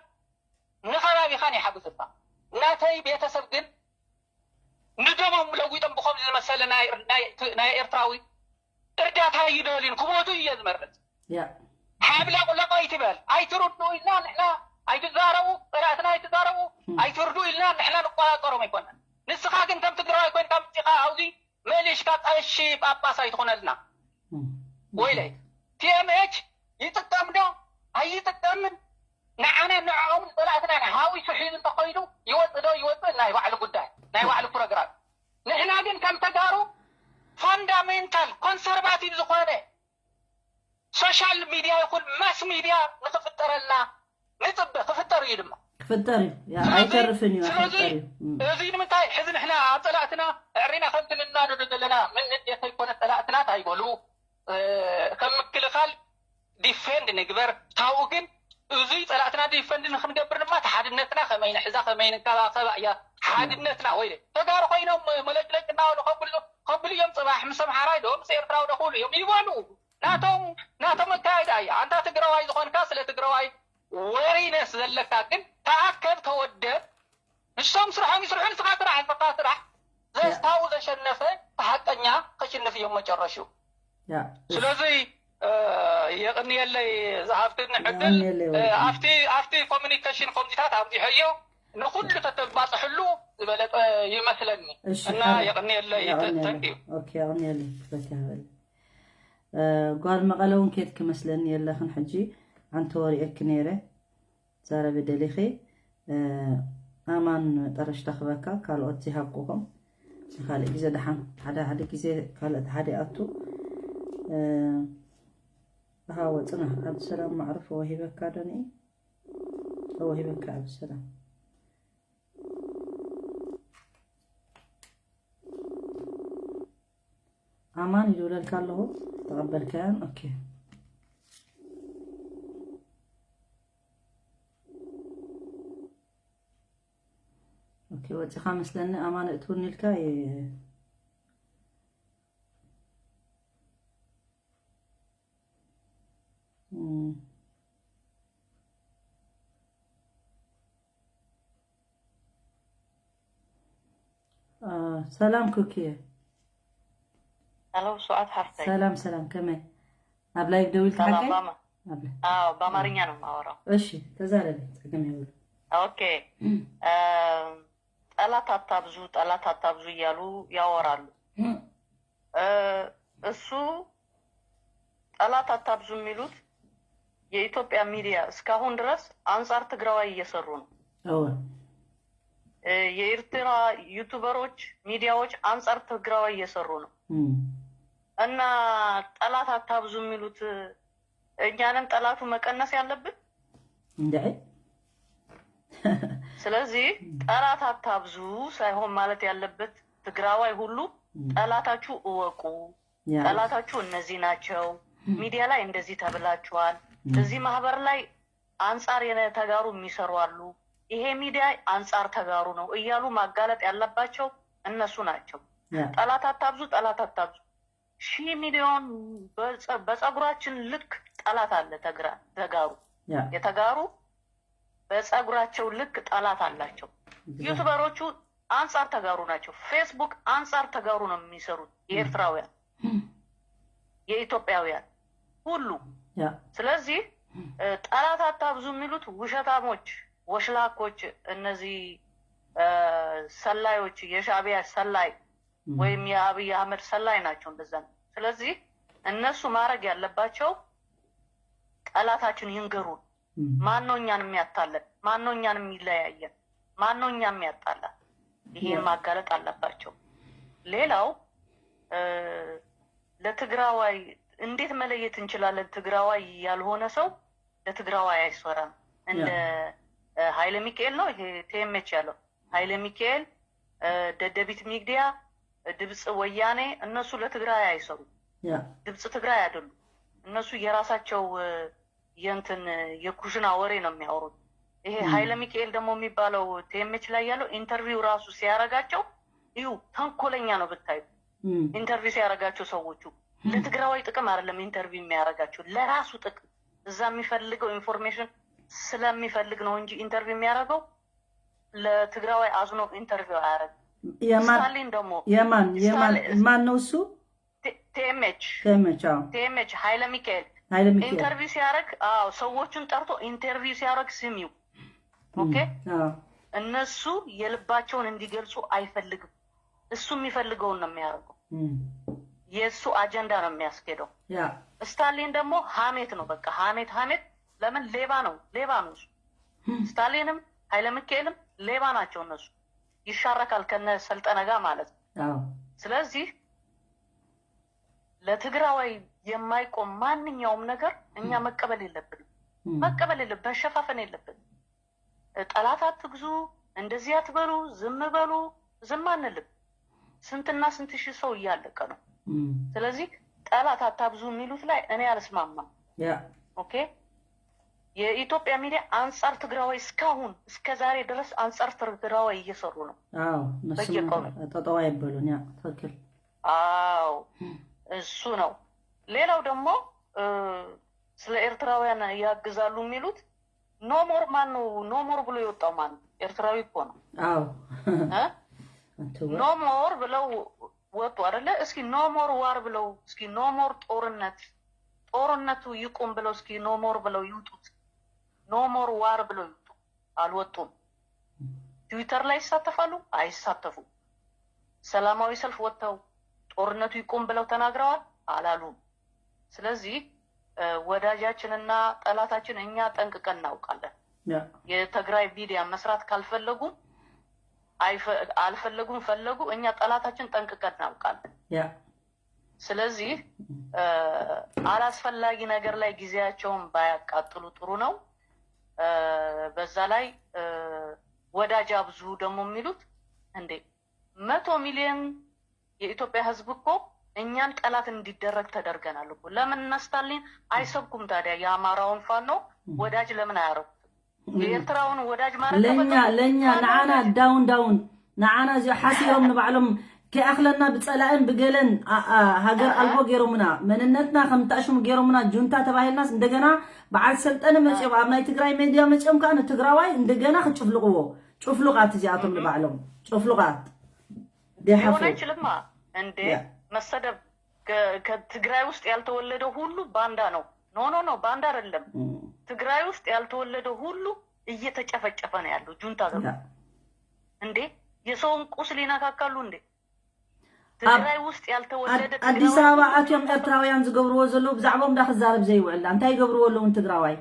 ንኸባቢኻን ይሓግዙኻ። ናተይ ቤተሰብ ግን ንደሞም ለዊጦም ብኸምዚ ዝመሰለ ናይ፣ ናይ፣ ናይ ኤርትራዊ እርዳታ ይደልዩን ክሞቱ እየ ዝመርጽ። ያ። ሓብለቕለቕ ኣይትበል፣ ኣይትርድኡ ኢልና ንሕና ኣይትዛረቡ፣ ጸላእትና ኣይትዛረቡ፣ እም። ኣይትርድኡ ኢልና ንሕና ንቆጻጸሮም ኣይኮናን። ንስኻ ግን ከም ትግራዋይ ኮይንካ መጺኻ ኣብዚ መሊሽካ ቀሺ ጳጳስ ኣይትኾነልና። እም። ወይለይ፣ ቲ ኤም ኤች ይጥቀም ዶ ኣይጥቀምን? ንዓና ንዕኦም ጸላእትና ሓዊሱ ሒዙ እንተኾይኑ ይወጽእ ዶ ይወጽእ ናይ ባዕሉ ጉዳይ፣ ናይ ባዕሉ ፕሮግራም። ንሕና ግን ከም ተጋሩ ፋንዳሜንታል ኮንሰርቫቲቭ ዝኾነ ሶሻል ሚድያ ይኹን ማስ ሚድያ ንኽፍጠረልና ንጽበ፣ ክፍጠር እዩ ድማ። ክፍጠር እዩ። ያ፣ ስለዚ፣ ኣይተርፍን እዩ፣ ስለዚ ክፍጠር እዩ። እም። እዚ ንምንታይ ሕዚ ንሕና ኣብ ጸላእትና ኣዕሪና ከምቲ ንናደዶ ዘለና፣ ምን ንዴት ኣይኮነ ጸላእትና እንታይ ይበሉ፣ እ፣ ከም ምክልኻል ዲፌንድ ንግበር። ካብኡ ግን እዙይ ጸላእትና ዲፌንድ ንክንገብር ድማ፣ እቲ ሓድነትና ከመይ ንሕዛ፣ ከመይ ንከባኸባ እያ ሓድነትና። ወይ ተጋሩ ኮይኖም መለጭለጭ እናበሉ ከብሉ፣ ከብሉ እዮም። ጽባሕ ምስ ኣምሓራይ ዶ ምስ ኤርትራዊ ዶ ክብሉ እዮም ይበሉ። ናቶም፣ ናቶም ኣካይዳ እያ። ኣንታ ትግራዋይ ዝኾንካ፣ ስለ ትግራዋይ ወሪነስ ዘለካ ግን ተኣከብ፣ ተወደብ። ንሶም ስርሖም ይስርሑ፣ ንስኻ ስራሕ፣ ንስኻ ስራሕ። ዘስታው ዘሸነፈ፣ ሓቀኛ ከሽንፍ እዮም መጨረሹ። ያ። ስለዚ፣ እ፣ የቕንየለይ ዝሃብትኒ ዕድል፣ የቕንየለይ እ፣ ወዲ። ኣብቲ፣ ኣብቲ ኮሚኒኬሽን ኮሚቴታት ኣብዚሐዮ ንኹሉ ተተባጽሕሉ ዝበለጸ ይመስለኒ። እሺ፣ እና ሓረ። የቕንየለይ፣ የቕንየለይ። Thank you። ኦኬ፣ የቕንየለይ። ክፈት ያበል። እ፣ ጓል መቐለ እውን ኬድኪ መስለኒ የለኽን ሕጂ። ኣንተ ወሪኤኪ ነይረ። ትዛረቢ ደሊኺ፣ እ፣ ኣማን ጠረሽ ተኽበካ፣ ካልኦት ዘይሃብኩኹም። ንኻልእ ግዜ ደሓን፣ ሓደ ሓደ ግዜ ካልኦት ሓደ ይኣቱ። እ፣ ሃወ ጽናሕ፣ ዓብዱሰላም ማዕሩፍ ወሂበካ ዶ ንኢ? ወሂበካ ዓብዱሰላም። ኣማን ይደውለልካ ኣለኹ፣ ተቐበልካያን? ኦኬ። ኦኬ፣ ወጺኻ መስለኒ። ኣማን እትውኒ ኢልካ የ-፣ እም። አ፣ ሰላም ኩኪየ። ሰላም ስብዓት ሓፍተይ። ሰላም፣ ሰላም፣ ከመይ? ኣብ ላይቭ ደው ኢልካ ሰላም፣ ሓቀይ? ባማ-፣ ኣብ ላይቭ። አዎ፣ በአማርኛ ነው የማወራው። እሺ፣ ተዛረቢ፣ ጸገም የብሉ። ኦኬ። እም። እ፣ ጠላት አታብዙ፣ ጠላት አታብዙ እያሉ ያወራሉ። እም። እ፣ እሱ ጠላት አታብዙ የሚሉት የኢትዮጵያ ሚዲያ እስካሁን ድረስ አንጻር ትግራዋይ እየሰሩ ነው። እወ። እ፣ የኤርትራ ዩቱበሮች፣ ሚዲያዎች አንጻር ትግራዋይ እየሰሩ ነው። እም። እና ጠላት አታብዙ የሚሉት እኛንን ጠላቱ መቀነስ ያለብን? እንድዒ ስለዚህ ጠላት አታብዙ ሳይሆን ማለት ያለበት ትግራዋይ ሁሉ ጠላታችሁ እወቁ። ያ ጠላታችሁ እነዚህ ናቸው። ሚዲያ ላይ እንደዚህ ተብላችኋል። እዚህ ማህበር ላይ አንጻር የነ- ተጋሩ የሚሰሩ አሉ። ይሄ ሚዲያ አንጻር ተጋሩ ነው እያሉ ማጋለጥ ያለባቸው እነሱ ናቸው። ያ ጠላት አታብዙ፣ ጠላት አታብዙ። ሺህ ሚሊዮን በጸ- በጸጉራችን ልክ ጠላት አለ። ተግራ- ተጋሩ ያ የተጋሩ በጸጉራቸው ልክ ጠላት አላቸው። ዩቱበሮቹ አንጻር ተጋሩ ናቸው። ፌስቡክ አንጻር ተጋሩ ነው የሚሰሩት። የኤርትራውያን፣ የኢትዮጵያውያን ሁሉ። ያ ስለዚህ እ፣ ጠላት አታብዙ የሚሉት ውሸታሞች፣ ወሽላኮች፣ እነዚህ እ፣ ሰላዮች፣ የሻዕቢያ ሰላይ ወይም የአብይ አህመድ ሰላይ ናቸው። እንደዛ ነው። ስለዚህ እነሱ ማድረግ ያለባቸው ጠላታችን ይንገሩን። ማን ነው እኛን የሚያታለን? ማን ነው እኛን የሚለያየን? ማን ነው እኛ የሚያጣላ? ይሄን ያ ማጋለጥ አለባቸው። ሌላው እ፣ ለትግራዋይ እንዴት መለየት እንችላለን? ትግራዋይ ያልሆነ ሰው ለትግራዋይ አይሰራም። እንደ ያ እ፣ ኃይለ ሚካኤል ነው ይሄ ቲኤምኤች ያለው። ኃይለ ሚካኤል እ፣ ደደቢት ሚዲያ፣ ድምፅ ወያኔ፣ እነሱ ለትግራይ አይሰሩም። ያ ድምፅ ትግራይ አይደሉም። እነሱ የራሳቸው እ፣ የእንትን እ፣ የኩሽና ወሬ ነው የሚያወሩት። ይሄ ም፣ ኃይለ ሚካኤል ደግሞ የሚባለው ቲኤምኤች ላይ ያለው ኢንተርቪው ራሱ ሲያረጋቸው እዩ ተንኮለኛ ነው ብታዩ። ም፣ ኢንተርቪው ሲያረጋቸው ሰዎቹ ም፣ ለትግራዋይ ጥቅም አይደለም ኢንተርቪው የሚያረጋቸው፣ ለራሱ ጥቅም። እዛ የሚፈልገው ኢንፎርሜሽን ስለሚፈልግ ነው እንጂ ኢንተርቪው የሚያረገው ለትግራዋይ አዝኖ ኢንተርቪው አያረግም። የማን ስታሊን ደግሞ የማን የማን ስታሊን ማን ነው እሱ? ቲኤምኤች ቲኤምኤች። አዎ ቲኤምኤች ኃይለ ሚካኤል ኃይለ ሚካኤል። ኢንተርቪው ሲያረግ፣ አዎ ሰዎቹን ጠርቶ ኢንተርቪው ሲያረግ ስሚው። ም፣ ኦኬ አዎ እነሱ የልባቸውን እንዲገልጹ አይፈልግም። እሱ የሚፈልገውን ነው የሚያደርገው። ም፣ የእሱ አጀንዳ ነው የሚያስኬደው። ያ ስታሊን ደግሞ ሀሜት ነው በቃ ሀሜት ሀሜት። ለምን ሌባ ነው ሌባ ነው እሱ። ም፣ ስታሊንም ኃይለ ሚካኤልም ሌባ ናቸው እነሱ። ይሻረካል ከነ ሰልጠነ ጋር ማለት ነው። አዎ ስለዚህ ለትግራዋይ የማይቆም ማንኛውም ነገር እኛ መቀበል የለብንም። ም፣ መቀበል የለብን፣ መሸፋፈን የለብንም። ጠላት አትግዙ፣ እንደዚህ አትበሉ፣ ዝም በሉ፣ ዝም አንልም። ስንትና ስንት ሺህ ሰው እያለቀ ነው። ም፣ ስለዚህ ጠላት አታብዙ የሚሉት ላይ እኔ አልስማማም። ያ ኦኬ የኢትዮጵያ ሚዲያ አንጻር ትግራዋይ እስካሁን እስከ ዛሬ ድረስ አንጻር ትግራዋይ እየሰሩ ነው አዎ እነሱ በየቀኑ። ጠጠው አይበሉን። ያ ትክክል። አዎ እሱ ነው። ሌላው ደግሞ እ፣ ስለ ኤርትራውያን ያግዛሉ የሚሉት ኖሞር ማን ነው? ኖሞር ብሎ የወጣው ማን ነው? ኤርትራዊ እኮ ነው። አዎ እ? አንተ ወ- ኖሞር ብለው ወጡ አይደለ? እስኪ ኖሞር ዋር ብለው እስኪ ኖሞር ጦርነት ጦርነቱ ይቁም ብለው እስኪ ኖሞር ብለው ይውጡት። ኖሞር ዋር ብለው ይውጡ። አልወጡም። ትዊተር ላይ ይሳተፋሉ? አይሳተፉም። ሰላማዊ ሰልፍ ወጥተው ጦርነቱ ይቁም ብለው ተናግረዋል? አላሉም። ስለዚህ እ፣ ወዳጃችንና ጠላታችን እኛ ጠንቅቀን እናውቃለን። ያ የትግራይ ሚዲያ መስራት ካልፈለጉ አይፈ- አልፈለጉም ፈለጉ፣ እኛ ጠላታችን ጠንቅቀን እናውቃለን። ያ ስለዚህ እ፣ አላስፈላጊ ነገር ላይ ጊዜያቸውን ባያቃጥሉ ጥሩ ነው። እ፣ በዛ ላይ እ፣ ወዳጅ አብዙ ደግሞ የሚሉት እንዴ መቶ ሚሊዮን የኢትዮጵያ ሕዝብ እኮ እኛን ጠላት እንዲደረግ ተደርገናል እኮ። ለምን እነ ስታሊን አይሰብኩም ታዲያ? የአማራውን ፋኖ ወዳጅ ለምን አያረጉትም? የኤርትራውን ወዳጅ ማድረግ ለኛ ከፈለጉ ለኛ ፋኖ ንዓና ወዳጅ ዳውን ዳውን ንዓና እዚኦ ሓሲሮም ንባዕሎም ከይኣኽለና ብጸላእን ብገለን ኣ- ኣ- ሃገር ኣልቦ ገይሮምና፣ መንነትና ከም ተኣሽሙ ገይሮምና፣ ጁንታ ተባሂልናስ እንደገና በዓል ሰልጠነ መጺኦም ኣብ ናይ ትግራይ ሜድያ መጺኦም ከዓ ንትግራዋይ እንደገና ክጭፍልቕዎ። ጭፍሉቓት እዚኣቶም ንባዕሎም ጭፍሉቓት ሊሆን ዲሓፍሩ አይችልማ እንዴ ያ መሰደብ። ከ- ከትግራይ ውስጥ ያልተወለደ ሁሉ ባንዳ ነው። ኖ ኖ ኖ፣ ባንዳ አይደለም። ትግራይ ውስጥ ያልተወለደ ሁሉ እየተጨፈጨፈ ነው ያለው ጁንታ ነው ያ እንዴ። የሰውን ቁስል ይነካካሉ እንዴ? ኣብ ትግራይ ውስጥ ያልተወለደ ኣድ- ኣዲስ ትግራዊ ኣበባ ሁሉ ኣትዮም ጁንታ ነው። ኤርትራውያን ዝገብርዎ ዘለዉ ብዛዕባኦም ዳ ክዛረብ ዘይውዕል እንታይ ይገብርዎ ኣለዉ ንትግራዋይ?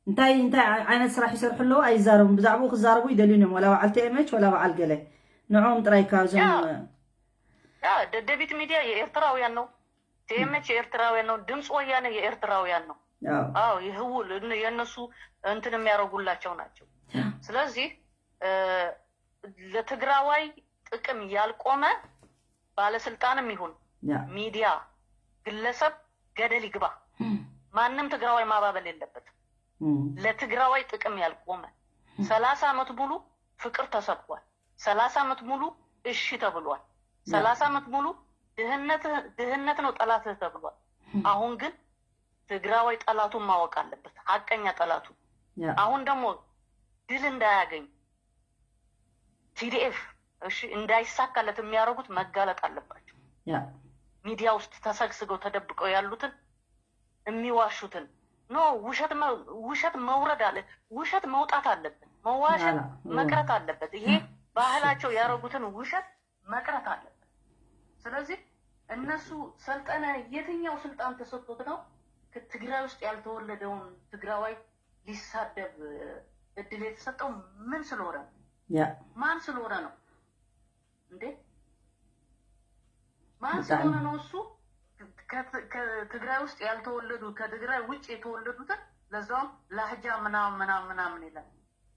እንታይ እንታይ ዓይ- ዓይነት ስራሕ ይሰርሑ ኣለዉ? ኣይዛረቡን። ብዛዕባኡ ክዛረቡ ይደልዩን እዮም። ወላ በዓል ቲኤምኤች ወላ በዓል ገለ ንዕኦም ጥራይ ካብዞም ያ ያ ደደቢት ሚዲያ የኤርትራውያን ነው። ቲኤምኤች የኤርትራውያን ነው። ድምፅ ወያነ የኤርትራውያን ነው። አዎ። አዎ፣ የህውል እነ- የእነሱ እንትን የሚያደርጉላቸው ናቸው። ስለዚህ እ፣ ለትግራዋይ ጥቅም ያልቆመ ባለስልጣንም ይሁን ያ ሚዲያ፣ ግለሰብ ገደል ይግባ። ማንም ትግራዋይ ማባበል የለበትም። እም፣ ለትግራዋይ ጥቅም ያልቆመ ሰላሳ ዓመት ሙሉ ፍቅር ተሰብኳል። ሰላሳ ዓመት ሙሉ እሺ ተብሏል። ሰላሳ ዓመት ሙሉ ድህነት ድህነት ነው ጠላትህ ተብሏል። አሁን ግን ትግራዋይ ጠላቱን ማወቅ አለበት፣ ሀቀኛ ጠላቱ። ያ አሁን ደግሞ ድል እንዳያገኝ ቲዲኤፍ እሺ እንዳይሳካለት የሚያደርጉት መጋለጥ አለባቸው። ያ ሚዲያ ውስጥ ተሰግስገው ተደብቀው ያሉትን የሚዋሹትን ኖ ውሸት መ- ውሸት መውረድ አለ። ውሸት መውጣት አለበት። መዋሸት ያ መቅረት አለበት። ይሄ ባህላቸው ያደረጉትን ውሸት መቅረት አለበት። ስለዚህ እነሱ ሰልጠነ የትኛው ስልጣን ተሰጥቶት ነው ከትግራይ ውስጥ ያልተወለደውን ትግራዋይ ሊሳደብ እድል የተሰጠው? ምን ስለሆነ ነው? ያ ማን ስለሆነ ነው እንዴ? ማን በጣም ስለሆነ ነው እሱ ከት- ከትግራይ ውስጥ ያልተወለዱ ከትግራይ ውጭ የተወለዱትን ለዛውም ላህጃ ምናምን ምናምን ምናምን ይላል።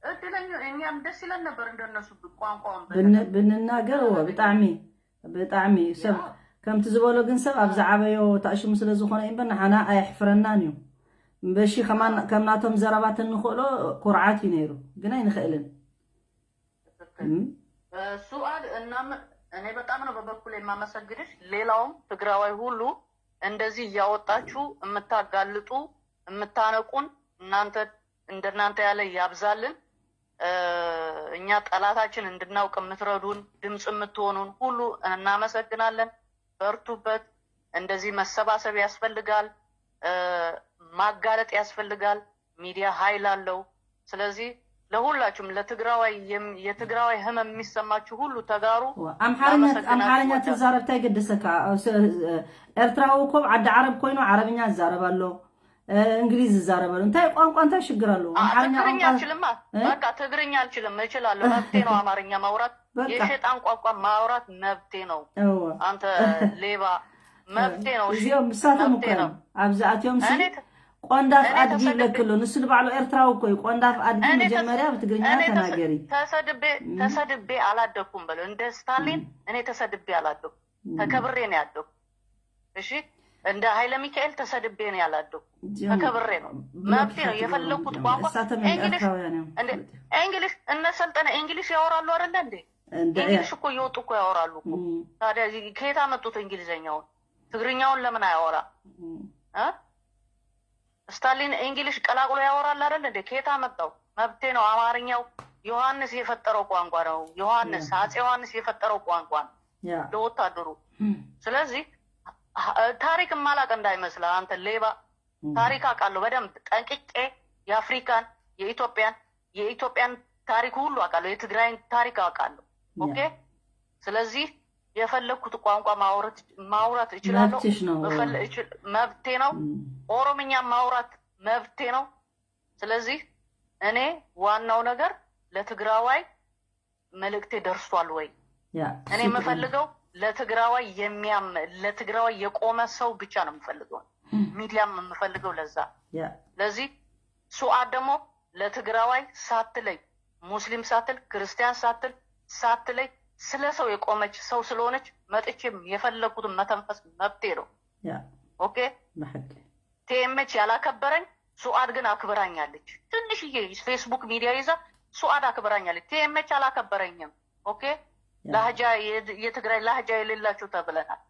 እድለኛ እኛም ደስ ይለን ነበር እንደነሱ ቋንቋውን ብን- ብንናገር እወ ብጣዕሚ ብጣዕሚ ሰብ ከምቲ ዝበሎ ግን ሰብ ኣብ ዝዓበዮ ተኣሽሙ ስለ ዝኾነ እምበር ንሓና ኣየሕፍረናን እዩ። እምበሺ ከማን ከም ናቶም ዘረባት እንኽእሎ ኩርዓት እዩ ነይሩ፣ ግን ኣይንኽእልን። እም፣ ሱአድ እናም እኔ በጣም ነው በበኩል የማመሰግንሽ። ሌላውም ትግራዋይ ሁሉ እንደዚህ እያወጣችሁ የምታጋልጡ የምታነቁን እናንተ እንደናንተ ያለ ያብዛልን። እ፣ እኛ ጠላታችን እንድናውቅ የምትረዱን ድምፅ የምትሆኑን ሁሉ እናመሰግናለን። በርቱበት። እንደዚህ መሰባሰብ ያስፈልጋል፣ እ፣ ማጋለጥ ያስፈልጋል። ሚዲያ ኃይል አለው። ስለዚህ ለሁላችሁም ለትግራዋይ የም- የትግራዋይ ህመም የሚሰማችሁ ሁሉ ተጋሩ ኣምሓርኛ ላመሰግናችሁ ኣምሓርኛ እወዳለሁ። ትዛረብ እንታይ ገደሰካ? ኣብ ሰ- ኤርትራዊ እኮ ኣብ ዓዲ ዓረብ ኮይኑ ዓረብኛ ይዛረብ ኣሎ፣ እ፣ እንግሊዝ ይዛረብ ኣሎ። እንታይ ቋንቋ እንታይ ሽግር ኣለዎ? አ፣ ኣምሓርኛ ትግርኛ ቋንቋ አልችልማ። እ? በቃ ትግርኛ አልችልም፣ እችላለሁ። መብቴ ነው አማርኛ ማውራት። በቃ የሸጣን ቋንቋ ማውራት መብቴ ነው። እወ አንተ ሌባ መብቴ ነው። እሺ እዚኦም ምሳቶም መብቴ እኮ ነው። እዮም። ኣብዚኣትዮም ሲ እኔ ተ- ቆንዳፍ እኔ ኣድጊ ተሰድቤ- ይብለክሎ ንሱ ንባዕሉ ኤርትራዊ እኮ እዩ። ቆንዳፍ ኣድጊ እኔ ተሰ- መጀመርያ ብትግርኛ እኔ ተሰ- ተናገሪ። ተሰድቤ ተሰድቤ አላደኩም በለው። እንደ ስታሊን እኔ ተሰድቤ አላደኩም። ተከብሬ ነው ያደኩም። እሺ እንደ ኃይለ ሚካኤል ተሰድቤ ነው ያላደኩም። እዚኦም ተከብሬ ነው ብሎክ መብቴ ነው ይፈጥሩ የፈለኩት እዮም። ቋንቋ እሳቶም እንግሊሽ ኤርትራውያን እዮም። እንደ እንግሊሽ እነ ሰልጠነ እንግሊሽ ያወራሉ አይደለ እንዴ? እንደ እንግሊሽ እኮ እየወጡ እኮ ያወራሉ እኮ። እም፣ ታዲያ ከየት አመጡት እንግሊዘኛውን? ትግርኛውን ለምን አያወራ? እም፣ እ? ስታሊን እንግሊሽ ቀላቅሎ ያወራል አይደል እንዴ? ከየት አመጣው? መብቴ ነው። አማርኛው ዮሐንስ የፈጠረው ቋንቋ ነው። ዮሐንስ ያ። አጼ ዮሐንስ የፈጠረው ቋንቋ ነው ያ ለወታደሩ። እም፣ ስለዚህ አ- ታሪክ ማላቅ እንዳይመስልህ አንተ ሌባ። እም፣ ታሪክ አውቃለሁ በደንብ ጠንቅቄ። የአፍሪካን፣ የኢትዮጵያን የኢትዮጵያን ታሪክ ሁሉ አውቃለሁ። የትግራይን ታሪክ አውቃለሁ። ያ። ኦኬ። ስለዚህ የፈለግኩት ቋንቋ ማውራት ማውራት እችላለሁ። መብትሽ ነው። እፈል- እችል- መብቴ ነው። እም፣ ኦሮምኛ ማውራት መብቴ ነው። ስለዚህ እኔ ዋናው ነገር ለትግራዋይ መልእክቴ ደርሷል ወይ? ያ እኔ እሱ የምፈልገው ለትግራዋይ የሚያም ለትግራዋይ የቆመ ሰው ብቻ ነው የምፈልገው። እም፣ ሚዲያም የምፈልገው ለዛ። ያ ለዚህ ሱአድ ደግሞ ለትግራዋይ ሳትለይ ሙስሊም ሳትል ክርስቲያን ሳትል ሳትለይ ስለ ሰው የቆመች ሰው ስለሆነች መጥቼም የፈለኩትን መተንፈስ መብቴ ነው። ያ ኦኬ። ብሓቂ ቲኤምኤች ያላከበረኝ ሱአድ ግን አክብራኛለች። ትንሽዬ ፌስቡክ ሚዲያ ይዛ ሱአድ አክብራኛለች። ቲኤምኤች አላከበረኝም። ኦኬ። ያ። ላህጃ የድ- የትግራይ ላህጃ የሌላቸው ተብለናል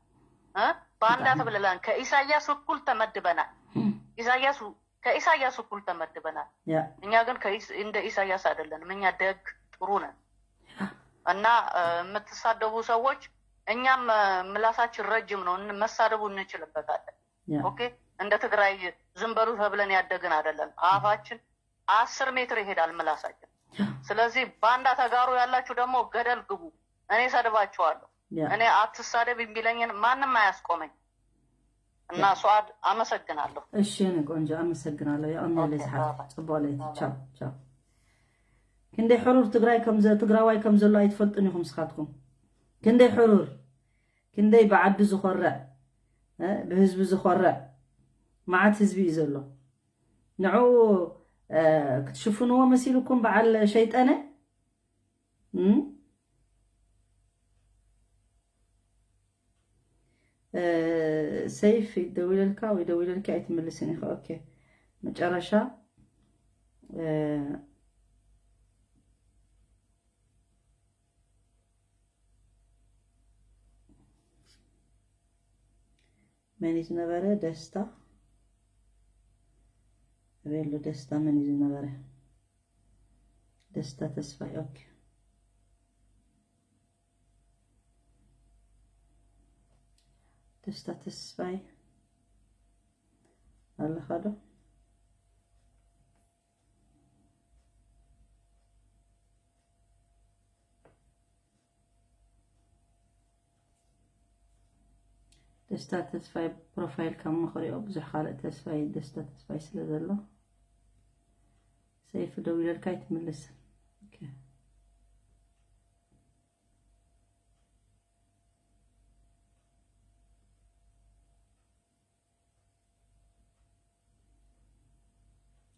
እ? ባንዳ በጣም። ተብለናል። ከኢሳያስ እኩል ተመድበናል። እም፣ ኢሳያስ ከኢሳያስ እኩል ተመድበናል። ያ እኛ ግን ከኢስ- እንደ ኢሳያስ አይደለንም። እኛ ደግ ጥሩ ነን። እና እ፣ የምትሳደቡ ሰዎች እኛም እ፣ ምላሳችን ረጅም ነው። እን- መሳደቡ እንችልበታለን። ያ ኦኬ። እንደ ትግራይ ዝም በሉ ተብለን ያደግን አይደለም። አፋችን አስር ሜትር ይሄዳል ምላሳችን። ስለዚህ ባንዳ ተጋሩ ያላችሁ ደግሞ ገደል ግቡ። እኔ ሰድባችኋለሁ። ያ እኔ አትሳደብ የሚለኝን ማንም አያስቆመኝ። እና ሱአድ አመሰግናለሁ። እሺ የኔ ቆንጆ አመሰግናለሁ። የቀንየለይ ኦኬ፣ ሰዓት ባይ። ጽቡቅ ለይቲ። ቻው ቻው። ክንደይ ሕሩር ትግራይ ከም ዘ- ትግራዋይ ከም ዘሎ ኣይትፈልጡን ኢኹም ስኻትኩም። ክንደይ ሕሩር፣ ክንደይ ብዓዱ ዝኾርዕ፣ እ፣ ብህዝቢ ዝኾርዕ መዓት ህዝቢ እዩ ዘሎ። ንዑ ክትሽፍንዎ መሲልኩም በዓል ሸይጠነ። ሰይፍ ይደውለልካ ወይ ደውለልካ ኣይትምልስን ኢኻ። ኦኬ፣ መጨረሻ መን እዩ ዝነበረ? ደስታ ሬሎ። ደስታ መን እዩ ዝነበረ? ደስታ ተስፋይ። ኦኬ፣ ደስታ ተስፋይ ኣለኻ ዶ? ደስታ ተስፋይ ፕሮፋይል ካብ ምኽሪኦ ብዙሕ ካልእ ተስፋይ፣ ደስታ ተስፋይ ስለ ዘሎ። ሰይፉ ደው ኢለልካ ኣይትምልስ። ኦኬ።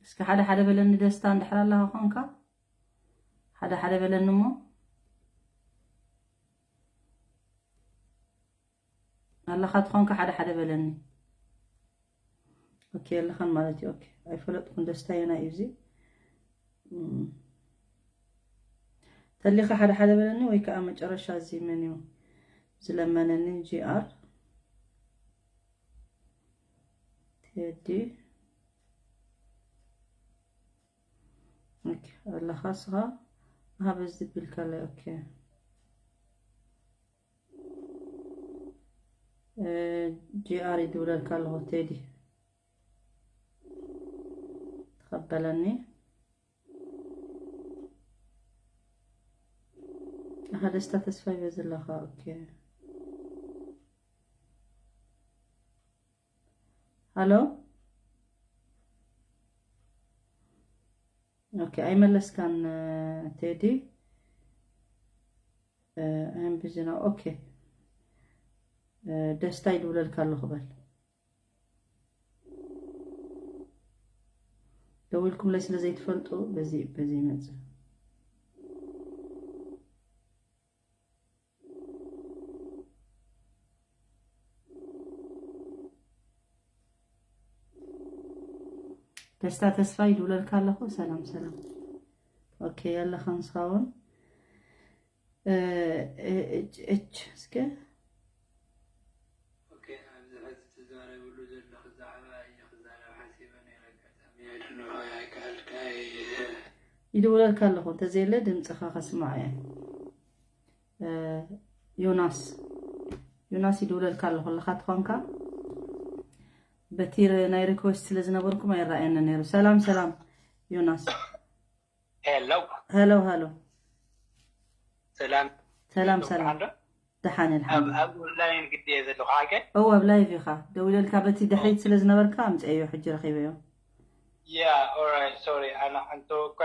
እስኪ ሓደ ሓደ በለኒ ደስታ፣ እንድሕር ኣለኻ ኾንካ ሓደ ሓደ በለኒ እሞ። ኣለኻ ትኾንካ ሓደ ሓደ በለኒ። ኦኬ፣ ኣለኻን ማለት እዩ። ኦኬ፣ ኣይፈለጥኩን። ደስታ የና እዩ እዚ። ተሊኻ ሓደ ሓደ በለኒ ወይ ከዓ መጨረሻ እዚ መን እዩ ዝለመነኒ? ጂ ኣር ቴዲ። ኦኬ፣ ኣለኻ ስኻ። ኣሃ፣ በዚ ቢልካ ኣለይ። ኦኬ። ጂ ኣር ይድውለልካ ኣለኹ። ቴዲ ተቐበለኒ። ኣሃ፣ ደስታ ተስፋ ይበዝለኻ። ኦኬ። ሃሎ። ኦኬ፣ ኣይመለስካን ቴዲ። ኣም ቢዚ ነው። ኦኬ፣ ደስታ ይድውለልካ ኣለኹ በል። ደዊልኩምለይ ስለ ዘይትፈልጡ በዚ በዚ ይመጽእ። ደስታ ተስፋ ይድውለልካ ኣለኹ። ሰላም ሰላም። ኦኬ፣ ያለኻ ንስኻ እውን እ፣ እ፣ እች እች እስከ ኦኬ፣ ኣብዚ ሕዚ ትዛረብሉ ዘለኺ ዛዕባ እየ ክዛረብ ሓሲበ ነይረ። ኣጋጣሚ I don't know how I called, I, ይድውለልካ ኣለኹ። እንተዘየለ ድምፅኻ ከስማዕ እየ። እ፣ ዮናስ፣ ዮናስ ይድውለልካ ኣለኹ። ኣለኻ ትኾንካ? በቲ ር-፣ ናይ ሪኩዌስት ስለ ዝነበርኩም ኣይረኣየኒ ነይሩ። ሰላም፣ ሰላም ዮናስ። ሄሎ። ሄሎ፣ ሄሎ። ሰላም። ሰላም፣ ሰላም። ደሓን፣ ኣልሓምዱሊላህ። ኣብ ኦንላይን ግዲ እየ ዘለኹ፣ ሓቀ? እወ፣ ኣብ ላይቭ ኢኻ። ደዊለልካ በቲ ድሕሪት ስለ ዝነበርካ ኣምፅኤዮ፣ ሕጂ ረኺበዮ። ያ፣ ኦራይት፣ ሶሪ፣ ኣነ ሓንቲ እኳ፣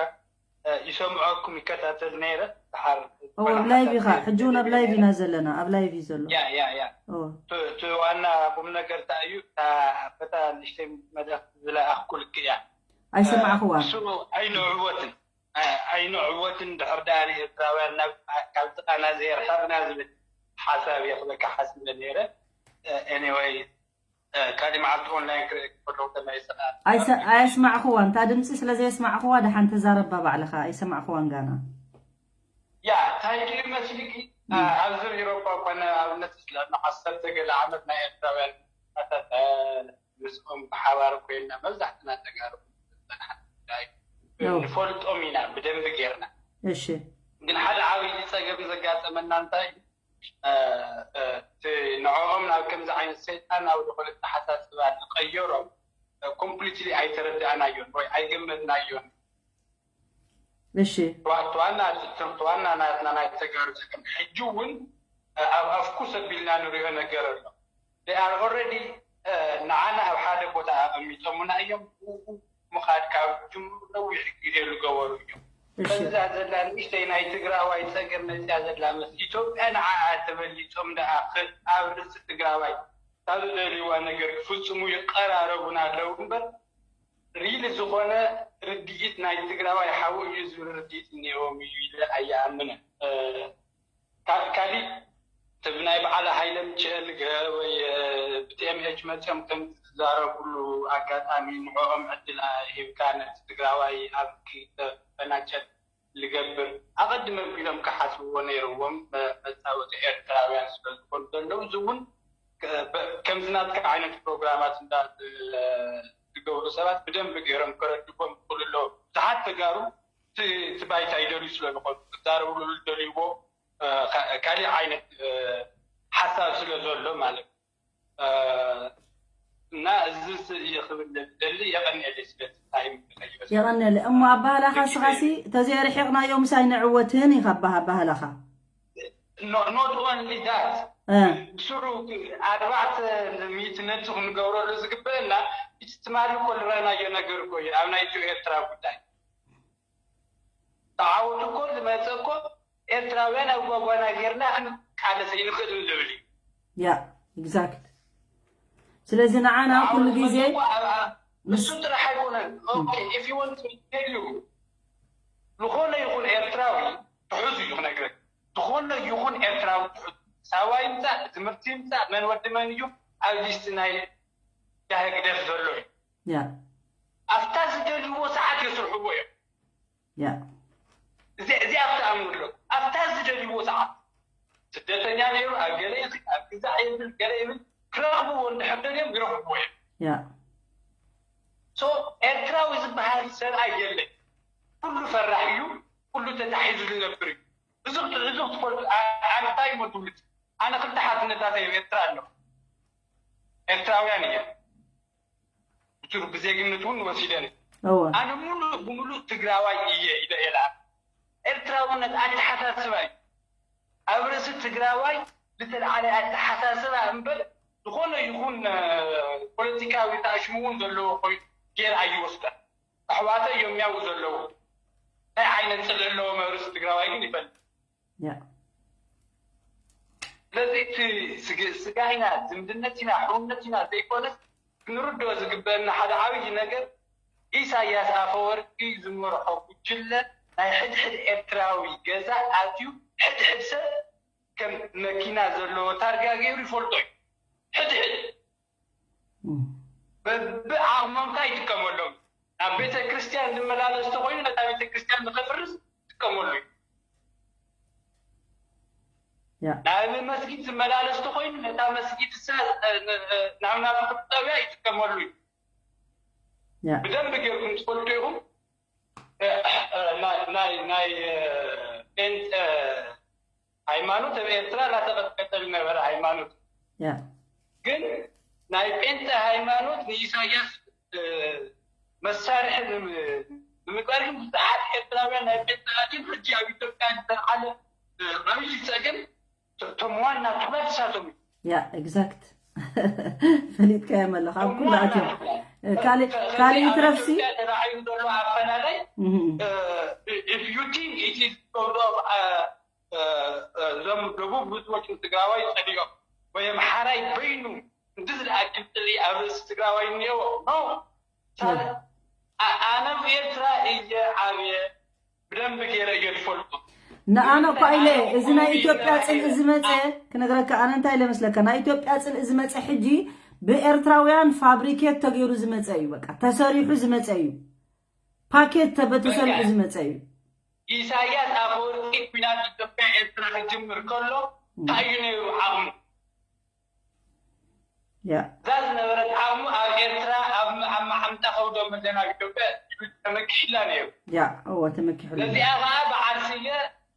እ፣ ይሰምዐኩም፣ ይከታተል ነይረ፣ ድሓር እወ፣ ኣብ ላይቭ ኢኻ። ሕጂ እውን ኣብ ላይቭ ኢና ዘለና፣ ኣብ ላይቭ እዩ ዘሎ። ያ፣ ያ፣ ያ። እወ። እቲ፣ እቲ ዋና ቁም ነገር እንታይ እዩ? እታ፣ በታ ንእሽተይ መልእኽቲ ዝለኣኽኩልኪ እያ። ኣይሰማዕኽዋን። እሱ ኣይንዕወትን። ኣ-፣ ኣይንዕወትን ድሕር ደኣ ንኤርትራውያን ናብ፣ ካብ ጥቓና ዘየርሕቕና ዝብል ሓሳብ እየ ክበካ ሓሲበ ነይረ። እ፣ ኤኒወይ፣ እ፣ ካሊእ መዓልቲ ኦንላይን ክርኢ ከለኹ ተመሊሰ ከኣ ኣይሰ-፣ ኣየስማዕኽዋን። እታ ድምፂ ስለ ዘየስማዕኽዋ ደሓን ተዛረባ ባዕልኻ። ኣይሰማዕኽዋን ጋና። ያ፣ እንታይ ድዩ መስልኪ? እ፣ እም። ኣብዚ ኤውሮጳ እኮ ንኣብነት ስለ ዓሰርተ ገለ ዓመት ናይ ኤርትራውያን ኣታት፣ እ፣ ምስኦም ብሓባር ኮይንና መብዛሕትና ተጋሩ ዝጸንሓ ጉዳይ እዩ። ንፈልጦም ኢና ብደንቢ ጌርና። እሺ። ግን ሓደ ዓብዪ ጸገም ዘጋጠመና እንታይ እዩ? እ፣ እ፣ እቲ ንዕኦም ናብ ከምዚ ዓይነት ሰይጣናዊ ዝኾነ ኣተሓሳስባ ዝቐየሮም፣ እ፣ ኮምፕሊትሊ ኣይተረዳእናዮን ወይ ኣይገመትናዮን። እሺ። ዋና፣ ዋና፣ ዋና ናትና ናይ ተጋሩ ጸገም ሕጂ እውን፣ እ፣ ኣብ ኣፍኩስ ኣቢልና ንሪኦ ነገር ኣሎ። They are already፣ እ፣ ንዓና ኣብ ሓደ ቦታ ኣቐሚጦምና እዮም። ብኡ ምኻድ ካብ ጅምሩ ነዊሕ ግዜ ዝገበሩ እዮም። እሺ። እዛ ዘላ ንእሽተይ ናይ ትግራዋይ ጸገም መጽያ ዘላ ምስ ኢትዮጵያ ንዓኣ ተበሊጾም ደኣ ክ-፣ ኣብ ርእሲ ትግራዋይ ካብ ዝደልይዋ ነገር ክፍጽሙ ይቀራረቡና ኣለዉ እምበር ሪሊ ዝኾነ ርድኢት ናይ ትግራዋይ ሓው እዩ ዝብል ርድኢት እኒኦዎም እዩ ኢለ ኣይኣምንን። ካሊእ እቲ ብናይ በዓል ሃይለ ምችኤል ገ ወይ ብቲኤምኤች መፅኦም ከም ዝዛረብሉ ኣጋጣሚ ንዕኦም ዕድል ሂብካ ነቲ ትግራዋይ ኣብ ክልተ ፈናጨት ልገብር ኣቐድመ ቢሎም ክሓስብዎ ነይርዎም። መፃወቲ ኤርትራውያን ስለዝኾኑ ዘለዉ እዚ እውን ከምዚ ናትካ ዓይነት ፕሮግራማት እንዳ ዝገብሩ ሰባት ብደንብ ገይሮም ከረድዎም ይኽእሉ ኣለዉ። ብዙሓት ተጋሩ እቲ ባይታ ይደልዩ ስለዝኾኑ ክዛረብሉ ዝደልይዎ ካሊእ ዓይነት ሓሳብ ስለ ዘሎ ማለት እዩ። እና እዚ እየ ክብል ደሊ የቐንየለይ ስለቲ ታይም ከይበስ የቐንየለ እሞ ኣባህላኻ ስኻሲ ተዘየርሒቕናዮ ምሳይ ንዕወትን ኢኻ ኣባህላኻ not only that ብስሩ ኣርባዕተ ሚእቲ ነቲ ክንገብረሉ ዝግበአና እቲ ትማሊ እኮ ዝረኣናዮ ነገር እኮ እዩ ኣብ ናይ ኢትዮ ኤርትራ ጉዳይ ተዓወቱ እኮ ዝመፀ እኮ ኤርትራውያን ኣጓጓና ጌርና ክንቃለስ ኣይንኽእልን ዝብል እዩ። ያ exact ስለዚ ንዓና ኩሉ ግዜ እሱ ጥራሕ ኣይኮነን። Okay if you want to tell you ዝኾነ ይኹን ኤርትራዊ ትሑዝ እዩ ክነግረክ። ዝኾነ ይኹን ኤርትራዊ ትሑዝ ሳዋ ይምፃእ ትምህርቲ ይምፃእ መን ወዲ መን እዩ ኣብ ሊስት ናይ ዳህግደፍ ዘሎ እዩ። ያ ኣብታ ዝደልይዎ ሰዓት የስርሕዎ እዮም። ያ እዚኣ ክትኣምኑ ኣለኩም። ኣብታ ዝደልይዎ ሰዓት ስደተኛ ነይሩ ኣብ ገለ ይኽድ ኣብ ግዛዕ የብል ገለ የብል ክረኽብዎ እንድሕር ደልዮም ይረኽብዎ እዮም። ያ so ኤርትራዊ ዝበሃል ሰብኣይ የለን። ኩሉ ፈራሕ እዩ። ኩሉ ተታሒዙ ዝነብር እዩ። እዚ እዚ ክትፈልጡ ኣንታይ ሞ ትብሉ ኣነ ክልተ ሓትነታት ኣብ ኤርትራ ኣለኹ። ኤርትራውያን እየ። ብትሩ ብዜግነት እውን ወሲደን እወ ኣነ ሙሉእ ብሙሉእ ትግራዋይ እየ ኢለ እየ ለኣ ኤርትራውነት ኣተሓሳስባ እዩ። ኣብ ርእሲ ትግራዋይ ዝተልዓለ ኣተሓሳስባ እምበር ዝኾነ ይኹን ፖለቲካዊ ተኣሽሙ እውን ዘለዎ ኮይኑ ጌር ኣይወስዳን። ኣሕዋተ እዮም ያው ዘለዉ እንታይ ዓይነት ፅልእ ኣለዎም ኣብ ርእሲ ትግራዋይ ግን ይፈልጥ። ያ ስለዚ እቲ ስጋ ኢና ዝምድነት ኢና ሕውነት ኢና ዘይኮነስ ክንርድኦ ዝግበአና ሓደ ዓብዪ ነገር ኢሳያስ ኣፈወርቂ ዝመርሖ ጉጅለ ናይ ሕድሕድ ኤርትራዊ ገዛ ኣትዩ ሕድሕድ ሰብ ከም መኪና ዘለዎ ታርጋ ገይሩ ይፈልጦ እዩ። ሕድሕድ ብዓቕሞም ከኣ ይጥቀመሎም። ናብ ቤተ ክርስቲያን ዝመላለስ ተኾይኑ ነታ ቤተ ክርስቲያን ንኸፍርስ ይጥቀመሉ እዩ። ያ ናብ መስጊድ ዝመላለስ ተኾይኑ ነታ መስጊድ እሳ ናብ ናፍቅት ጠብያ ይጥቀመሉ እዩ። ያ ብደንብ ገይርኩም ትፈልጡ ኢኹም። ናይ ጴንጠ ሃይማኖት ኣብ ኤርትራ እናተቐጥቀጠ ዝነበረ ሃይማኖት ያ ግን ናይ ጴንጠ ሃይማኖት ንኢሳያስ መሳርሒ ንምግባር ግን ብዙሓት ኤርትራውያን ናይ ጴንጠ ኣትዮም ሕጂ ኣብ ኢትዮጵያ ዝተልዓለ ዓብዪ ፀገም እቶም ዋና ትኹረት ንሳቶም እዩ። ያ exact ፈሊጥካዮም ኣለኻ ኣብ ኩሉ ኣትዮም። ካልእ ካልእ ይትረፍሲ ተራእዩ ዘሎ ኣፈላላይ if you think it is because of እዞም ደቡብ ህዝቦች ትግራዋይ ፀሊኦም ወይ ኣምሓራይ በይኑ እንዲ ዝኣክል ፅልኢ ኣብ ርእሲ ትግራዋይ እኒአዎ no። ኣነ ኣብ ኤርትራ እየ ዓብየ ብደንቢ ገይረ እየ ዝፈልጦ። ንኣነ እኳ ኢለ እዚ ናይ ኢትዮጵያ ፅልኢ ዝመፀ ክነግረካ ኣነ እንታይ ኢለ መስለካ ናይ ኢትዮጵያ ፅልኢ ዝመፀ ሕጂ ብኤርትራውያን ፋብሪኬት ተገይሩ ዝመፀ እዩ በቃ ተሰሪሑ ዝመፀ እዩ ፓኬት ተበ ተሰሪሑ ዝመፀ እዩ ኢሳያስ ኣፈወርቂ ኲናት ኢትዮጵያ ኤርትራ ክጅምር ከሎ እንታይ እዩ ነይሩ ዓቕሙ? ያ እዛ ዝነበረት ዓቕሙ ኣብ ኤርትራ ኣብ ኣብ መዓምጣ ከውዶም ዘለና ኣብ ኢትዮጵያ ተመኪሕላ ነይሩ። ያ እወ ተመኪሑ ነይሩ። ነዚኣ ከዓ በዓል ስየ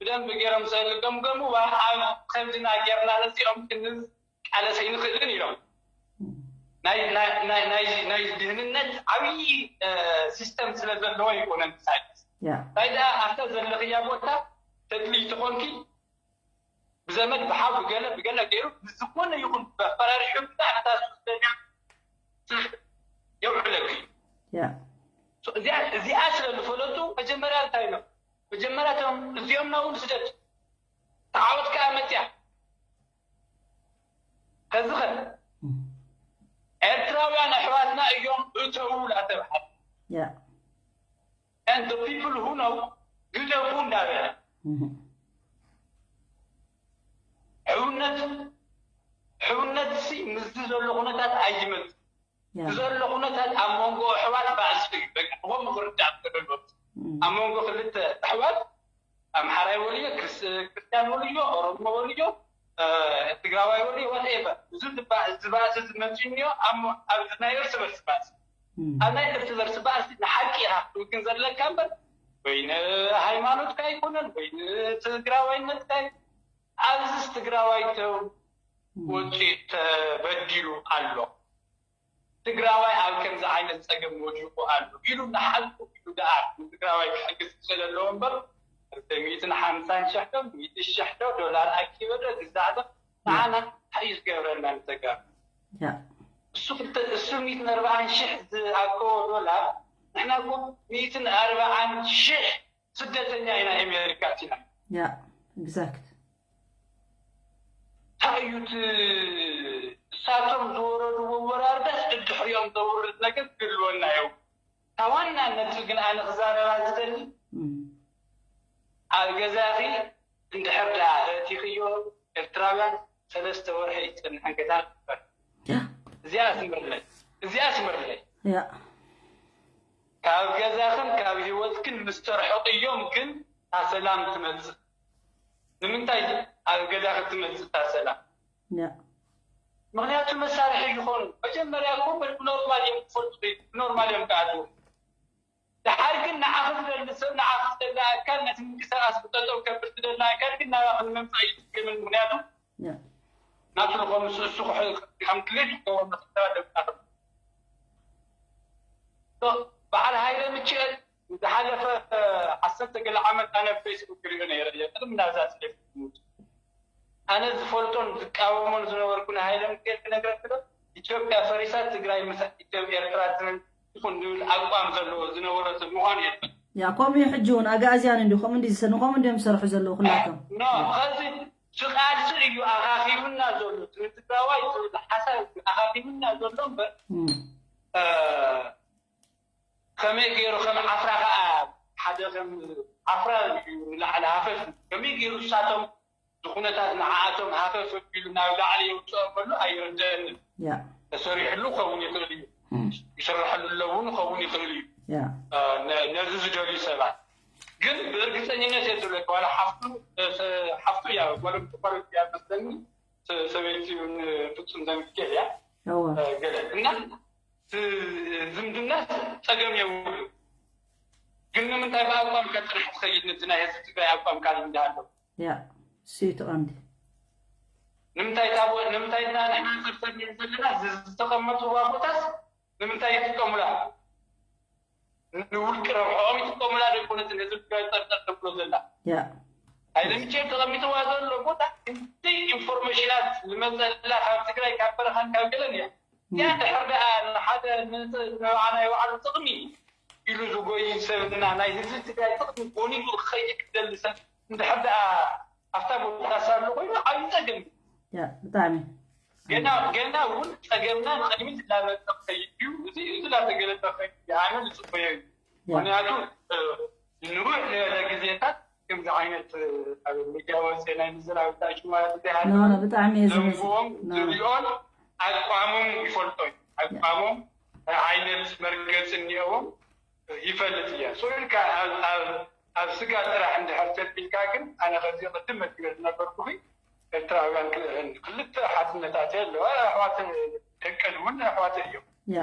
ብደንብ ገይሮም ስለ ዝገምገሙ ዋ ኣብ ከምዚ ና ጌርና ነዚኦም ክንቃለስ ኣይንኽእልን ኢሎም። ናይ ናይ ናይ ናይ ናይ ድህንነት ዓብዪ ሲስተም ስለ ዘለዎ ኣይኮነን ሳይንስ ያ እንታይ ደኣ ኣብታ ዘለኽያ ቦታ ተድልይ ተኾንኪ ብዘመድ ብሓው ብገለ ብገለ ገይሩ ብዝኾነ ይኹን በፈራሪሑ ብዛዕባ እታ ሱሰኛ ስራሕ የውዕለኪ እዩ። ያ እዚኣ እዚኣ ስለ ዝፈለጡ መጀመርያ እንታይ ኢሎም መጀመርያ እቶም እዚኦም ናውን ስደድ ተዓወት ከዓ መፅያ ከዚ ኸ ኤርትራውያን ኣሕዋትና እዮም እተዉ ላተብሓት Yeah. And the people who know ግደፉ እንዳበለ ሕውነት ሕውነት ሲ ምስዚ ዘሎ ኩነታት ኣይመጽእ Yeah. ዘሎ ኩነታት ኣብ መንጎ ኣሕዋት ባእሲ እዩ። በቃ ከምኡ ክርዳእ ተደሎ ኣብ መንጎ ክልተ ኣሕዋት ኣምሓራይ ወልዮ ክርስ- ክርስቲያን ወልዮ ኦሮሞ ወልዮ ትግራዋይ ወልዮ whatever እዚ ዝባ- እዚ ባእሲ ዝመፅእ እኒኦ ኣብ ኣብዚ ናይ እርስ በርስ ባእሲ ኣብ ናይ እርስ በርስ ባእሲ ንሓቂ ኢኻ ክትውግን ዘለካ እምበር ወይ ንሃይማኖትካ ኣይኮነን ወይ ንትግራዋይነትካ ኣይኮነን። ኣብዚስ ትግራዋይ ተው ወፂኡ ተበዲሉ ኣሎ። ትግራዋይ ኣብ ከምዚ ዓይነት ፀገም ወዲቑ ኣሎ ኢሉ ንሓቁ ኢሉ ደኣ ንትግራዋይ ክሕግዝ ክኽእል ኣለዎ እምበር ክልተ ሚእትን ሓምሳን ሽሕ ዶ ሚእቲ ሽሕ ዶ ዶላር ኣኪበ ዶ ግዛዕ ዶ ንዓና እንታይ እዩ ዝገብረና ንተጋሩ Yeah. እሱ ክልተ እሱ ሚእትን ኣርባዓን ሽሕ ዝኣከቦ ዶላር ንሕና እኮ ሚእትን ኣርባዓን ሽሕ ስደተኛ ኢና ኣሜሪካ ኣቲና Yeah. Exact. እንታይ እዩ እቲ እሳቶም ዝወረድዎ ወራርዳስ ድድሕሪኦም ዘውርድ ነገር ክህልወና እዩ እታ ዋና ነጥቢ ግን ኣነ ክዛረባ ዝደሊ Mm. ኣብ ገዛኺ እንድሕር ደኣ ኣእቲኽዮ ኤርትራውያን ሰለስተ ወርሒ ይጸንሐን ገዛ ንክበር Yeah. እዚኣ ኣስምርለይ እዚኣ ኣስምርለይ Yeah. ካብ ገዛኽን ካብ ህይወትክን ምስ ተርሕቕዮም ግን እታ ሰላም ትመጽእ ንምንታይ ኣብ ገዛኺ ትመጽእ እታ ሰላም Yeah. ምክንያቱ መሳርሒ ይኾኑ መጀመርያ እኮ ብኖርማል እዮም ክፈልጡ ብኖርማል እዮም ክኣትዉ ድሓር ግን ንዓኺ ዝደሊ ሰብ ንዓኺ ዝደሊ ኣካል ነቲ ምንቅስቃስ ብጠጠው ከብል ዝደሊ ኣካል ግን ናባኺ ንምምፃእ እዩ ዝጥቀምን ምክንያቱ Yeah. ናቱ ንኸምሱ እሱ ከም ድሌት ክኸውን ንክተባደብና በዓል ሃይለ ምችአል ዝሓለፈ ዓሰርተ ገለ ዓመት ኣነ ኣብ ፌስቡክ ሪኦ ነይረ እየ ቅድሚ ናብዛ ስደት ክምውት ኣነ ዝፈልጦን ዝቃወሞን ዝነበርኩ ንሃይለ ምክኤል ክነግረክ ዶ ኢትዮጵያ ፈሪሳ ትግራይ ምስ ኢትዮ ኤርትራ ትብል ይኹን ዝብል ኣቋም ዘለዎ ዝነበረ ሰብ ምዃኑ የድፈል ያ ከምኡ እዩ ሕጂ እውን ኣጋእዝያን እንዲ ከምኡ እንዲ ዝሰ- ንከምኡ እንዲዮም ዝሰርሑ ዘለዉ ኩላቶም ኖ ኸዚ ዝቃልሲ እዩ ኣኻኺቡና ዘሎ ንትግራዋይ ዝብል ሓሳብ እዩ ኣኻኺቡና ዘሎ እምበር እም፣ እ፣ ከመይ ገይሩ ከም ዓፍራ ከዓ ሓደ ከም ዓፍራ እዩ ንላዕሊ ሃፈፍ ከመይ ገይሩ እሳቶም ዝኩነታት ንዓኣቶም ሃፈፍ ኣቢሉ ናብ ላዕሊ የውፅኦ ከሎ ኣይርደአንን ያ ተሰሪሕሉ ክኸውን ይኽእል እዩ እም፣ ይስረሐሉ ኣለውን ክኸውን ይኽእል እዩ ያ እ፣ ነ- ነዚ ዝደልዩ ሰባት ግን ብእርግፀኝነት እየ ዝብለካ ዋላ ሓፍቱ እ፣ ሰ- ሓፍቱ እያ ጓሎም ጓሎም እያ መስለኒ ሰ- ሰበይቲ እውን ፍፁም ዘምስጌር እያ እወ እ፣ ገለ እና እ፣ ዝምድና ፀገም የብሉ ግን ንምንታይ ብኣቋም ከጥራሕ ትኸይድ ነዚ ናይ ህዝቢ ትግራይ ኣቋም ካልእ እንዳሃለው ያ እሱ እዩ እቲ ቀንዲ ንምንታይ ታቦ ንምንታይ ና ንሕና ሰርሰር ዘለና ዝተቐመጥዋ ቦታስ ንምንታይ ይጥቀሙላ ንውልቂ ረብሖኦም ይጥቀሙላ ዘይኮነትን ህዝቢ ትግራይ ጠርጠር ተብሎ ዘላ ያ ኣይለምቼ ተቐሚጥዋ ዘሎ ቦታ ክንደይ ኢንፎርሜሽናት ዝመፀላ ካብ ትግራይ ካብ በረኻን ካብ ገለን እያ ያ ድሕር ደኣ ንሓደ ንባዕና ይባዕሉ ጥቕሚ ኢሉ ዝጎይ ሰብና ናይ ህዝቢ ትግራይ ጥቕሚ ጎኒኑ ክኸይድ ክደሊ ሰብ እንድሕር ደኣ ኣብታ ቦታ ሳሉ ኮይኑ ዓብዪ ፀገም እዩ። ያ ብጣዕሚ ገና ገና እውን ፀገምና ንቕድሚት እናመፀ ክኸይድ እዩ። እዚ እዚ እናተገለፀ ክኸይድ እዩ። ኣነ ዝፅበዮ እዩ። ያ ምክንያቱ ንውሕ ዝበለ ግዜታት ከምዚ ዓይነት ኣብ ሚድያ ወፅአ ናይ ምዝራብ ታሽ ማለት እንታይ ኖ ኖ ብጣዕሚ እየ ዝመስል ዘንብቦም ኖ ዝሪኦን ኣቋሞም ይፈልጦ እዩ ኣቋሞም እንታይ ዓይነት መርገፂ እኒኦዎም ይፈልጥ እየ ስኡ ኢልካ ኣብ- ኣብ- ኣብ ስጋ ጥራሕ እንድሕር ተቢልካ ግን ኣነ ከዚ ቅድም መጊበ ዝነበርኩኺ ኤርትራውያን ክልተ ሓትነታት ኣለዋ ኣሕዋት ደቀን እውን ኣሕዋት እዮም ያ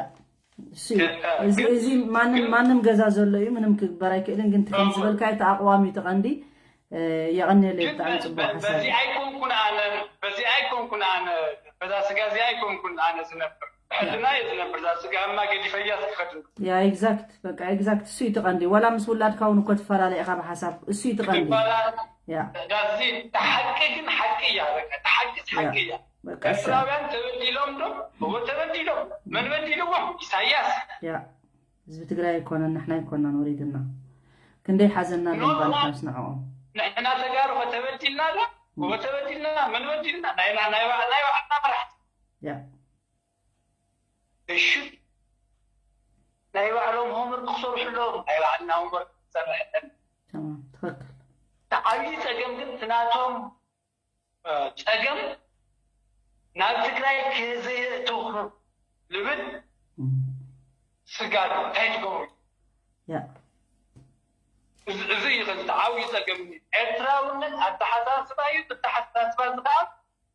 እሱ እዩ። እዚ እዚ ማንም ማንም ገዛ ዘሎ እዩ ምንም ክግበር ኣይክእልን ግን ከም ዝበልካ እቲ ኣቕዋም እዩ ተቐንዲ የቐንየለይ ግን ብጣዕሚ ፅቡቅ ሓሳብ በዚ ኣይኮንኩን ኣነ በዚ ኣይኮንኩን ኣነ በዛ ስጋ እዚ ኣይኮንኩን ኣነ ዝነብር ብሕልና እየ ዝነብር እዛ ስጋ እማ ገዲፈያ ዝትኸድን ያ exact በቃ exact እሱ እዩ ተቐንዲ ዋላ ምስ ውላድካ እውን እኮ ትፈላለ ኢኻ ብሓሳብ እሱ እዩ ተቐንዲ ትባላ ያ ዳዚ ተሓቂ ግን ሓቂ እያ በቃ ተሓቂ ሓቂ እያ በቃ እሱ ኤርትራውያን ተበዲሎም ዶ እዎ ተበዲሎም መን በዲልዎም ኢሳያስ ያ ህዝቢ ትግራይ ኣይኮነን ንሕና ኣይኮናን ወሪድና ክንደይ ሓዘና ኖ፣ ልባና ኖ። ሓምስ ንዕኦም ንሕና ተጋሩ ከተበዲልና ዶ እዎ ተበዲልና መን በዲልና ናይ ናይ ባዕ- ናይ ባዕልና መራሕቲ ያ እሺ ናይ ባዕሎም ሆምወርክ ክሰርሑ ኣለዎም። ናይ ባዕልና ሆምወርክ ክንሰርሕ ኣለና። تمام ትኽክል እቲ ዓብዪ ፀገም ግን እቲ ናቶም እ፣ ፀገም ናብ ትግራይ ከዘየእትው ልብል እም፣ ስጋት እንታይ ትገብሩ? ያ እዚ እዚ እዩ ከዚ ዓብዪ ፀገም። ኤርትራውነት ኣተሓሳስባ እዩ። ብተሓሳስባ እዚ ከዓ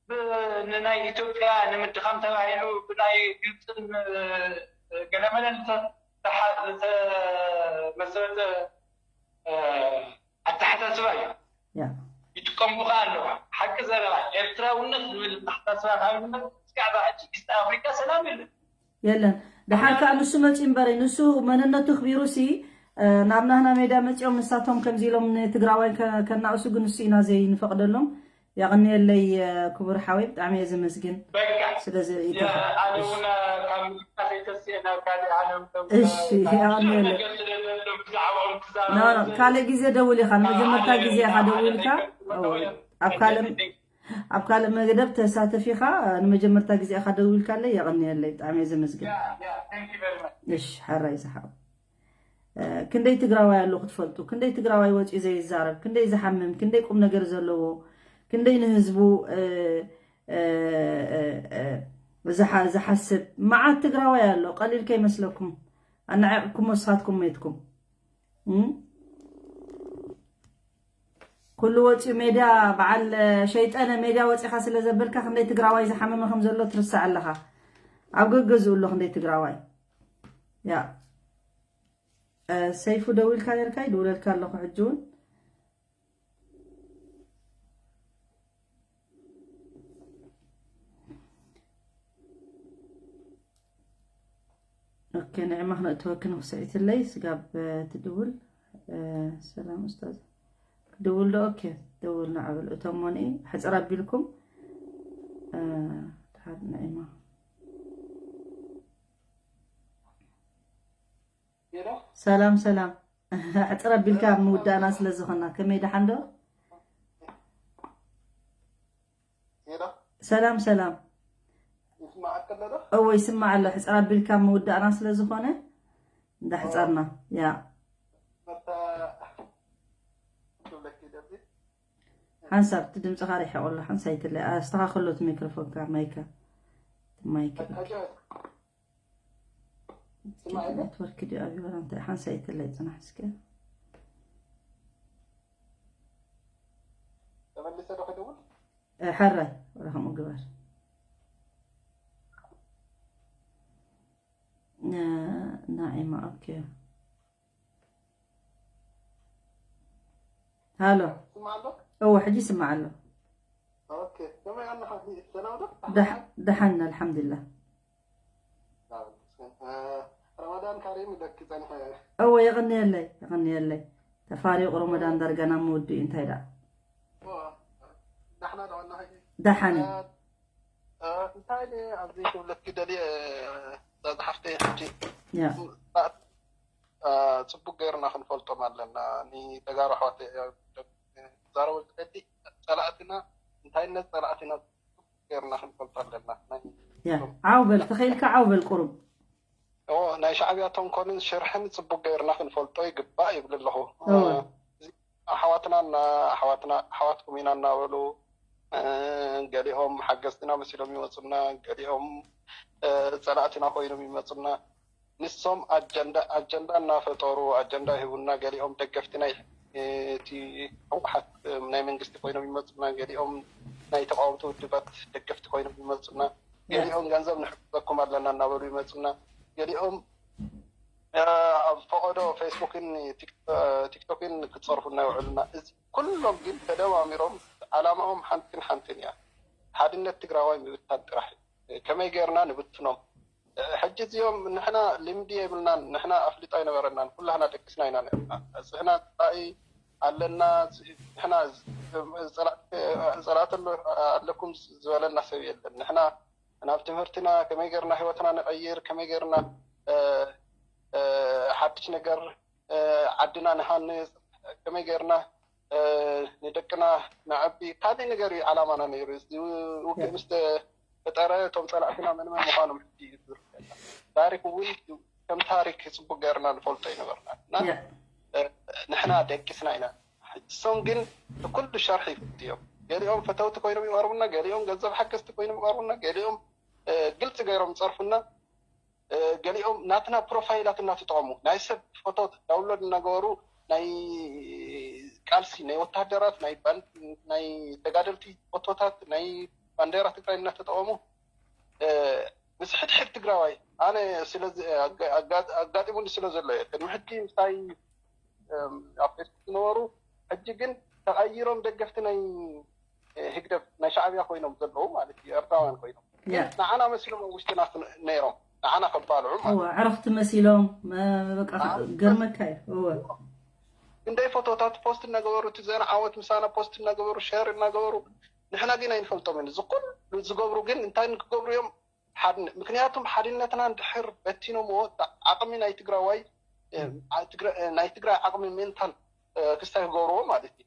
ብ- ንናይ ኢትዮጵያ ንምድኻም ተባሂሉ ብናይ ግብፅን እ፣ ገለመለን ዝተሓ- ዝተመስረተ እ፣ ኣተሓሳስባ እዩ። ያ ይጥቀምሉ ከዓ ኣለዋ። ሓቂ ዘረባ ኤርትራውነት ዝብል ኣተሓሳስባ ካብ ንመፅእ እስካዕ ሕጂ ኢስት ኣፍሪካ ሰላም የለን። የለን ደሓር ከዓ ንሱ መፂኡ እምበረይ ንሱ መንነቱ ክቢሩ ሲ ናብ ናህና ሜድያ መፂኦም ንሳቶም ከምዚ ኢሎም ንትግራዋይ ከናእሱ ግን ንሱ ኢና ዘይንፈቅደሎም። ያቕንየለይ ክቡር ሓወይ ብጣዕሚ እየ ዘመስግን። በቃ ስለዚ ኣነ እውን ካብ ምድካ ዘይተስኤ ናብ ካሊእ ዓለም እሺ ያቕንየለይ። ነገር ስለዘሎ ብዛዕባኦም ካልእ ግዜ ደውል ኢኻ ንመጀመርታ ግዜ ኢኻ ደውልካ ኣብ ካልእ ኣብ ካልእ መግደብ ተሳተፍ ኢኻ። ንመጀመርታ ግዜ ኢኻ ደውልካለይ የቐንየለይ ብጣዕሚ እየ ዘመስግን። እሺ ሓራይ ዝሓው ክንደይ ትግራዋይ ኣሎ ክትፈልጡ ክንደይ ትግራዋይ ወፂኡ ዘይዛረብ ክንደይ ዝሓምም ክንደይ ቁም ነገር ዘለዎ ክንደይ ንህዝቡ ዝሓስብ መዓት ትግራዋይ ኣሎ። ቀሊል ከይመስለኩም ኣናዒቕኩም ወስኻትኩም ሜትኩም ኩሉ ወፂኡ ሜድያ በዓል ሸይጠነ ሜድያ ወፂኻ ስለ ዘበልካ ክንደይ ትግራዋይ ዝሓመመ ከም ዘሎ ትርስዕ ኣለኻ። ኣብ ገገዝኡ ኣሎ ክንደይ ትግራዋይ ያ ሰይፉ ደዊልካ ነርካ ይድውለልካ ኣለኹ ሕጂ እውን ኦኬ ንዕማ ክነእትወኪ ንኽስዒትለይ ስጋብ ትድውል ሰላም ኡስታዝ ክድውል ዶ ኦኬ ደውል ንዕብል እቶም ሞኒ ሕፅር ኣቢልኩም ድሓር ንዕማ ሰላም ሰላም ሕፅር ኣቢልካ ምውዳእና ስለ ዝኾና ከመይ ደሓን ዶ ሰላም ሰላም እወ ይስማዕ ኣሎ ሕፅር ኣቢልካ ምውዳእና ስለ ዝኾነ እንዳሕፀርና ያ ሓንሳብ እቲ ድምፅኻ ሪሒቑ ኣሎ ሓንሳይትለ ኣስተኻኽሎ እቲ ሚክሮፎንካ ማይካ ማይክ ኔትወርክ ድዩ ኣብዩ ወላ እንታይ ሓንሳይትለ ፅናሕ እስከ ተመልሰ ዶ ክደውል ሕራይ ወላ ከምኡ ግበር ናዒማ ኦኬ ሃሎ ስማ ኣሎ እወ ሕጂ ይስማዕ ኣሎ ኦኬ ከመይ ኣለኻ ሰላም ዶ ደሓን ኣልሓምዱሊላህ ረመዳን ካሪም ይለኪ ጸኒሐ እወ የቐንየለይ የቐንየለይ ተፋሪቑ ረመዳን ዳርጋ ናብ ምውድኡ እንታይ ደኣ ዳሕና ደዋና ደሓን እዩ እንታይ ኣብዚ ክብለኪ ደልየ ዛዝሓፍተይ ሕጂ ያ ጽቡቅ ገይርና ክንፈልጦም ኣለና። ንተጋሩ ኣሕዋት ዛረበ ዝደሊ ጸላእትና እንታይነት ጸላእትና ጽቡቅ ገይርና ክንፈልጦ ኣለና። ናይ ያ ዓው በል ተኸኢልካ ዓው በል ቁሩብ ኦ ናይ ሻዕብያ ተንኮልን ሽርሕን ጽቡቅ ገይርና ክንፈልጦ ይግባእ ይብል ኣለኹ። እወ። እዚ ኣሕዋትና እና ኣሕዋትና ኣሕዋትኩም ኢና እናበሉ እ፣ ገሊኦም ሓገዝትና መሲሎም ይመፁና፣ ገሊኦም እ፣ ፀላእትና ኮይኖም ይመፁና። ንሶም ኣጀንዳ ኣጀንዳ እናፈጠሩ ኣጀንዳ ይህቡና። ገሊኦም ደገፍቲ ናይ እ፣ እቲ ህወሓት እ፣ ናይ መንግስቲ ኮይኖም ይመፁና፣ ገሊኦም ናይ ተቃወምቲ ውድባት ደገፍቲ ኮይኖም ይመፁና። ገሊኦም ገንዘብ ንሕግዘኩም ኣለና እናበሉ ይመፁና። ገሊኦም እ፣ ኣብ ፈቐዶ ፌስቡክን ቲክ- እ፣ ቲክቶክን ክፀርፉና ይውዕሉና። እዚ ኩሎም ግን ተደማሚሮም ዓላማኦም ሓንትን ሓንትን እያ። ሓድነት ትግራዋይ ምብታን ጥራሕ እዩ። ከመይ ገይርና ንብትኖም? ሕጂ እዚኦም ንሕና ልምዲ የብልናን፣ ንሕና ኣፍልጦ ኣይነበረናን፣ ኩላህና ደቂስና ኢና ነርና። ሕና ፀላኢ ኣለና፣ ንሕና ፀላእቲ ኣለኩም ዝበለና ሰብ የለን። ንሕና ናብ ትምህርትና ከመይ ገርና ህይወትና ንቀይር፣ ከመይ ገርና ሓድሽ ነገር ዓድና ንሃንፅ፣ ከመይ ገርና ንደቅና ነዐቢ፣ ካልእ ነገር እዩ ዓላማና ነይሩ። እዚ ውግእ ምስ ተፈጠረ እቶም ፀላእትና መን መን ምዃኖም ሕጂ እዩ ዝርዳእ። ታሪክ እውን ከም ታሪክ ጽቡቅ ገርና ንፈልጦ ይነበርና እና ንሕና ደቂስና ኢና። እሶም ግን ኩሉ ሸርሒ ይፍትዮም። ገሊኦም ፈተውቲ ኮይኖም ይቐርቡና፣ ገሊኦም ገንዘብ ሓገዝቲ ኮይኖም ይቐርቡና፣ ገሊኦም ግልፂ ገይሮም ይፀርፉና፣ ገሊኦም ናትና ፕሮፋይላት እናተጠቐሙ ናይ ሰብ ፎቶ ዳውንሎድ እናገበሩ ናይ ቃልሲ ናይ ወታደራት ናይ ተጋደልቲ ፎቶታት ናይ ባንዴራ ትግራይ እናተጠቐሙ ምስ ሕድሕድ ትግራዋይ ኣነ ኣጋጢሙኒ ስለ ዘሎ እየ። ቅድሚ ሕጂ ምሳይ ኣብ ፌስቡክ ዝነበሩ ሕጂ ግን ተቐይሮም ደገፍቲ ናይ ህግደፍ ናይ ሻዕብያ ኮይኖም ዘለዉ ማለት እዩ። ኤርትራውያን ኮይኖም ንዓና መሲሎም ኣብ ውሽጥና ነይሮም ንዓና ከባልዑ ማለት ዕረፍቲ መሲሎም በቃ ገርመካ እዩ። ክንደይ ፎቶታት ፖስት እናገበሩ እቲ ዜና ዓወት ምሳና ፖስት እናገበሩ ሸር እናገበሩ ንሕና ግን ኣይንፈልጦም። እዚ ኩሉ ዝገብሩ ግን እንታይ ንክገብሩ እዮም? ምክንያቱም ሓድነትና እንድሕር በቲኖምዎ ዓቕሚ ናይ ትግራዋይ ናይ ትግራይ ዓቕሚ ሜንታል ክስታይ ክገብርዎ ማለት እዩ።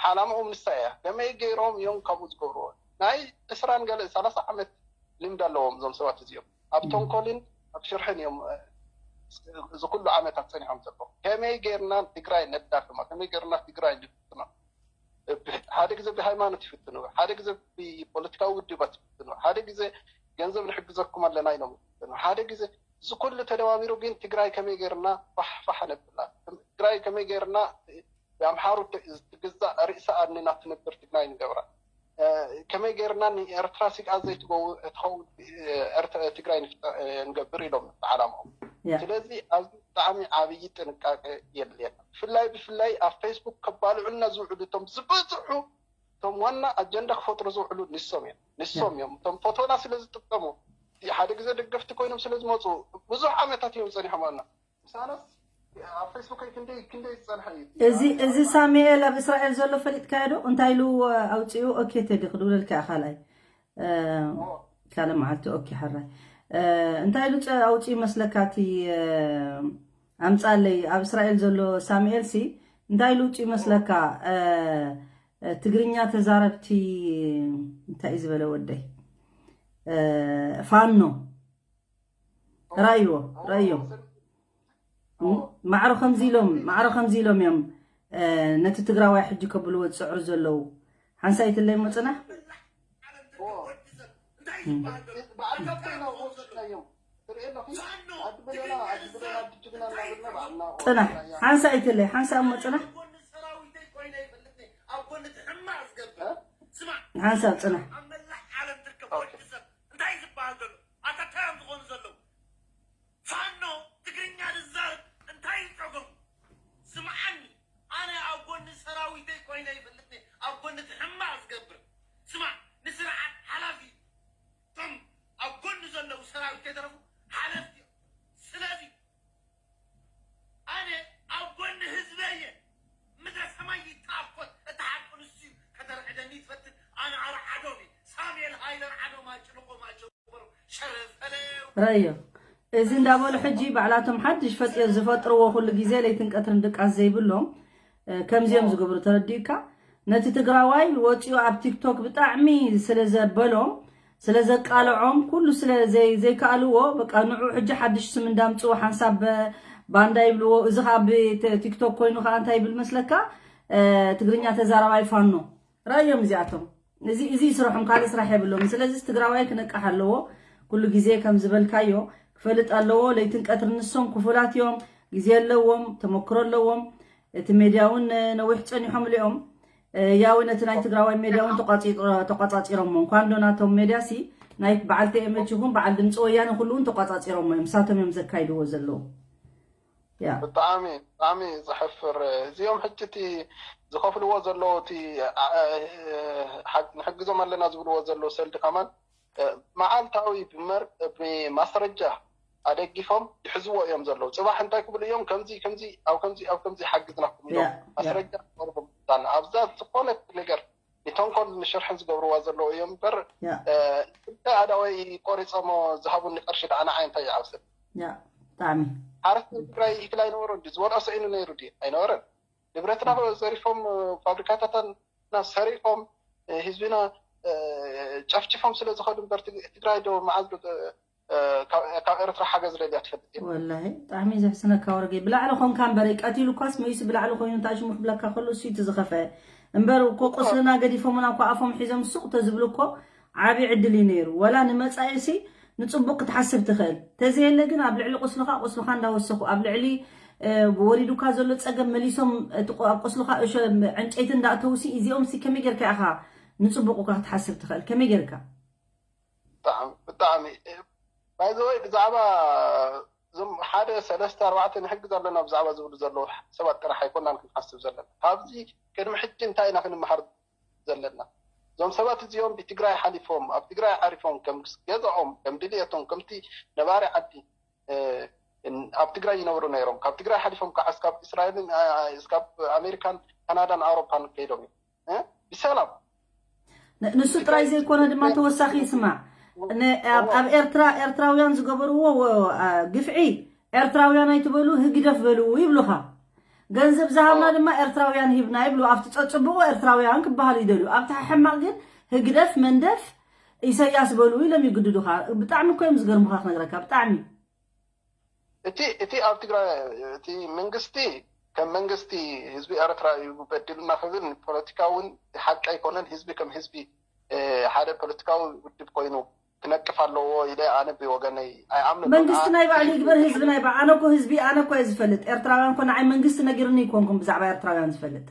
ዓላምኦም ንሳ እያ። ከመይ ገይሮም እዮም ከምኡ ዝገብርዎ? ናይ ዕስራን ገለ ሰላሳ ዓመት ልምዲ ኣለዎም እዞም ሰባት እዚኦም። ኣብ ተንኮልን ኣብ ሽርሕን እዮም እዚ ኩሉ ዓመታት ፀኒሖም ዘለዉ። ከመይ ገይርና ትግራይ ነዳክማ? ከመይ ገይርና ትግራይ ንድክማ? ሓደ ግዜ ብሃይማኖት ይፍትኑ፣ ሓደ ግዜ ብፖለቲካዊ ውድባት ይፍትኑ፣ ሓደ ግዜ ገንዘብ ንሕግዘኩም ኣለና ኢሎም ይፍትኑ፣ ሓደ ግዜ እዚ ኩሉ ተደማሚሩ ግን ትግራይ ከመይ ገይርና ፋሕፋሕ ነብላ፣ ትግራይ ከመይ ገይርና ብኣምሓሩ ትግዛእ ርእሰ ኣድኒና ትነብር ትግራይ ንገብራ፣ ከመይ ገይርና ንኤርትራ ስግኣት ዘይትኸውን ትግራይ ንገብር ኢሎም ዓላምኦም። ስለዚ ኣብዚ ብጣዕሚ ዓብዪ ጥንቃቄ የድልየና። ብፍላይ ብፍላይ ኣብ ፌስቡክ ከባልዑልና ዝውዕሉ እቶም ዝበዝሑ እቶም ዋና ኣጀንዳ ክፈጥሩ ዝውዕሉ ንሶም እዮም ንሶም እዮም እቶም ፎቶና ስለ ዝጥቀሙ ሓደ ግዜ ደገፍቲ ኮይኖም ስለ ዝመፁ ብዙሕ ዓመታት እዮም ፀኒሖም ኣና ምሳነስ ኣብ ፌስቡክ ክንደይ ክንደይ ዝፀንሐ እዩ እዚ እዚ ሳሙኤል ኣብ እስራኤል ዘሎ ፈሊጥካዮ ዶ እንታይ ኢሉ ኣውፅኡ ኦኬ ቴዲ ክድውለልካ ካልኣይ ካልእ መዓልቲ ኦኬ ሕራይ እንታይ ኢሉ ኣውፅኡ መስለካ እቲ ኣምፃለይ ኣብ እስራኤል ዘሎ ሳሙኤል ሲ እንታይ ኢሉ ውፁ ይመስለካ ትግርኛ ተዛረብቲ እንታይ እዩ ዝበለ ወደይ ፋኖ ራእይዎ ራእዮ ማዕሮ ከምዚ ኢሎም ማዕሮ ከምዚ ኢሎም እዮም ነቲ ትግራዋይ ሕጂ ከብልዎ ዝፅዕሩ ዘለዉ ሓንሳይትለይ ሞ ፅናሕ ፅናሕ ሓንሳ ኣይትለይ ሓንሳ እሞ ፅናሕ ሓንሳብ ፅናሕ ስምዓኒ ኣነ ኣብ ጎኒ ሰራዊተይ ኮይነ ይፈልጥኒ ኣብ ጎኒ እቲ ሕማቕ ዝገብር ስማዕ ንስርዓት ሓላፊ እቶም ኣብ ጎኒ ዘለዉ ሰራዊት ከይተረፉ ሓለፍቲ እዮም ስለዚ ኣነ ኣብ ጎኒ ህዝበይ እየ ምድረ ሰማይ ይተኣኮት እቲ ሓቂ ንሱ እዩ ከተርዕደኒ ትፈትን ኣነ ኣርዓዶም እየ ሳሙኤል ሃይለ ኣርዓዶም ኣጭንቆም ኣጀበሮም ሸረፈለ ረዮ እዚ እንዳበሉ ሕጂ ባዕላቶም ሓድሽ ፈጢር ዝፈጥርዎ ኩሉ ግዜ ለይትን ቀትርን ድቃስ ዘይብሎም ከምዚኦም ዝገብሩ ተረዲእካ ነቲ ትግራዋይ ወፂኡ ኣብ ቲክቶክ ብጣዕሚ ስለ ዘበሎም ስለ ዘቃልዖም ኩሉ ስለ ዘይከኣልዎ በቃ ንዑ ሕጂ ሓድሽ ስም እንዳምፅዎ ሓንሳብ ባንዳ ይብልዎ እዚ ከዓ ብቲክቶክ ኮይኑ ከዓ እንታይ ይብል መስለካ ትግርኛ ተዛራባይ ፋኖ ራእዮም እዚኣቶም እዚ እዚ ስርሖም ካልእ ስራሕ የብሎም ስለዚ ትግራዋይ ክነቅሕ ኣለዎ ኩሉ ግዜ ከም ዝበልካዮ ክፈልጥ ኣለዎ ለይትን ቀትሪ ንሶም ክፉላት እዮም ግዜ ኣለዎም ተመክሮ ኣለዎም እቲ ሜድያ እውን ነዊሕ ፀኒሖም ልኦም ያው ነቲ ናይ ትግራዋይ ሜድያ እውን ተቋፂሮሞ እንኳን ዶ ናቶም ሜድያ ሲ ናይ በዓል ቲኤምኤች ይኹን በዓል ድምፂ ወያነ ኩሉ እውን ተቋፃፂሮሞ እዮም ንሳቶም እዮም ዘካይድዎ ዘለዉ ብጣዕሚ ብጣዕሚ ዘሕፍር እዚኦም ሕጂ እቲ ዝኸፍልዎ ዘለዉ እቲ ንሕግዞም ኣለና ዝብልዎ ዘለዉ ሰልዲ ከማን መዓልታዊ ብመር ብማስረጃ ኣደጊፎም ይሕዝዎ እዮም ዘለዉ ፅባሕ እንታይ ክብሉ እዮም ከምዚ ከምዚ ኣብ ከምዚ ኣብ ከምዚ ሓግዝናኩም ኢሎም ማስረጃ ቀርቦም ኣብዛ ዝኾነት ነገር ንተንኮል ንሽርሕን ዝገብርዋ ዘለዉ እዮም እምበር ክልተ ኣዳወይ ቆሪፆሞ ዝሃቡኒ ቅርሺ ደኣ ንዓይ እንታይ ይዓብስል ብጣዕሚ ሓረስታይ ትግራይ ይክል ኣይነበሮ እንዲ ዝበልዖ ሰኢኑ ነይሩ ድዩ ኣይነበረን ንብረትና ዘሪፎም ፋብሪካታትና ሰሪቆም ህዝብና ጨፍጭፎም ስለ ዝኸዱ እምበር ትግራይ ዶ መዓዝ ካብ ኤርትራ ሓገዝ ደልያ ትፈልጥ እየ። ወላሂ ብጣዕሚ ዘሕስነካ ወርገይ። ብላዕሊ ኮንካ እምበረይ፣ ቀቲሉ እኳስ መይሱ ብላዕሊ ኮይኑ እንታይ ሽሙ ክብለካ ከሎ እሱ እቲ ዝኸፈአ እምበር እኮ ቁስልና ገዲፎምና እኮ ኣፎም ሒዞም ሱቕ ተዝብሉ እኮ ዓቢ ዕድል እዩ ነይሩ። ወላ ንመጻኢ ሲ ንጽቡቕ ክትሓስብ ትኽእል። ተዘየለ ግን ኣብ ልዕሊ ቁስልኻ ቁስልኻ እንዳወሰኹ ኣብ ልዕሊ ወሪዱካ ዘሎ ጸገም መሊሶም ኣብ ቁስልኻ ዕንጨይቲ እንዳእተውሲ እዚኦም ሲ ከመይ ጌርካ ኢኻ ንጽቡቕ እኳ ክትሓስብ ትኽእል? ከመይ ጌርካ? ብጣዕሚ ባይዘወይ ብዛዕባ እዞም ሓደ ሰለስተ ኣርባዕተ ንሕግዝ ኣለና ብዛዕባ ዝብሉ ዘለዉ ሰባት ጥራሕ ኣይኮናን ክንሓስብ ዘለና። ካብዚ ቅድሚ ሕጂ እንታይ ኢና ክንመሃር ዘለና? እዞም ሰባት እዚኦም ብትግራይ ሓሊፎም ኣብ ትግራይ ዓሪፎም ከም ገዛኦም ከም ድልየቶም ከምቲ ነባሪ ዓዲ ኣብ ትግራይ ይነብሩ ነይሮም። ካብ ትግራይ ሓሊፎም ከዓ እስካብ እስራኤልን እስካብ ኣሜሪካን ካናዳን ኣውሮፓን ከይዶም እዮም። ብሰላም ንሱ ጥራይ ዘይኮነ ድማ ተወሳኺ ስማዕ ኣብ ኤርትራ ኤርትራውያን ዝገበርዎ ግፍዒ ኤርትራውያን ኣይትበሉ ህግደፍ በልዎ ይብሉኻ። ገንዘብ ዝሃብና ድማ ኤርትራውያን ሂብና ይብሉ። ኣብቲ ጸጽብቑ ኤርትራውያን ክበሃሉ ይደልዩ። ኣብቲ ሕማቕ ግን ህግደፍ መንደፍ ኢሰያስ በሉ ኢሎም ይግድዱኻ። ብጣዕሚ እኮ እዮም ዝገርሙኻ ክነግረካ ብጣዕሚ እቲ እቲ ኣብ ትግራይ እቲ መንግስቲ ከም መንግስቲ ህዝቢ ኤርትራ እዩ በዲሉና ክብል ፖለቲካውን ሓቂ ኣይኮነን። ህዝቢ ከም ህዝቢ ሓደ ፖለቲካዊ ውድብ ኮይኑ ክነቅፍ ኣለዎ ኢለ ኣነ ብወገነይ ኣይኣምንን። መንግስቲ ናይ ባዕሉ ይግበር ህዝቢ ናይ ባዕሉ። ኣነ እኮ ህዝቢ ኣነ እኮ እየ ዝፈልጥ። ኤርትራውያን እኮ ንዓይ መንግስቲ ነጊሩኒ ይኮንኩም ብዛዕባ ኤርትራውያን ዝፈልጥ።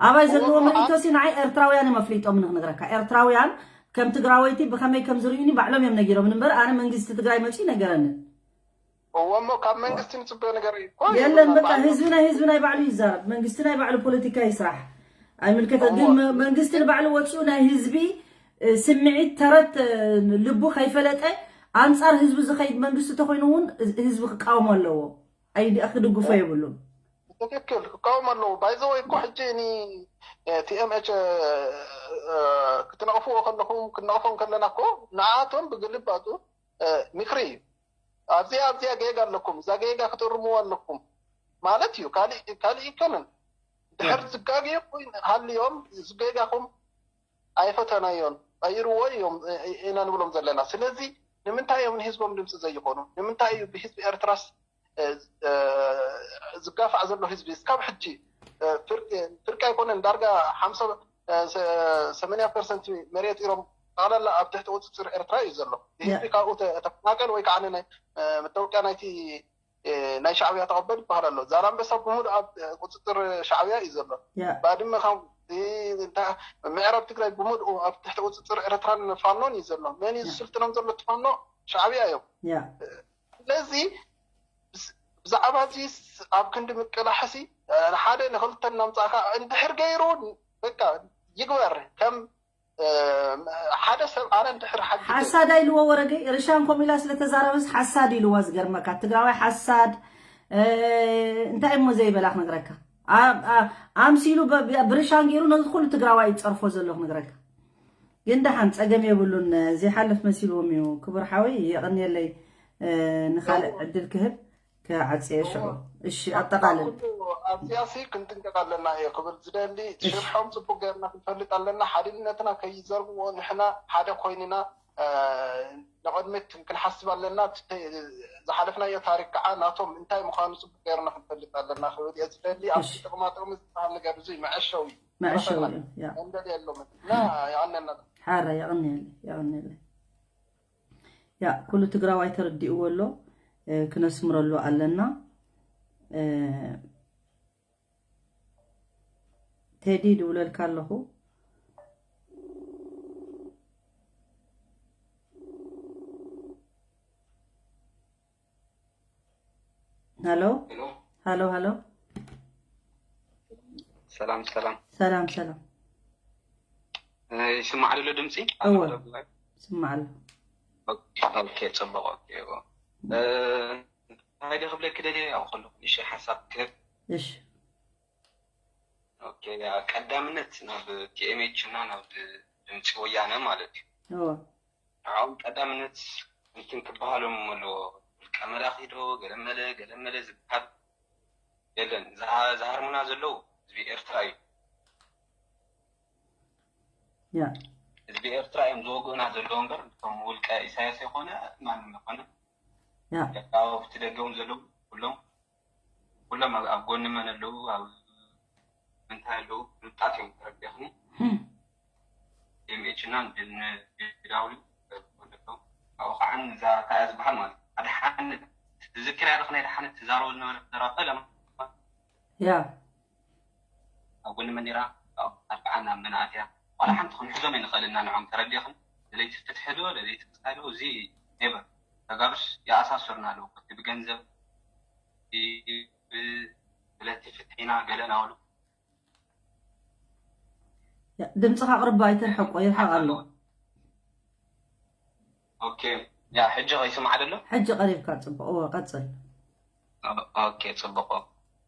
ኣባይ ዘለዎም ርእይቶ ሲ ንዓይ ኤርትራውያን እዮም ኣፍሊጦምኒ ክነግረካ። ኤርትራውያን ከም ትግራወይቲ ብኸመይ ከም ዝርእዩኒ ባዕሎም እዮም ነጊሮምኒ እምበር ኣነ መንግስቲ ትግራይ መፂኡ ነገረንን። እወ እሞ ካብ መንግስቲ ንፅበዮ ነገር እኮ የለን። በቃ ህዝቢ ናይ ህዝቢ ናይ ባዕሉ ይዛረብ። መንግስቲ ናይ ባዕሉ ፖለቲካ ይስራሕ። ኣይምልከተ ግን መንግስቲ ንባዕሉ ወፂኡ ናይ ህዝቢ ስምዒት ተረት ልቡ ከይፈለጠ ኣንፃር ህዝቢ ዝኸይድ መንግስቲ ተኮይኑ እውን ህዝቢ ክቃወሞ ኣለዎ። ኣይዲ ክድግፎ የብሉን። ትክክል ክቃወም ኣለዎ። ባይዘወይ እኮ ሕጂ ኒ ቲኤምኤች ክትነቕፍዎ ከለኹም ክንነቕፎም ከለና እኮ ንኣቶም ብግልባጡ ምክሪ እዩ። ኣብዚኣ ኣብዚኣ ጌጋ ኣለኩም፣ እዛ ጌጋ ክትእርምዎ ኣለኩም ማለት እዩ። ካሊእ ኣይኮነን። ድሕር ዝጋገዩ ሃልዮም ዝጌጋኹም ኣይፈተናዮን ቀይርዎ እዮም ኢና ንብሎም ዘለና። ስለዚ ንምንታይ እዮም ንህዝቦም ድምፂ ዘይኾኑ? ንምንታይ እዩ ብህዝቢ ኤርትራስ ዝጋፋዕ ዘሎ ህዝቢ እስካብ ሕጂ ፍርቂ ኣይኮነን። ዳርጋ ሓምሳ ሰማንያ ፐርሰንት መሬት ኢሮም ጠቕላላ ኣብ ትሕቲ ቁፅፅር ኤርትራ እዩ ዘሎ። ህዝቢ ካብኡ ተፈናቀል ወይ ከዓ መተወቅያ ናይቲ ናይ ሻዕብያ ተቐበል ይበሃል ኣሎ። ዛላምበሳ ብሙሉ ኣብ ቁፅፅር ሻዕብያ እዩ ዘሎ። ባድመ ምዕራብ ትግራይ ብሙሉ ኣብ ትሕቲ ቁፅፅር ኤርትራን ፋኖን እዩ ዘሎ። መን እዩ ዝስልጥኖም ዘሎ? ፋኖ ሻዕብያ እዮም። ስለዚ ብዛዕባ እዚ ኣብ ክንዲ ምቅላሕሲ ሓደ ንክልተ እናምፃእካ እንድሕር ገይሩ በቃ ይግበር ከም ሓደ ሰብ ኣነ እንድሕር ሓጊዘ ሓሳድ ኣይልዎ ወረገይ ርሻን ከምኡ ኢላ ስለተዛረበስ ሓሳድ ኢልዋ ዝገርመካ ትግራዋይ ሓሳድ እንታይ እሞ ዘይበላ ክነግረካ ኣምሲሉ ብርሻን ገይሩ ነዚ ኩሉ ትግራዋይ ይፀርፎ ዘሎ ክነግረካ ግን ደሓን ፀገም የብሉን ዘይሓልፍ መሲልዎም እዩ ክቡር ሓወይ የቐንየለይ ንካልእ ዕድል ክህብ ክዓፅየ ሽዑ እሺ ኣጠቃልል ኣብዚኣ ሲ ክንጥንቀቅ ኣለና እየ ክብል ዝደሊ ሽርሖም ፅቡቅ ገርና ክንፈልጥ ኣለና ሓድነትና ከይዘርግዎ ንሕና ሓደ ኮይንና ንቅድሚት ክንሓስብ ኣለና ዝሓለፍናዮ ታሪክ ከዓ ናቶም እንታይ ምኳኑ ፅቡቅ ገርና ክንፈልጥ ኣለና ክብል እየ ዝደሊ ኣብዚ ጥቅማ ጥቅሚ ዝበሃል ነገር እዚ መዐሸዊ መዐሸዊ እንደሊ የሎምን እና ይቀነና ሓረ የቀንየለ የቀንየለ ያ ኩሉ ትግራዋይ ተረዲእዎ ኣሎ ክነስምረሉ ኣለና ቴዲ ድውለልካ ኣለኹ ሃሎ ሃሎ ሃሎ ሰላም ሰላም ሰላም ሰላም ይስማዕ ድሎ ድምፂ እወ ይስማዕ ኣሎ ኦኬ ፅቡቅ ኦኬ እንታይ ደ ክብለኪ ደልየ ያው ከለኩ ንእሽተይ ሓሳብ ክህብ እሺ ኦኬ ቀዳምነት ናብ ቲኤምኤች እና ናብ ድምፂ ወያነ ማለት እዩ እወ ንዕኦም ቀዳምነት እንትን ክበሃሎም ኣለዎ ውልቀ መላኺ ዶ ገለመለ ገለመለ ዝበሃል የለን ዝሃርሙና ዘለዉ ህዝቢ ኤርትራ እዩ ብኤርትራ እዮም ዝወግኡና ዘለዉ እምበር፣ እቶም ውልቀ ኢሳያስ ይኾነ ማንም ይኾነ፣ ያው ኣብቲ ደገ እውን ዘለዉ ኩሎም፣ ኩሎም ኣብ፣ ኣብ ጎኒ መን ኣለዉ፣ ኣብ ምንታይ ኣለዉ፣ ፍሉጣት እዮም፣ ተረዲእኽኒ። ኤምኤች እና ንዳብሊው ኣለዉ። ካብኡ ከዓ እዛ እንታይ እያ ዝበሃል ማለት ኣድሓነት ትዝክር ያለኽ ናይ ኣድሓነት ትዛረቡ ዝነበረ ተራፈ ለማ ያ ኣብ ጎኒ መን ነይራ? ኣብ ኣርብዓ ናብ መን ኣትያ? ዋላ ሓንቲ ክንሕዞም ኣይንኽእልን ኢና ንዖም፣ ተረዲእኽን? ለለይቲ ፍትሒ ዶ ለለይቲ ፍትሒ ዶ? እዚ ኔቨር። ተጋሩስ ይኣሳስሩና ኣለዉ። እቲ ብገንዘብ፣ ብ-፣ ብለቲ ፍትሒና ገለ እናበሉ። ያ፣ ድምፅኻ ኣቕርባ ኣይትርሕቆ፣ ይርሕቕ ኣሎ። ኦኬ። ያ፣ ሕጂ ከይስማዕ ደሎ? ሕጂ ቀሪብካ፣ ፅቡቕ። እወ፣ ቀፅል። ኦኬ፣ ፅቡቕ።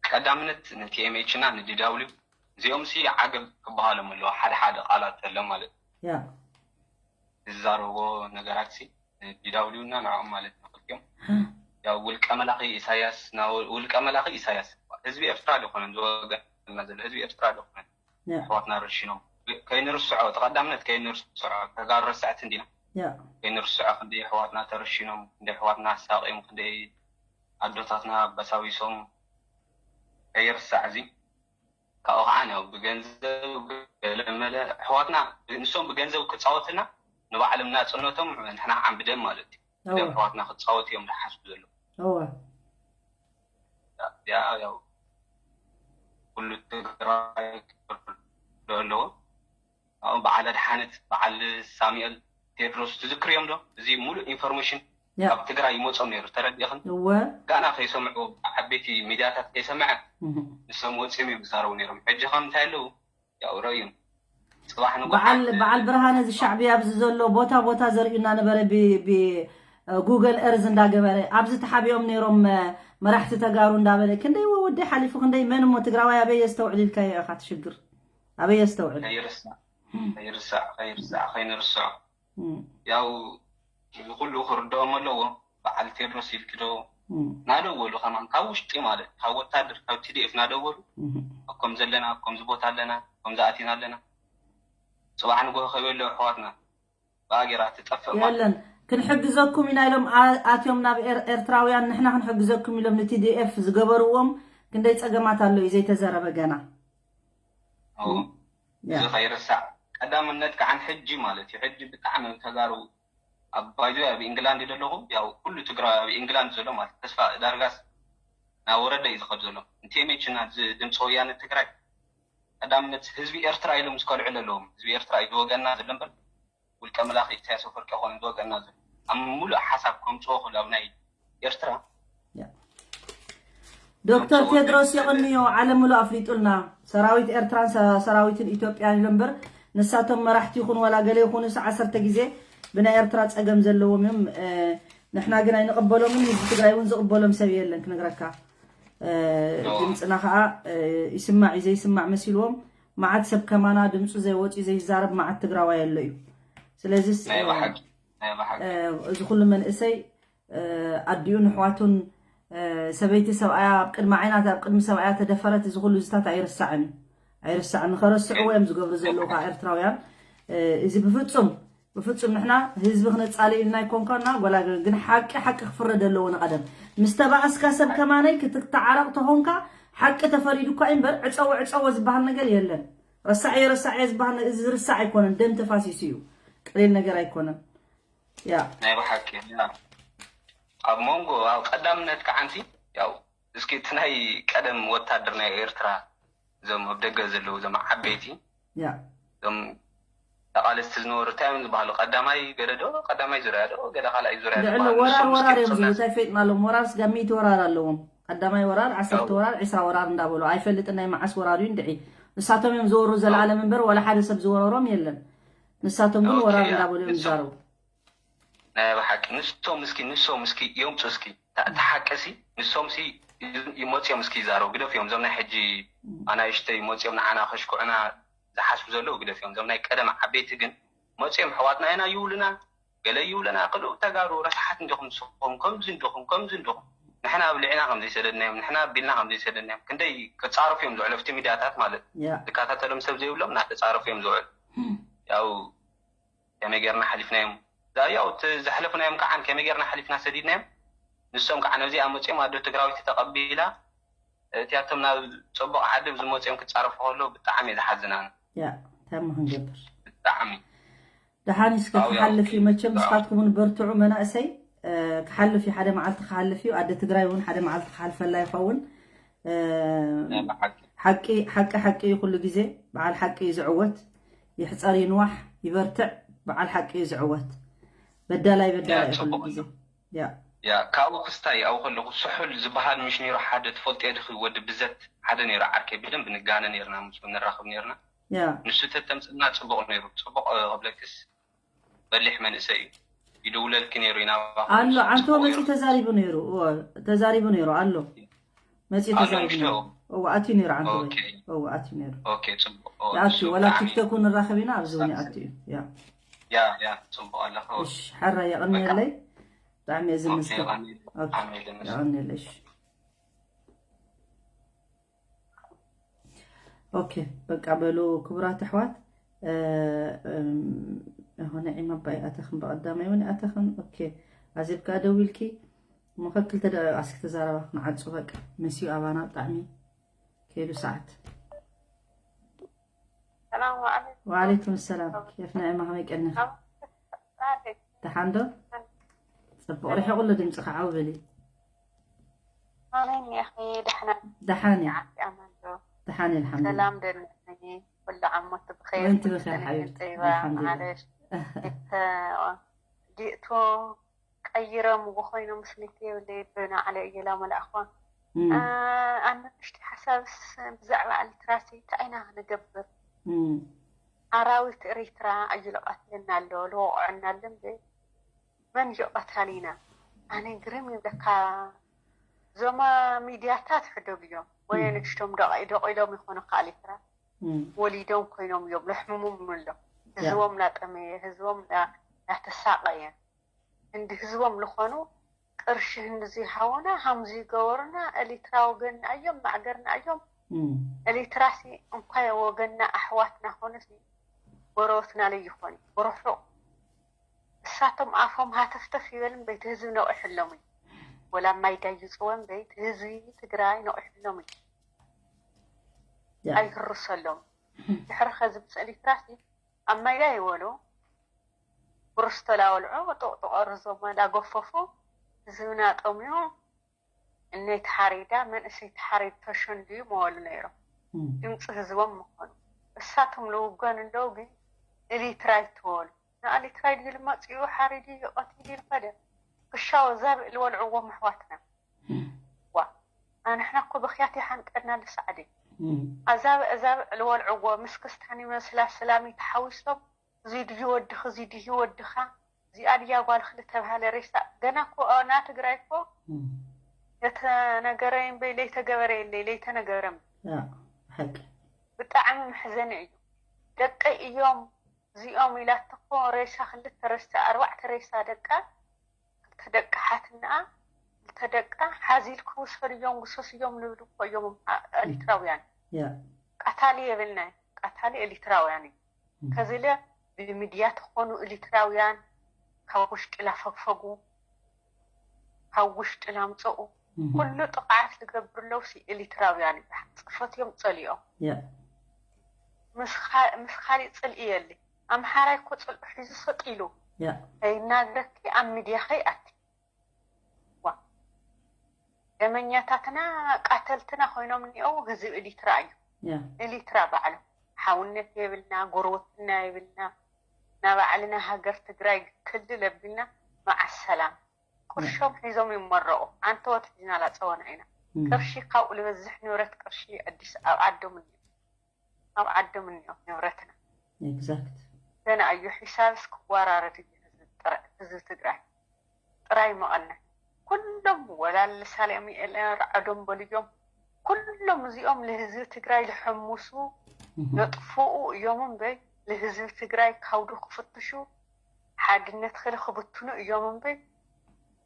ቀዳምነት ነቲ ኤምኤች እና ንዲ ዳብሊው፣ እዚኦም ሲ ዓገብ ክበሃሎም ኣለዎ፣ ሓደ ሓደ ቃላት ተሎ ማለት እዩ። ያ ዝዛረብዎ ነገራት ሲ ዲ ዳብሊው እና ንዕኦም ማለት ንኽልቲኦም። ያው ውልቀ መላኺ ኢሳያስ፣ ና-፣ ውልቀ መላኺ ኢሳያስ ህዝቢ ኤርትራ ዶ ይኾነን ዝወገና ዘሎ? ህዝቢ ኤርትራ ዶ ይኾነን ያ ኣሕዋትና ረሺኖም? ከይንርስዖ፣ ተቐዳምነት ከይንርስዖ፣ ተጋሩ ረሳዕቲ እንዲና። ያ ከይንርስዖ ክንደይ ኣሕዋትና ተረሺኖም፣ ክንደይ ኣሕዋትና ኣሳቒዮም፣ ክንደይ ኣዶታትና ኣበሳዊሶም ከይርሳዕ። እዚ ካብኡ ከዓ ነው ብገንዘብ ገለመለ ኣሕዋትና፣ ንሶም ብገንዘብ ክፃወትና ንባዕሎም ናፅነቶም ንሕና ከዓ ብደም ማለት እዩ። ብደም እወ ኣሕዋትና ክፃወቱ እዮም ዝሓስቡ ዘለዉ። እወ ያ ያው ኩሉ ትግራይ ክፍርዶ ኣለዎ። ኣብኡ በዓል ኣድሓነት፣ በዓል ሳሙኤል፣ ቴድሮስ ትዝክርዮም ዶ? እዚ ሙሉእ ኢንፎርሜሽን ያ ካብ ትግራይ ይመፆም ነይሩ፣ ተረዲእኽን? እወ ጋና ከይሰምዑ፣ ዓበይቲ ሚድያታት ከይሰምዐ እህ። ንሶም ወፂኦም እዮም ዝዛረቡ ነይሮም። ሕጂ ከም እንታይ ኣለዉ? ያው ረእዩን። ፅባሕ ንጎ በዓል ሓደ በዓል ብርሃነ፣ እዚ ሻዕብያ ኣብዚ ዘሎ ቦታ ቦታ ዘርእዩና ነበረ፣ ብ ብ ጉግል ኤርዝ እንዳገበረ ኣብዚ ተሓቢኦም ነይሮም፣ መራሕቲ ተጋሩ እንዳበለ። ክንደይ ወ-፣ ወደይ ሓሊፉ፣ ክንደይ መን እሞ ትግራዋይ ኣበይ የስተውዕል ኢልካዮ ኢኻ ትሽግር። ኣበይ የስተውዕል? ከይርሳዕ ከይርሳዕ ከይርሳዕ ከይንርስዖ። እም፣ ያው እዚ ኩሉ ክርድኦም ኣለዎ። በዓል ቴድሮስ ኢልኪ ዶ? እም፣ ናደወሉ ከማን ካብ ውሽጢ ማለት ካብ ወታደር ካብ ቲ ዲ ኤፍ ናደወሉ እም። ከምዚ ኣለና፣ ከምዚ ቦታ ኣለና፣ ከምዚ ኣቲና ኣለና። ፅባሕ ንጎሆ ከይበሉ ኣሕዋትና ብኣጌራ ትጠፍእ ማለት የለን፣ ክንሕግዘኩም ኢና ኢሎም ኣ-፣ ኣትዮም ናብ ኤር-፣ ኤርትራውያን፣ ንሕና ክንሕግዘኩም ኢሎም ን ቲ ዲ ኤፍ ዝገበርዎም ክንደይ ጸገማት ኣሎ እዩ ዘይተዘረበ ገና። እዎ። ያ። እዚ ከይርሳዕ ቀዳምነት ከዓ ሕጂ ማለት እዩ። ሕጂ ብጣዕሚ ተጋሩ ኣብ ባይዞ ኣብ ኢንግላንድ እዩ ዘለኹ። ያው ኩሉ ትግራዊ ኣብ ኢንግላንድ ዘሎ ማለት ተስፋ ዳርጋስ ናብ ወረደ እዩ ዝኸድ ዘሎ። ንቲ ኤም ኤች እና እዚ ድምፂ ወያነ ትግራይ ቀዳምነት ህዝቢ ኤርትራ ኢሎም ዝከልዑ ዘለዎም። ህዝቢ ኤርትራ እዩ ዝወገና ዘሎ እምበር ውልቀ መላኺ ኢሳያስ ኣፈወርቂ ኣይኮነን ዝወገና ዘሎ። ኣብ ሙሉእ ሓሳብ ከምፅኦ ክሉ ኣብ ናይ ኤርትራ ያ። ዶክተር ቴድሮስ የቐንዮ፣ ዓለም ሙሉእ ኣፍሊጡልና። ሰራዊት ኤርትራን ሰ-፣ ሰራዊትን ኢትዮጵያን ኢሉ እምበር ንሳቶም መራሕቲ ይኹኑ ዋላ ገለ ይኹኑ ስ-፣ ዓሰርተ ግዜ ብናይ ኤርትራ ጸገም ዘለዎም እዮም። እ፣ ንሕና ግን ኣይንቕበሎምን፣ ህዝቢ ትግራይ እውን ዝቕበሎም ሰብ የለን ክነግረካ። እ፣ ኦ። ድምፅና ከዓ፣ እ፣ ይስማዕ እዩ ዘይስማዕ መሲልዎም። መዓት ሰብ ከማና ድምፁ ዘይወፅኡ ዘይዛረብ መዓት ትግራዋይ ኣሎ እዩ። ስለዚስ፣ ናይ እ፣ ብሓቂ ናይ ብሓቂ እ፣ እዚ ኩሉ መንእሰይ፣ እ፣ ኣዲኡ ንሕዋቱን፣ እ፣ ሰበይቲ ሰብኣያ ኣብ ቅድሚ ዓይና ኣብ ቅድሚ ሰብኣያ ተደፈረት፣ እዚ ኩሉ እዚታት ኣይርሳዕን እዩ። ኣይርሳዕን። ንኸረስዕዎ እዮም ዝገብሩ ዘለዉ ከዓ ኤርትራውያን። እ፣ እዚ ብፍጹም፣ ብፍጹም ንሕና ህዝቢ ክነጻልእ ኢልና ኣይኮንካና፣ ጓላ ግን፣ ግን ሓቂ ሓቂ ክፍረድ ኣለዎ ንቐደም። ምስ ተባኣስካ ሰብ ከማነይ ክትተዓረቕ ተኾንካ ሓቂ ተፈሪዱካ እዩ እምበር ዕጸዎ ዕጸዎ ዝበሃል ነገር የለን። ረሳዕዮ ረሳዕዮ ዝበሃል ነገር፣ እዚ ዝርሳዕ ኣይኮነን፣ ደም ተፋሲሱ እዩ። ቀሊል ነገር ኣይኮነን። ያ። ናይ ብሓቂ ያ። ኣብ መንጎ ኣብ ቀዳምነት ከዓ ኣንቲ ያው እስኪ እቲ ናይ ቀደም ወታደር ናይ ኤርትራ እዞም ኣብ ደገ ዘለዉ እዞም ዓበይቲ ያ። እዞም ተቓለስቲ ዝነበሩ እንታይ እዮም ዝበሃሉ? ቀዳማይ ገለ ዶ ቀዳማይ ዙርያ ዶ ገለ ካልኣይ ዙርያ ልዕሊ ዝበሃሉ ወራር ንሶም ወራር እዮም እስኪ ዝብሉ፣ እንታይ ፈይጥና ኣለዎም? ወራር ስጋ ሚእቲ ወራር ኣለዎም። ቀዳማይ ወራር፣ ዓሰርተ ያው ወራር፣ ዒስራ ወራር እንዳበሉ ኣይፈልጥን ናይ መዓስ ወራር እዩ እንድዒ። ንሳቶም እዮም ዝወሩ ያው ዘላለም እምበር ዋላ ሓደ ሰብ ዝወረሮም የለን። ንሳቶም ግን ኦኬ ወራር ያ እንዳበሉ እዮም ንሶም ዝዛረቡ። ናይ ብሓቂ ንሶም እስኪ ንሶም እስኪ የምፁ እስኪ እታ እታ ሓቂ ሲ ንሶም ሲ ይመፅኦም እስኪ ይዛረቡ ግደፍዮም። እዞም ናይ ሕጂ ኣናይሽተይ መፅኦም ንዓና ከሽኩዑና ዝሓስቡ ዘለዉ ግደፍዮም። እዞም ናይ ቀደም ዓበይቲ ግን መፅኦም ኣሕዋትና ኢና ይብሉና፣ ገለ ይብሉና። ክልኡ ተጋሩ ረሳሓት እንዲኹም ንስኹም ከምዚ እንዲኹም ከምዚ እንዲኹም ንሕና ኣብሊዕና ከም ዘይሰደድናዮም ንሕና ኣቢልና ከም ዘይሰደድናዮም ክንደይ ክፃረፉ እዮም ዝውዕሉ ኣብቲ ሚድያታት ማለት ያ። ዝከታተሎም ሰብ ዘይብሎም እናተፃረፉ እዮም ዝውዕሉ። ያው ከመይ ጌርና ሓሊፍናዮም? ዛያው እቲ ዘሕለፍናዮም ከዓ ከመይ ጌርና ሓሊፍና ሰዲድናዮም? ንሶም ከዓ ነዚኣ መፅኦም ኣዶ ትግራዊት ተቐቢላ እቲኣቶም ናብ ፅቡቕ ዓዲ ዝመፅኦም ክፃረፉ ከለዉ ብጣዕሚ እየ ዝሓዝን ኣነ። ያ እንታይ እሞ ክንገብር? ብጣዕሚ ደሓን እስከ ያው፣ ያው፣ ክሓልፍ እዩ መቸም። ያው። ንስኻትኩም እውን በርትዑ መናእሰይ። እ፣ ክሓልፍ እዩ፣ ሓደ መዓልቲ ክሓልፍ እዩ። ኣደ ትግራይ እውን ሓደ መዓልቲ ክሓልፈላ ይኸውን። እ፣ ናይ ብሓቂ ሓቂ ሓቂ ሓቂ እዩ። ኩሉ ግዜ በዓል ሓቂ እዩ ዝዕወት። ይሕፀር ይንዋሕ ይበርትዕ፣ በዓል ሓቂ እዩ ዝዕወት። በዳላይ በዳላይ ያ፣ እዩ ኩሉ ፅቡቅ ግዜ። እዩ። ያ ያ ካብኡ ክስታይ ኣብኡ ከለኹ ስሑል ዝበሃል ምሽ ነይሩ ሓደ ትፈልጥዮ ድኺ ወዲ ብዘት ሓደ ነይሩ ዓርከይ ብደንብ ንጋነ ነርና ምስ ንራኸብ ነርና ያ ንሱ ተተምፅና ፅቡቅ ነይሩ ፅቡቅ እ፣ ክብለክስ በሊሕ መንእሰይ እዩ ይድውለልኪ ነይሩ ይናባኹ ኣሎ ንሱ ዓንቶ ፅቡቅ መፂኡ ነይሩ ተዛሪቡ ነይሩ እዎ፣ ተዛሪቡ ነይሩ ኣሎ መፂኡ ኣሎ ተዛሪቡ ምሽ ነይሩ ዶ እዎ ኣትዩ ነይሩ ዓንቶ ወይ ኦኬ እዎ ኣትዩ ነይሩ ኦኬ ፅቡቅ ኦ፣ ይኣቱ ንሱ ወላ ብጣዕሚ ቲክቶክ ንራኸብ ኢና ኣብዚ እውን ሳክስ ይኣቱ እዩ ያ ያ ያ ፅቡቅ ኣለኹ እሺ ሓራ የቐንየለይ ብጣዕሚ እየ ኦኬ ዝምስገን ኣሜን ኦኬ ኣሜን የቐንየለይ እሺ ኦኬ በቃ በሉ ክቡራት ኣሕዋት እ፣ እም፣ ሆነ ዒማ ባይ ኣተኽን ብቐዳማይ እውን ኣተኽን ኦኬ ኣዜብ ከኣ ደዊልኪ እሞ ከክልተ ደቂቕ ኣስኪ ተዛረባ ክንዓጹ በቃ መሲዩ ኣባና ብጣዕሚ ከይዱ ሰዓት ሰላም ዓለይኩም። ወዓለይኩም ሰላም ኬፍ ንዕማ ከመይ ቀኒኺ ዓለይኩም። ደሓን ዶ ጽቡቕ ርሒቑ ኣሎ ድምፅኻ ዓው በሊ ኣሜን ያኺ ደሕና ደሓን እየ ዓፊ ኣማን ዶ ደሓን እየ ኣልሓምዱሊላህ ሰላም ደለኒ ኩሉ ዓመት ብኸይር ወንቲ ኩሉ ብኸይር ሰነ ሓቢብቲ ጠይባ ኣልሓምዱሊላህ ማለሽ ዲእቶ ቀይሮም ዝኾይኖም ስኒት የብለይ ብናዕለ እየላ መላእኽዋ እም፣ ኣነ ንሽቲ ሓሳብስ ብዛዕባ ኤርትራሲ እንታይ ኢና ክንገብር እም፣ ኣራዊት ኤሪትራ እዩ ልቐትለና ኣሎ ልወቕዐና ኣሎ እምበይ መን እዩ ቀታሊና ኣነ ግርም ይብለካ እዞም ሚድያታት ሕደግ እዮም ወይ እም፣ ንእሽቶም ደቂሎም ይኾኑ ካብ ኤርትራ እም፣ ወሊዶም ኮይኖም እዮም ለሕምሞም ኣሎ ያ ህዝቦም ላጠመየ ህዝቦም ላ- ላተሳቀየ ህንዲ ህዝቦም ልኾኑ ቅርሺ ህንዲ ዝሃቡና ሃምዚ ይገበሩና ኤሪትራ ወገንና እዮም ማዕገርና እዮም እም፣ ኤሪትራሲ እንኳ ወገንና ኣሕዋትና ኮኑሲ ጎረበትና ለይኾኑ ብርሑቕ እሳቶም ኣፎም ሃተፍተፍ ይበል እምበይ እቲ ህዝቢ ነቒሕሎም እዩ ወላ ማይ ዳይፅወ እምበይ እቲ ህዝቢ ትግራይ ነቒሕሎም እዩ ያ ኣይህርሰሎም ድሕሪ ከዚ ምስ ኤሪትራሲ ኣብ ማይ ዳይበሉ ብርስቶ ላወልዑ ጥቕጥቆ ርዞሞ ላጎፈፉ ህዝብና ጠምዩ እነይ ተሓሪዳ መንእሰይ ተሓሪድ ተሸንድዩ መበሉ ነይሮም እም፣ ድምፂ ህዝቦም ምኾኑ እሳቶም ልውገኑ ኣለዉ ግን ኤሪትራ ይትበሉ ንኣሊትራይ ድዩ ልመፅኡ ሓሪዱ ይቐቲሉ ይልኸደ ክሻው ዛብእ ልወልዕዎም ኣሕዋትና እም፣ ዋ ኣንሕና እኮ ብኽያት ይሓንቀና ልሳዕዲ እም፣ ኣዛብእ ኣዛብእ ልወልዕዎ ምስ ክስታን ይመስላ ስላሚ ተሓዊሶም እዚ ድዩ ወድኺ እዚ ድዩ ወድኻ እዚኣ ድያ ጓልኺ ልተብሃለ ሬሳ ገና እኮ ና ትግራይ እኮ እም፣ የተነገረ እምበይ ለይተገበረ የለይ ለይተነገረ እምበይ ያ ሓቂ ብጣዕሚ መሕዘኒ እዩ ደቀይ እዮም እዚኦም ኢላትኮ ሬሳ ክልተ ሬሳ ኣርባዕተ ሬሳ ደቃ ክልተ ደቂ ሓትንኣ ክልተ ደቃ ሓዚልኪ ውሰድዮም ግሰስዮም ልብል እኮ እዮም ኣ- ኤሪትራውያን ያ ቀታሊ የብልና ቀታሊ ኤሪትራውያን እዩ ከዚለ ብሚድያ ተኾኑ ኤሪትራውያን ካብ ውሽጢ ላፈግፈጉ ካብ ውሽጢ ላምፀኡ ኩሉ ጥቕዓት ዝገብር ኣለውሲ ኤሪትራውያን ይበሃል ፅፈት እዮም ፀሊኦም ያ ምስ ኻ- ምስ ካሊእ ፅልኢ የለ ኣምሓራይ እኮ ፅልኢ ሒዙ ሰጥ ኢሉ ያ ከይናገረኪ ኣብ ሚድያ ከይኣቲ ዋ ደመኛታትና ቃተልትና ኮይኖም እኒአው ህዝብ ኤሪትራ እዩ ያ ኤሪትራ ባዕሉ ሓውነት የብልና ጉርብትና የብልና ናባዕልና ሃገር ትግራይ ክልል ኣቢልና መዓስ ሰላም ቁርሾም ሒዞም ይመረቑ ኣንተወት ሒዝና ላፀወና ኢና እም፣ ቅርሺ ካብኡ ልበዝሕ ንብረት ቅርሺ ኣዲስ ኣብ ዓዶም እኒኦ ኣብ ዓዶም እኒኦ ንብረትና ኤግዛክት ገና እዩ ሒሳብስ ክወራረድ እዩ ህዝቢ ጥረ- ህዝቢ ትግራይ ጥራይ መቐነ ኩሎም ወላ ሳሌም ኤለን ርዓዶም በልዮም ኩሎም እዚኦም ንህዝቢ ትግራይ ዝሐሙሱ እም፣ የጥፍኡ እዮም እምበይ ንህዝቢ ትግራይ ካውዱ ክፍትሹ ሓድነት ክል ክብትኑ እዮም እምበይ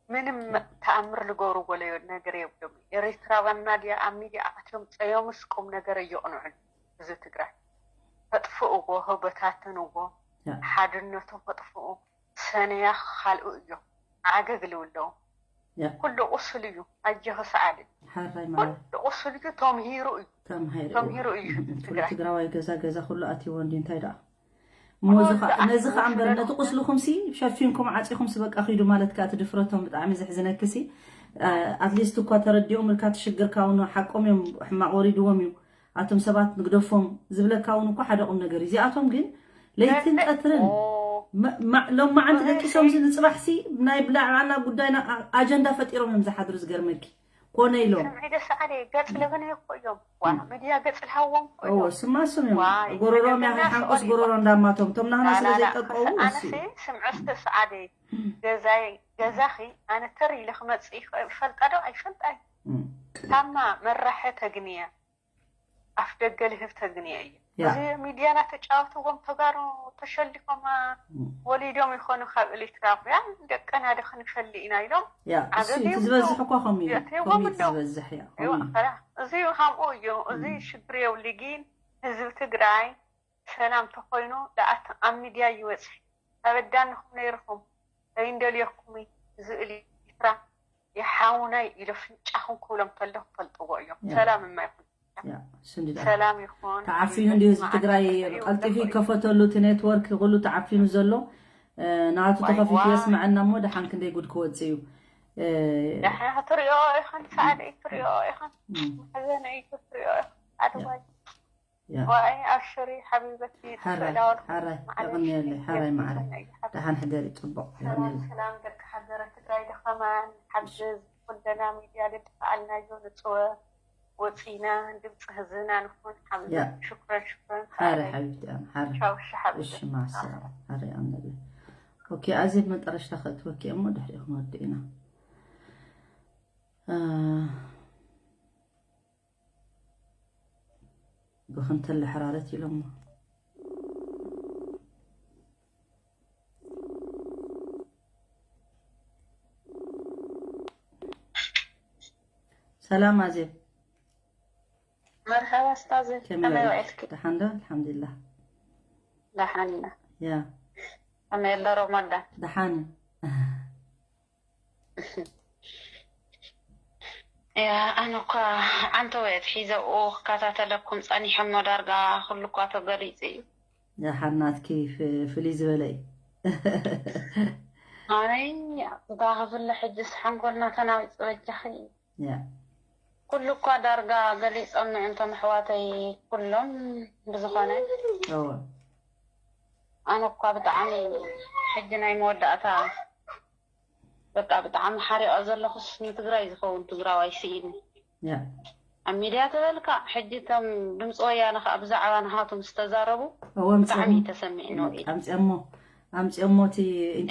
ምንም ተኣምር ልገብሩ ወለዮ ነገር የብሎም ኤሪትራውያን ናድያ ኣብ ሚድያ ኣትዮም ፀዮምስ ቁም ነገር እየቕንዑን ህዝቢ ትግራይ ተጥፍእዎ ህበታትንዎ ሓድነቶም ከጥፍኡ ሰነያ ካልኡ እዮም ዓገግ ልብለው። ኩሉ ቁስል እዩ። ኣጆኺ ሰዓዲ። ኩሉ ቁስል እዩ። ተምሂሩ እዩ። ተምሂሩ እዩ። ትግራዋይ ገዛ ገዛ ኩሉ ኣትይዎ እንዲ እንታይ ደኣ ነዚ ከዓ እምበር ነቲ ቁስልኹም ሲ ሸፊንኩም ዓፂኹም ሲ በቃ ኪዱ ማለት ከዓ እቲ ድፍረቶም ብጣዕሚ ዘሕዝነኪ ሲ ኣትሊስት እኳ ተረዲኦም ኢልካ ትሽግርካ እውን ሓቆም እዮም ሕማቅ ወሪድዎም እዩ ኣቶም ሰባት ንግደፎም ዝብለካ እውን እኳ ሓደ ቁም ነገር እዩ እዚኣቶም ግን ለይትን ቀትርን ሎም መዓንቲ ደቂሶም ሲ ንፅባሕ ሲ ናይ ብላዕባና ጉዳይና ኣጀንዳ ፈጢሮም እዮም ዝሓድሩ ዝገርመኪ ኮነ ኢሎም ስምዒ ደስ ዓደ ገፅ ለበነ እኮ እዮም ዋ ሚድያ ገፅ ልሃዎም እኮ እዮም ስማ ስም እዮም ጎረሮም ያኸ ሓንቆስ ጎረሮ እንዳማቶም ቶም ናህና ስለ ዘይጠቀው ኣነሲ ስምዕስ ደስ ዓደ ገዛይ ገዛኺ ኣነ ተር ኢለ ክመፅእ ይፈልጣ ዶ ኣይፈልጣ ታማ መራሐ ተግንየ ኣፍ ደገ ልህብ ተግንየ እዩ እዚ ሚድያ ናተጫወትዎም ተጋሩ ተሸሊፎማ ወሊዶም ይኾኑ ካብ ኤሪትራውያን ደቀና ዶ ክንፈሊ ኢና ኢሎም ያ እሱ እቲ ዝበዝሕ እኳ ከምኡ እዩ ከምኡ እቲ ዝበዝሕ እያ ከምኡ እዩ። እዚ ከምኡ እዩ እዚ ሽግር የብሉ ግን ህዝቢ ትግራይ ሰላም ተኾይኑ ደኣ ኣብ ሚድያ ይወፅእ ተበዳንኹም ነይርኹም ከይንደልየኩም ዝብል ኤርትራ የሓውናይ ኢሉ ፍንጫኹም ክብሎም ከሎ ክፈልጥዎ እዮም ሰላም እማ ይኹን ሰላም ይኹን ተዓፊኑ እንዲ ህዝቢ ትግራይ ቀልጢፉ ይከፈተሉ እቲ ኔትወርክ ኩሉ ተዓፊኑ ዘሎ ናቱ ተኸፊቱ የስምዐና እሞ ደሓን ክንደይ ጉድ ክወፅእ እዩ ደሓን ክትሪኦ ኢኹን ሳዕደይ ክትሪኦ ኢኹን ማሕዘነይ ክትሪኦ ኢኹን ኣድዋይ ዋይ ኣብሽሪ ሓቢበቲ ሓራይ ሓራይ የቕንየለይ ሓራይ ማዕረ ደሓን ሕደሪ ፅቡቕ የቕንየለይ ሰላም ደቂ ሃገረ ትግራይ ደኸማን ሓግዝ ኩለና ሚድያ ደድፈኣልናዮ ንፅወ ወፂና ድምፂ ህዝብና ንኹን ሓቢበቲ ሽኩረን ሽኩረን ሓራይ ሓቢብቲ ሓራይ ቻው እሺ ሓቢበቲ እሺ ማሰላም ሓራይ የቕንየለይ ኦኬ ኣዜብ መጠረሽታ ከእትወኪ እሞ ድሕሪኡ ክንወዲ ኢና ብኽንተለ ሕራረት ኢሎሞ ሰላም ኣዜብ መርሓባ ስታዘ ከመይ ውዒልኪ ደሓን ዶ ኣልሓምዱሊላህ ደሓን ኢና ያ ከመይ ኣሎ ሮሞዳ ደሓን ያ ኣነ እኳ ዓንተወ ኣትሒዘ ኣብኡ ክከታተለኩም ጸኒሐ እሞ ዳርጋ ኩሉ እኳ ተገሊጹ እዩ። ደሓን ናትኪ ፍልይ ዝበለ እዩ። ኣይ እታ ክፍለ ሕጅስ ሓንጎልና ተናዊጹ በጃኺ። ያ ኩሉ እኳ ዳርጋ ገሊጾም ምእንቶም ኣሕዋተይ ኩሎም ብዝኾነ እወ ኣነ እኳ ብጣዕሚ ሕጂ ናይ መወዳእታ በቃ ብጣዕሚ ሓሪቐ ዘለኹስ ንትግራይ ዝኸውን ትግራዋይ ስኢኒ ያ ኣብ ሚድያ ተበልካ ሕጂ እቶም ድምፂ ወያነ ከዓ ብዛዕባ ንሃቶም ዝተዛረቡ እወ ብጣዕሚ እዩ ተሰሚዕኒ ውዒሉ ኣምፅኦሞ ኣምፅኦሞ እቲ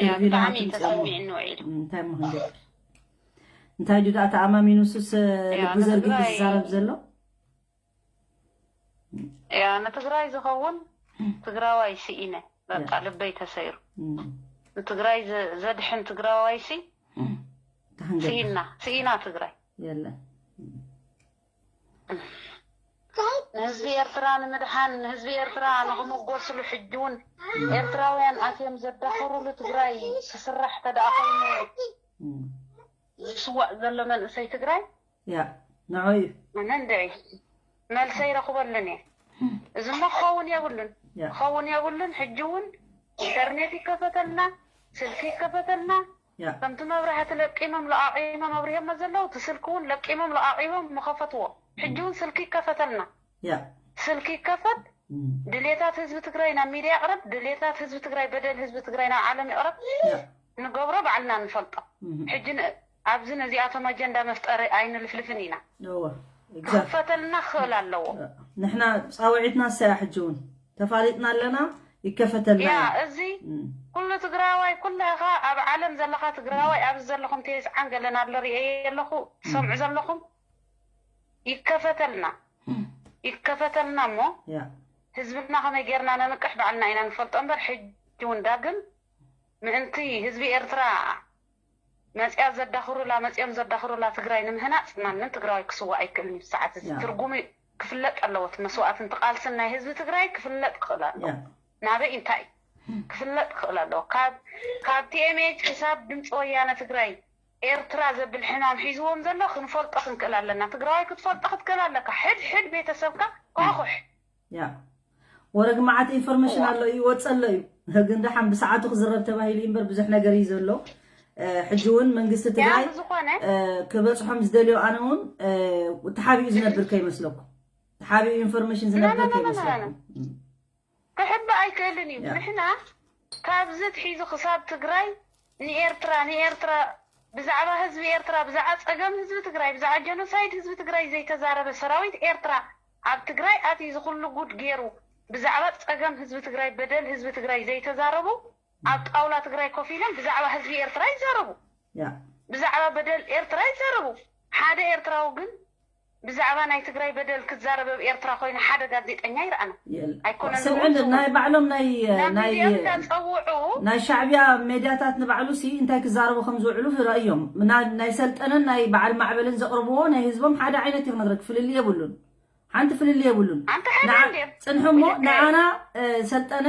ያ ኢንተርቪው ብጣዕሚ ናሃቱ እዩ ኣምፅኦሞ ተሰሚዕኒ ውዒሉ እንታይ እሞ ክንገብር እንታይ ድዩ ደኣ ተኣማሚኑ ሱስ ያ ልቡ ዘርጊሑ ንትግራይ ዝዛረብ ዘሎ ያ ንትግራይ ዝኸውን ትግራዋይ ስኢነ በቃ ልበይ ተሰይሩ ንትግራይ ዘድሕን ትግራዋይሲ ስኢና ስኢና ትግራይ የለን ንህዝቢ ኤርትራ ንምድሓን ንህዝቢ ኤርትራ ንክምጎስሉ ሕጂ እውን ኤርትራውያን ኣትዮም ዘዳኸሩሉ ትግራይ ክስራሕ ተደኣ ኮይኑ ዝስዋእ ዘሎ መንእሰይ ትግራይ ያ ንዑ እዩ ኣነ እንድዒ መልሰ ይረኽበሉን እየ እዚሞ ክኸውን የብሉን ክኸውን የብሉን ሕጂ እውን ኢንተርኔት ይከፈተልና ስልኪ ይከፈተልና ከምቲ መብራህቲ ለቂሞም ለኣቂሞም ኣብሪሆሞ ዘለዉ እቲ ስልኪ እውን ለቂሞም ለኣቂሞም ምኸፈትዎ ሕጂ እውን ስልኪ ይከፈተልና ስልኪ ይከፈት ድሌታት ህዝቢ ትግራይ ናብ ሚድያ ይቕረብ ድሌታት ህዝቢ ትግራይ በደል ህዝቢ ትግራይ ናብ ዓለም ይቕረብ ንገብሮ ባዕልና ንፈልጦ ሕጂ ኣብዚ ነዚኣቶም ኣጀንዳ መፍጠሪ ኣይንልፍልፍን ኢና ክፈተልና ክኽእል ኣለዎ ንሕና ፃውዒትና ሰያ ሕጂ እውን ተፋሊጥና ኣለና ይከፈተልና ያ እዚ ኩሉ ትግራዋይ ኩልኻ ኣብ ዓለም ዘለኻ ትግራዋይ ኣብዚ ዘለኹም ተስዓን ገለን ኣሎ ርእየ ኣለኹ ትሰምዑ ዘለኹም ይከፈተልና ይከፈተልና እሞ ህዝብና ከመይ ጌርና ነንቅሕ ባዕልና ኢና ንፈልጦ እምበር ሕጂ እውን ዳግም ምእንቲ ህዝቢ ኤርትራ መፅያ ዘዳኽሩላ መፅኦም ዘዳኽሩላ ትግራይ ንምህናፅ ማንም ትግራዋይ ክስዋእ ኣይክእልን እዩ ሰዓት እዚ ትርጉሙ ክፍለጥ ኣለዎ እቲ መስዋእትን ቃልስን ናይ ህዝቢ ትግራይ ክፍለጥ ክኽእል ኣለዎ ናበይ እንታይ ክፍለጥ ክኽእል ኣለዎ። ካብ ካብ ቲኤምኤች ክሳብ ድምፂ ወያነ ትግራይ ኤርትራ ዘብል ሕማም ሒዝዎም ዘሎ ክንፈልጦ ክንክእል ኣለና። ትግራዋይ ክትፈልጦ ክትክእል ኣለካ። ሕድ ሕድ ቤተሰብካ ኳኹሕ። ያ ወረግ መዓት ኢንፎርሜሽን ኣሎ እዩ፣ ወፀ ኣሎ እዩ። ግን ደሓን ብሰዓቱ ክዝረብ ተባሂሉ እዩ እምበር ብዙሕ ነገር እዩ ዘሎ። ሕጂ እውን መንግስቲ ትግራይ ብዝኾነ ክበፅሖም ዝደልዮ ኣነ እውን ተሓቢኡ ዝነብር ከይመስለኩም፣ ተሓቢኡ ኢንፎርሜሽን ዝነብር ከይመስለኩም። ክሕብ ኣይክእልን እዩ። ንሕና ካብዚ ትሒዙ ክሳብ ትግራይ ንኤርትራ ንኤርትራ ብዛዕባ ህዝቢ ኤርትራ ብዛዕባ ፀገም ህዝቢ ትግራይ ብዛዕባ ጀኖሳይድ ህዝቢ ትግራይ ዘይተዛረበ ሰራዊት ኤርትራ ኣብ ትግራይ ኣትዩ ዝኩሉ ጉድ ገይሩ ብዛዕባ ፀገም ህዝቢ ትግራይ በደል ህዝቢ ትግራይ ዘይተዛረቡ ኣብ ጣውላ ትግራይ ኮፍ ኢሎም ብዛዕባ ህዝቢ ኤርትራ ይዛረቡ። ብዛዕባ በደል ኤርትራ ይዛረቡ። ሓደ ኤርትራዊ ግን ብዛዕባ ናይ ትግራይ በደል ክዛረብ ኣብ ኤርትራ ኮይኑ ሓደ ጋዜጠኛ ይረኣና ኣይኮነን። ስምዕን ናይ ባዕሎም ናይ ናይ እንዳፀውዑ ናይ ሻዕቢያ ሜድያታት ንባዕሉ ሲ እንታይ ክዛረቡ ከም ዝውዕሉ ረእዮም። ናይ ሰልጠነን ናይ በዓል ማዕበልን ዘቕርብዎ ናይ ህዝቦም ሓደ ዓይነት እዩ ክነግረክ፣ ፍልልይ የብሉን። ሓንቲ ፍልልይ የብሉን። ኣንተ ሓደ እንድዮም ፅንሑ እሞ ንዓና ሰልጠነ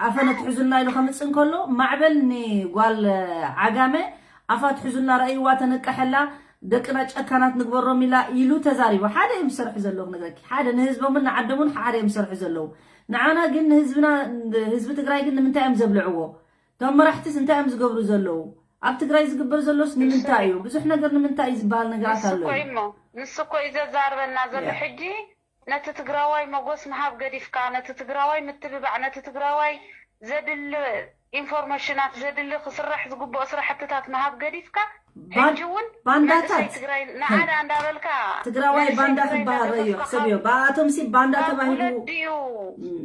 ኣፈ ነትሕዙልና ኢሉ ከምፅእ እንከሎ ማዕበል ንጓል ዓጋመ ኣፋ ትሕዙልና ረእይዋ ተነቀሐላ ደቅና ጨካናት ንግበሮም ኢላ ኢሉ ተዛሪቡ። ሓደ እዮም ዝሰርሑ ዘለዉ ክነግረኪ፣ ሓደ ንህዝቦምን ንዓዶምን ሓደ እዮም ዝሰርሑ ዘለዉ። ንዓና ግን ንህዝብና ህዝቢ ትግራይ ግን ንምንታይ እዮም ዘብልዕዎ? እቶም መራሕትስ እንታይ እዮም ዝገብሩ ዘለዉ? ኣብ ትግራይ ዝግበር ዘሎስ ንምንታይ እዩ? ብዙሕ ነገር ንምንታይ እዩ ዝበሃል ነገራት ኣሎ እዩ። ንሱ እኮ እዩ ዘዛርበና ዘሎ ሕጂ ነቲ ትግራዋይ መጎስ ምሃብ ገዲፍካ፣ ነቲ ትግራዋይ ምትብባዕ፣ ነቲ ትግራዋይ ዘድሊ ኢንፎርሜሽናት፣ ዘድሊ ክስራሕ ዝግብኦ ስራሕትታት ምሃብ ገዲፍካ፣ ሕጂ እውን መንእሰይ ባንዳታት ትግራይ ንዓዳ እንዳበልካ ትግራዋይ መንእሰይ ባንዳ ትግራይ ክበሃል ረዮ እንዳገፈፍካ ሕሰብዮ። ብኣቶም ሲ ባንዳ ካብ ተባሂሉ ጉለት ድዩ እም፣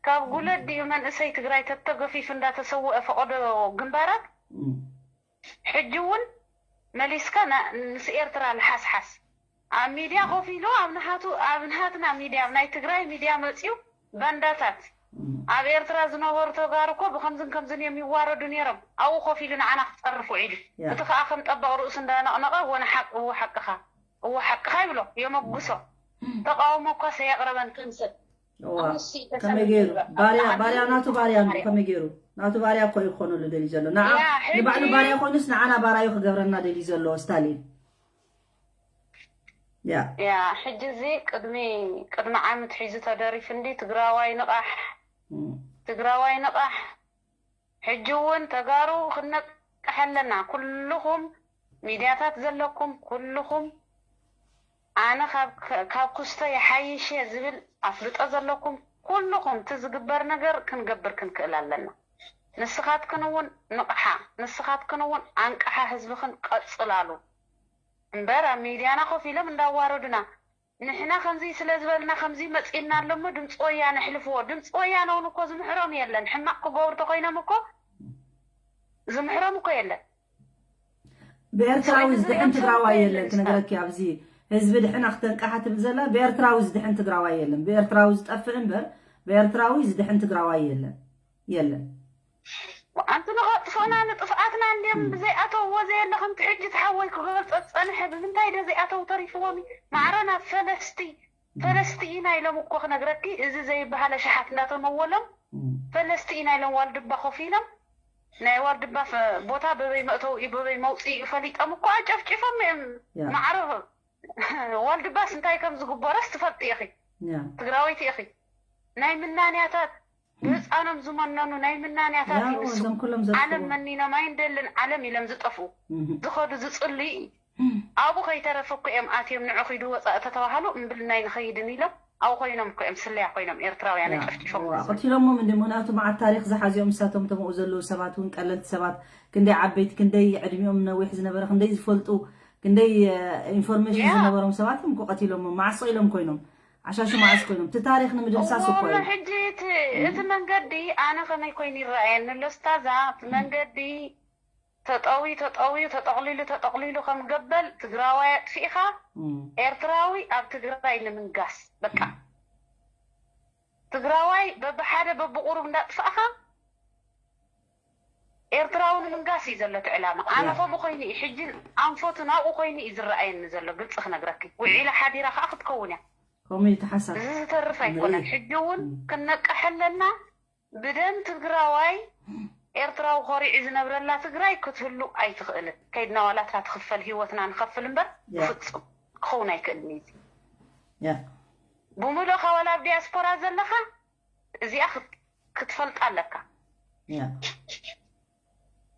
ካብ ጉለት ድዩ መንእሰይ ትግራይ ተተገፊፉ እንዳተሰወአ ፈቐዶ ግንባራት እም፣ ሕጂ እውን መሊስካ ና- ምስ ኤርትራ ልሓስሓስ ኣብ ሚድያ ኮፍ ኢሉ ኣብ ንሃቱ ኣብ ንሃትና ሚድያ ኣብ ናይ ትግራይ ሚድያ መፅዩ ባንዳታት እም። ኣብ ኤርትራ ዝነበሩ ተጋሩ እኮ ብከምዝን ከምዝን እዮም ይዋረዱ ነይሮም። ኣብኡ ኮፍ ኢሉ ንዓና ክፀርፍ ውዒሉ ያ። እቲ ከዓ ከም ጠባቕ ርእሱ እንዳነቕነቐ እወ ንሓቅ እወ ሓቅኻ እወ ሓቅኻ ይብሎ የመጉሶ። ተቃውሞ እኳ ሰየቕረበን ከም ሰብ እዋ፣ ከመይ ገይሩ ባርያ ባርያ ናቱ ባርያ እንዶ ከመይ ገይሩ ናቱ ባርያ እኮ እዩ ክኾነሉ ደልዩ ዘሎ። ንዓ ያ፣ ሕጂ- ንባዕሉ ባርያ ኮይኑስ ንዓና ባራዩ ክገብረና ደልዩ ዘሎ ስታሊን። ያ ያ ሕጂ እዚ ቅድሚ ቅድሚ ዓመት ሒዙ ተደሪፉ እንዲ ትግራዋይ ንቓሕ እም፣ ትግራዋይ ንቓሕ። ሕጂ እውን ተጋሩ ክንነቅሕ ኣለና። ኩልኹም ሚድያታት ዘለኩም ኩልኹም ኣነ ካብ ካብ ኩስቶ ይሓይሽ እየ ዝብል ኣፍልጦ ዘለኩም ኩልኹም እቲ ዝግበር ነገር ክንገብር ክንክእል ኣለና። ንስኻትክን እውን ንቕሓ፣ ንስኻትክን እውን ኣንቅሓ ህዝብኽን ቀፅላሉ። እምበር ኣብ ሚድያና ኮፍ ኢሎም እንዳዋረዱና ንሕና ከምዚ ስለ ዝበልና ከምዚ መፂእና ኣሎ እሞ ድምፂ ወያነ ኣሕልፍዎ። ድምፂ ወያነ እውን እኮ ዝምሕሮም የለን። ሕማቕ ክገብሩ ተኮይኖም እኮ ዝምሕሮም እኮ የለን። ብኤርትራዊ ሰብኣይ ዝድሕን ዝሪኦም ትግራዋይ ሰብ የለን የለን። ክነግረኪ ኣብዚ ህዝቢ ድሕን ኣክተንቃሓ ትብል ዘላ ብኤርትራዊ ዝድሕን ትግራዋይ የለን። ብኤርትራዊ ዝጠፍእ እምበር ብኤርትራዊ ዝድሕን ትግራዋይ የለን የለን። ኣንቲ ንኸጥፍኡና ንጥፍኣትና እንድዮም ብዘይኣተውዎ ዘየለ ከምቲ ሕጂ እቲ ሓወይ ክገልፆ ዝፀንሐ ብምንታይ ዶ ዘይኣተው ተሪፍዎም እዩ? ማዕረና ፈለስቲ ፈለስቲ ኢና ኢሎም እኮ ክነግረኪ እዚ ዘይበሃለ ሸሓት እንዳተመወሎም እም፣ ፈለስቲ ኢና ኢሎም ዋልድባ ኮፍ ኢሎም ናይ ዋልድባ ፈ- ቦታ በበይ መእተው እዩ በበይ መውፅኢ እዩ ፈሊጦም እኮ ኣጨፍጭፎም እዮም ያ። ማዕረ ዋልድባስ እንታይ ከም ዝግበረስ ትፈልጢ ኢኺ ያ። ትግራወይቲ ኢኺ ናይ ምናንያታት ብህፃኖም ዝመነኑ ናይ ምናንያታት ያው ይንሱ እዞም ኩሎም ዓለም ዘጥፍኡ መኒኖም ኣይንደልን ዓለም ኢሎም ዝጠፍኡ እም፣ ዝኸዱ ዝፅልዩ እዩ ኣብኡ ከይተረፈ እኮ እዮም ኣትዮም ንዑ ኪዱ ወፃኢ ተተባሃሉ እምብልናይ ንኸይድን ኢሎም ኣብኡ ኮይኖም እኮ እዮም ስለያ ኮይኖም ኤርትራውያን ያ፣ ኣጨፍጭፎም ዋ፣ ቀቲሎሞም እንዲ ምክንያቱ መዓት ታሪክ ዝሓዚኦም ንሳቶም ተምኡ ዘለዉ ሰባት እውን ቀለልቲ ሰባት ክንደይ ዓበይቲ ክንደይ ዕድሚኦም ነዊሕ ዝነበረ ክንደይ ዝፈልጡ ክንደይ ኢንፎርሜሽን ያ። ዝነበሮም ሰባት እዮም እኮ ቀቲሎሞም መዓስ ኢሎም ኮይኖም ዓሻሹ መዓስ ኮይኖም እቲ ታሪክ ንምድምሳስ እኮ እሞ እዩ ሕጂ እቲ እቲ መንገዲ ኣነ ከመይ ኮይኑ ይረኣየኒ ኣሎ ስታዛ እቲ መንገዲ ተጠውዩ ተጠውዩ ተጠቕሊሉ ተጠቕሊሉ ከም ገበል ትግራዋይ ኣጥፊእኻ እም፣ ኤርትራዊ ኣብ ትግራይ ንምንጋስ በቃ ትግራዋይ በብሓደ በብቁሩብ እንዳጥፋእኻ ኤርትራዊ ንምንጋስ እዩ ዘሎ እቲ ዕላማ ኣነ ያ። ከምኡ ኮይኑ እዩ ሕጂ ኣንፈቱ ናብኡ ኮይኑ እዩ ዝረኣየኒ ዘሎ ግልፂ ክነግረኪ ውዒላ ሓዲራ ከዓ ክትከውን እያ ከምኡ እዩ ተሓሳብ እዚ ዝተርፍ ኣይኮነን ንርኢ። ሕጂ እውን እም። ክነቅሕ ኣለና ብደም ትግራዋይ ኤርትራዊ ኮሪዑ ዝነብረላ ትግራይ ክትህሉ ኣይትኽእልን። ከይድና ዋላ እታ ትኽፈል ህይወትና ንኸፍል እምበር ብፍጹም ክኸውን ኣይክእልን እዩ። ብሙሉእኻ ዋላ ኣብ ዲያስፖራ ዘለኻ እዚኣ ክትፈልጣ ኣለካ።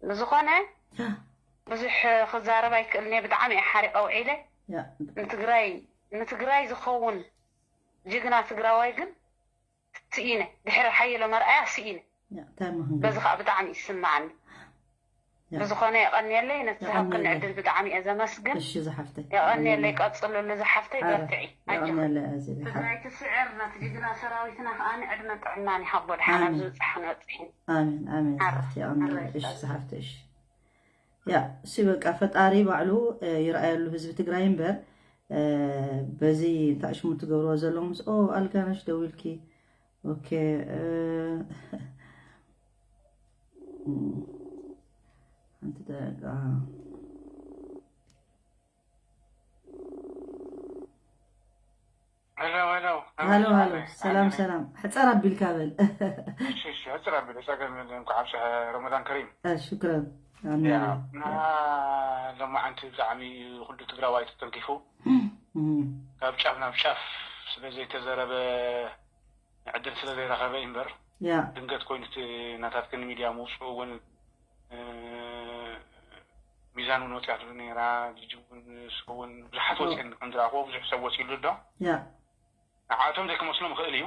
ብዝኾነ ብዙሕ ክዛረብ ኣይክእልን እየ። ብጣዕሚ እየ ሓሪቐ ውዒለ። ንትግራይ ንትግራይ ዝኸውን ጅግና ትግራዋይ ግን ስኢነ፣ ድሕሪ ሓየሎም ኣርኣያ ስኢነ። በዚ ከዓ ብጣዕሚ ይስማዓኒ። ብዝኾነ የቐንየለይ፣ ነቲ ዝሃብክኒ ዕድል ብጣዕሚ እየ ዘመስግን። እሺ ዝሓፍተይ። የቐንየለይ፣ ቀፅልሉ ዝሓፍተይ፣ በርትዒ። ኣጆኺ። ትግራይ ትስዕር፣ ነቲ ጅግና ሰራዊትና ከዓ ዕድመን ጥዕናን ይሃቦ፣ ድሓን ኣብዚ ብፅሓ ክንበፅሕ ኢና። ኣሜን ኣሜን። ዝሓፍተይ የቐንየለይ። እሺ ዝሓፍተይ። እሺ ያ እሱ በቃ ፈጣሪ ባዕሉ ይረኣየሉ ህዝቢ ትግራይ እምበር በዚ እንታይ ሽሙ ትገብርዎ ዘለኹም ኦ ኣልጋነሽ ደዊልኪ ኦኬ ሓንቲ ደቂቃ ሄሎ ሄሎ ሃሎ ሃሎ ሰላም ሰላም ሕፀር ኣቢልካ በል ሕፅር ኣቢለ ፀገም እንኳዕ ኣብፀሐ ረመዳን ከሪም ሽክረን እና ሎማዓንቲ ብጣዕሚ ኩሉ ትግራዋይ ተተንኪፉ ካብ ጫፍ ናብ ጫፍ ስለዘይተዘረበ ዕድል ስለዘይረኸበ እምበር ድንገት ኮይኑ ናታትክን ሚድያ ምውፅኡ እውን ሚዛን እውን ወፂኣትሉ ነይራ ጂጂ እውን ንሱ እውን ብዙሓት ወፂአን ከምዝረኣኽዎ ብዙሕ ሰብ ወፂሉ ኣሎ ንዓቶም ዘይክመስሎም ይኽእል እዩ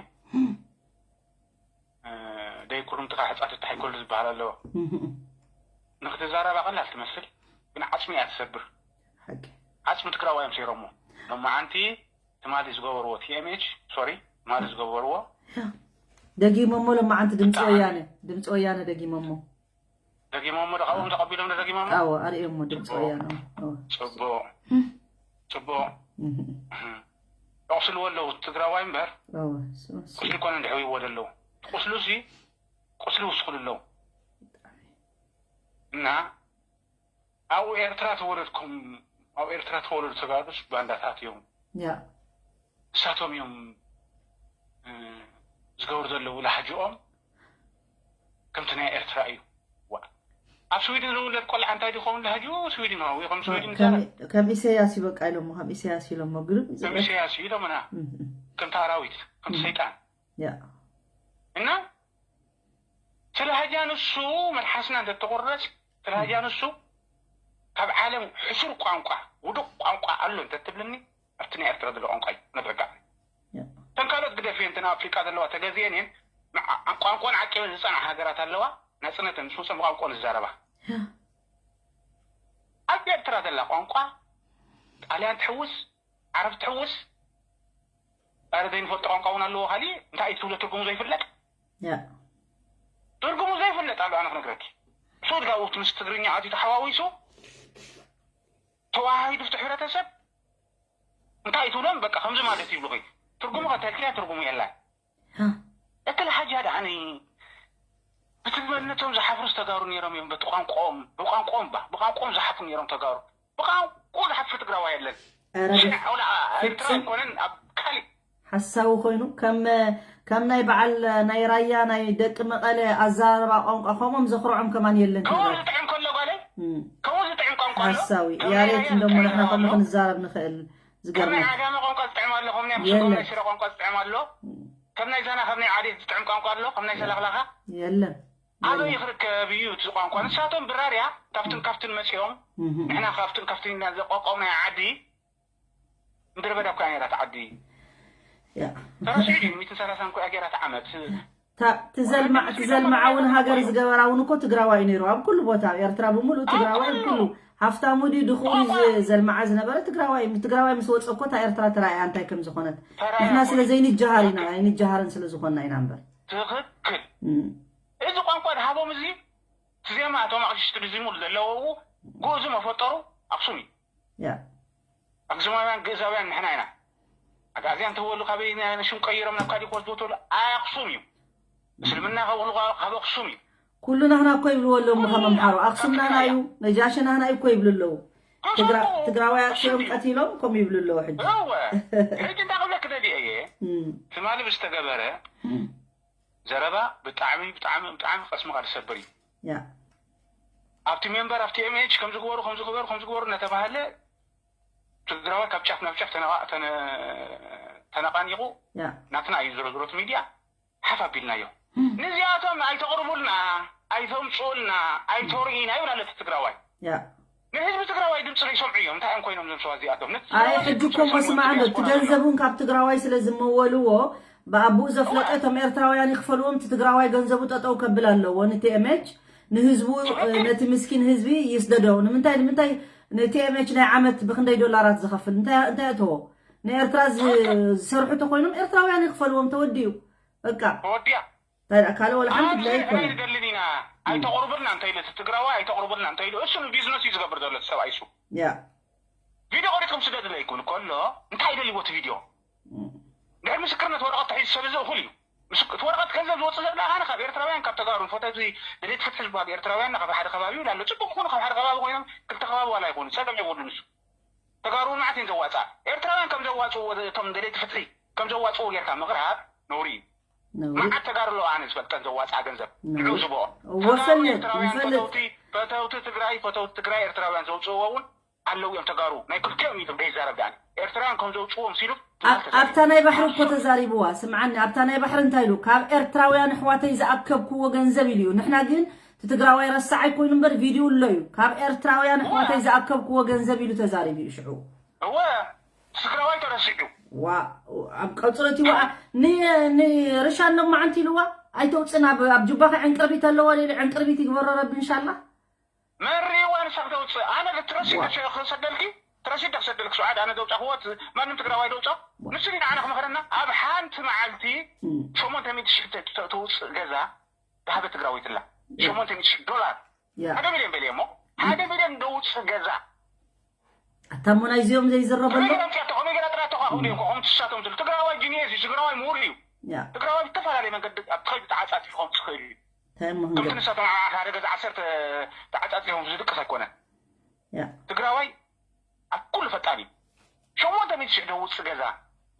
ደይኩርምትኻ ሕፃ ትታሕ ይኮሉ ዝበሃል ኣለዎ ንክትዛረባ ቀላል ትመስል ግን ዓፅሚ እያ ትሰብር ዓፅሚ ትግራዋ እዮም ሰይሮሞ ሎማዓንቲ ትማሊ ዝገበርዎ ቲኤምኤች ሶሪ ትማሊ ዝገበርዎ ደጊሞሞ ሎማዓንቲ ድምፂ ወያነ ድምፂ ወያነ ደጊሞሞ ደጊሞሞ ዶ ካብኦም ተቐቢሎም ዶ ደጊሞሞ ኣዎ ኣርእዮሞ ድምፂ ወያነ ፅቡቕ ፅቡቕ ይቕስልዎ ኣለዉ ትግራዋይ እምበር ቁስሊ ኮነ እንድሕውይዎ ደለዉ ቁስሉ ሲ ቁስሊ ይውስኽሉ ኣለዉ እና ኣብኡ ኤርትራ ተወለድኩም ኣብ ኤርትራ ተወለዱ ተጋሩስ ባንዳታት እዮም እሳቶም እዮም ዝገብሩ ዘለዉ ላሕጅኦም ከምቲ ናይ ኤርትራ እዩ ኣብ ስዊድን ዝውለድ ቆልዓ እንታይ ዝኸውን ላህጅኡ ስዊድናዊ ከም ስዊድን ይዛረብ ከም ኢሰያስ እዩ በቃ ኢሎሞ ከም ኢሰያስ ኢሎሞ ግርም ከም ኢሰያስ እዩ ኢሎምና ከምቲ ኣራዊት ከምቲ ሰይጣን እና ስለ ሃጃ ንሱ መልሓስና እንተተቆረፅ ስለ ሃጃ ንሱ ካብ ዓለም ሕሱር ቋንቋ ውዱቕ ቋንቋ ኣሎ እንተትብልኒ ኣብቲ ናይ ኤርትራ ዘሎ ቋንቋ እዩ ነትረጋዕ እተን ካልኦት ግደፍየን እተን ኣፍሪቃ ዘለዋ ተገዝየን እየን ቋንቋን ዓቂበን ዝፀንዓ ሃገራት ኣለዋ ናፅነተን ዝፍፀም ቋንቋ ዝዛረባ ኣብ ኤርትራ ዘላ ቋንቋ ጣልያን ትሕውስ ዓረብ ትሕውስ ኣረ ዘይንፈልጦ ቋንቋ እውን ኣለዎ ካሊእ እንታይ እዩ ትብሎ ትርጉሙ ዘይፍለጥ ትርጉሙ ዘይፍለጥ ኣሎ ኣነ ክነግረኪ ሱድ ጋውት ምስ ትግርኛ ኣትዩ ተሓዋዊሱ ተዋሃሂዱ ፍቲ ሕብረተሰብ እንታይ ትብሎም በቃ ከምዚ ማለት ይብሉ ትርጉሙ ከተልክያ ትርጉሙ የላን እቲ ለሓጃ ደኣኒ ብትግበነቶም ዝሓፍሩ ዝተጋሩ ነይሮም እዮም በቲ ቋንቋኦም ብቋንቋኦም ባ ብቋንቋኦም ዝሓፍሩ ነይሮም ተጋሩ ብቋንቋ ዝሓፍር ትግራዋ የለን ሽዕውላ ኤርትራ ኣይኮነን ኣብ ካሊእ ሓሳዊ ኮይኑ ከም ከም ናይ በዓል ናይ ራያ ናይ ደቂ መቐለ ኣዘራርባ ቋንቋ ከምኦም ዘኽርዖም ከማን የለን ከምኡ ትግራይ ዝጥዕም ከሎ ጓለይ ከምኡ ዝጥዕም ቋንቋ ኣሎ ሓሳዊ ከም ናይ ያሬት ራያ እንደሞ ዝጥዕም ንሕና ቋንቋ ከምኡ ኣሎ ክንዛረብ ንኽእል ከም ናይ ዝገርመካ ዓጋመ ቋንቋ ዝጥዕም ኣሎ ከም ናይ ኣኽሱም ከም ናይ የለን ሽረ ቋንቋ ዝጥዕም ኣሎ ከም ናይ ዛና ካብ ናይ ዓዴት ዝጥዕም ቋንቋ ኣሎ ከም ናይ ሰላኽላኻ የለን ኣበይ ክርከብ እዩ እቲ ቋንቋ ንሳቶም ብራርያ ካብትን ካብትን መፂኦም ንሕና ካብትን ካብትን ኢና ዘቋቋምናዮ ዓዲ ምድረ በዳ እኮ ነይራ ዓዲ ተረሲዑ ድዩ ሚትን ሰላሳን እኮ ገይራ ዓመት ትዘልማዕ እውን ሃገር ዝገበራ እውን እኮ ትግራዋይ ነይሩ ኣብ ኩሉ ቦታ ኣብ ኤርትራ ብምሉእ ትግራዋይ ኩሉ ሃፍታሙ ድዩ ድኹኡ ዘልማዓ ዝነበረ ትግራዋይ ትግራዋይ ምስ ወፀ እኮ እታ ኤርትራ ተራእያ እንታይ ከም ዝኾነት ንሕና ስለ ዘይንጀሃር ኢና ኣይንጀሃርን ስለ ዝኾንና ኢና እምበር ትኽክል እዚ ቋንቋ ድሃቦም እዚ እቲ ዜማ እቶም ኣቕሽሽቲ ድዚሙሉ ዘለዉ ግእዙ መፈጠሩ ኣክሱም እዩ ኣክሱማውያን ግእዛውያን ንሕና ኢና ኣግኣዝያን ተወሉ ካበይ ሽም ቀይሮም ናብ ካሊእ ክወስድዎ ተሉ ኣክሱም እዩ እስልምና ካብ ካብ ኣክሱም እዩ ኩሉ ናህና እኮ ይብልዎ ኣለዉ ከም ኣምሓሩ ኣክሱም ናህና እዩ ነጃሺ ናህና እዩ እኮ ይብሉ ኣለዉ ትግራዋይ ኣጥፊኦም ቀቲሎም ከምኡ ይብሉ ኣለዉ ሕጂ ሕጂ እንታይ ክብለክ ደልየ እየ ትማሊ ብዝተገበረ ዘረባ ብጣዕሚ ብጣዕሚ ብጣዕሚ ቀስምካ ዝሰብር እዩ። ኣብቲ ሜምበር ኣብቲ ኤምኤች ከምዚ ግበሩ ከምዚ ግበሩ ከምዚ ግበሩ እናተባሃለ ትግራዋይ ካብ ጫፍ ናብ ጫፍ ተነቓ- ተነ- ተነቓኒቑ ናትና እዩ ዝሮ ዝሮት ሚድያ ሓፍ ኣቢልናዮ። ንዚኣቶም ኣይተቕርቡልና፣ ኣይተምፅኡልና፣ ኣይተርእዩና ይብል ኣሎ እቲ ትግራዋይ። ንህዝቢ ትግራዋይ ድምፂ ከይሰምዑ እዮም። እንታይ እዮም ኮይኖም እዞም ሰባት እዚኣቶም? ነቲ ኣይ ትግራዋይ ሕጂ ድምፂ እኮ ከይሰምዑ መስማዕ ኣሎ። እቲ ገንዘብ እውን ካብ ትግራዋይ ስለ ዝመወልዎ ብኣቡኡ ዘፍለጠ እቶም ኤርትራውያን ይኽፈልዎም። እቲ ትግራዋይ ገንዘቡ ጠጠው ከብል ኣለዎ። ንቲኤምኤች ንህዝቡ ነቲ ምስኪን ህዝቢ ይስደዶ። ንምንታይ ንምንታይ ንቲኤምኤች ናይ ዓመት ብክንደይ ዶላራት ዝኸፍል እንታይ እንታይ እተዎ? ንኤርትራ ዝ- ዝሰርሑ ተኮይኖም ኤርትራውያን ይኽፈልዎም። ተወዲኡ በቃ ተወዲያ ካልእ ወላ ሓንቲ ድላይ ኣይኮነ። ንደልን ኢና። ኣይተቕርብልና እንተ ኢሉ እቲ ትግራዋይ ኣይተቕርብልና እንተ ኢሉ እሱ ንቢዝነስ እዩ ዝገብር ዘሎ እቲ ሰብኣይ እሱ። ያ ቪድዮ ቆሪጥኩም ስደድለይ ክብል ከሎ እንታይ ይደልዎ እቲ ቪድዮ? ድሕሪ ምስክርነት ወረቐት ተሒዙ ሰብ እዚ እኹል እዩ። እቲ ወረቐት ገንዘብ ዝወፅእ ዘሎ ኣነ ካብ ኤርትራውያን ካብ ተጋሩ ፈተቲ ደሌት ፍትሒ ዝበሃሉ ኤርትራውያን ካብ ሓደ ከባቢ ይብል ኣሎ። ፅቡቅ ይኹኑ ካብ ሓደ ከባቢ ኮይኖም ክልተ ከባቢ ዋላ ይኹኑ ፀገም የብሉን። እሱ ተጋሩ መዓት እዮም ዘዋፅኣ። ኤርትራውያን ከም ዘዋፅእዎ እቶም ደሌት ፍትሒ ከም ዘዋፅእዎ ጌርካ ምቕራብ ነውሪ እዩ። መዓት ተጋሩ ኣለዋ ኣነ ዝፈልጠን ዘዋፅኣ ገንዘብ ንዑ ዝበኦ ተጋሩ ኤርትራውያን ፈተውቲ ፈተውቲ ትግራይ ፈተውቲ ትግራይ ኤርትራውያን ዘውፅእዎ እውን ኣለዉ እዮም ተጋሩ ናይ ክልቲኦም እዩ ትብሎ ይዛረብ ዳኒ ኤርትራውያን ከም ዘውፅዎም ሲሉ ኣብታ ናይ ባሕሪ እኮ ተዛሪብዋ። ስምዓኒ፣ ኣብታ ናይ ባሕሪ እንታይ ኢሉ? ካብ ኤርትራውያን ኣሕዋተይ ዝኣከብክዎ ገንዘብ ኢሉ እዩ። ንሕና ግን እቲ ትግራዋይ ረሳዓይ ኮይኑ እምበር ቪድዩ ኣሎ እዩ። ካብ ኤርትራውያን ኣሕዋተይ ዝኣከብክዎ ገንዘብ ኢሉ ተዛሪቡ እዩ ሽዑ። እወ ትግራዋይ ተረሲዑ። ዋ ኣብ ቀፅሎ እቲ ወዓ ንርሻን ሎማዓንቲ ኢልዋ ኣይተውፅን ኣብ ጁባኸ ዕንቅርቢት ኣለዎ ሌሊ ዕንቅርቢት ይግበሮ ረቢ እንሻላ። መሪዋ ንሳ ክተውፅእ ኣነ ትረሲድ ክሰደልኪ ትረሲድ ክሰደልኪ ስዓድ ኣነ ዘውፃእክዎ ማንም ትግራዋይ ዘውፃ ንሱ ግን ኣነ ክመኸረና ኣብ ሓንቲ መዓልቲ ሸሞንተ ሚእቲ ሽሕ ተውፅእ ገዛ ዝሃበ ትግራዊት ኣላ። ሸሞንተ ሚእቲ ሽሕ ዶላር ሓደ ሚልዮን በልየ እሞ ሓደ ሚልዮን ዘውፅእ ገዛ ኣታ እሞ ናይዚኦም ዘይዝረበሉ ከመይ ገይራ ኣምፅኣቶ ከመይ ገይራ ጥራቶ ከዓ ክብሉ እዮም ከምቲ ንሳቶም ዝብሉ ትግራዋይ ጂኒየስ እዩ ትግራዋይ ምሁር እዩ። ትግራዋይ ብዝተፈላለየ መንገዲ ኣብቲ ከይዱ ተዓፃፂፉ ከምፅእ ክእል እዩ። እንታይ እሞ ከምቲ ክንገብር ንሳቶም ሓደ ገዛ ዓሰርተ ተዓፃፂፎም ዝድቅስ ኣይኮነን። ያ ትግራዋይ ኣብ ኩሉ ፈጣን እዩ። ሸሞንተ ሚእቲ ሽሕ ደውፅ ገዛ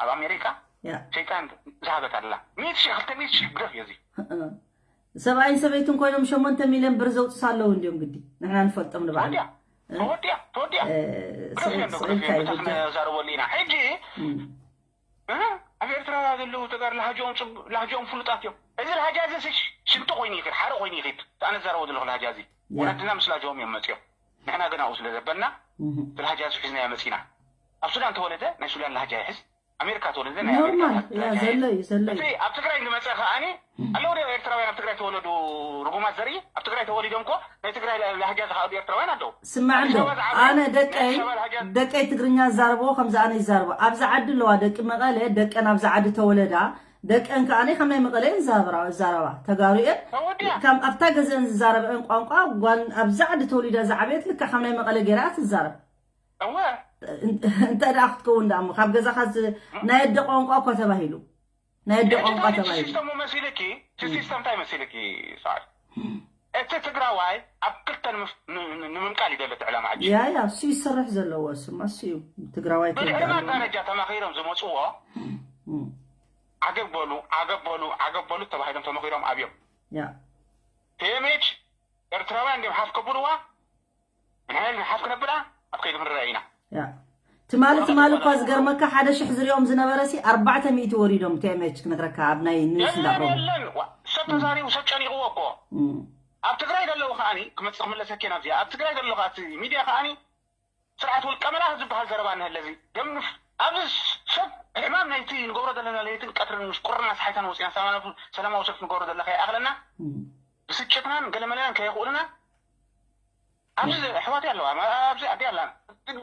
ኣብ ኣሜሪካ ያ ሰይጣን ዝሃበት ኣላ። ሚእቲ ሽሕ ክልተ ሚእቲ ሽሕ ግደፍ እዩ እዚ። ሰብኣይን ሰበይትን ኮይኖም ሸሞንተ ሚልዮን ብር ዘውፅስ ኣለዉ እንዲዮም ግዲ ንሕና ንፈልጦም ንባዕሉ ተወዲያ ተወዲያ ተወዲያ እ፣ ግደፍ ስዒድ እዮም ስዒድ ግደፍ እንታይ እዮም እዩ ብታ ብጃ ክነዛረበሉ ኢና ሕጂ እም። ኣብ ኤርትራ ዘለዉ ተጋር ላሃጅኦም ላሃጅኦም ፍሉጣት እዮም። እዚ ላሃጃ እዚ ሽንቲ ኮይኑ ይኽድ ሓደ ኮይኑ ይኽድ ኣነ ዝዛረቦ ዘለኹ ላሃጃ እዚ ወለድና ምስ ላሃጅኦም እዮም መፅኦም። ንሕና ግን ኣብኡ ስለ ዘበልና እቲ ላሃጃ እዚ ሒዝናዮ መፂና። ኣብ ሱዳን ተወለደ ናይ ሱዳን ላሃጃ ይሕዝ። ኣሜሪካ ተወለደ ናይ ኣሜሪካ ላሃጃ ይሕዝ። ኖርማል ያ ዘሎ እዩ ዘሎ እዩ። እቲ ኣብ ትግራይ ዝመፀ ከኣኒ ኣለዉ ዶ ኤርትራውያን ኣብ ትግራይ ተወለዱ ርጉማት ዘርኢ ኣብ ትግራይ ተወሊዶም እኮ ናይ ትግራይ ላህጃ ዝኸኣሉ ኤርትራውያን ኣለዉ። ስማዕ እንዶ ኣነ ደቀይ ደቀይ ትግርኛ ዝዛረብዎ ከምዚ ኣነ ይዛረቦ። ኣብዚ ዓዲ ኣለዋ ደቂ መቐለ ደቀን ኣብዚ ዓዲ ተወለዳ ደቀን ከኣነ ከም ናይ መቐለ እየን ዝዛረባ ተጋሩ እየን። ተወዲያ ከም ኣብታ ገዘን ዝዛረብአን ቋንቋ ጓል ኣብዚ ዓዲ ተወሊዳ ዝዓበየት ልካ ከም ናይ መቐለ ገይራ እያ ትዛረብ። እወ እንተ ደኣ ክትከውን ደኣ እሞ ካብ ገዛኻ ናይ ኣደ ቋንቋ እኳ ተባሂሉ ናይ ኣደ ቋንቋ ተባሂሉ። ሲስተሙ መሲልኪ እቲ ሲስተም እንታይ መሲልኪ ሰዓት እቲ ትግራዋይ ኣብ ክልተ ንምምቃል ይደለ እቲ ዕላማ ሕጂ ያ ያ እሱ ይሰርሕ ዘለዎ እሱማ እሱ እዩ ትግራዋይ ብድሕሪ ማዳረጃ ተማኺሮም ዝመፅዎ ዓገብ በሉ ዓገብ በሉ ዓገብ በሉ ተባሂሎም ተመኺሮም ኣብዮም ያ ቴሜች ኤርትራውያን እንዲም ሓፍ ከብልዋ ንሕና ሓፍ ክነብላ ኣብ ከይዲ ክንረአ ኢና ትማሊ ትማሊ እኳ ዝገርመካ ሓደ ሽሕ ዝሪኦም ዝነበረ ሲ ኣርባዕተ ሚእቲ ወሪዶም ቴሜች ክነግረካ ኣብ ናይ ኒውስ የለን እንዳቕረቡ የለን ዋ፣ ሰብ ተዛሪቡ ሰብ ጨኒቕዎ እኮ እም፣ ኣብ ትግራይ ዘለዉ ከዓኒ ክመፅእ ክምለሰኪ ናብዚኣ ኣብ ትግራይ ዘለዉ ከዓቲ ሚድያ ከዓኒ ስርዓት ውልቀ መላኺ ዝበሃል ዘረባ እንሀለዚ ደምፍ ኣብዚ ሰብ ሕማም ናይቲ ንገብሮ ዘለና ለይትን ቀትርን ምስ ቁርና ሰሓይታን ወፂና ሰላማዊ ሰልፊ ንገብሮ ዘለና ከይኣኽለና ብስጭትናን ገለመለናን ከየኽእሉና ኣብዚ ኣሕዋት ኣለዋ ኣብዚ ኣዲ ኣላ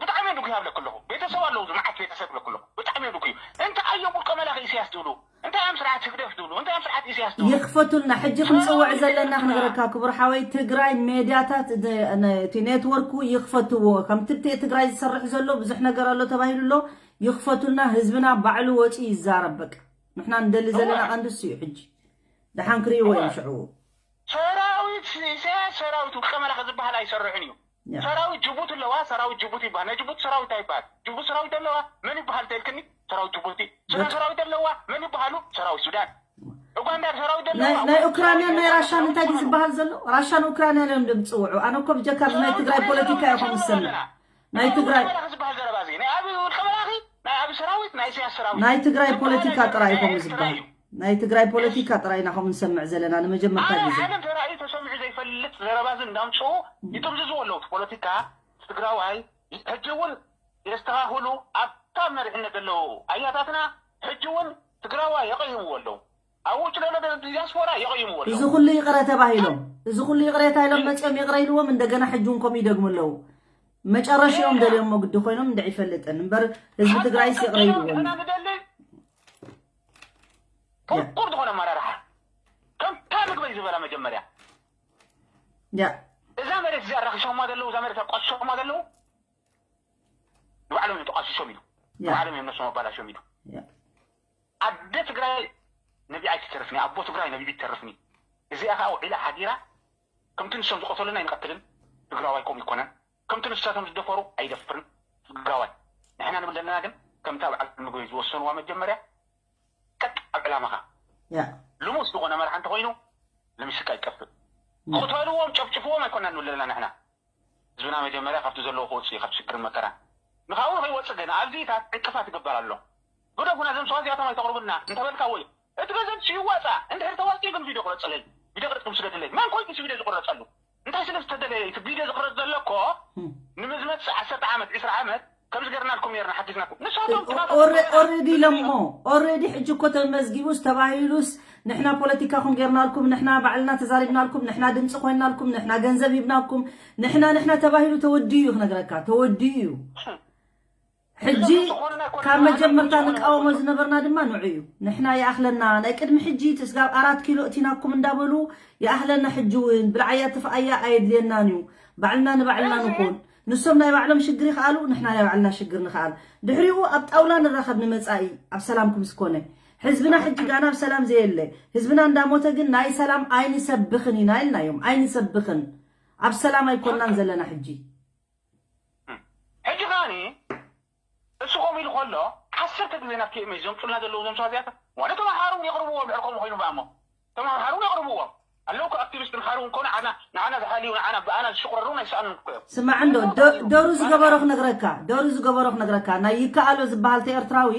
ብጣዕሚ ዱክ ይሃብለክ ኣለኹ ቤተሰብ ኣለዉ ዝመዓት ቤተሰብ ለክ ኣለኹ ብጣዕሚ ዱክ እዩ እንታይ ኣዮም ውልቀ መላኺ ኢሳያስ ትብሉ እንታይ ኣም ስርዓት ህግደፍ ትብሉ እንታይ ኣም ስርዓት ኢሳያስ ትብሉ ይኽፈቱልና ሕጂ ክንፅውዕ ዘለና ክንገረካ ክቡር ሓወይ ትግራይ ሜድያታት እቲ ኔትወርኩ ይኽፈትዎ ከምቲ ትግራይ ዝሰርሕ ዘሎ ብዙሕ ነገር ኣሎ ተባሂሉ ኣሎ ይኽፈቱልና ህዝብና ባዕሉ ወፂኡ ይዛረብ በቃ ንሕና ንደሊ ዘለና ቀንዲ እሱ እዩ ሕጂ ደሓን ክርእይዎ እዮም ሽዑ ሰራዊት ኢሳያስ ሰራዊት ውልቀ መላኺ ዝበሃል ኣይሰርሕን እዩ ሰራዊት ጅቡቲ ኣለዋ ሰራዊት ጅቡቲ ይበሃል ናይ ጅቡቲ ሰራዊት ኣይበሃል ጅቡቲ ሰራዊት ኣለዋ መን ይበሃል ተልክኒ ሰራዊት ጅቡቲ ሱዳን ሰራዊት ኣለዋ መን ይበሃሉ ሰራዊት ሱዳን ኡጋንዳ ሰራዊት ደለዋ ናይ ኡክራንያን ናይ ራሻን እንታይ ድዩ ዝበሃል ዘሎ? ራሻን ኡክራንያን እዮም ድምፅውዑ። ኣነ እኮ ብጀካ ናይ ትግራይ ፖለቲካ እዮም ዝሰምዕ። ናይ ትግራይ ዝበሃል ዘረባ እዚ ናይ ኣብ ውልቀ መላኺ ናይ ኣብ ሰራዊት ናይ ኢሳያስ ሰራዊት ናይ ትግራይ ፖለቲካ ጥራይ እዮም ዝበሃል። ናይ ትግራይ ፖለቲካ ጥራይ ኢና ከም ንሰምዕ ዘለና ንመጀመርታ ግዜ። ዓለም ተራእዩ ተሰሚዑ ዘይፈልጥ ዘረባ እዚ እንዳምፅኡ ይጥምዝዝዎ ኣለዉ። ፖለቲካ ትግራዋይ ሕጂ እውን የስተኻኽሉ ኣብታ መሪሕነት ዘለዉ ኣያታትና ሕጂ እውን ትግራዋይ የቐይምዎ ኣለዉ። ኣብ ውጭ ዘሎ ዲያስፖራ የቐይምዎ ኣለዉ። እዚ ኩሉ ይቕረ ተባሂሎም፣ እዚ ኩሉ ይቕሬታ ኢሎም መፂኦም ይቕረ ኢልዎም፣ እንደገና ሕጂ እውን ከምኡ ይደግሙ ኣለዉ። መጨረሻኦም ደልዮሞ ግዲ ኮይኖም እንድዒ ይፈልጥን እምበር ህዝቢ ትግራይስ ይቕረ ኢልዎም። ንደሊ ትኩር ዝኾነ ኣመራርሓ ከምታ ምግበይ ዝበላ መጀመርያ ያ እዛ መሬት እዚኣ ኣራኺሶማ ዘለዉ፣ እዛ መሬት ኣቋሲሶማ ዘለዉ ንባዕሎም እዮም ተቋሲሶም ኢሉ፣ ንባዕሎም እዮም ነሶም ኣባላሾም ኢሉ። ኣደ ትግራይ ነቢዓ ኣይትተርፍኒ፣ ኣቦ ትግራይ ነቢዑ ይተርፍኒ። እዚኣ ከዓ ውዒላ ሓዲራ ከምቲ ንሶም ዝቐተሉና ኣይንቐትልን። ትግራዋይ ከምኡ ይኮነን። ከምቲ ንሳቶም ዝደፈሩ ኣይደፍርን ትግራዋይ። ንሕና ንብል ዘለና ግን ከምታ በዓል ምግበይ ዝወሰንዋ መጀመርያ ቀጥ ኣብ ዕላማኻ። ልሙስ ዝኾነ መርሓ እንተኾይኑ ልምስካ ይጠፍእ። ክተልዎም ጨፍጭፍዎም ኣይኮና ንብል ዘለና ንሕና። ህዝብና መጀመርያ ካብቲ ዘለዎ ክወፅእ እዩ፣ ካብ ሽግርን መከራን። ንኻብኡ ንኸይወፅእ ግን ኣብዚታት ዕንቅፋት ይግበር ኣሎ። ግደፉና፣ እዞም ሰባት እዚኣቶም ኣይተቕርቡልና እንተበልካ ወይ እቲ ገንዘብ ይዋፃእ፣ እንድሕር ተዋፂኡ ግን ቪድዮ ቁረፀለይ፣ ቪድዮ ቅረፅኩም ስደድለይ። መን ኮይኑ እቲ ቪድዮ ዝቁረፀሉ? እንታይ ስለ ዝተደለየ እቲ ቪድዮ ዝቕረፅ ዘሎ እኮ ንምዝመፅእ ዓሰርተ ዓመት፣ ዕስራ ዓመት ከምዚ ገርናልኩም ነርና፣ ሓጊዝናኩም። ንሳቶም ጥራቶም ኦረ-፣ ኦሬዲ ኢሎሞ፣ ኦሬዲ ሕጂ እኮ ተመዝጊቡስ ተባሂሉስ ንሕና ፖለቲካኹም ጌርናልኩም፣ ንሕና ባዕልና ተዛሪብናልኩም፣ ንሕና ድምፂ ኮይናልኩም፣ ንሕና ገንዘብ ሂብናኩም፣ ንሕና፣ ንሕና ተባሂሉ ተወዲኡ እዩ ክነግረካ፣ ተወዲኡ እዩ። ሕጂ ካብ መጀመርታ ንቃወሞ ዝነበርና ድማ ንዑ እዩ። ንሕና ይኣኽለና፣ ናይ ቅድሚ ሕጂ እቲ ስጋብ ኣራት ኪሎ እቲናኩም እንዳበሉ ይኣኽለና። ሕጂ እውን ብልዓያ ትፍኣያ ኣየድልየናን እዩ። ባዕልና ንባዕልና ንኹን። ንሶም ናይ ባዕሎም ሽግር ይኽኣሉ፣ ንሕና ናይ ባዕልና ሽግር ንኽኣል። ድሕሪኡ ኣብ ጣውላ ንራኸብ ንመጻኢ ኣብ ሰላም ክምስኮነ። ህዝብና ሕጂ ጋና ኣብ ሰላም ዘየለ፣ ህዝብና እንዳሞተ ግን ናይ ሰላም ኣይንሰብኽን ኢና ኢልናዮም። ኣይንሰብኽን። ኣብ ሰላም ኣይኮናን ዘለና ሕጂ። ሕጂ ከኣኒ እሱ ከምኡ ኢሉ ከሎ ዓሰርተ ግዜ ናብ ቲ ኤም ኤስ ዘምፁልና ዘለዉ እዞም ሰባት እዚኣቶም ዋላ ተምሃሩ እውን የቕርብዎም ድሕር ከምኡ ኮይኑ በኣሞ ተምሃሩ እውን የቕርብዎም ኣለዉ እኮ ኣክቲቪስት ተምሃሩ እውን ከሆነ ዓና ንዓና ዝሓልዩ ንዓና ብኣና ዝሽቑረሩ እውን ኣይሰኣኑን እኮ እዮም። ስማዕ እንዶ ዶ-፣ ዶሩ ዝገበሮ ክነግረካ፣ ዶሩ ዝገበሮ ክነግረካ፣ ናይ ይከኣሎ ዝበሃል ተ ኤርትራዊ፣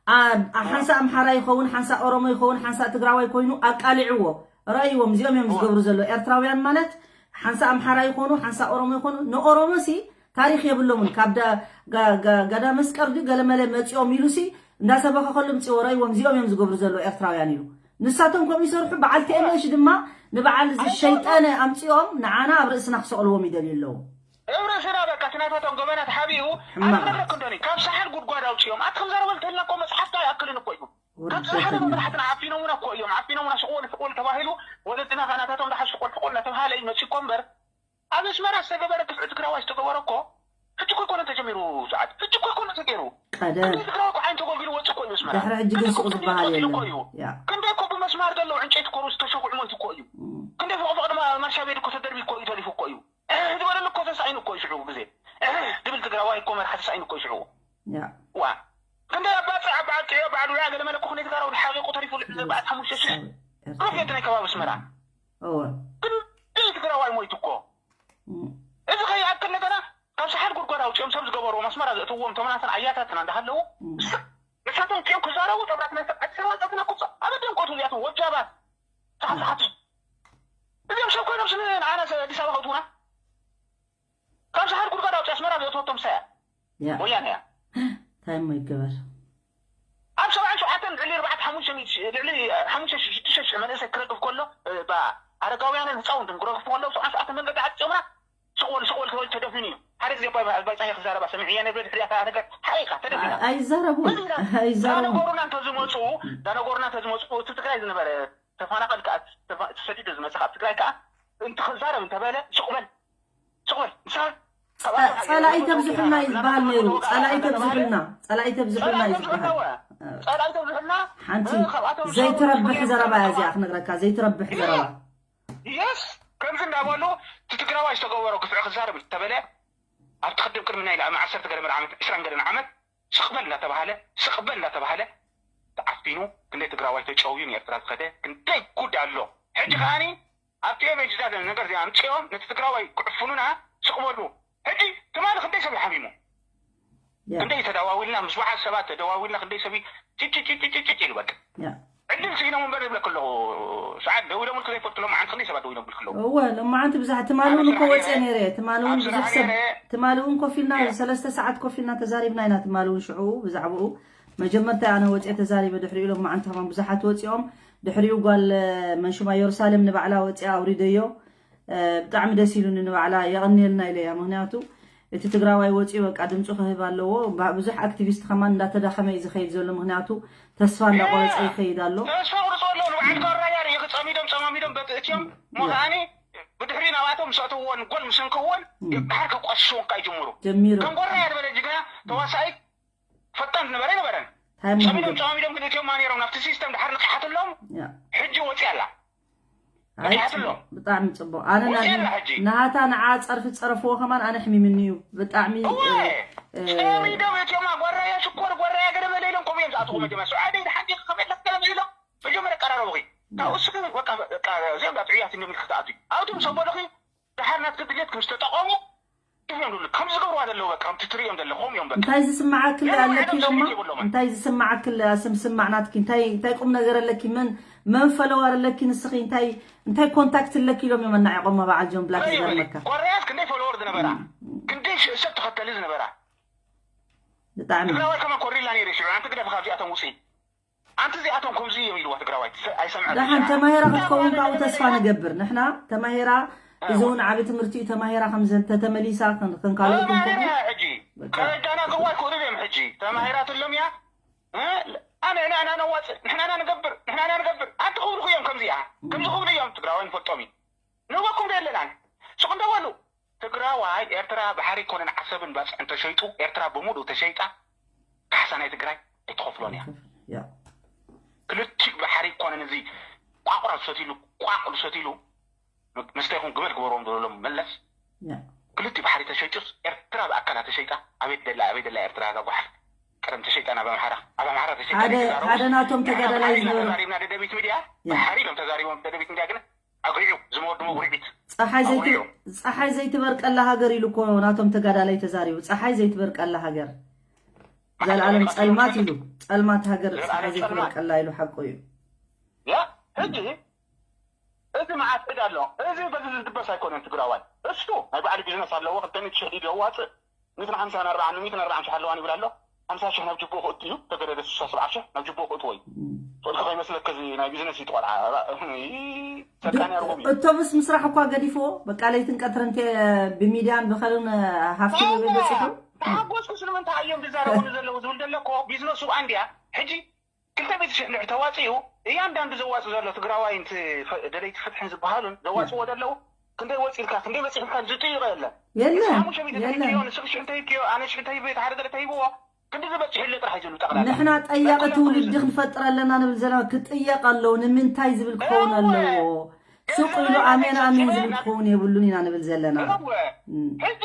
ኣ-፣ ኣ-፣ ሓንሳእ ኣምሓራ ይኸውን፣ ሓንሳእ ኦሮሞ ይኸውን፣ ሓንሳእ ትግራዋይ ኮይኑ ኣቃሊዕዎ። ረእይዎም፣ እዚኦም እዮም ዝገብሩ ዘለዉ። ኤርትራውያን ማለት ሓንሳእ ኣምሓራ ይኾኑ፣ ሓንሳእ ኦሮሞ ይኾኑ፣ ንኦሮሞሲ ታሪኽ የብሎምን። ካብ ዳ-፣ ጋ-፣ ጋ-፣ ጋዳ መስቀር ድዩ ገለመለ መጺኦም ኢሉሲ እንዳሰበኸ ከሎ ምጺዎ ረእይዎም፣ እዚኦም እዮም ዝገብሩ ዘለዉ ኤርትራውያን ኢሉ። ንሳቶም ከምኡ ይሰርሑ፣ በዓል ቲ ኤም ኤሽ ድማ ንበዓል እዚ ሸይጣነ ኣምጺኦም ንዓና ኣብ ርእስና ክሰቕልዎም ይደልዩ ኣለዉ። ኣብ ርእስና በቃ እቲ ናታቶም ገበና ተሓቢኡ ሕማቕ። ኣነ ክነግረኩም ዶ እኔ ካብ ሰሓል ጉድጓድ ኣውጺኦም ኣቲ ክዛረበ እንተልና እኮ መጽሓፍካ ኣይኣክልን እኮ እዩ። ወዲ ካብ ሰሓል በተኛ። መራሕትና ዓፊኖምና እኮ እዮም። ዓፊኖምና ሽቕወል ሽቕወል ተባሂሉ ወለድና ከኣ ናታቶም ደሓ ሽቕወል ሽቕወል እናተባሃለ እዩ መጺኡ እኮ እምበር ኣብ ኣስመራ ዝተገበረ ግፍዒ ትግራዋይ ዝተገበረ እኮ ሕጂ እኮ ኣይኮነን ተጀሚሩ ሰዓት። ሕጂ እኮ ኣይኮነን ተገይሩ። ቀደም። ክንደይ ትግራዋይ እኮ ዓይኑ ተጎልጊሉ ወፂኡ እኮ እዩ ኣስመራ። ድሕሪ ሕጂ ግን ክንደይ ሱቕ እኮ ዝበሃል ተጎልጊሉ የለን። እኮ እዩ። ያ። ክንደይ እኮ ብመስማር ዘለዉ ዕንጨይቲ እኮ ርእሱ ተሸኺዑ ሞይቱ እኮ እዩ። እም። ክንደይ ፎቕ ፎቕ ድማ ማርሻ ቤድ እኮ ተደርቢ እኮ እዩ ተሪፉ እኮ እዩ። እህ ዝበለሉ እኮ ተሳኢኑ እኮ እዩ ሽዑ ግዜ። እህ ዝብል ትግራዋይ እኮ መራሒ ተሳኢኑ እኮ እዩ ሽዑ። ያ። ዋ። ክንደይ ኣብ ባፅዕ፣ ኣብ በዓል ጥዕዮ፣ በዓል ውያ ገለ መለ እኮ ክንደይ ትግራዊ ሓቂቑ ተሪፉ ልዕሊ ኣርባዕተ ሓሙሽተ ሽሕ። ሰብ ኤርትራ። ፕሮፌት ናይ ከባቢ ኣስመራ። እወ። ክንደይ ትግራዋይ ሞይቱ እኮ። እም። እዚ ከይኣክል እንደገና ካብ ሰሓል ጉድጓድ ኣውፂኦም ሰብ ዝገበርዎም ኣስመራ ዘእትውዎም እቶም ናተን ኣያታትና እንዳሃለዉ እም። ንሳቶም እዚኦም ክዛረቡ ጠብራት ናይ ሰብ ኣዲስ ኣበባ ዘእትና እኮ ኣብ ኣደንቆቱ እዚኣቶም ወጃባት ሰሓት ሰሓት እዚኦም ሰብ ኮይኖም ስለ ንዓና ኣዲስ ኣበባ ከእትውና ካብ ሰሓል ጉድጓድ ኣውፂ ኣስመራ ዘእትወቶም ሳያ ያ። ወያነ እያ። እንታይ እሞ ይገበር? ኣብ ሰብዓን ሸውዓተን ልዕሊ ኣርባዕተ ሓሙሽተ ሚእቲ ልዕሊ ሓሙሽተ ሽዱሽተ ሽሕ መንእሰይ ክረግፍ ከሎ እ፣ ባ ኣረጋውያንን ህፃውንትን ክረግፉ ከለዉ ሰብዓን ሸውዓተን መንገዲ ዓፂዮምና ስቕ በሉ ስቕ በሉ ተባሂሉ ተደፊኑ እዩ። ሓደ ግዜ ኣባይ ኣባይ ፀሃየ ክዛረባ ሰሚዐያ ነብረ ድሕሪያ እታ ነገር ሓቂቓ ተደፊና። ኣይ-፣ ኣይዛረቡን። መን ኢላ? ኣይዛረቡን። እንዳነገሩና እንተዝመፁ እንዳነገሩና እንተዝመፁ እቲ ትግራይ ዝነበረ ተፈናቐል ከዓ ተፈ-፣ ተሰዲዱ ዝመፀ ካብ ትግራይ ከዓ እንትኽዛረብ እንተበለ ስቕ በል ስቕ በል ንስኻ ጸ-፣ ጸላኢ ተብዝሑልና እዩ ዝበሃል ነይሩ። ጸላኢ ተብዝሑልና፣ ጸላኢ ተብዝሑልና እዩ ዝበሃል። ጸላኢ ተብዝሑልና ሓንቲ እ፣ ካብኣቶም ዘይትረብሕ ዝሰሩ ዘረባ እያ እዚኣ ክነግረካ፣ ዘይትረብሕ ዘረባ። የስ ከምዚ እንዳበሉ እቲ ትግራዋይ ዝተገበሮ ግፍዒ ክዛረብ እንተበለ ኣብቲ ቅድም ቅድሚ ናይ ላዕሚ ዓሰርተ ገለ ዓመት ዕስራን ገለን ዓመት ስቕ በል እንዳተባሃለ ስቕ በል እንዳተባሃለ ተዓፊኑ፣ ክንደይ ትግራዋይ ተጨውዩ ንኤርትራ ዝኸደ፣ ክንደይ ጉድ ኣሎ። ሕጂ ከዓኒ ኣብቲ ኤቨንጅ እዛ ነገር እዚኣ ኣምፅኦም ነቲ ትግራዋይ ክዕፍኑና ስቕ በሉ። ሕጂ ትማሊ ክንደይ ሰብ እዩ ሓሚሙ? ያ ክንደይ ተደዋዊልና፣ ምስ በዓል ሰባት ተደዋዊልና፣ ክንደይ ሰብ እዩ ጭጭጭጭጭጭ ኢሉ በቃ። ያ ዕድል ስኢኖም እምበር ይብለክ ኣለኹ። ሰዓት ደው ኢሎም ልክ ዘይፈልጡ ሎማዓንቲ ክንደይ ሰባት ደው ኢሎም ብልክ ኣለዉ። እወ ሎማዓንቲ ብዙሕ ትማሊ እውን እኮ ኣብ ወፅአ ስራሕ ነይረ። ትማሊ እውን ኣብ ብዙሕ ስራሕ ሰብ ነይረ። ትማሊ እውን ኮፍ ኢልና ያ። ሰለስተ ሰዓት ኮፍ ኢልና ተዛሪብና ኢና። ትማሊ እውን ሽዑ ብዛዕባኡ መጀመርታ ኣነ ወፅአ ተዛሪበ። ድሕሪኡ ሎማዓንቲ ከማን ብዙሓት ወፂኦም። ድሕሪኡ ጓል መንሽማ የሩሳሌም ንባዕላ ወፂኣ ኣውሪደዮ። እ፣ ብጣዕሚ ደስ ኢሉኒ ንባዕላ። የቐንየልና ኢለያ። ምክንያቱ እቲ ትግራዋይ ወፂኡ በቃ ድምፁ ክህብ ኣለዎ። ባ- ብዙሕ ኣክቲቪስት ከማን እንዳተዳኸመ እዩ ዝኸይድ ዘሎ። ምክንያቱ ተስፋ እንዳቆረፀ ይኸይድ ኣሎ። ተስፋ ቁርፁ ኣለዉ። ንበዓል ጋራ እያ ርእዩ። ጸሚዶም ጸማሚዶም በቲ እትዮም ሞ ከዓኒ ብድሕሪ ናባቶም ምስ ኣእትውዎን ጎል ምስ እንክውዎን ድሓር ከቋሽሽዎም ከዓ ይጅምሩ። ጀሚሩ ከም ጎራ እያ ዝበለ ጅግና ተዋሳኢ ፈጣን ዝነበረ ኣይነበረን። ታይም ጸሚዶም ጸማሚዶም ግን እትዮም ማ ነይሮም ናብቲ ሲስተም ድሓር ንቕሓትሎም ያ ሕጂ ወፂያ ኣላ። ኣይ ወፂኣትሎም። ብጣዕሚ ፅቡቅ። ኣነ ና- ወፂኣ ኣላ ሕጂ። ናሃታ ንዓ ፀርፊ ፀረፍዎ ከማን ኣነ ሕሚምኒ እዩ ብጣዕሚ እወ እ፣ ጸሚዶም እትዮም ማ ጓራያ ሽኮር ጓራያ ገለ መለ ኢሎም ከምኡ እዮም ዝኣትኹ። መጀመርያ ሱዓደይ ድሓን ዲኺ ከመለክ ገለ መለ ኢሎም መጀመርያ ቀራረቡኺ ካብ እሱ ግን በቃ በቃ እዚኦም ዳ ጥዑያት እንዲምልክ ትኣትዩ ኣብቶም ሰበሉኺ ድሓር ናትኪ ድሌት ከም ዝተጠቐሙ እዮም ዝብሉ። ከም ዝገብርዋ ዘለዉ በቃ ከምቲ ትርእዮም ዘለኹም እዮም በቃ። እንታይ ዝስማዓክለ ገለ ኣለኪ ባዕሎም ኢሎማ ስሜት የብሎምን። እንታይ ዝስማዓክለ ስም ስማዕ ናትኪ እንታይ እንታይ ቁም ነገር ኣለኪ መን መን ፈለዋር ኣለኪ ንስኺ እንታይ እንታይ ኮንታክት ኣለኪ ኢሎም እዮም ኣናዒቆማ በዓል ጆን ብላክ በይ በይ ዝገርመካ ጎረያት ክንደይ ፎሎወር ዝነበራ ክንደይ ሽ- ሰብ ተኸተሊ ዝነበራ ብጣዕሚ ትግራዋይ ከማን ኮሪላ ነይረ ሽዑ ኣንቲ ግደፍ ካብዚኣቶም ውፅኢ ኣንቲ እዚኣቶም ከምዚ እዮም ኢልዋ ትግራዋይ ትሰ- ኣይሰምዐ ደሓን ተማሂራ ክትከውን ካብኡ ተስፋ ንገብር ንሕና ተማሂራ እዚ እውን ዓቢ ትምህርቲ እዩ ተማሂራ ከም ተተመሊሳ ክንካልኦት ተማሂራ እንከሎ ሕጂ ከዳናግርዋ ይክእሉ እዮም ሕጂ ተማሂራትሎም እያ እ? ኣነ ንሕና ነዋፅእ ንሕናና ንገብር ንሕናና ንገብር ኣንቲ ክብልኩ እዮም ከምዚኣ ከምዚ ክብሉ እዮም ትግራዋይ ንፈልጦም እዩ ንህበኩም ዶ የለናን ስቕ እንደበሉ ትግራዋይ ኤርትራ ባሕሪ ኮነን ዓሰብን ባፅዕን ተሸይጡ ኤርትራ ብሙሉእ ተሸይጣ ካሕሳ ናይ ትግራይ ኣይትኸፍሎን እያ ያ ክልቲኡ ባሕሪ ኮነን እዚ ቋቑራ ዝሰትሉ ቋቑ ዝሰትሉ መስተይኹም ግመል ግበርዎም ዝበሎም መለስ ያ ክልቲኡ ባሕሪ ተሸይጡስ ኤርትራ ብኣካላ ተሸይጣ ኣበይ ደላ ኣበይ ደላ ኤርትራ እዛ ጓሓፍ ቀደም ተሸይጣ ናብ ኣምሓራ ኣብ ኣምሓራ ተሸይጣ ሓደ ተዛረቡ ሓደ ናቶም ንሕና ተጋዳላይ ባሕሪ ኢና ዝነበሩ ተዛሪብና ደደቢት ሚድያ ያ። ባሕሪ ኢሎም ተዛሪቦም ደደቢት ሚድያ ግን ኣጉዒዑ ዝመወድሞ ውርዒት ፀሓይ ዘይት ኣጉዒዑ ፀሓይ ዘይትበርቀላ ሃገር ኢሉ እኮ ናቶም ተጋዳላይ ተዛሪቡ ፀሓይ ዘይትበርቀላ ሃገር ዘላለም ፀልማት ኢሉ ፀልማት ሃገር ፀሓይ ዘይትበርቀላ ኢሉ ሓቁ እዩ ያ ሕጂ እዚ መዓት ዕዳ ኣሎ እዚ በዚ ዝድበስ ኣይኮነን ትግራዋይ እሱ ናይ ባዕሉ ቢዝነስ ኣለዎ ክልተ ሚእቲ ሽሕ ኢዱ የዋፅእ ሚእትን ሓምሳን ኣርባዓን ሚእትን ኣርባዓን ሽሕ ኣለዋን ይብል ኣሎ ሓምሳ ሽሕ ናብ ጅቡኡ ክእቱ እዩ ተገደደ ስሳ ሰብዓ ሽሕ ናብ ጅቡኡ ክእትዎ እዩ ትኽእልካ ከይመስለካ እዚ ናይ ቢዝነስ እዩ ትቆልዓ ሰልጣን ያርጎም እዩ እቶምስ ምስራሕ እኳ ገዲፍዎ በቃ ለይትን ቀትርን ቴ- ብሚድያን ብኸልን ሃፍቲ በፂሑ ተሓጎስኩ ስለምንታይ እዮም ዝዛረቡኒ ዘለዉ ዝብል ዘሎ እኮ ቢዝነሱ ኣንድያ ሕጂ ክልተ ሚእቲ ሽሕ ልዕል ተዋፂኡ እያንዳንዱ ዘዋፅእ ዘሎ ትግራዋይን ት- ፈ- ደለይቲ ፍትሕን ዝበሃሉን ዘዋፅዎ ዘለዉ ክንደይ ወፂእልካ ክንደይ በፂሕልካ ዝጥይቆ የለን የለን ሓሙሽተ ሚእቲ የለን ተሂብክዮ ንስኺ ሽሕ እንተሂብክዮ ኣነ ሽሕ እንተሂበ ተሓደ ገለ ተሂብዎ ክንዲ ዝበፅሕሉ ጥራሕ እዩ ዝብሉ ጠቕላላ ንሕና ጠያቂ ጠቕላላ ትውልዲ ዝብሉ ክንፈጥር ኣለና ንብል ዘለና ክጥየቅ ኣለዎ ንምንታይ ዝብል ክኸውን እወ። ኣለዎ ሱቅ ኢሉ ኣሜን ኣሜን ዝብል ክኸውን የብሉን ኢና ንብል ዘለና እወ። እም። ሕጂ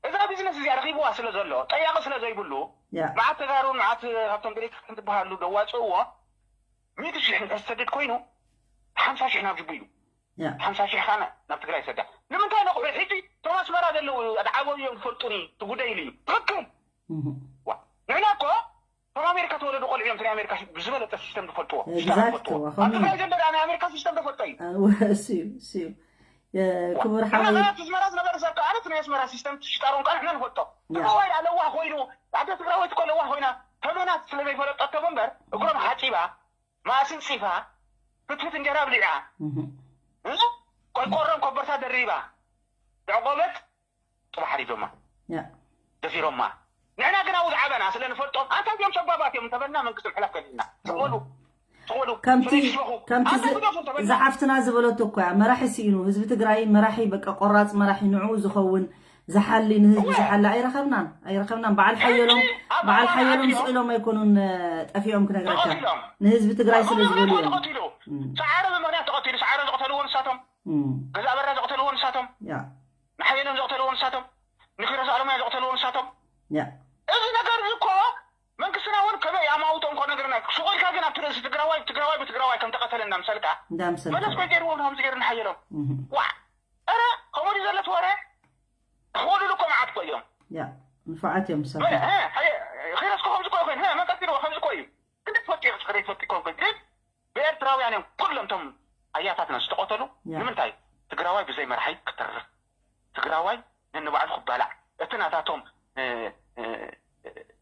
እዛ ቢዝነስ እዚኣ ረኺብዋ ስለ ዘሎ ጠያቂ ስለ ዘይብሉ ያ መዓት ተጋሩን መዓት ካብቶም ደለይቲ ፍትሕን ዝበሃሉ ዘዋፅእዎ ሚእቲ ሽሕ እንድሕር ዝሰድድ ኮይኑ ሓምሳ ሽሕ ናብ ጅቡ እዩ ያ ሓምሳ ሽሕ ካነ ናብ ትግራይ ይሰዳ ንምንታይ ነቑሑ ሕጂ እቶም ኣስመራ ዘለዉ ኣድዓበብዮም ዝፈልጡኒ ትጉደይሉ እዩ ትኽክል እህ። ዋ፣ ንሕና እኮ እቶም ኣሜሪካ ተወለዱ ቆልዑ እዮም ናይ ኣሜሪካ ብዝበለፀ ሲስተም ዝፈልጥዎ ሽጣራ Exact፣ ዝፈልጥዎ ዋ፣ ኣብ ከምኡ ትግራይ እዩ። ዘንደዳ ናይ ኣሜሪካ ሲስተም ተፈልጦ እዩ እሱ እዩ እሱ እዩ ክቡር ሓወይ ኣስመራ ዝነበረ ሰብ ከዓ ነቲ ናይ ኣስመራ ሲስተም ሽጣሮም ከዓ ንሕና ንፈልጦ ያ። ትግራዋይ ደኣ ለዋህ ኮይኑ ኣደ ትግራወይቲ እኮ ለዋህ ኮይና ተመናት ስለ ዘይፈለጠቶም እምበር እግሮም ሓፂባ ማእሲ እንፂፋ ፍትፍት እንጀራ ኣብሊዓ እህ። እ? ቆርቆሮን ኮበርታ ደሪባ ዘዕቆበት ጥባሕ ሓሪዶማ ያ ደፊሮማ ንሕና ግን ኣብኡ ዝዓበና ስለ ንፈልጦም ኣንታ እዚኦም ሸባባት እዮም እንተበልና መንግስቲ ምሕላፍ ከሊልና ስቕበሉ ስቕበሉ ከምቲ ስለይሽበኹ ከምቲ ኣንታ ዝ- ግደፉ እንተበልና ዝሓፍትና ዝበለቶ እኮ እያ መራሒ ስኢኑ ህዝቢ ትግራይ መራሒ በቃ ቆራፅ መራሒ ንዕኡ ዝኸውን ዝሓሊ ንህዝቢ እወ። ዝሓሊ ኣይረኸብናን ኣይረኸብናን በዓል ሓየሎም ሕጂ ኣብ በዓል ኣማራ ሓየሎም ኣትዮም ስቕ ኢሎም ኣይኮኑን ጠፊኦም ክነግረካ ተቐቲሎም ንህዝቢ ትግራይ ስለ ተቐቲሎም ዝበሉ እዮም ተቐቲሉ እም፣ ሰዓረ ብምኽንያት ተቐቲሉ ሰዓረ ዝቐተልዎ ንሳቶም እም፣ ገዛ በራ ዝቐተልዎ ንሳቶም ያ ንሓየሎም ዝቐተልዎ ንሳቶም ንኪሮስ ኣለማያ ዝቐተልዎ ንሳቶም ያ እዚ ነገር እዚ እኮ መንግስትና እውን ከመይ ኣማውጦ እንኮ ነግርና ሱቕ ኢልካ ግን ኣብቲ እንዳምሰልካ መለስ ኮይ ገይርዎም ከምዚ ገይሩ ንሓየሎም እህ፣ ዋ ኧረ ከምኡ ድዩ ዘሎ እቲ ወረ ክኸዱሉ እኮ መዓት እኮ እዮም ያ ንፉዓት እዮም በለ ሰልካ እ፣ ሓየ- ኺረስኮ ከምዚ እኮ ይኮይኑ እ፣ መን ቀልጢልዎ ከምዚ እኮ እዩ ክንደ ትፈልጡ ኢኹ ክደ ትፈልጡ ይኮንኩ ግን ብኤርትራውያን እዮም ኩሎም እቶም ኣያታትና ዝተቆተሉ ያ። ንምንታይ ትግራዋይ ብዘይ መርሓይ ክትርፍ ትግራዋይ ነንባዕሉ ክባላዕ እቲ ናታቶም እ፣ እ፣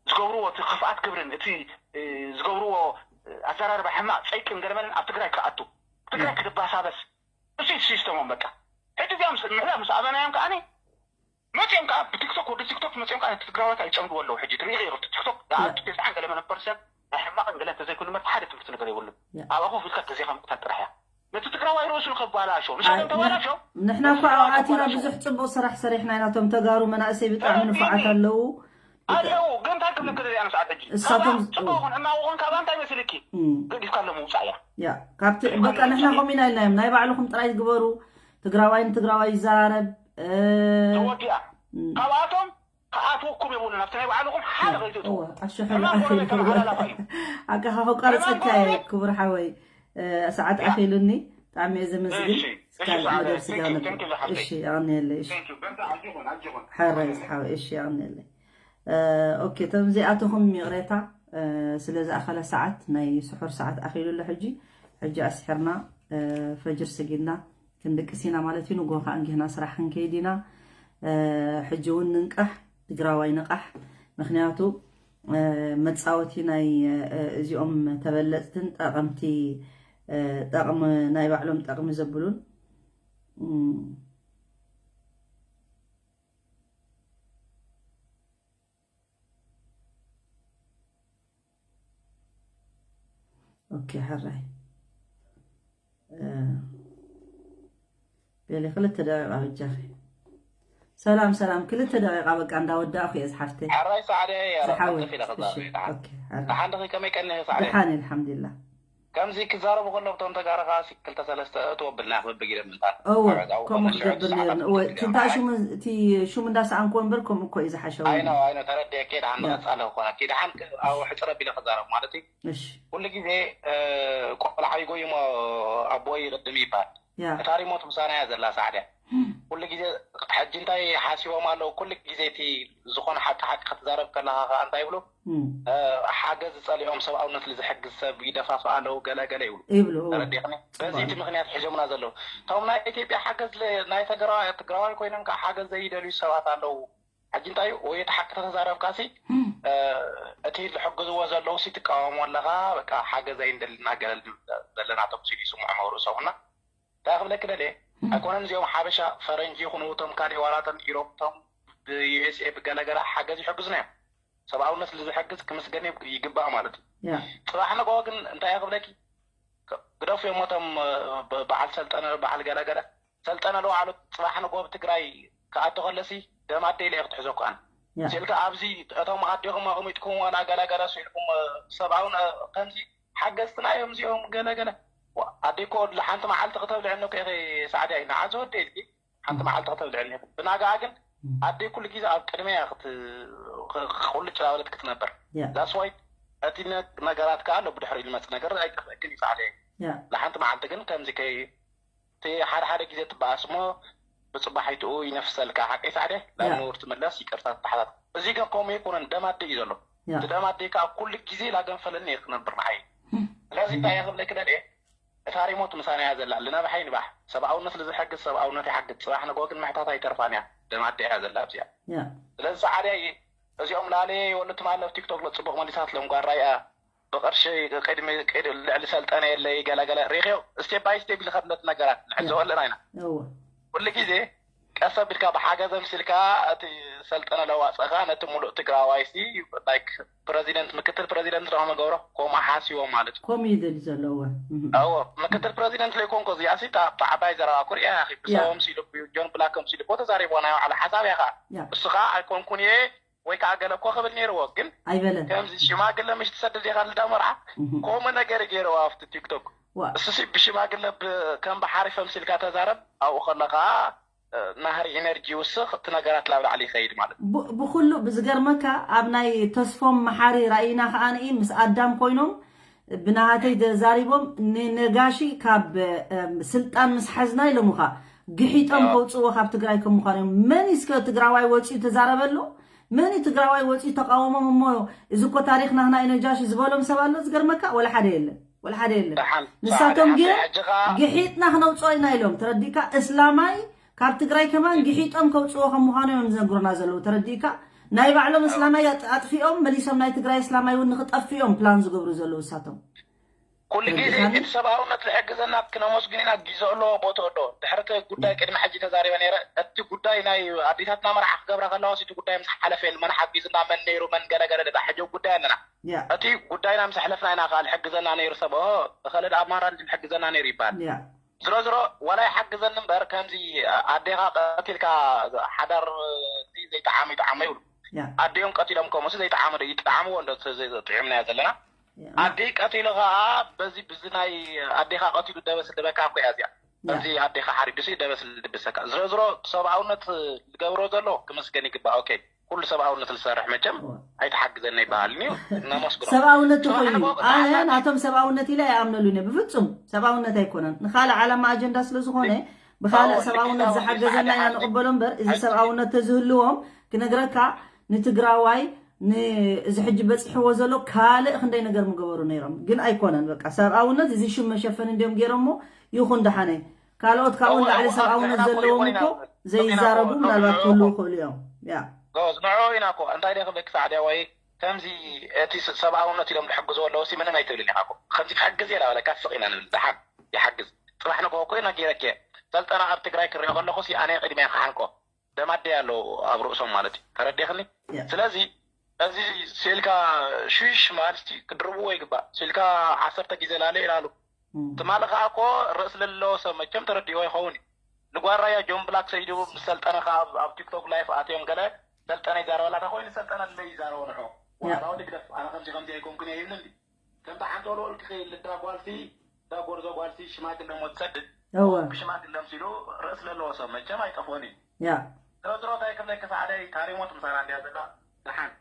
ዝገብርዎ እቲ ክፍኣት ግብርን እቲ እ፣ ዝገብርዎ እ፣ ኣዘራርባ ሕማቕ ፀይቅን ገለመለን ኣብ ትግራይ ክኣቱ ትግራይ ያ። ክድባሳበስ እሱ ሲስተሞም በቃ ሕጂ እዚኦም ምሕላ ምስ ኣበናዮም ከዓኒ መፅኦም ከዓ ብቲክቶክ ወዲ ቲክቶክ መፅኦም ከዓ ነቲ ትግራዋይ ከዓ ይፀምድዎ ኣለዉ ሕጂ ትርኢ ኢኹ ቲክቶክ ንኣቱ ተስዓን ገለ መነ ፐርሰንት ናይ ሕማቕን ገለ እንተዘይኮይኑ መርት ሓደ ትምህርቲ ነገር የብሉን ያ። ኣብኣ ኮፍ ኢልካ ግዜኻ ምቅታል ጥራሕ እያ ነቲ ትግራዋይ ርእሱ ንኸባላሾ ኣይ፣ ንሳቶም ተባላሾ ንሕ- ንሕና እኮ ኣብኣቲና ብዙሕ ፅቡቅ ስራሕ ሰሪሕና ኢና። እቶም ተጋሩ መናእሰይ ብጣዕሚ ንፉዓት ኣለዉ። ኣለዉ ግን እንታይ ክብለክ ደሪያ ንስዓት ሕጂ እሳቶም- ጽቡቕ ይኹን ሕማቕ ይኹን ካብኣ እንታይ መስልኪ እም፣ ገዲፍካ ኣለዉ ምውፃእ እያ ያ ካብቲ በቃ ንሕና ከምኡ ኢና ኢልናዮም። ናይ ባዕልኹም ጥራይ ትግበሩ። ትግራዋይ ንትግራዋይ ይዘራረብ እ፣ ተወዲኣ እም፣ ካብኣቶም ክኣትወኩም የብሉን ኣብቲ ናይ ባዕልኹም ሓደ ከይትእትዉ እወ፣ ኣሸሕሉ ሕማቕ ኣኺሉ ጎረቤት ተመሓላላፋ እዩ ኣካኻ ከቋርፀካ እየ ክቡር ሓወይ። እ፣ ሰዓት ያ። ኣኺሉኒ ብጣዕሚ እየ ዘመስግን። እሺ፣ እሺ፣ ካልእ ሰዓት መደብ thank ስጋ you፣ ነበር thank you ዝሓፍተይ። እሺ የቐንየለይ። እሺ Thank you፣ በርታ፣ ኣጆኹን፣ ኣጆኹን። ሓራይ ዝሓወይ እሺ የቐንየለይ። እ፣ ኦኬ እቶም እዚኣትኹም ይቕሬታ እ፣ ስለ ዝኣኸለ ሰዓት ናይ ስሑር ሰዓት ኣኺሉ ኣሎ። ሕጂ ሕጂ ኣስሒርና እ፣ ፈጅር ሰጊድና ክንድቅስ ኢና ማለት እዩ። ንጎ ከዓ እንጊህና ስራሕ ክንከይድ ኢና። እ፣ ሕጂ እውን ንንቃሕ ትግራዋይ ንቃሕ። ምክንያቱ እ፣ መፃወቲ ናይ እ፣ እዚኦም ተበለፅትን ጠቐምቲ እ፣ ጠቕሚ ናይ ባዕሎም ጠቕሚ ዘብሉን እም፣ ኦኬ ሕራይ እ፣ ገለ ክልተ ደቂቃ በጃኺ። ሰላም ሰላም፣ ክልተ ደቂቃ በቃ እንዳወዳእኹ እየ ዝሓፍተይ። ሕራይ ሳዕደ ዝሓወይ ራሳተፍ ኢለ ከዛረብ እሺ፣ ደሓን ኦኬ፣ ሕራይ። ደሓን ድኺ ከመይ ቀኒኺ ሳዕደ ደሓን እየ ኣልሓምዱሊላህ። ከምዚ ክዛረቡ ከለዉ እቶም ተጋሩ ከዓ ሲ ክልተ ሰለስተ እትዎ ብልና ክብግደ ምንታ እወ ከምኡ ክገብር ነይርኒ። እወ እንታ ሽሙ እቲ ሽሙ እንዳሰኣንክዎ እምበር ከምኡ እኮ እዩ ዝሓሸው። ኣይኖ ኣይኖ ተረዲኤ ኬድ ሓን ያ። መቐፃለ ክኾነ ኬድ ሓን ኣው ሕፅረ ቢለ ክዛረብ ማለት እዩ እሺ ኩሉ ግዜ እ፣ ቆልዓ ይጎይሞ ኣቦይ ይቕድም ይባል ያ እታ ሪሞት ምሳና እያ ዘላ ሳዕድያ ኩሉ ግዜ ሕጂ እንታይ ሓሲቦም ኣለዉ ኩሉ ግዜ እቲ ዝኾነ ሓቂ ሓቂ ክትዛረብ ከለኻ ከዓ እንታይ ይብሉ እም፣ እ፣ ሓገዝ ዝፀሊኦም ሰብኣውነት ዝሕግዝ ሰብ ይደፋፍእ ኣለዉ ገለ ገለ ይብሉ ይብሉ እወ። ተረዲኽኒ በዚ እቲ ምክንያት ሒዞምና ዘለዉ እቶም ናይ ኢትዮጵያ ሓገዝ ለ- ናይ ተግራዋይ ትግራዋይ ኮይኖም ከዓ ሓገዝ ዘይደልዩ ሰባት ኣለዉ ሕጂ እንታይ እዩ ወይ እቲ ሓቂ ተተዛረብካሲ እ፣ እቲ ዝሕግዝዎ ዘለዉ ሲ ትቃወሞ ኣለኻ በቃ ሓገዝ ኣይንደልና ገለል ዘለና ተምሲሉ ይስምዖም ኣብ ርእሶምና እንታይ ክብለኪ ደልየ ኣይኮነን እዚኦም ሓበሻ ፈረንጂ ይኹኑ እቶም ካልእ ዋላቶም ኢሮፕቶም ብዩኤስኤ ብገለገለ ሓገዝ ይሕግዙና እዮም ሰብኣውነት ዝሕግዝ ክምስገን ይብ- ይግባእ ማለት እዩ ያ ፅባሕ ንግሆ ግን እንታይ እየ ክብለኪ ግደፉ እዮም እቶም እ፣ ብ- በዓል ሰልጠነ በዓል ገለገለ ሰልጠነ ለዋዕሉ ፅባሕ ንግሆ ብትግራይ ክኣቶ ከለሲ ደም ኣደ ኢለ እየ ክትሕዞ ከኣን ያ ስኢልካ ኣብዚ እቶም ኣዴኹም ኣቕሚጥኩም ዋላ ገለገለ ስኢልኩም እ፣ ሰብኣውን እ፣ ከምዚ ሓገዝትና እዮም እዚኦም ገለገለ ዋ፣ ኣደ እኮ ሓንቲ መዓልቲ ክተብልዐኒ እኮ ኢኺ ሳዕድያ እዩ ንዓ ዝወደ ኢልኪ ሓንቲ መዓልቲ ክተብልዐኒ ኢኺ ብናግኣ ግን ኣደ ኩሉ ግዜ ኣብ ቅድመያ ክት- ክ- ቁልጭ ላበለት ክትነብር ያ that's why እቲ ነ- ነገራት ከዓ ኣሎ ብድሕሪ ዝመፅ ነገር ኣይጠፍአክን እዩ ሳዕድያ እዩ ያ ንሓንቲ መዓልቲ ግን ከምዚ ከይ እቲ ሓደ ሓደ ግዜ ትበኣስ እሞ ብፅባሒትኡ ይነፍሰልካ ሓቂ ሳዕደ ናብ ያ። ንቡር ትምለስ ይቅርታ ትተሓታት እዚ ግን ከምኡ ይኮነን ደም ኣደ እዩ ዘሎ ያ እቲ ደም ኣደ ከዓ ኩሉ ግዜ ላገንፈለኒ እየ ክነብር ንዓይ ስለዚ እንታይ እየ ክብለኪ ደልየ እታ ሪሞት ምሳና እያ ዘላ ልነብሓ ይንባሕ ሰብኣውነት ልዝሕግዝ ሰብኣውነት ይሓግዝ ፅባሕ ንግሆ ግን ምሕታት ኣይተርፋን እያ ደም ኣደ እያ ዘላ ኣብዚኣ ያ ስለዚ ሰዓድያ እየ እዚኦም ላለየ ይወሉ ትማሊ ኣብ ቲክቶክ ፅቡቅ መሊሳትሎም ጓራ እያ ብቅርሺ ቅድሚ ቅድ- ልዕሊ ሰልጠነ የለይ ገለገለ ሪክዮ ስቴፕ ባይ ስቴፕ ዝኸድለት ነገራት ንዕዘቦ ኣለና ኢና እወ ኩሉ ግዜ ቀስ ኣቢልካ ብሓገዝ ኣምሲልካ እቲ ሰልጠነ ለዋፀኻ ነቲ ሙሉእ ትግራዋይ ሲ ላይክ ፕረዚደንት ምክትል ፕረዚደንት ዶ መገብሮ ከምኡ ሓስቦ ማለት እዩ ከምኡ ይደሊ ዘሎ እወ እህ። እዎ ምክትል ፕረዚደንት ለይኮንኮ እዚኣ ሲ ብዓባይ ዘረባ ኩርያ ያኺ ብሰቦም ሲሉ ጆን ብላክ ከምሲሉ እኮ ተዛሪቦ ናይ ባዕሉ ሓሳብ እያ ከዓ ያ እሱ ከዓ ኣይኮንኩን እየ ወይ ከዓ ገለ እኮ ክብል ነይርዎ ግን ኣይበለን ከምዚ ሽማግለ ምሽ ትሰድድ ኢኻ ልዳ መርዓ እህ። ከምኡ ነገር ገይርዋ ኣብቲ ቲክቶክ ዋ እሱሲ ብሽማግለ ብ- ከም ብሓሪፍ ኣምሲልካ ተዛረብ ኣብኡ ከለኻ እ፣ ናህሪ ኢነርጂ ይውስኽ እቲ ነገራት ላብ ላዕሊ ይኸይድ ማለት እዩ ብ- ብኩሉ ብዝገርመካ ኣብ ናይ ተስፎም መሓሪ ራእይና ከዓ ንኢ ምስ ኣዳም ኮይኖም ብናሃተይ ተዛሪቦም ንነጋሺ ካብ ስልጣን ምስ ሓዝና ኢሎምኻ ግሒጦም ከውፅዎ ካብ ትግራይ ከም ምዃኖም። መን እስከ ትግራዋይ ወፂኡ ተዛረበሉ? መን እዩ ትግራዋይ ወፂኡ ተቃወሞም? እሞ እዚ እኮ ታሪክ ናህና እዩ ነጃሺ ዝበሎም ሰብ ኣሎ ዝገርመካ? ወላ ሓደ የለን፣ ወላ ሓደ የለን። ንሳቶም ግን ግሒጥና ክነውፅኦ ኢና ኢሎም። ተረዲካ? እስላማይ ካብ ትግራይ ከማን ግሒጦም ከውፅዎ ከም ምዃኑ እዮም ዝነግሩና ዘለዉ። ተረዲካ? ናይ ባዕሎም እስላማይ ኣጥፊኦም መሊሶም ናይ ትግራይ እስላማይ እውን ንክጠፍኦም ፕላን ዝገብሩ ዘለዉ እሳቶም። ኩሉ ግዜ እቲ ሰብኣውነት ዝሕግዘና ክነመስግን ኢና። ግዜ ኣለዎ፣ ቦታ ኣለዎ። ድሕሪ እቲ ጉዳይ ቅድሚ ሕጂ ተዛሪበ ነይረ። እቲ ጉዳይ ናይ ኣዴታትና መርዓ ክገብራ ከለዋ እቲ ጉዳይ ምስ ሓለፈ የለ መን ሓጊዝና፣ መን ነይሩ፣ መን ገለገለ ደዳ ሕጂ ጉዳይ ኣለና። እቲ ጉዳይና ምስ ኣሕለፍና ኢና ከዓ ዝሕግዘና ነይሩ ሰብ። ኦ እኸለ ደኣ ኣማራ ዝሕግዘና ነይሩ ይበሃል። ዝሮ ዝሮ ዋላ ይሓግዘኒ እምበር ከምዚ ኣዴኻ ቀቲልካ ሓዳር ዘይጠዓሙ ይጠዓሙ ይብሉ። ኣዴኦም ቀቲሎም ከምኡስ ዘይጠዓሙ ዶ ይጠዓምዎ እንዶ ጥዒምናዮ ዘለና። ኣደይ ቀቲሉ ከዓ በዚ ብዚ ናይ ኣዴኻ ቀቲሉ ደበስ ልበካ እኮ እያ እዚኣ። ከምዚ ኣዴኻ ሓሪዱሲ ደበስ ልድብሰካ። ዝሮ ዝሮ ሰብኣውነት ዝገብሮ ዘሎ ክመስገን ይግባእ። ኦኬ ኩሉ ሰብኣውነት ዝሰርሕ መቸም ኣይትሓግዘኒ ይበሃልን እዩ። ነመስግኖ። ሰብኣውነት እኮ እዩ። ኣነ ናቶም ሰብኣውነት ኢለ ኣይኣምነሉን እየ ብፍጹም። ሰብኣውነት ኣይኮነን። ንኻልእ ዓላማ ኣጀንዳ ስለ ዝኾነ ብኻልእ ሰብኣውነት ዝሓገዘና ኢና ንቕበሎ እምበር እዚ ሰብኣውነት ተዝህልዎም ክነግረካ ንትግራዋይ ንእዚ ሕጂ በፂሕዎ ዘሎ ካልእ ክንደይ ነገር ምገበሩ ነይሮም ግን ኣይኮነን በቃ ሰብኣውነት እዚ ሽም መሸፈኒ እንዲዮም ገይሮሞ ይኹን ደሓነ ካልኦት ካብኡ ንላዕሊ ሰብኣውነት ዘለዎም እኮ ዘይዛረቡ ምናልባት ክህሉ ይኽእሉ እዮም ያ ንዑ ኢና እኮ እንታይ ደ ክብለኪ ሳዕድያ ወይ ከምዚ እቲ ሰብኣውነት ኢሎም ዝሕግዝዎ ኣለዉ ሲ ምንም ኣይትብልን ኢኻ እኮ ከምዚ ክሕግዝ እየ ዳበለካ ስቕ ኢና ንብል ደሓን ይሓግዝ ፅባሕ ንግሆ እኮ ነጊረኪ እየ ሰልጠና ኣብ ትግራይ ክሪኦ ከለኹ ሲ ኣነ ቅድሚያ ክሓንቆ ደም ኣደይ ኣለዉ ኣብ ርእሶም ማለት እዩ ተረዲኽኒ ስለዚ እዚ ስኢልካ ሽሽ ማለት ክድርብዎ ይግባእ ስኢልካ ዓሰርተ ግዜ ላለ ይላሉ ትማሊ ከዓ እኮ ርእስ ለለዎ ሰብ መቸም ተረዲኦ ይኸውን እዩ ንጓራያ ጆን ብላክ ሰይዱ ምስ ሰልጠነ ከዓ ኣብ ቲክቶክ ላይፍ ኣትዮም ገለ ሰልጠነ ይዛረበላ ተኮይኑ ሰልጠነ ለይ ይዛረቦ ንሑ ዋራው ልግደፍ ኣነ ከምዚ ከምዚ ኣይኮንኩን እየ ይብልኒ ከምታ ሓንቲ ወልወል ክኽእል ልዳ ጓልሲ እዛ ጎርዞ ጓልሲ ሽማግለ ሞ ትሰድድ እወ ብሽማግለ ምሲሉ ርእስ ለለዎ ሰብ መቸም ኣይጠፍኦን እዩ ያ ድሮ ድሮ እንታይ ክብለኪ ሳዕደይ ታሪሞት ምሳና እንዲያ ዘላ ደሓን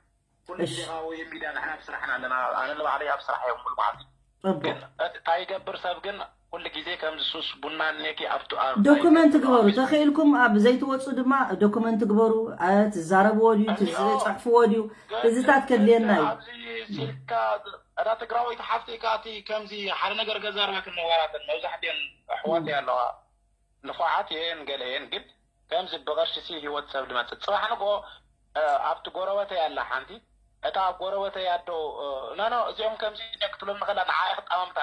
ኩሉ ግዜ ካብ ወይን ሚድያ ንሕና ብስራሕና ኣለና ኣነ ንባዕለይ ኣብ ስራሕ እዮም ሙሉ መዓልቲ ጽቡቅ ግን እቲ እንታይ ይገብር ሰብ ግን ኩሉ ግዜ ከምዚ ሱስ ቡና ኔኪ ኣብቱ ኣብ ዶኩመንት ግበሩ ተኽኢልኩም ኣብ ዘይትወፁ ድማ ዶኩመንት ግበሩ ትዛረብዎ ድዩ ትፅሕፍዎ ድዩ እዚታት ከድልየና እዩ ኣብዚ ሲልካ እታ ትግራወይቲ ሓፍተይ ከዓ እቲ ከምዚ ሓደ ነገር ገዛርበክን ነዋራተን መብዛሕትኤን ኣሕዋተይ ኣለዋ ንፉዓት እየን ገለ እየን ግን ከምዚ ብቐርሺ ሲ ህይወት ሰብ ድመፅእ ፅባሕ ንግሆ ኣብቲ ጎረበተይ ኣላ ሓንቲ እታ ኣብ ጎረበተይ ኣዶ ናኖ እዚኦም ከምዚ ክትብሎም ንኽእላ ንዓይ ክጠማምታ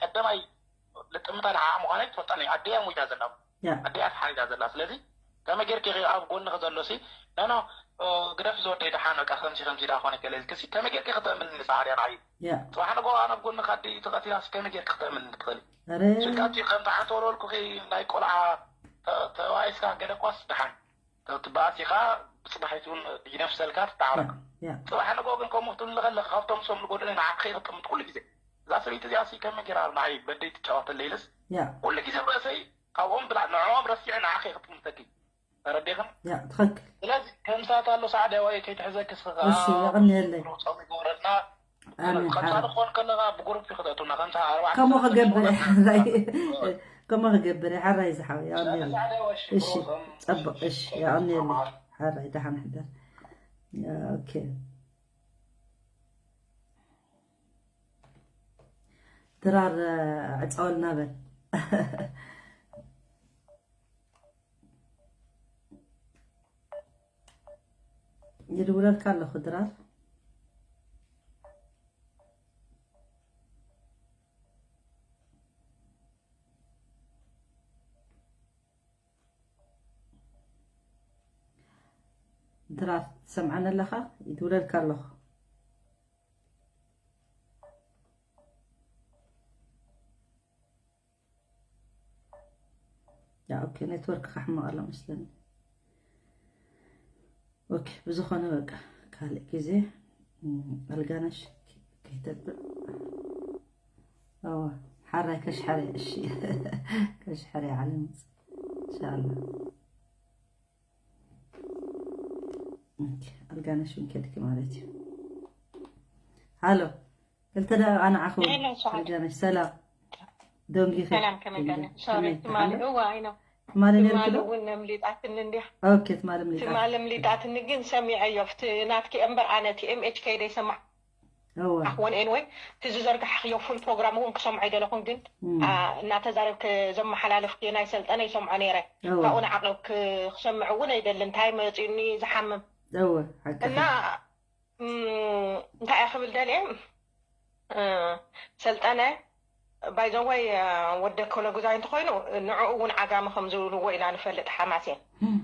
ቀደማይ ልጥምታ ንዓ ምዃነይ ትፈልጣ ኣደያ ሞይታ ዘላ ኣደያ ተሓሪዳ ዘላ ስለዚ ከመይ ጌርኪ ኢኺ ኣብ ጎንኺ ዘሎ ሲ ኖኖ ግደፍ ዝወደይ ደሓን በቃ ከምዚ ከምዚ ደኣ ኮነ ገለ ኢልኪ ሲ ከመይ ጌርኪ ክተእምኒ ጻዕርያ ንዓይ ጽባሕ ንጎ ኣነ ኣብ ጎንኺ ኣደይ ተቐቲላ ሲ ከመይ ጌርኪ ክተእምኒ ትኽእሊ ስልካ እቲ ከምቲ ዓንተ ወለወልኩኺ ናይ ቆልዓ ተባኢስካ ገለ ኳስ ደሓን ትበኣስ ኢኻ ብጽባሒት እውን ይነፍሰልካ ትተዓረቕ ጽባሕ ንጎ ግን ከምኡ ክትብል ከለኺ ካብቶም ሰም ዝጎደለ ንዓኺ ክጥምት ኩሉ ግዜ እዛ ሰበይቲ እዚኣ ሲ ከመይ ጌራ ንዓይ በደይ ትጫወተለይ ኢለስ ኩሉ ግዜ ርእሰይ ካብኦም ብላ ንዕኦም ረሲዐ ንዓኺ ክጥምተኪ ተረዲኽን ትኽክል ስለዚ ከምሳት ኣሎ ሳዕደ ወይ ከይትሕዘኪ ስኻ እሺ የቐንየለይ ጾም ይግበረልና ኣሜን ከምሳ ሓራይ ዝኾን ከለኻ ብጉሩፕ ይኽተቱና ከምሳ ኣርባዕተ ከሞ ክገብር ሓራይ ከሞ ክገብር ሓራይ ዝሓው የቐንየለይ እሺ ጸብቕ እሺ የቐንየለይ ሓራይ ደሓን ሕደር ኦኬ ድራር ዕፀወልና በል ይድውለልካ ኣለኹ ድራር ድራር ትሰምዓኒ ኣለኻ ይድውለልካ ኣለኹ ያ ኦኬ ኔትወርክ ክሕመቕ ኣሎ መስለኒ ኦኬ ብዝኾነ በቃ ካልእ ግዜ ኣልጋነሽ ከይተብዕ ኣዋ ሓራይ ከሽሐረ እሺ ከሽሐረ ዓለም ኢንሻኣላ ኣልጋነሽ ውን ከድኪ ማለት እዩ ሃሎ ክልተ ደቂቕ ኣንዓኹ። ሄሎ፣ ሰዓት። ርጃነሽ፣ ሰላም። ደንጊኺ? ሰላም፣ ከመይ ደንጊ። ገለ? ሶሪ፣ ከመይ? ትማሊ፣ ሓለ? እዋ፣ ኣይ ነው። ትማሊ ነርኪ ትማሊ ዶ? እውን ኣምሊጣትኒ እንዲያ። ኦኬ፣ ትማሊ ኣምሊጣ። ትማሊ ኣምሊጣትኒ ግን ሰሚዐዮ፣ ኣብቲ ናትኪ እምበር ኣነ እቲ M H ከይደ ይሰማዕ። እወ። ኣኽወን ኤንወይ፣ እቲ ዝዘርጋሕኽዮ ፉል ፕሮግራም እውን ክሰምዖ ኣይደለኹን፣ ግን፣ እም። ኣ፣ እናተዛረብክ ዘመሓላለፍክዮ ናይ ሰልጠነ ይሰምዖ ነይረ። እወ። ካብኡ ንዓቕብ ክ-፣ ክሰምዕ እውን ኣይደልን፣ እንታይ መፂኡኒ ዝሓምም። እወ፣ ሓቅኻ። እና፣ እም፣ እንታይ እየ ክብል ደልየ? እ፣ ሰልጠነ፣ ባይ ዘ ወይ፣ እ፣ ወደ ኮለጉዛይ እንተኾይኑ፣ ንዕኡ እውን ዓጋመ ከም ዝብልዎ ኢና ንፈልጥ፣ ሓማሴን። እም።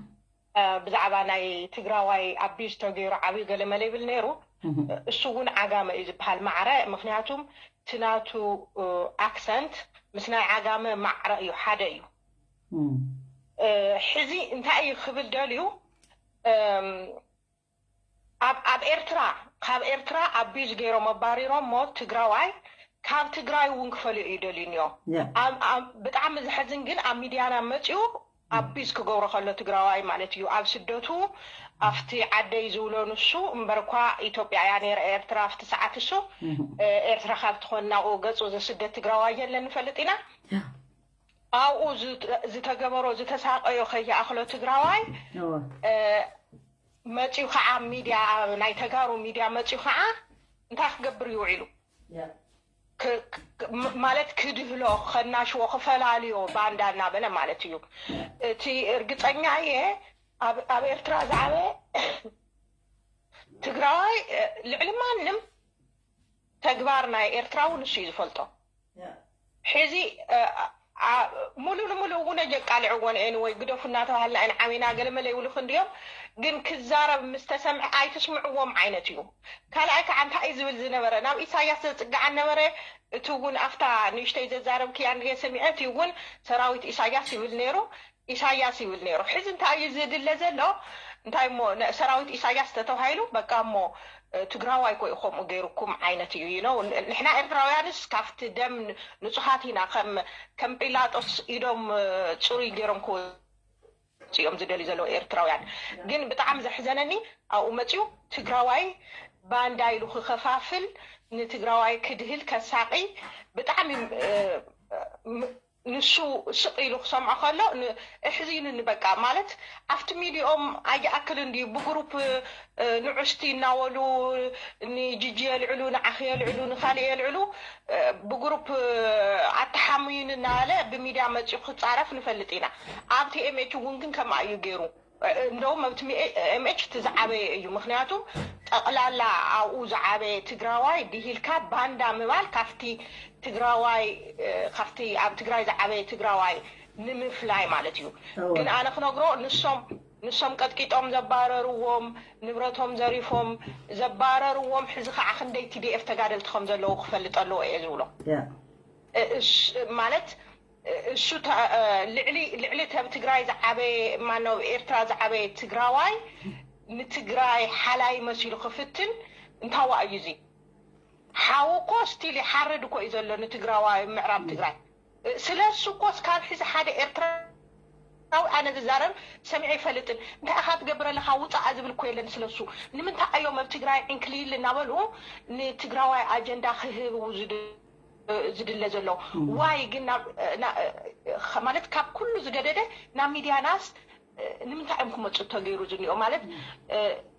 እ፣ ብዛዕባ ናይ ትግራዋይ ኣቢዩዝ ተገይሩ ዓብዩ ገለመለ ይብል ነይሩ። እም። እሱ እውን ዓጋመ እዩ ዝበሃል ማዕረ፣ ምኽንያቱም እቲ ናቱ፣ እ፣ ኣክሰንት ምስ ናይ ዓጋመ ማዕረ እዩ፣ ሓደ እዩ። እም። እ፣ ሕዚ እንታይ እዩ ክብል ደልዩ? እም፣ ኣብ፣ ኣብ ኤርትራ፣ ካብ ኤርትራ ኣቢዩዝ ገይሮም ኣባሪሮሞ ትግራዋይ፣ ካብ ትግራይ እውን ክፈልዮ እዩ ደልዩ እኒኦ። ያ። ኣብ፣ ኣብ፣ ብጣዕሚ ዘሕዝን ግን ኣብ ሚድያና መፂኡ ኣቢዩዝ ክገብሮ ከሎ ትግራዋይ ማለት እዩ። ኣብ ስደቱ፣ ኣብቲ ዓደይ ዝብሎ ንሱ፣ እምበር እኳ ኢትዮጵያ እያ ነይረ ኤርትራ ኣብቲ ሰዓት እሱ፣ እም። እ፣ ኤርትራ ካብ ትኾን ናብኡ ገፁ ዝስደድ ትግራዋይ የለን ንፈልጥ ኢና። ያ። ኣብኡ ዝተ-፣ ዝተገበሮ ዝተሳቀዮ ከይኣኽሎ ትግራዋይ፣ እወ። እ፣ መፂኡ ከዓ ሚድያ፣ ናይ ተጋሩ ሚድያ መፂኡ ከዓ እንታይ ክገብር እዩ ውዒሉ? ያ። ክ-፣ ክ-፣ ክ-፣ ም-፣ ማለት ክድህሎ፣ ከናሽዎ፣ ክፈላልዮ ባንዳ እናበለ ማለት እዩ። እቲ እርግፀኛ እየ ኣብ፣ ኣብ ኤርትራ ዝዓበየ ትግራዋይ፣ እ፣ ልዕሊ ማንም ተግባር ናይ ኤርትራዊ ንሱ እዩ ዝፈልጦ። ያ። ሕዚ፣ እ፣ ኣ-፣ ሙሉ ንሙሉ እውን ኣየቃልዕዎን። ኤንወይ ግደፉ እናተባሃልና ኢና ዓብና፣ ገለመለ ይብሉኽ እንድዮም። ግን ክዛረብ ምስ ተሰምዐ ኣይትስምዕዎም ዓይነት እዩ። ካልኣይ ከዓ እንታይ እዩ ዝብል ዝነበረ? ናብ ኢሳያስ ዘፅግዓን ነበረ። እቲ እውን ኣብታ ንእሽተይ ዘዛረብክያ እንድየ ሰሚዐ፣ እቲ እውን ሰራዊት ኢሳያስ ይብል ነይሩ፣ ኢሳያስ ይብል ነይሩ። ሕዚ እንታይ እዩ ዝድለ ዘሎ? እንታይ እሞ ነ-፣ ሰራዊት ኢሳያስ ተተባሂሉ፣ በቃ እሞ፣ እ፣ ትግራዋይ እኮ እዩ ከምኡ ገይሩኩም ዓይነት እዩ፣ you know። ን-፣ ንሕና ኤርትራውያንስ ካብቲ ደም ን-፣ ንጹሃት ኢና፣ ከም፣ ከም ጲላጦስ ኢዶም፣ እ፣ ጽሩይ ገይሮም ክወጽኡ እዮም ዝደልዩ ዘለዉ ኤርትራውያን። ግን ብጣዕሚ ዘሕዘነኒ፣ ኣብኡ መጺኡ ትግራዋይ ባንዳ ኢሉ ክኸፋፍል፣ ንትግራዋይ ክድህል፣ ከሳቒ፣ ብጣዕሚ፣ እ፣ ም-፣ ንሱ ስቕ ኢሉ ክሰምዖ ከሎ ን-፣ ኣሕዚኑኒ። በቃ ማለት ኣብቲ ሚድያኦም ኣይኣክልን ድዩ ብግሩፕ፣ እ፣ ንዑስቲ እናበሉ ንጂጂ የልዕሉ፣ ንዓኺ የልዕሉ፣ ንኻልእ የልዕሉ፣ እ፣ ብግሩፕ፣ እ፣ ኣተሓሙዩኒ እናበለ ብሚድያ መፂኡ ክፃረፍ ንፈልጥ ኢና። ኣብቲ M H እውን ግን ከምኣ እዩ ገይሩ። እንደውም ኣብቲ M H እቲ ዝዓበየ እዩ። ምኽንያቱ ጠቕላላ ኣብኡ ዝዓበየ ትግራዋይ ድሂልካ ባንዳ ምባል ካብቲ ትግራዋይ፣ እ፣ ካብቲ ኣብ ትግራይ ዝዓበየ ትግራዋይ ንምፍላይ ማለት እዩ። እወ። ግን ኣነ ክነግሮ ንሶም፣ ንሶም ቀጥቂጦም ዘባረርዎም፣ ንብረቶም ዘሪፎም ዘባረርዎም፣ ሕዚ ከዓ ክንደይ T D F ተጋደልቲ ከም ዘለዉ ክፈልጥ ኣለዎ እየ ዝብሎ። ያ። እስ-፣ ማለት እሱ ተ-፣ ልዕሊ፣ ልዕሊ እቲ ኣብ ትግራይ ዝዓበየ፣ ማነው፣ ኤርትራ ዝዓበየ ትግራዋይ ንትግራይ ሓላይ መሲሉ ክፍትን እንታዋ እዩ እዚ? ሓው እኮ ስቲል ይሓርድ እኮ እዩ ዘሎ ንትግራዋይ ምዕራብ ትግራይ። ስለ እሱ እኮ እስካብ ሕዚ ሓደ ኤርትራዊ ኣነ ዝዛረብ ሰሚዐ ይፈልጥን። እንታይ ኢኻ ትገብር ኣለኻ? ውፃእ ዝብል እኮ የለን ስለ እሱ። ንምንታይ እዮም ኣብ ትግራይ ዕንክሊል እናበሉ ንትግራዋይ ኣጀንዳ ክህቡ ዝድ-፣ ዝድለ ዘሎ? ዋይ ግን ናብ፣ ና-፣ ማለት ካብ ኩሉ ዝገደደ ናብ ሚድያናስ ንምንታይ እዮም ክመፁ ተገይሩ ዝኒኦ? ማለት፣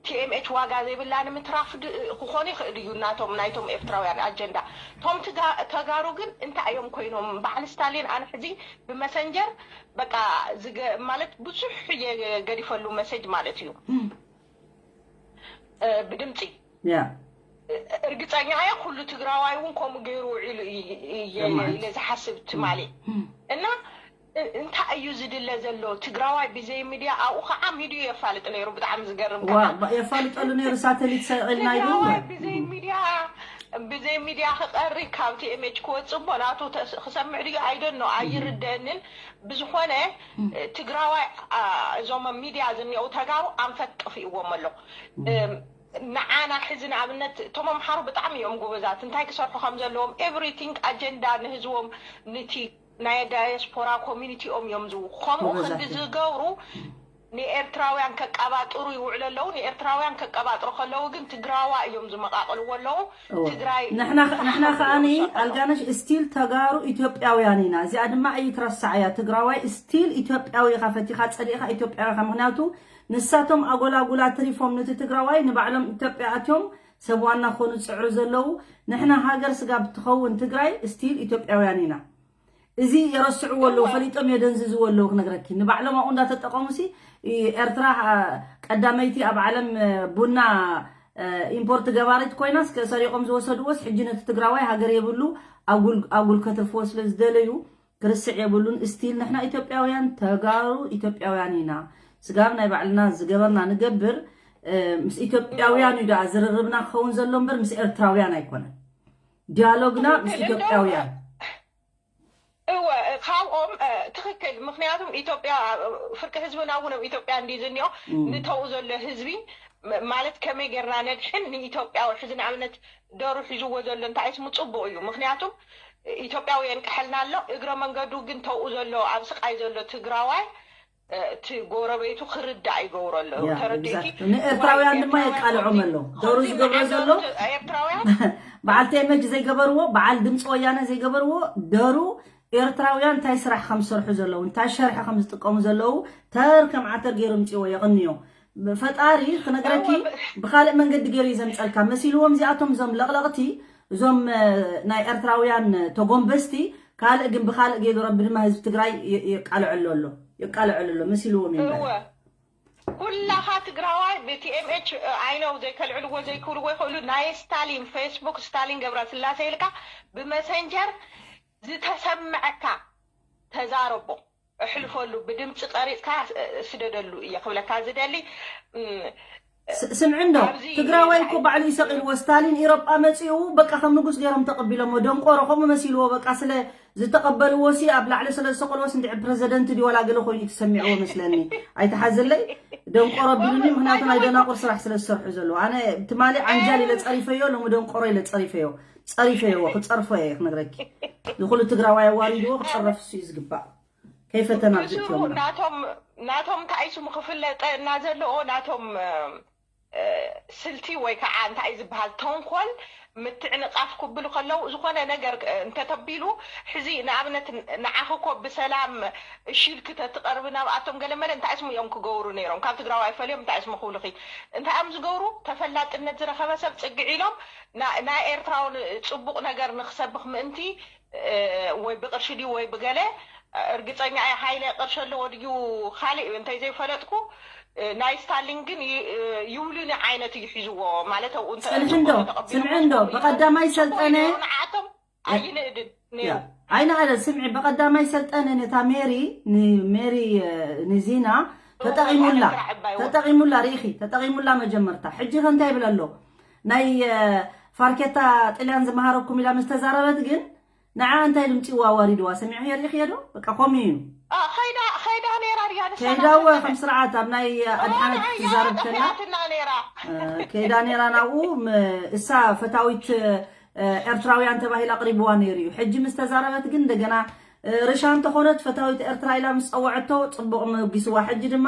ቲ ኤም ኤች ዋጋ ዘይብላ ንምትራፍ ድ-፣ ክኾን ይኽእል እዩ ናቶም፣ ናይቶም ኤርትራውያን ኣጀንዳ። ቶም ትጋ-፣ ተጋሩ ግን እንታይ እዮም ኮይኖም? በዓል ስታሊን ኣነ ሕዚ ብመሰንጀር በቃ ዝገ-፣ ማለት ብዙሕ እየ ገዲፈሉ መሴጅ ማለት እዩ። እ፣ ብድምፂ። ያ። እርግፀኛ እየ ኩሉ ትግራዋይ እውን ከምኡ ገይሩ ውዒሉ እየ፣ እየ ሰማዕት። ኢለ ዝሓስብ ትማሊ። እና እ-፣ እንታይ እዩ ዝድለ ዘሎ? ትግራዋይ ብዘይ ሚድያ፣ ኣብኡ ከዓ ሚድዩ የፋልጥ ነይሩ። ብጣዕሚ ዝገርም ዋ፣ ከዓ ባ-፣ የፋልጠሉ ነይሩ ሳተሊት ሰቂልና ኢሉ። ትግራዋይ ብዘይ ሚድያ፣ ብዘይ ሚድያ ክቐሪ ካብ ቲ ኤም ኤች ክወፅእ እሞ ናቱ ተስ-፣ ክሰምዕ ድዩ? ኣይደኖ፣ ኣይርደንን። ብዝኾነ፣ እ፣ ትግራዋይ፣ አ፣ እዞም ሚድያ ዝኒአው ተጋሩ ኣንፈት ጠፊእዎም ኣሎ። እም፣ ንዓና ሕዚ ንኣብነት እቶም ኣምሓሩ ብጣዕሚ እዮም ጎበዛት። እንታይ ክሰርሑ ከም ዘለዎም ኤቭሪቲንግ ኣጀንዳ ንህዝቦም፣ ንቲ ናይ ዳያስፖራ ኮሚኒቲኦም እዮም ዝው-፣ ከምኡ ጎበዛት ክንዲ እዮም። ዝገብሩ ንኤርትራውያን ከቀባጥሩ ይውዕሉ ኣለዉ። ንኤርትራውያን ከቀባጥሩ ከለዉ ግን ትግራዋ እዮም ዝመቃቅልዎ ኣለዉ። እወ። ትግራይ ንሕና ንሕና ከዓኒ ኣልጋነሽ ስቲል ተጋሩ ኢትዮጵያውያን ኢና። እዚኣ ድማ ኣይትረሳዕ እያ። ትግራዋይ ስቲል ኢትዮጵያዊ ኢኻ፣ ፈቲኻ ጸሊእኻ ኢትዮጵያዊ ኢኻ። ምክንያቱ ንሳቶም ኣጎላጉላ ትሪፎም ነቲ ትግራዋይ ንባዕሎም ኢትዮጵያ ኣትዮም ሰብ ዋና ክኾኑ ዝጽዕሩ ዘለዉ። ንሕና ሃገር ስጋብ ትኸውን ትግራይ ስቲል ኢትዮጵያውያን ኢና። እዚ የረስዕዎ ኣለዉ፣ ፈሊጦም የደንዝዝዎ ኣለዉ። ክነግረኪ ንባዕሎም ኣብኡ እንዳተጠቀሙ ሲ ኤርትራ አ፣ ቀዳመይቲ ኣብ ዓለም አ፣ ቡና አ፣ ኢምፖርት ገባሪት ኮይናስ ከ- ሰሪቆም ዝወሰድዎስ ሕጂ ነቲ ትግራዋይ ሃገር የብሉ ኣጉል ኣጉል ከትርፍዎ ስለ ዝደለዩ ክርስዕ የብሉን። እስቲል ንሕና ኢትዮጵያውያን ተጋሩ ኢትዮጵያውያን ኢና። ስጋብ ናይ ባዕልና ዝገበርና ንገብር አ፣ ምስ ኢትዮጵያውያን እዩ ደኣ ዝርርብና ክኸውን ዘሎ እምበር ምስ ኤርትራውያን ኣይኮነን። ዲያሎግና ምስ ኢትዮጵያውያን እወ ካብኦም እ፣ ትኽክል። ምክንያቱም ኢትዮጵያ እ፣ ፍርቂ ህዝብና እውን ኣብ ኢትዮጵያ እንዲ ዝኒኦ ንተው ዘሎ ህዝቢ ም- ማለት ከመይ ጌርና ነድሕን ንኢትዮጵያዊ ሕዚ ንኣብነት ደሩ ሒዝዎ ዘሎ እንታይ ስሙ ጽቡቅ እዩ። ምክንያቱም ኢትዮጵያዊ የንቅሐልና ኣሎ። እግረ መንገዱ ግን ተውኡ ዘሎ ኣብ ስቃይ ዘሎ ትግራዋይ እ፣ እቲ ጎረቤቱ ክርዳእ ይገብሮ ኣሎ። ያ፣ ተረዲእኪ? exactly። ንኤርትራውያን ድማ ኤርትራውያን የቃልዖም ከምዚ ኣሎ። ደሩ ከምዚ ዝገብሮ ዘሎ ንዓቶም ት- ኤርትራውያን በዓል ቴመጅ ዘይገበርዎ፣ በዓል ድምፂ ወያነ ዘይገበርዎ ደሩ ኤርትራውያን እንታይ ስራሕ ከም ዝሰርሑ ዘለዉ፣ እንታይ ሸርሒ ከም ዝጥቀሙ ዘለዉ ተር ከም ዓተር ገይሩ ምፅዎ የቕንዮ። ፈጣሪ ክነግረኪ እወ፣ ብ- ብካልእ መንገዲ ገይሩ እዩ ዘምፀልካ መሲልዎም። እዚኣቶም እዞም ለቕለቕቲ እዞም እ፣ ናይ ኤርትራውያን ተጎንበስቲ ካልእ ግን ብካልእ ገይሩ ረቢ ድማ ህዝቢ ትግራይ የ- የቃልዐሉ ኣሎ የቃልዐሉ ኣሎ መሲልዎም እዩ እምበር። እወ ኩላኻ ትግራዋይ ብቲኤምኤች ኣይነው ዘይከልዕልዎ ዘይክብልዎ ይኽእሉ። ናይ ስታሊን ፌስቡክ ስታሊን ገብረ ስላሴ ኢልካ ብመሰንጀር ዝተሰምዐካ ተዛረቦ፣ እሕልፈሉ፣ ብድምፂ ቀሪፅካ ስደደሉ እየ ክብለካ ዝደሊ። እም፣ ስ- ስምዒ እንዶ ኣብዚ ትግራዋይ እኮ እንታይ- ባዕሉ ይሰቂልዎ። ስታሊን ኢሮጳ መፂኡ በቃ ከም ንጉስ ገይሮም ተቀቢሎሞ። ደንቆሮ ከምኡ መሲልዎ። በቃ ስለ ዝተቀበልዎ ሲ ኣብ ላዕሊ ስለ ዝሰቀልዎ ሲ እንድዒ ፕረዚደንት ድዩ ዋላ ገለ ኮይኑ እዩ ተሰሚዕዎ መስለኒ። ኣይተሓዘለይ ደንቆሮ ቢሉኒ። ምክንያቱ ናይ ደናቁር ስራሕ ስለ ዝሰርሑ ዘለዉ ኣነ ትማሊ ዓንጃል ኢለ ፀሪፈዮ፣ ሎሚ ደንቆሮ ኢለ ፀሪፈዮ። ፀሪፈዮ ክፀርፎ እየ ክነግረኪ። ንኩሉ ትግራዋይ ኣዋሪድዎ ክፀረፍ እሱ እዩ ዝግባእ። ከይፈተና ብስሩ ብዝእትዮም ናቶም ናቶም እንታይ ስሙ ክፍለጠ እና ዘለዎ ናቶም እ፣ ስልቲ ወይ ከዓ እንታይ ዝበሃል ተንኮል ምትዕንቃፍ ክብሉ ከለዉ ዝኾነ ነገር እ፣ እንተተቢሉ ሕዚ ንኣብነት ንዓኺ ኮ ብሰላም እሺ ኢልኪ ተትቐርቢ ናብኣቶም ገለመለ እንታይ ስሙ እዮም ክገብሩ ነይሮም ካብ ትግራዋይ ፈልዮም እንታይ ስሙ ክብሉኺ እንታይ እዮም ዝገብሩ ተፈላጥነት ዝረኸበ ሰብ ፅግዕ ኢሎም ና- ናይ ኤርትራውን ፅቡቕ ነገር ንክሰብኽ ምእንቲ እ፣ ወይ ብቅርሺ ድዩ ወይ ብገለ እ፣ እርግፀኛ እየ ሃይለ ቅርሺ ኣለዎ ድዩ ካሊእ እንተይ ዘይፈለጥኩ እ፣ ናይ ስታሊን ግን ይ- እ፣ ይውልኒ ዓይነት እዩ ሒዝዎ ማለት ኣብኡ እንተ- ፅንሒ እንዶ እንተኾነ ተቐቢሎም ስምዒ እንዶ ወስዶም ብቀዳማይ ይኾኑ ሰልጠነ ይኾኑ ንዓቶም ኣይንእድን ነይሩ ዓይኒ ኣለ ስምዒ ብቀዳማይ ሰልጠነ ነታ ሜሪ ንሜሪ እ፣ ንዚና ተጠቂሙላ ማለት ስራሕ ዕባይ ወ- ተጠቂሙላ ርኢኺ ተጠቂሙላ መጀመርታ ሕጂ ከ እንታይ ይብል ኣሎ ናይ እ፣ ፋርኬታ ጥልያን ዝመሃረኩም ኢላ ምስ ተዛረበት ግን ንዓ እንታይ ድምፂዋ ኣዋሪድዋ ሰሚዕኽዮ ርኢኽዮ ዶ በቃ ከምኡ እዩ አ፣ ኸይዳ ኸይዳ ነይራ ድያ ንሳ ከይዳወ ናብሰከነ ከም ስርዓት ኣብ ናይ ኣድሓነት ንዓይ ክትዛረብ ከላ ጠፊኣትና ነይራ እ፣ ከይዳ ነይራ ናብኡ ም- እሳ ፈታዊት እ፣ ኤርትራውያን ተባሂላ ኣቕሪብዋ ነይሩ እዩ ሕጂ ምስ ተዛረበት ግን እንደገና እ፣ ርሻ እንተኾነት ፈታዊት ኤርትራ ኢላ ምስ ፀወዐቶ ፅቡቕ መጊስዋ ሕጂ ድማ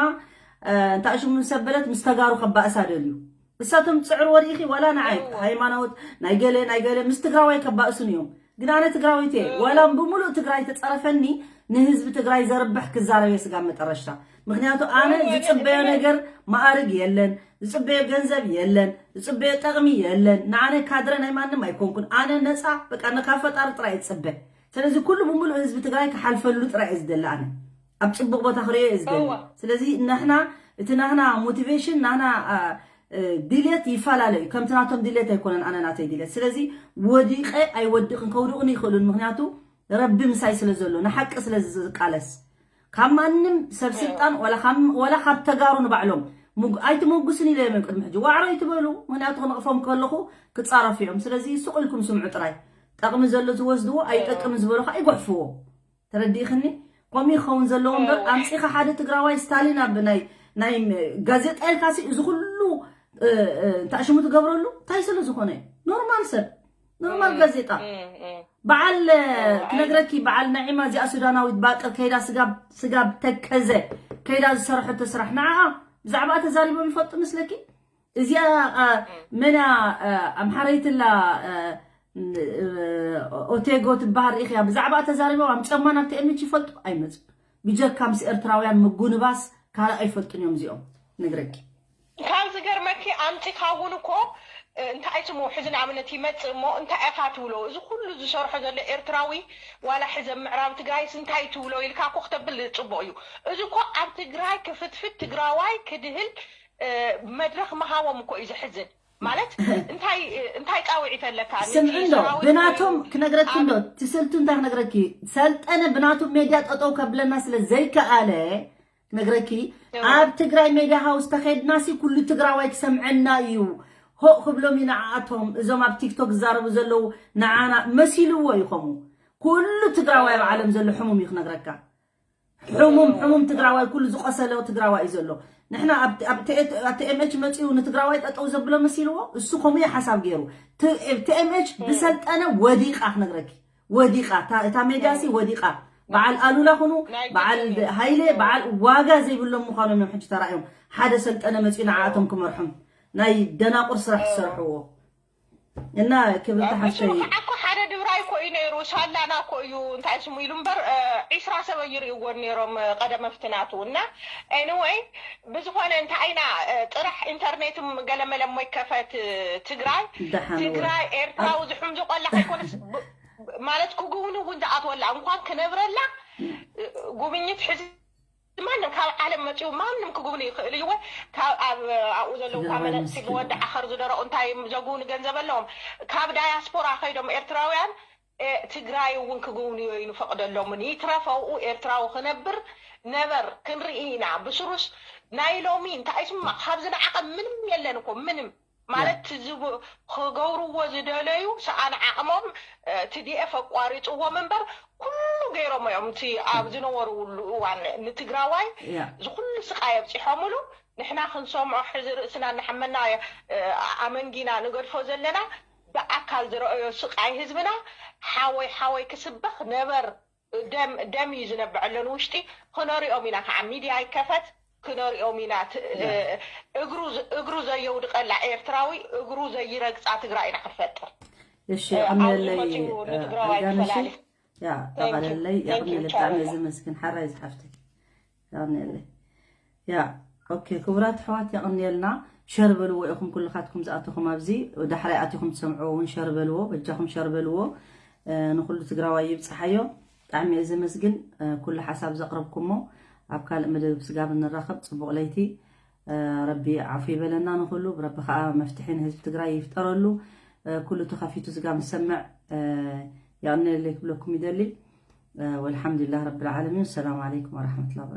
እ፣ እንታይ ሽሙ ምስ ኣበለት ምስ ተጋሩ ከባእሳ ደልዩ እሳቶም ዝፅዕርዎ ርኢኺ ዋላ ንዓይ ሃይማኖት ናይ ገለ ናይ ገለ ምስ ትግራዋይ ከባእሱን እዮም ግን ኣነ ትግራዊት እየ ዋላ ብምሉእ ትግራይ ተፀረፈኒ ንህዝቢ ትግራይ ዘርብሕ ክዛረብ እየ ስጋብ መጠረሽታ ምክንያቱ ኣነ ዝፅበዮ ነገር ማእርግ የለን ዝፅበዮ ገንዘብ የለን ዝፅበዮ ጠቕሚ የለን ንኣነ ካድረ ናይ ማንም ኣይኮንኩን ኣነ ነፃ በቃ ካብ ፈጣሪ ጥራይ እየ ዝፅበ ስለዚ ኩሉ ብምሉእ ህዝቢ ትግራይ ክሓልፈሉ ጥራይ እየ ዝደሊ ኣነ ኣብ ፅቡቅ ቦታ ክሪኦ እየ ዝደሊ ስለዚ ናህና እቲ ናህና ሞቲቬሽን ናህና ድሌት ይፈላለ እዩ ከምቲ ናቶም ድሌት ኣይኮነን ኣነ ናተይ ድሌት ስለዚ ወዲቀ ኣይወድቅን ከውድቁን ይኽእሉን ምክንያቱ ረቢ ምሳይ ስለ ዘሎ ንሓቂ ስለ ዝቃለስ ካብ ማንም ሰብ ስልጣን ወላ ካብ ተጋሩ ንባዕሎም ኣይትመጉስን ኢለ እዮም ቅድሚ ሕጂ ዋዕሮ ይትበሉ ምክንያቱ ክንቕፎም ከለኹ ክፃረፉ እዮም ስለዚ ስቕ ኢልኩም ስምዑ ጥራይ ጠቕሚ ዘሎ ዝወስድዎ ኣይጠቅምን ዝበሉ ከዓ ይጎሕፍዎ ተረዲእኽኒ ከምኡ ይኸውን ዘለዎ እምበር ኣምፂኻ ሓደ ትግራዋይ ስታሊን ኣብ ናይ ናይ ጋዜጣ ኢልካ እዚ ኩሉ እንታይ ሽሙ ትገብረሉ እንታይ ስለ ዝኾነ ኖርማል ሰብ ኖርማል ጋዜጣ በዓል ክነግረኪ በዓል ናዒማ እዚኣ ሱዳናዊት ባጥር ከይዳ ስጋብ ተከዘ ከይዳ ዝሰረሐቶ ስራሕ ንዓኣ ብዛዕባኣ ተዛሪቦም ይፈልጡ መስለኪ? እዚኣ መና ኣምሓረይትላ ኦቴጎ ትበሃል ርኢኽያ? ብዛዕባኣ ተዛሪቦም ኣምፀማ ናብ ቲኤምኤች ይፈልጡ ኣይመፁ። ብጀካ ምስ ኤርትራውያን ምጉንባስ ካልእ ኣይፈልጡን እዮም እዚኦም። ነግረኪ ካብ ዝገርመኪ ኣምፂኻ እውን እኮ እንታይ ስሙ ሕዚ ንኣብነት ይመፅእ እሞ እንታይ ኢኻ ትብሎ? እዚ ኩሉ ዝሰርሖ ዘሎ ኤርትራዊ ዋላ ሕዚ ኣብ ምዕራብ ትግራይስ እንታይ ትብሎ ኢልካ እኮ ክተብል ፅቡቕ እዩ። እዚ እኮ ኣብ ትግራይ ክፍትፍት ትግራዋይ ክድህል መድረኽ ምሃቦም እኮ እዩ ዘሕዝን። ማለት እንታይ እንታይ ፃውዒት ኣለካ? ስምዒ እንዶ ብናቶም ክነግረኪ እንዶ ትስልቱ እንታይ ክነግረኪ ሰልጠነ ብናቶም ሜድያ ጠጠው ከብለና ስለ ዘይከኣለ ነግረኪ ኣብ ትግራይ ሜድያ ሃውስ ተኸድናሲ ኩሉ ትግራዋይ ክሰምዐና እዩ። ሆእ ክብሎም እዩ ንዓኣቶም እዞም ኣብ ቲክቶክ ዝዛረቡ ዘለዉ ንዓና መሲልዎ እዩ። ከምኡ ኩሉ ትግራዋይ ኣብ ዓለም ዘሎ ሕሙም እዩ ክነግረካ። ሕሙም ሕሙም ትግራዋይ ኩሉ ዝቆሰለ ትግራዋይ እዩ ዘሎ። ንሕና ኣብ ቲኤምኤች መፂኡ ንትግራዋይ ጠጠው ዘብሎ መሲልዎ እሱ ከምኡ እዩ ሓሳብ ገይሩ። ቲኤምኤች ብሰልጠነ ወዲቃ ክነግረኪ ወዲቃ እታ ሜድያ ሲ ወዲቃ በዓል ኣሉላ ኩኑ በዓል ሃይለ በዓል ዋጋ ዘይብሎም ምዃኖም እዮም ሕጂ ተራእዮም። ሓደ ሰልጠነ መፂኡ ንዓኣቶም ክመርሖም ናይ ደናቁር ስራሕ ዝሰርሕዎ እና ክብርቲ ሓፍተይ እኮ ሓደ ድብራይ እኮ እዩ ነይሩ። ሳላና እኮ እዩ እንታይ ስሙ ኢሉ እምበር ዒስራ ሰብ ይርእይዎ ነይሮም ቀደመፍትናቱ እና anyway ብዝኾነ እንታይ ኢና ጥራሕ ኢንተርኔትም ገለመለ እሞ ይከፈት ትግራይ ትግራይ ኤርትራዊ ዝሕምዞ ቆላ ከይኮነስ ማለት ክጉብኒ እውን ዝኣትወላ እንኳን ክነብረላ ጉብኝት ሕዚ ማንም ካብ ዓለም መፂኡ ማንም ክጉብኒ ይኽእል እዩ ወይ ካብ ኣብ ኣብኡ ዘለዉ እኳ መለጥቲ ብወዲ ዓኸር ዝደረቑ እንታይ ዘጉብኒ ገንዘብ ኣለዎም ካብ ዳያስፖራ ከይዶም ኤርትራውያን ትግራይ እውን ክጉብንዮ ይንፈቕደሎምን ይትረፈ ኣብኡ ኤርትራዊ ክነብር ነበር ክንርኢ ኢና ብስሩስ ናይ ሎሚ እንታይ ስማ ካብዚ ንዓቐ ምንም የለን እኮ ምንም ማለት ክገብርዎ ዝደለዩ ሰኣን ዓቕሞም ቲዲኤፍ ኣቋሪፅዎም እምበር ኩሉ ገይሮም እዮም እቲ ኣብ ዝነበርሉ እዋን ንትግራዋይ ዝኩሉ ስቃይ ኣብፂሖምሉ ንሕና ክንሰምዖ ሕዚ ርእስና እናሓመና ኣመንጊና ንገድፎ ዘለና ብኣካል ዝረኣዮ ስቃይ ህዝብና ሓወይ ሓወይ ክስበኽ ነበር ደም ደም እዩ ዝነብዐለን ውሽጢ ክነሪኦም ኢና ከዓ ሚድያ ይከፈት ክነሪኦም ኢና እግሩ እግሩ ዘየውድቀላ ኤርትራዊ እግሩ ዘይረግፃ ትግራይ ኢና ክንፈጥር እሺ ኣመለይ ንትግራዋይ ፈላሊ ያ ጠቐለለይ ያቕኒ ብጣዕሚ እዚ መስግን ሓራይ ዝሓፍተይ ያቕኒ ኣለይ ያ ኦኬ ክቡራት ኣሕዋት የቐንየልና ሸር በልዎ ኢኹም ኩልኻትኩም ዝኣተኹም ኣብዚ ዳሕራይ ኣቲኹም ትሰምዕዎ እውን ሸር በልዎ በጃኹም ሸር በልዎ ንኩሉ ትግራዋይ ይብፅሓዮ ብጣዕሚ እየ ዘመስግን ኩሉ ሓሳብ ዘቕረብኩሞ ኣብ ካልእ መደብ ስጋብ ንራኸብ ፅቡቕ ለይቲ ረቢ ዓፉ ይበለና ንኩሉ ረቢ ከዓ መፍትሒ ንህዝቢ ትግራይ ይፍጠረሉ ኩሉ ተኸፊቱ ስጋብ ንሰምዕ የቐንየለይ ክብለኩም ይደሊ والحمد لله رب العالمين السلام عليكم ورحمة الله وبركاته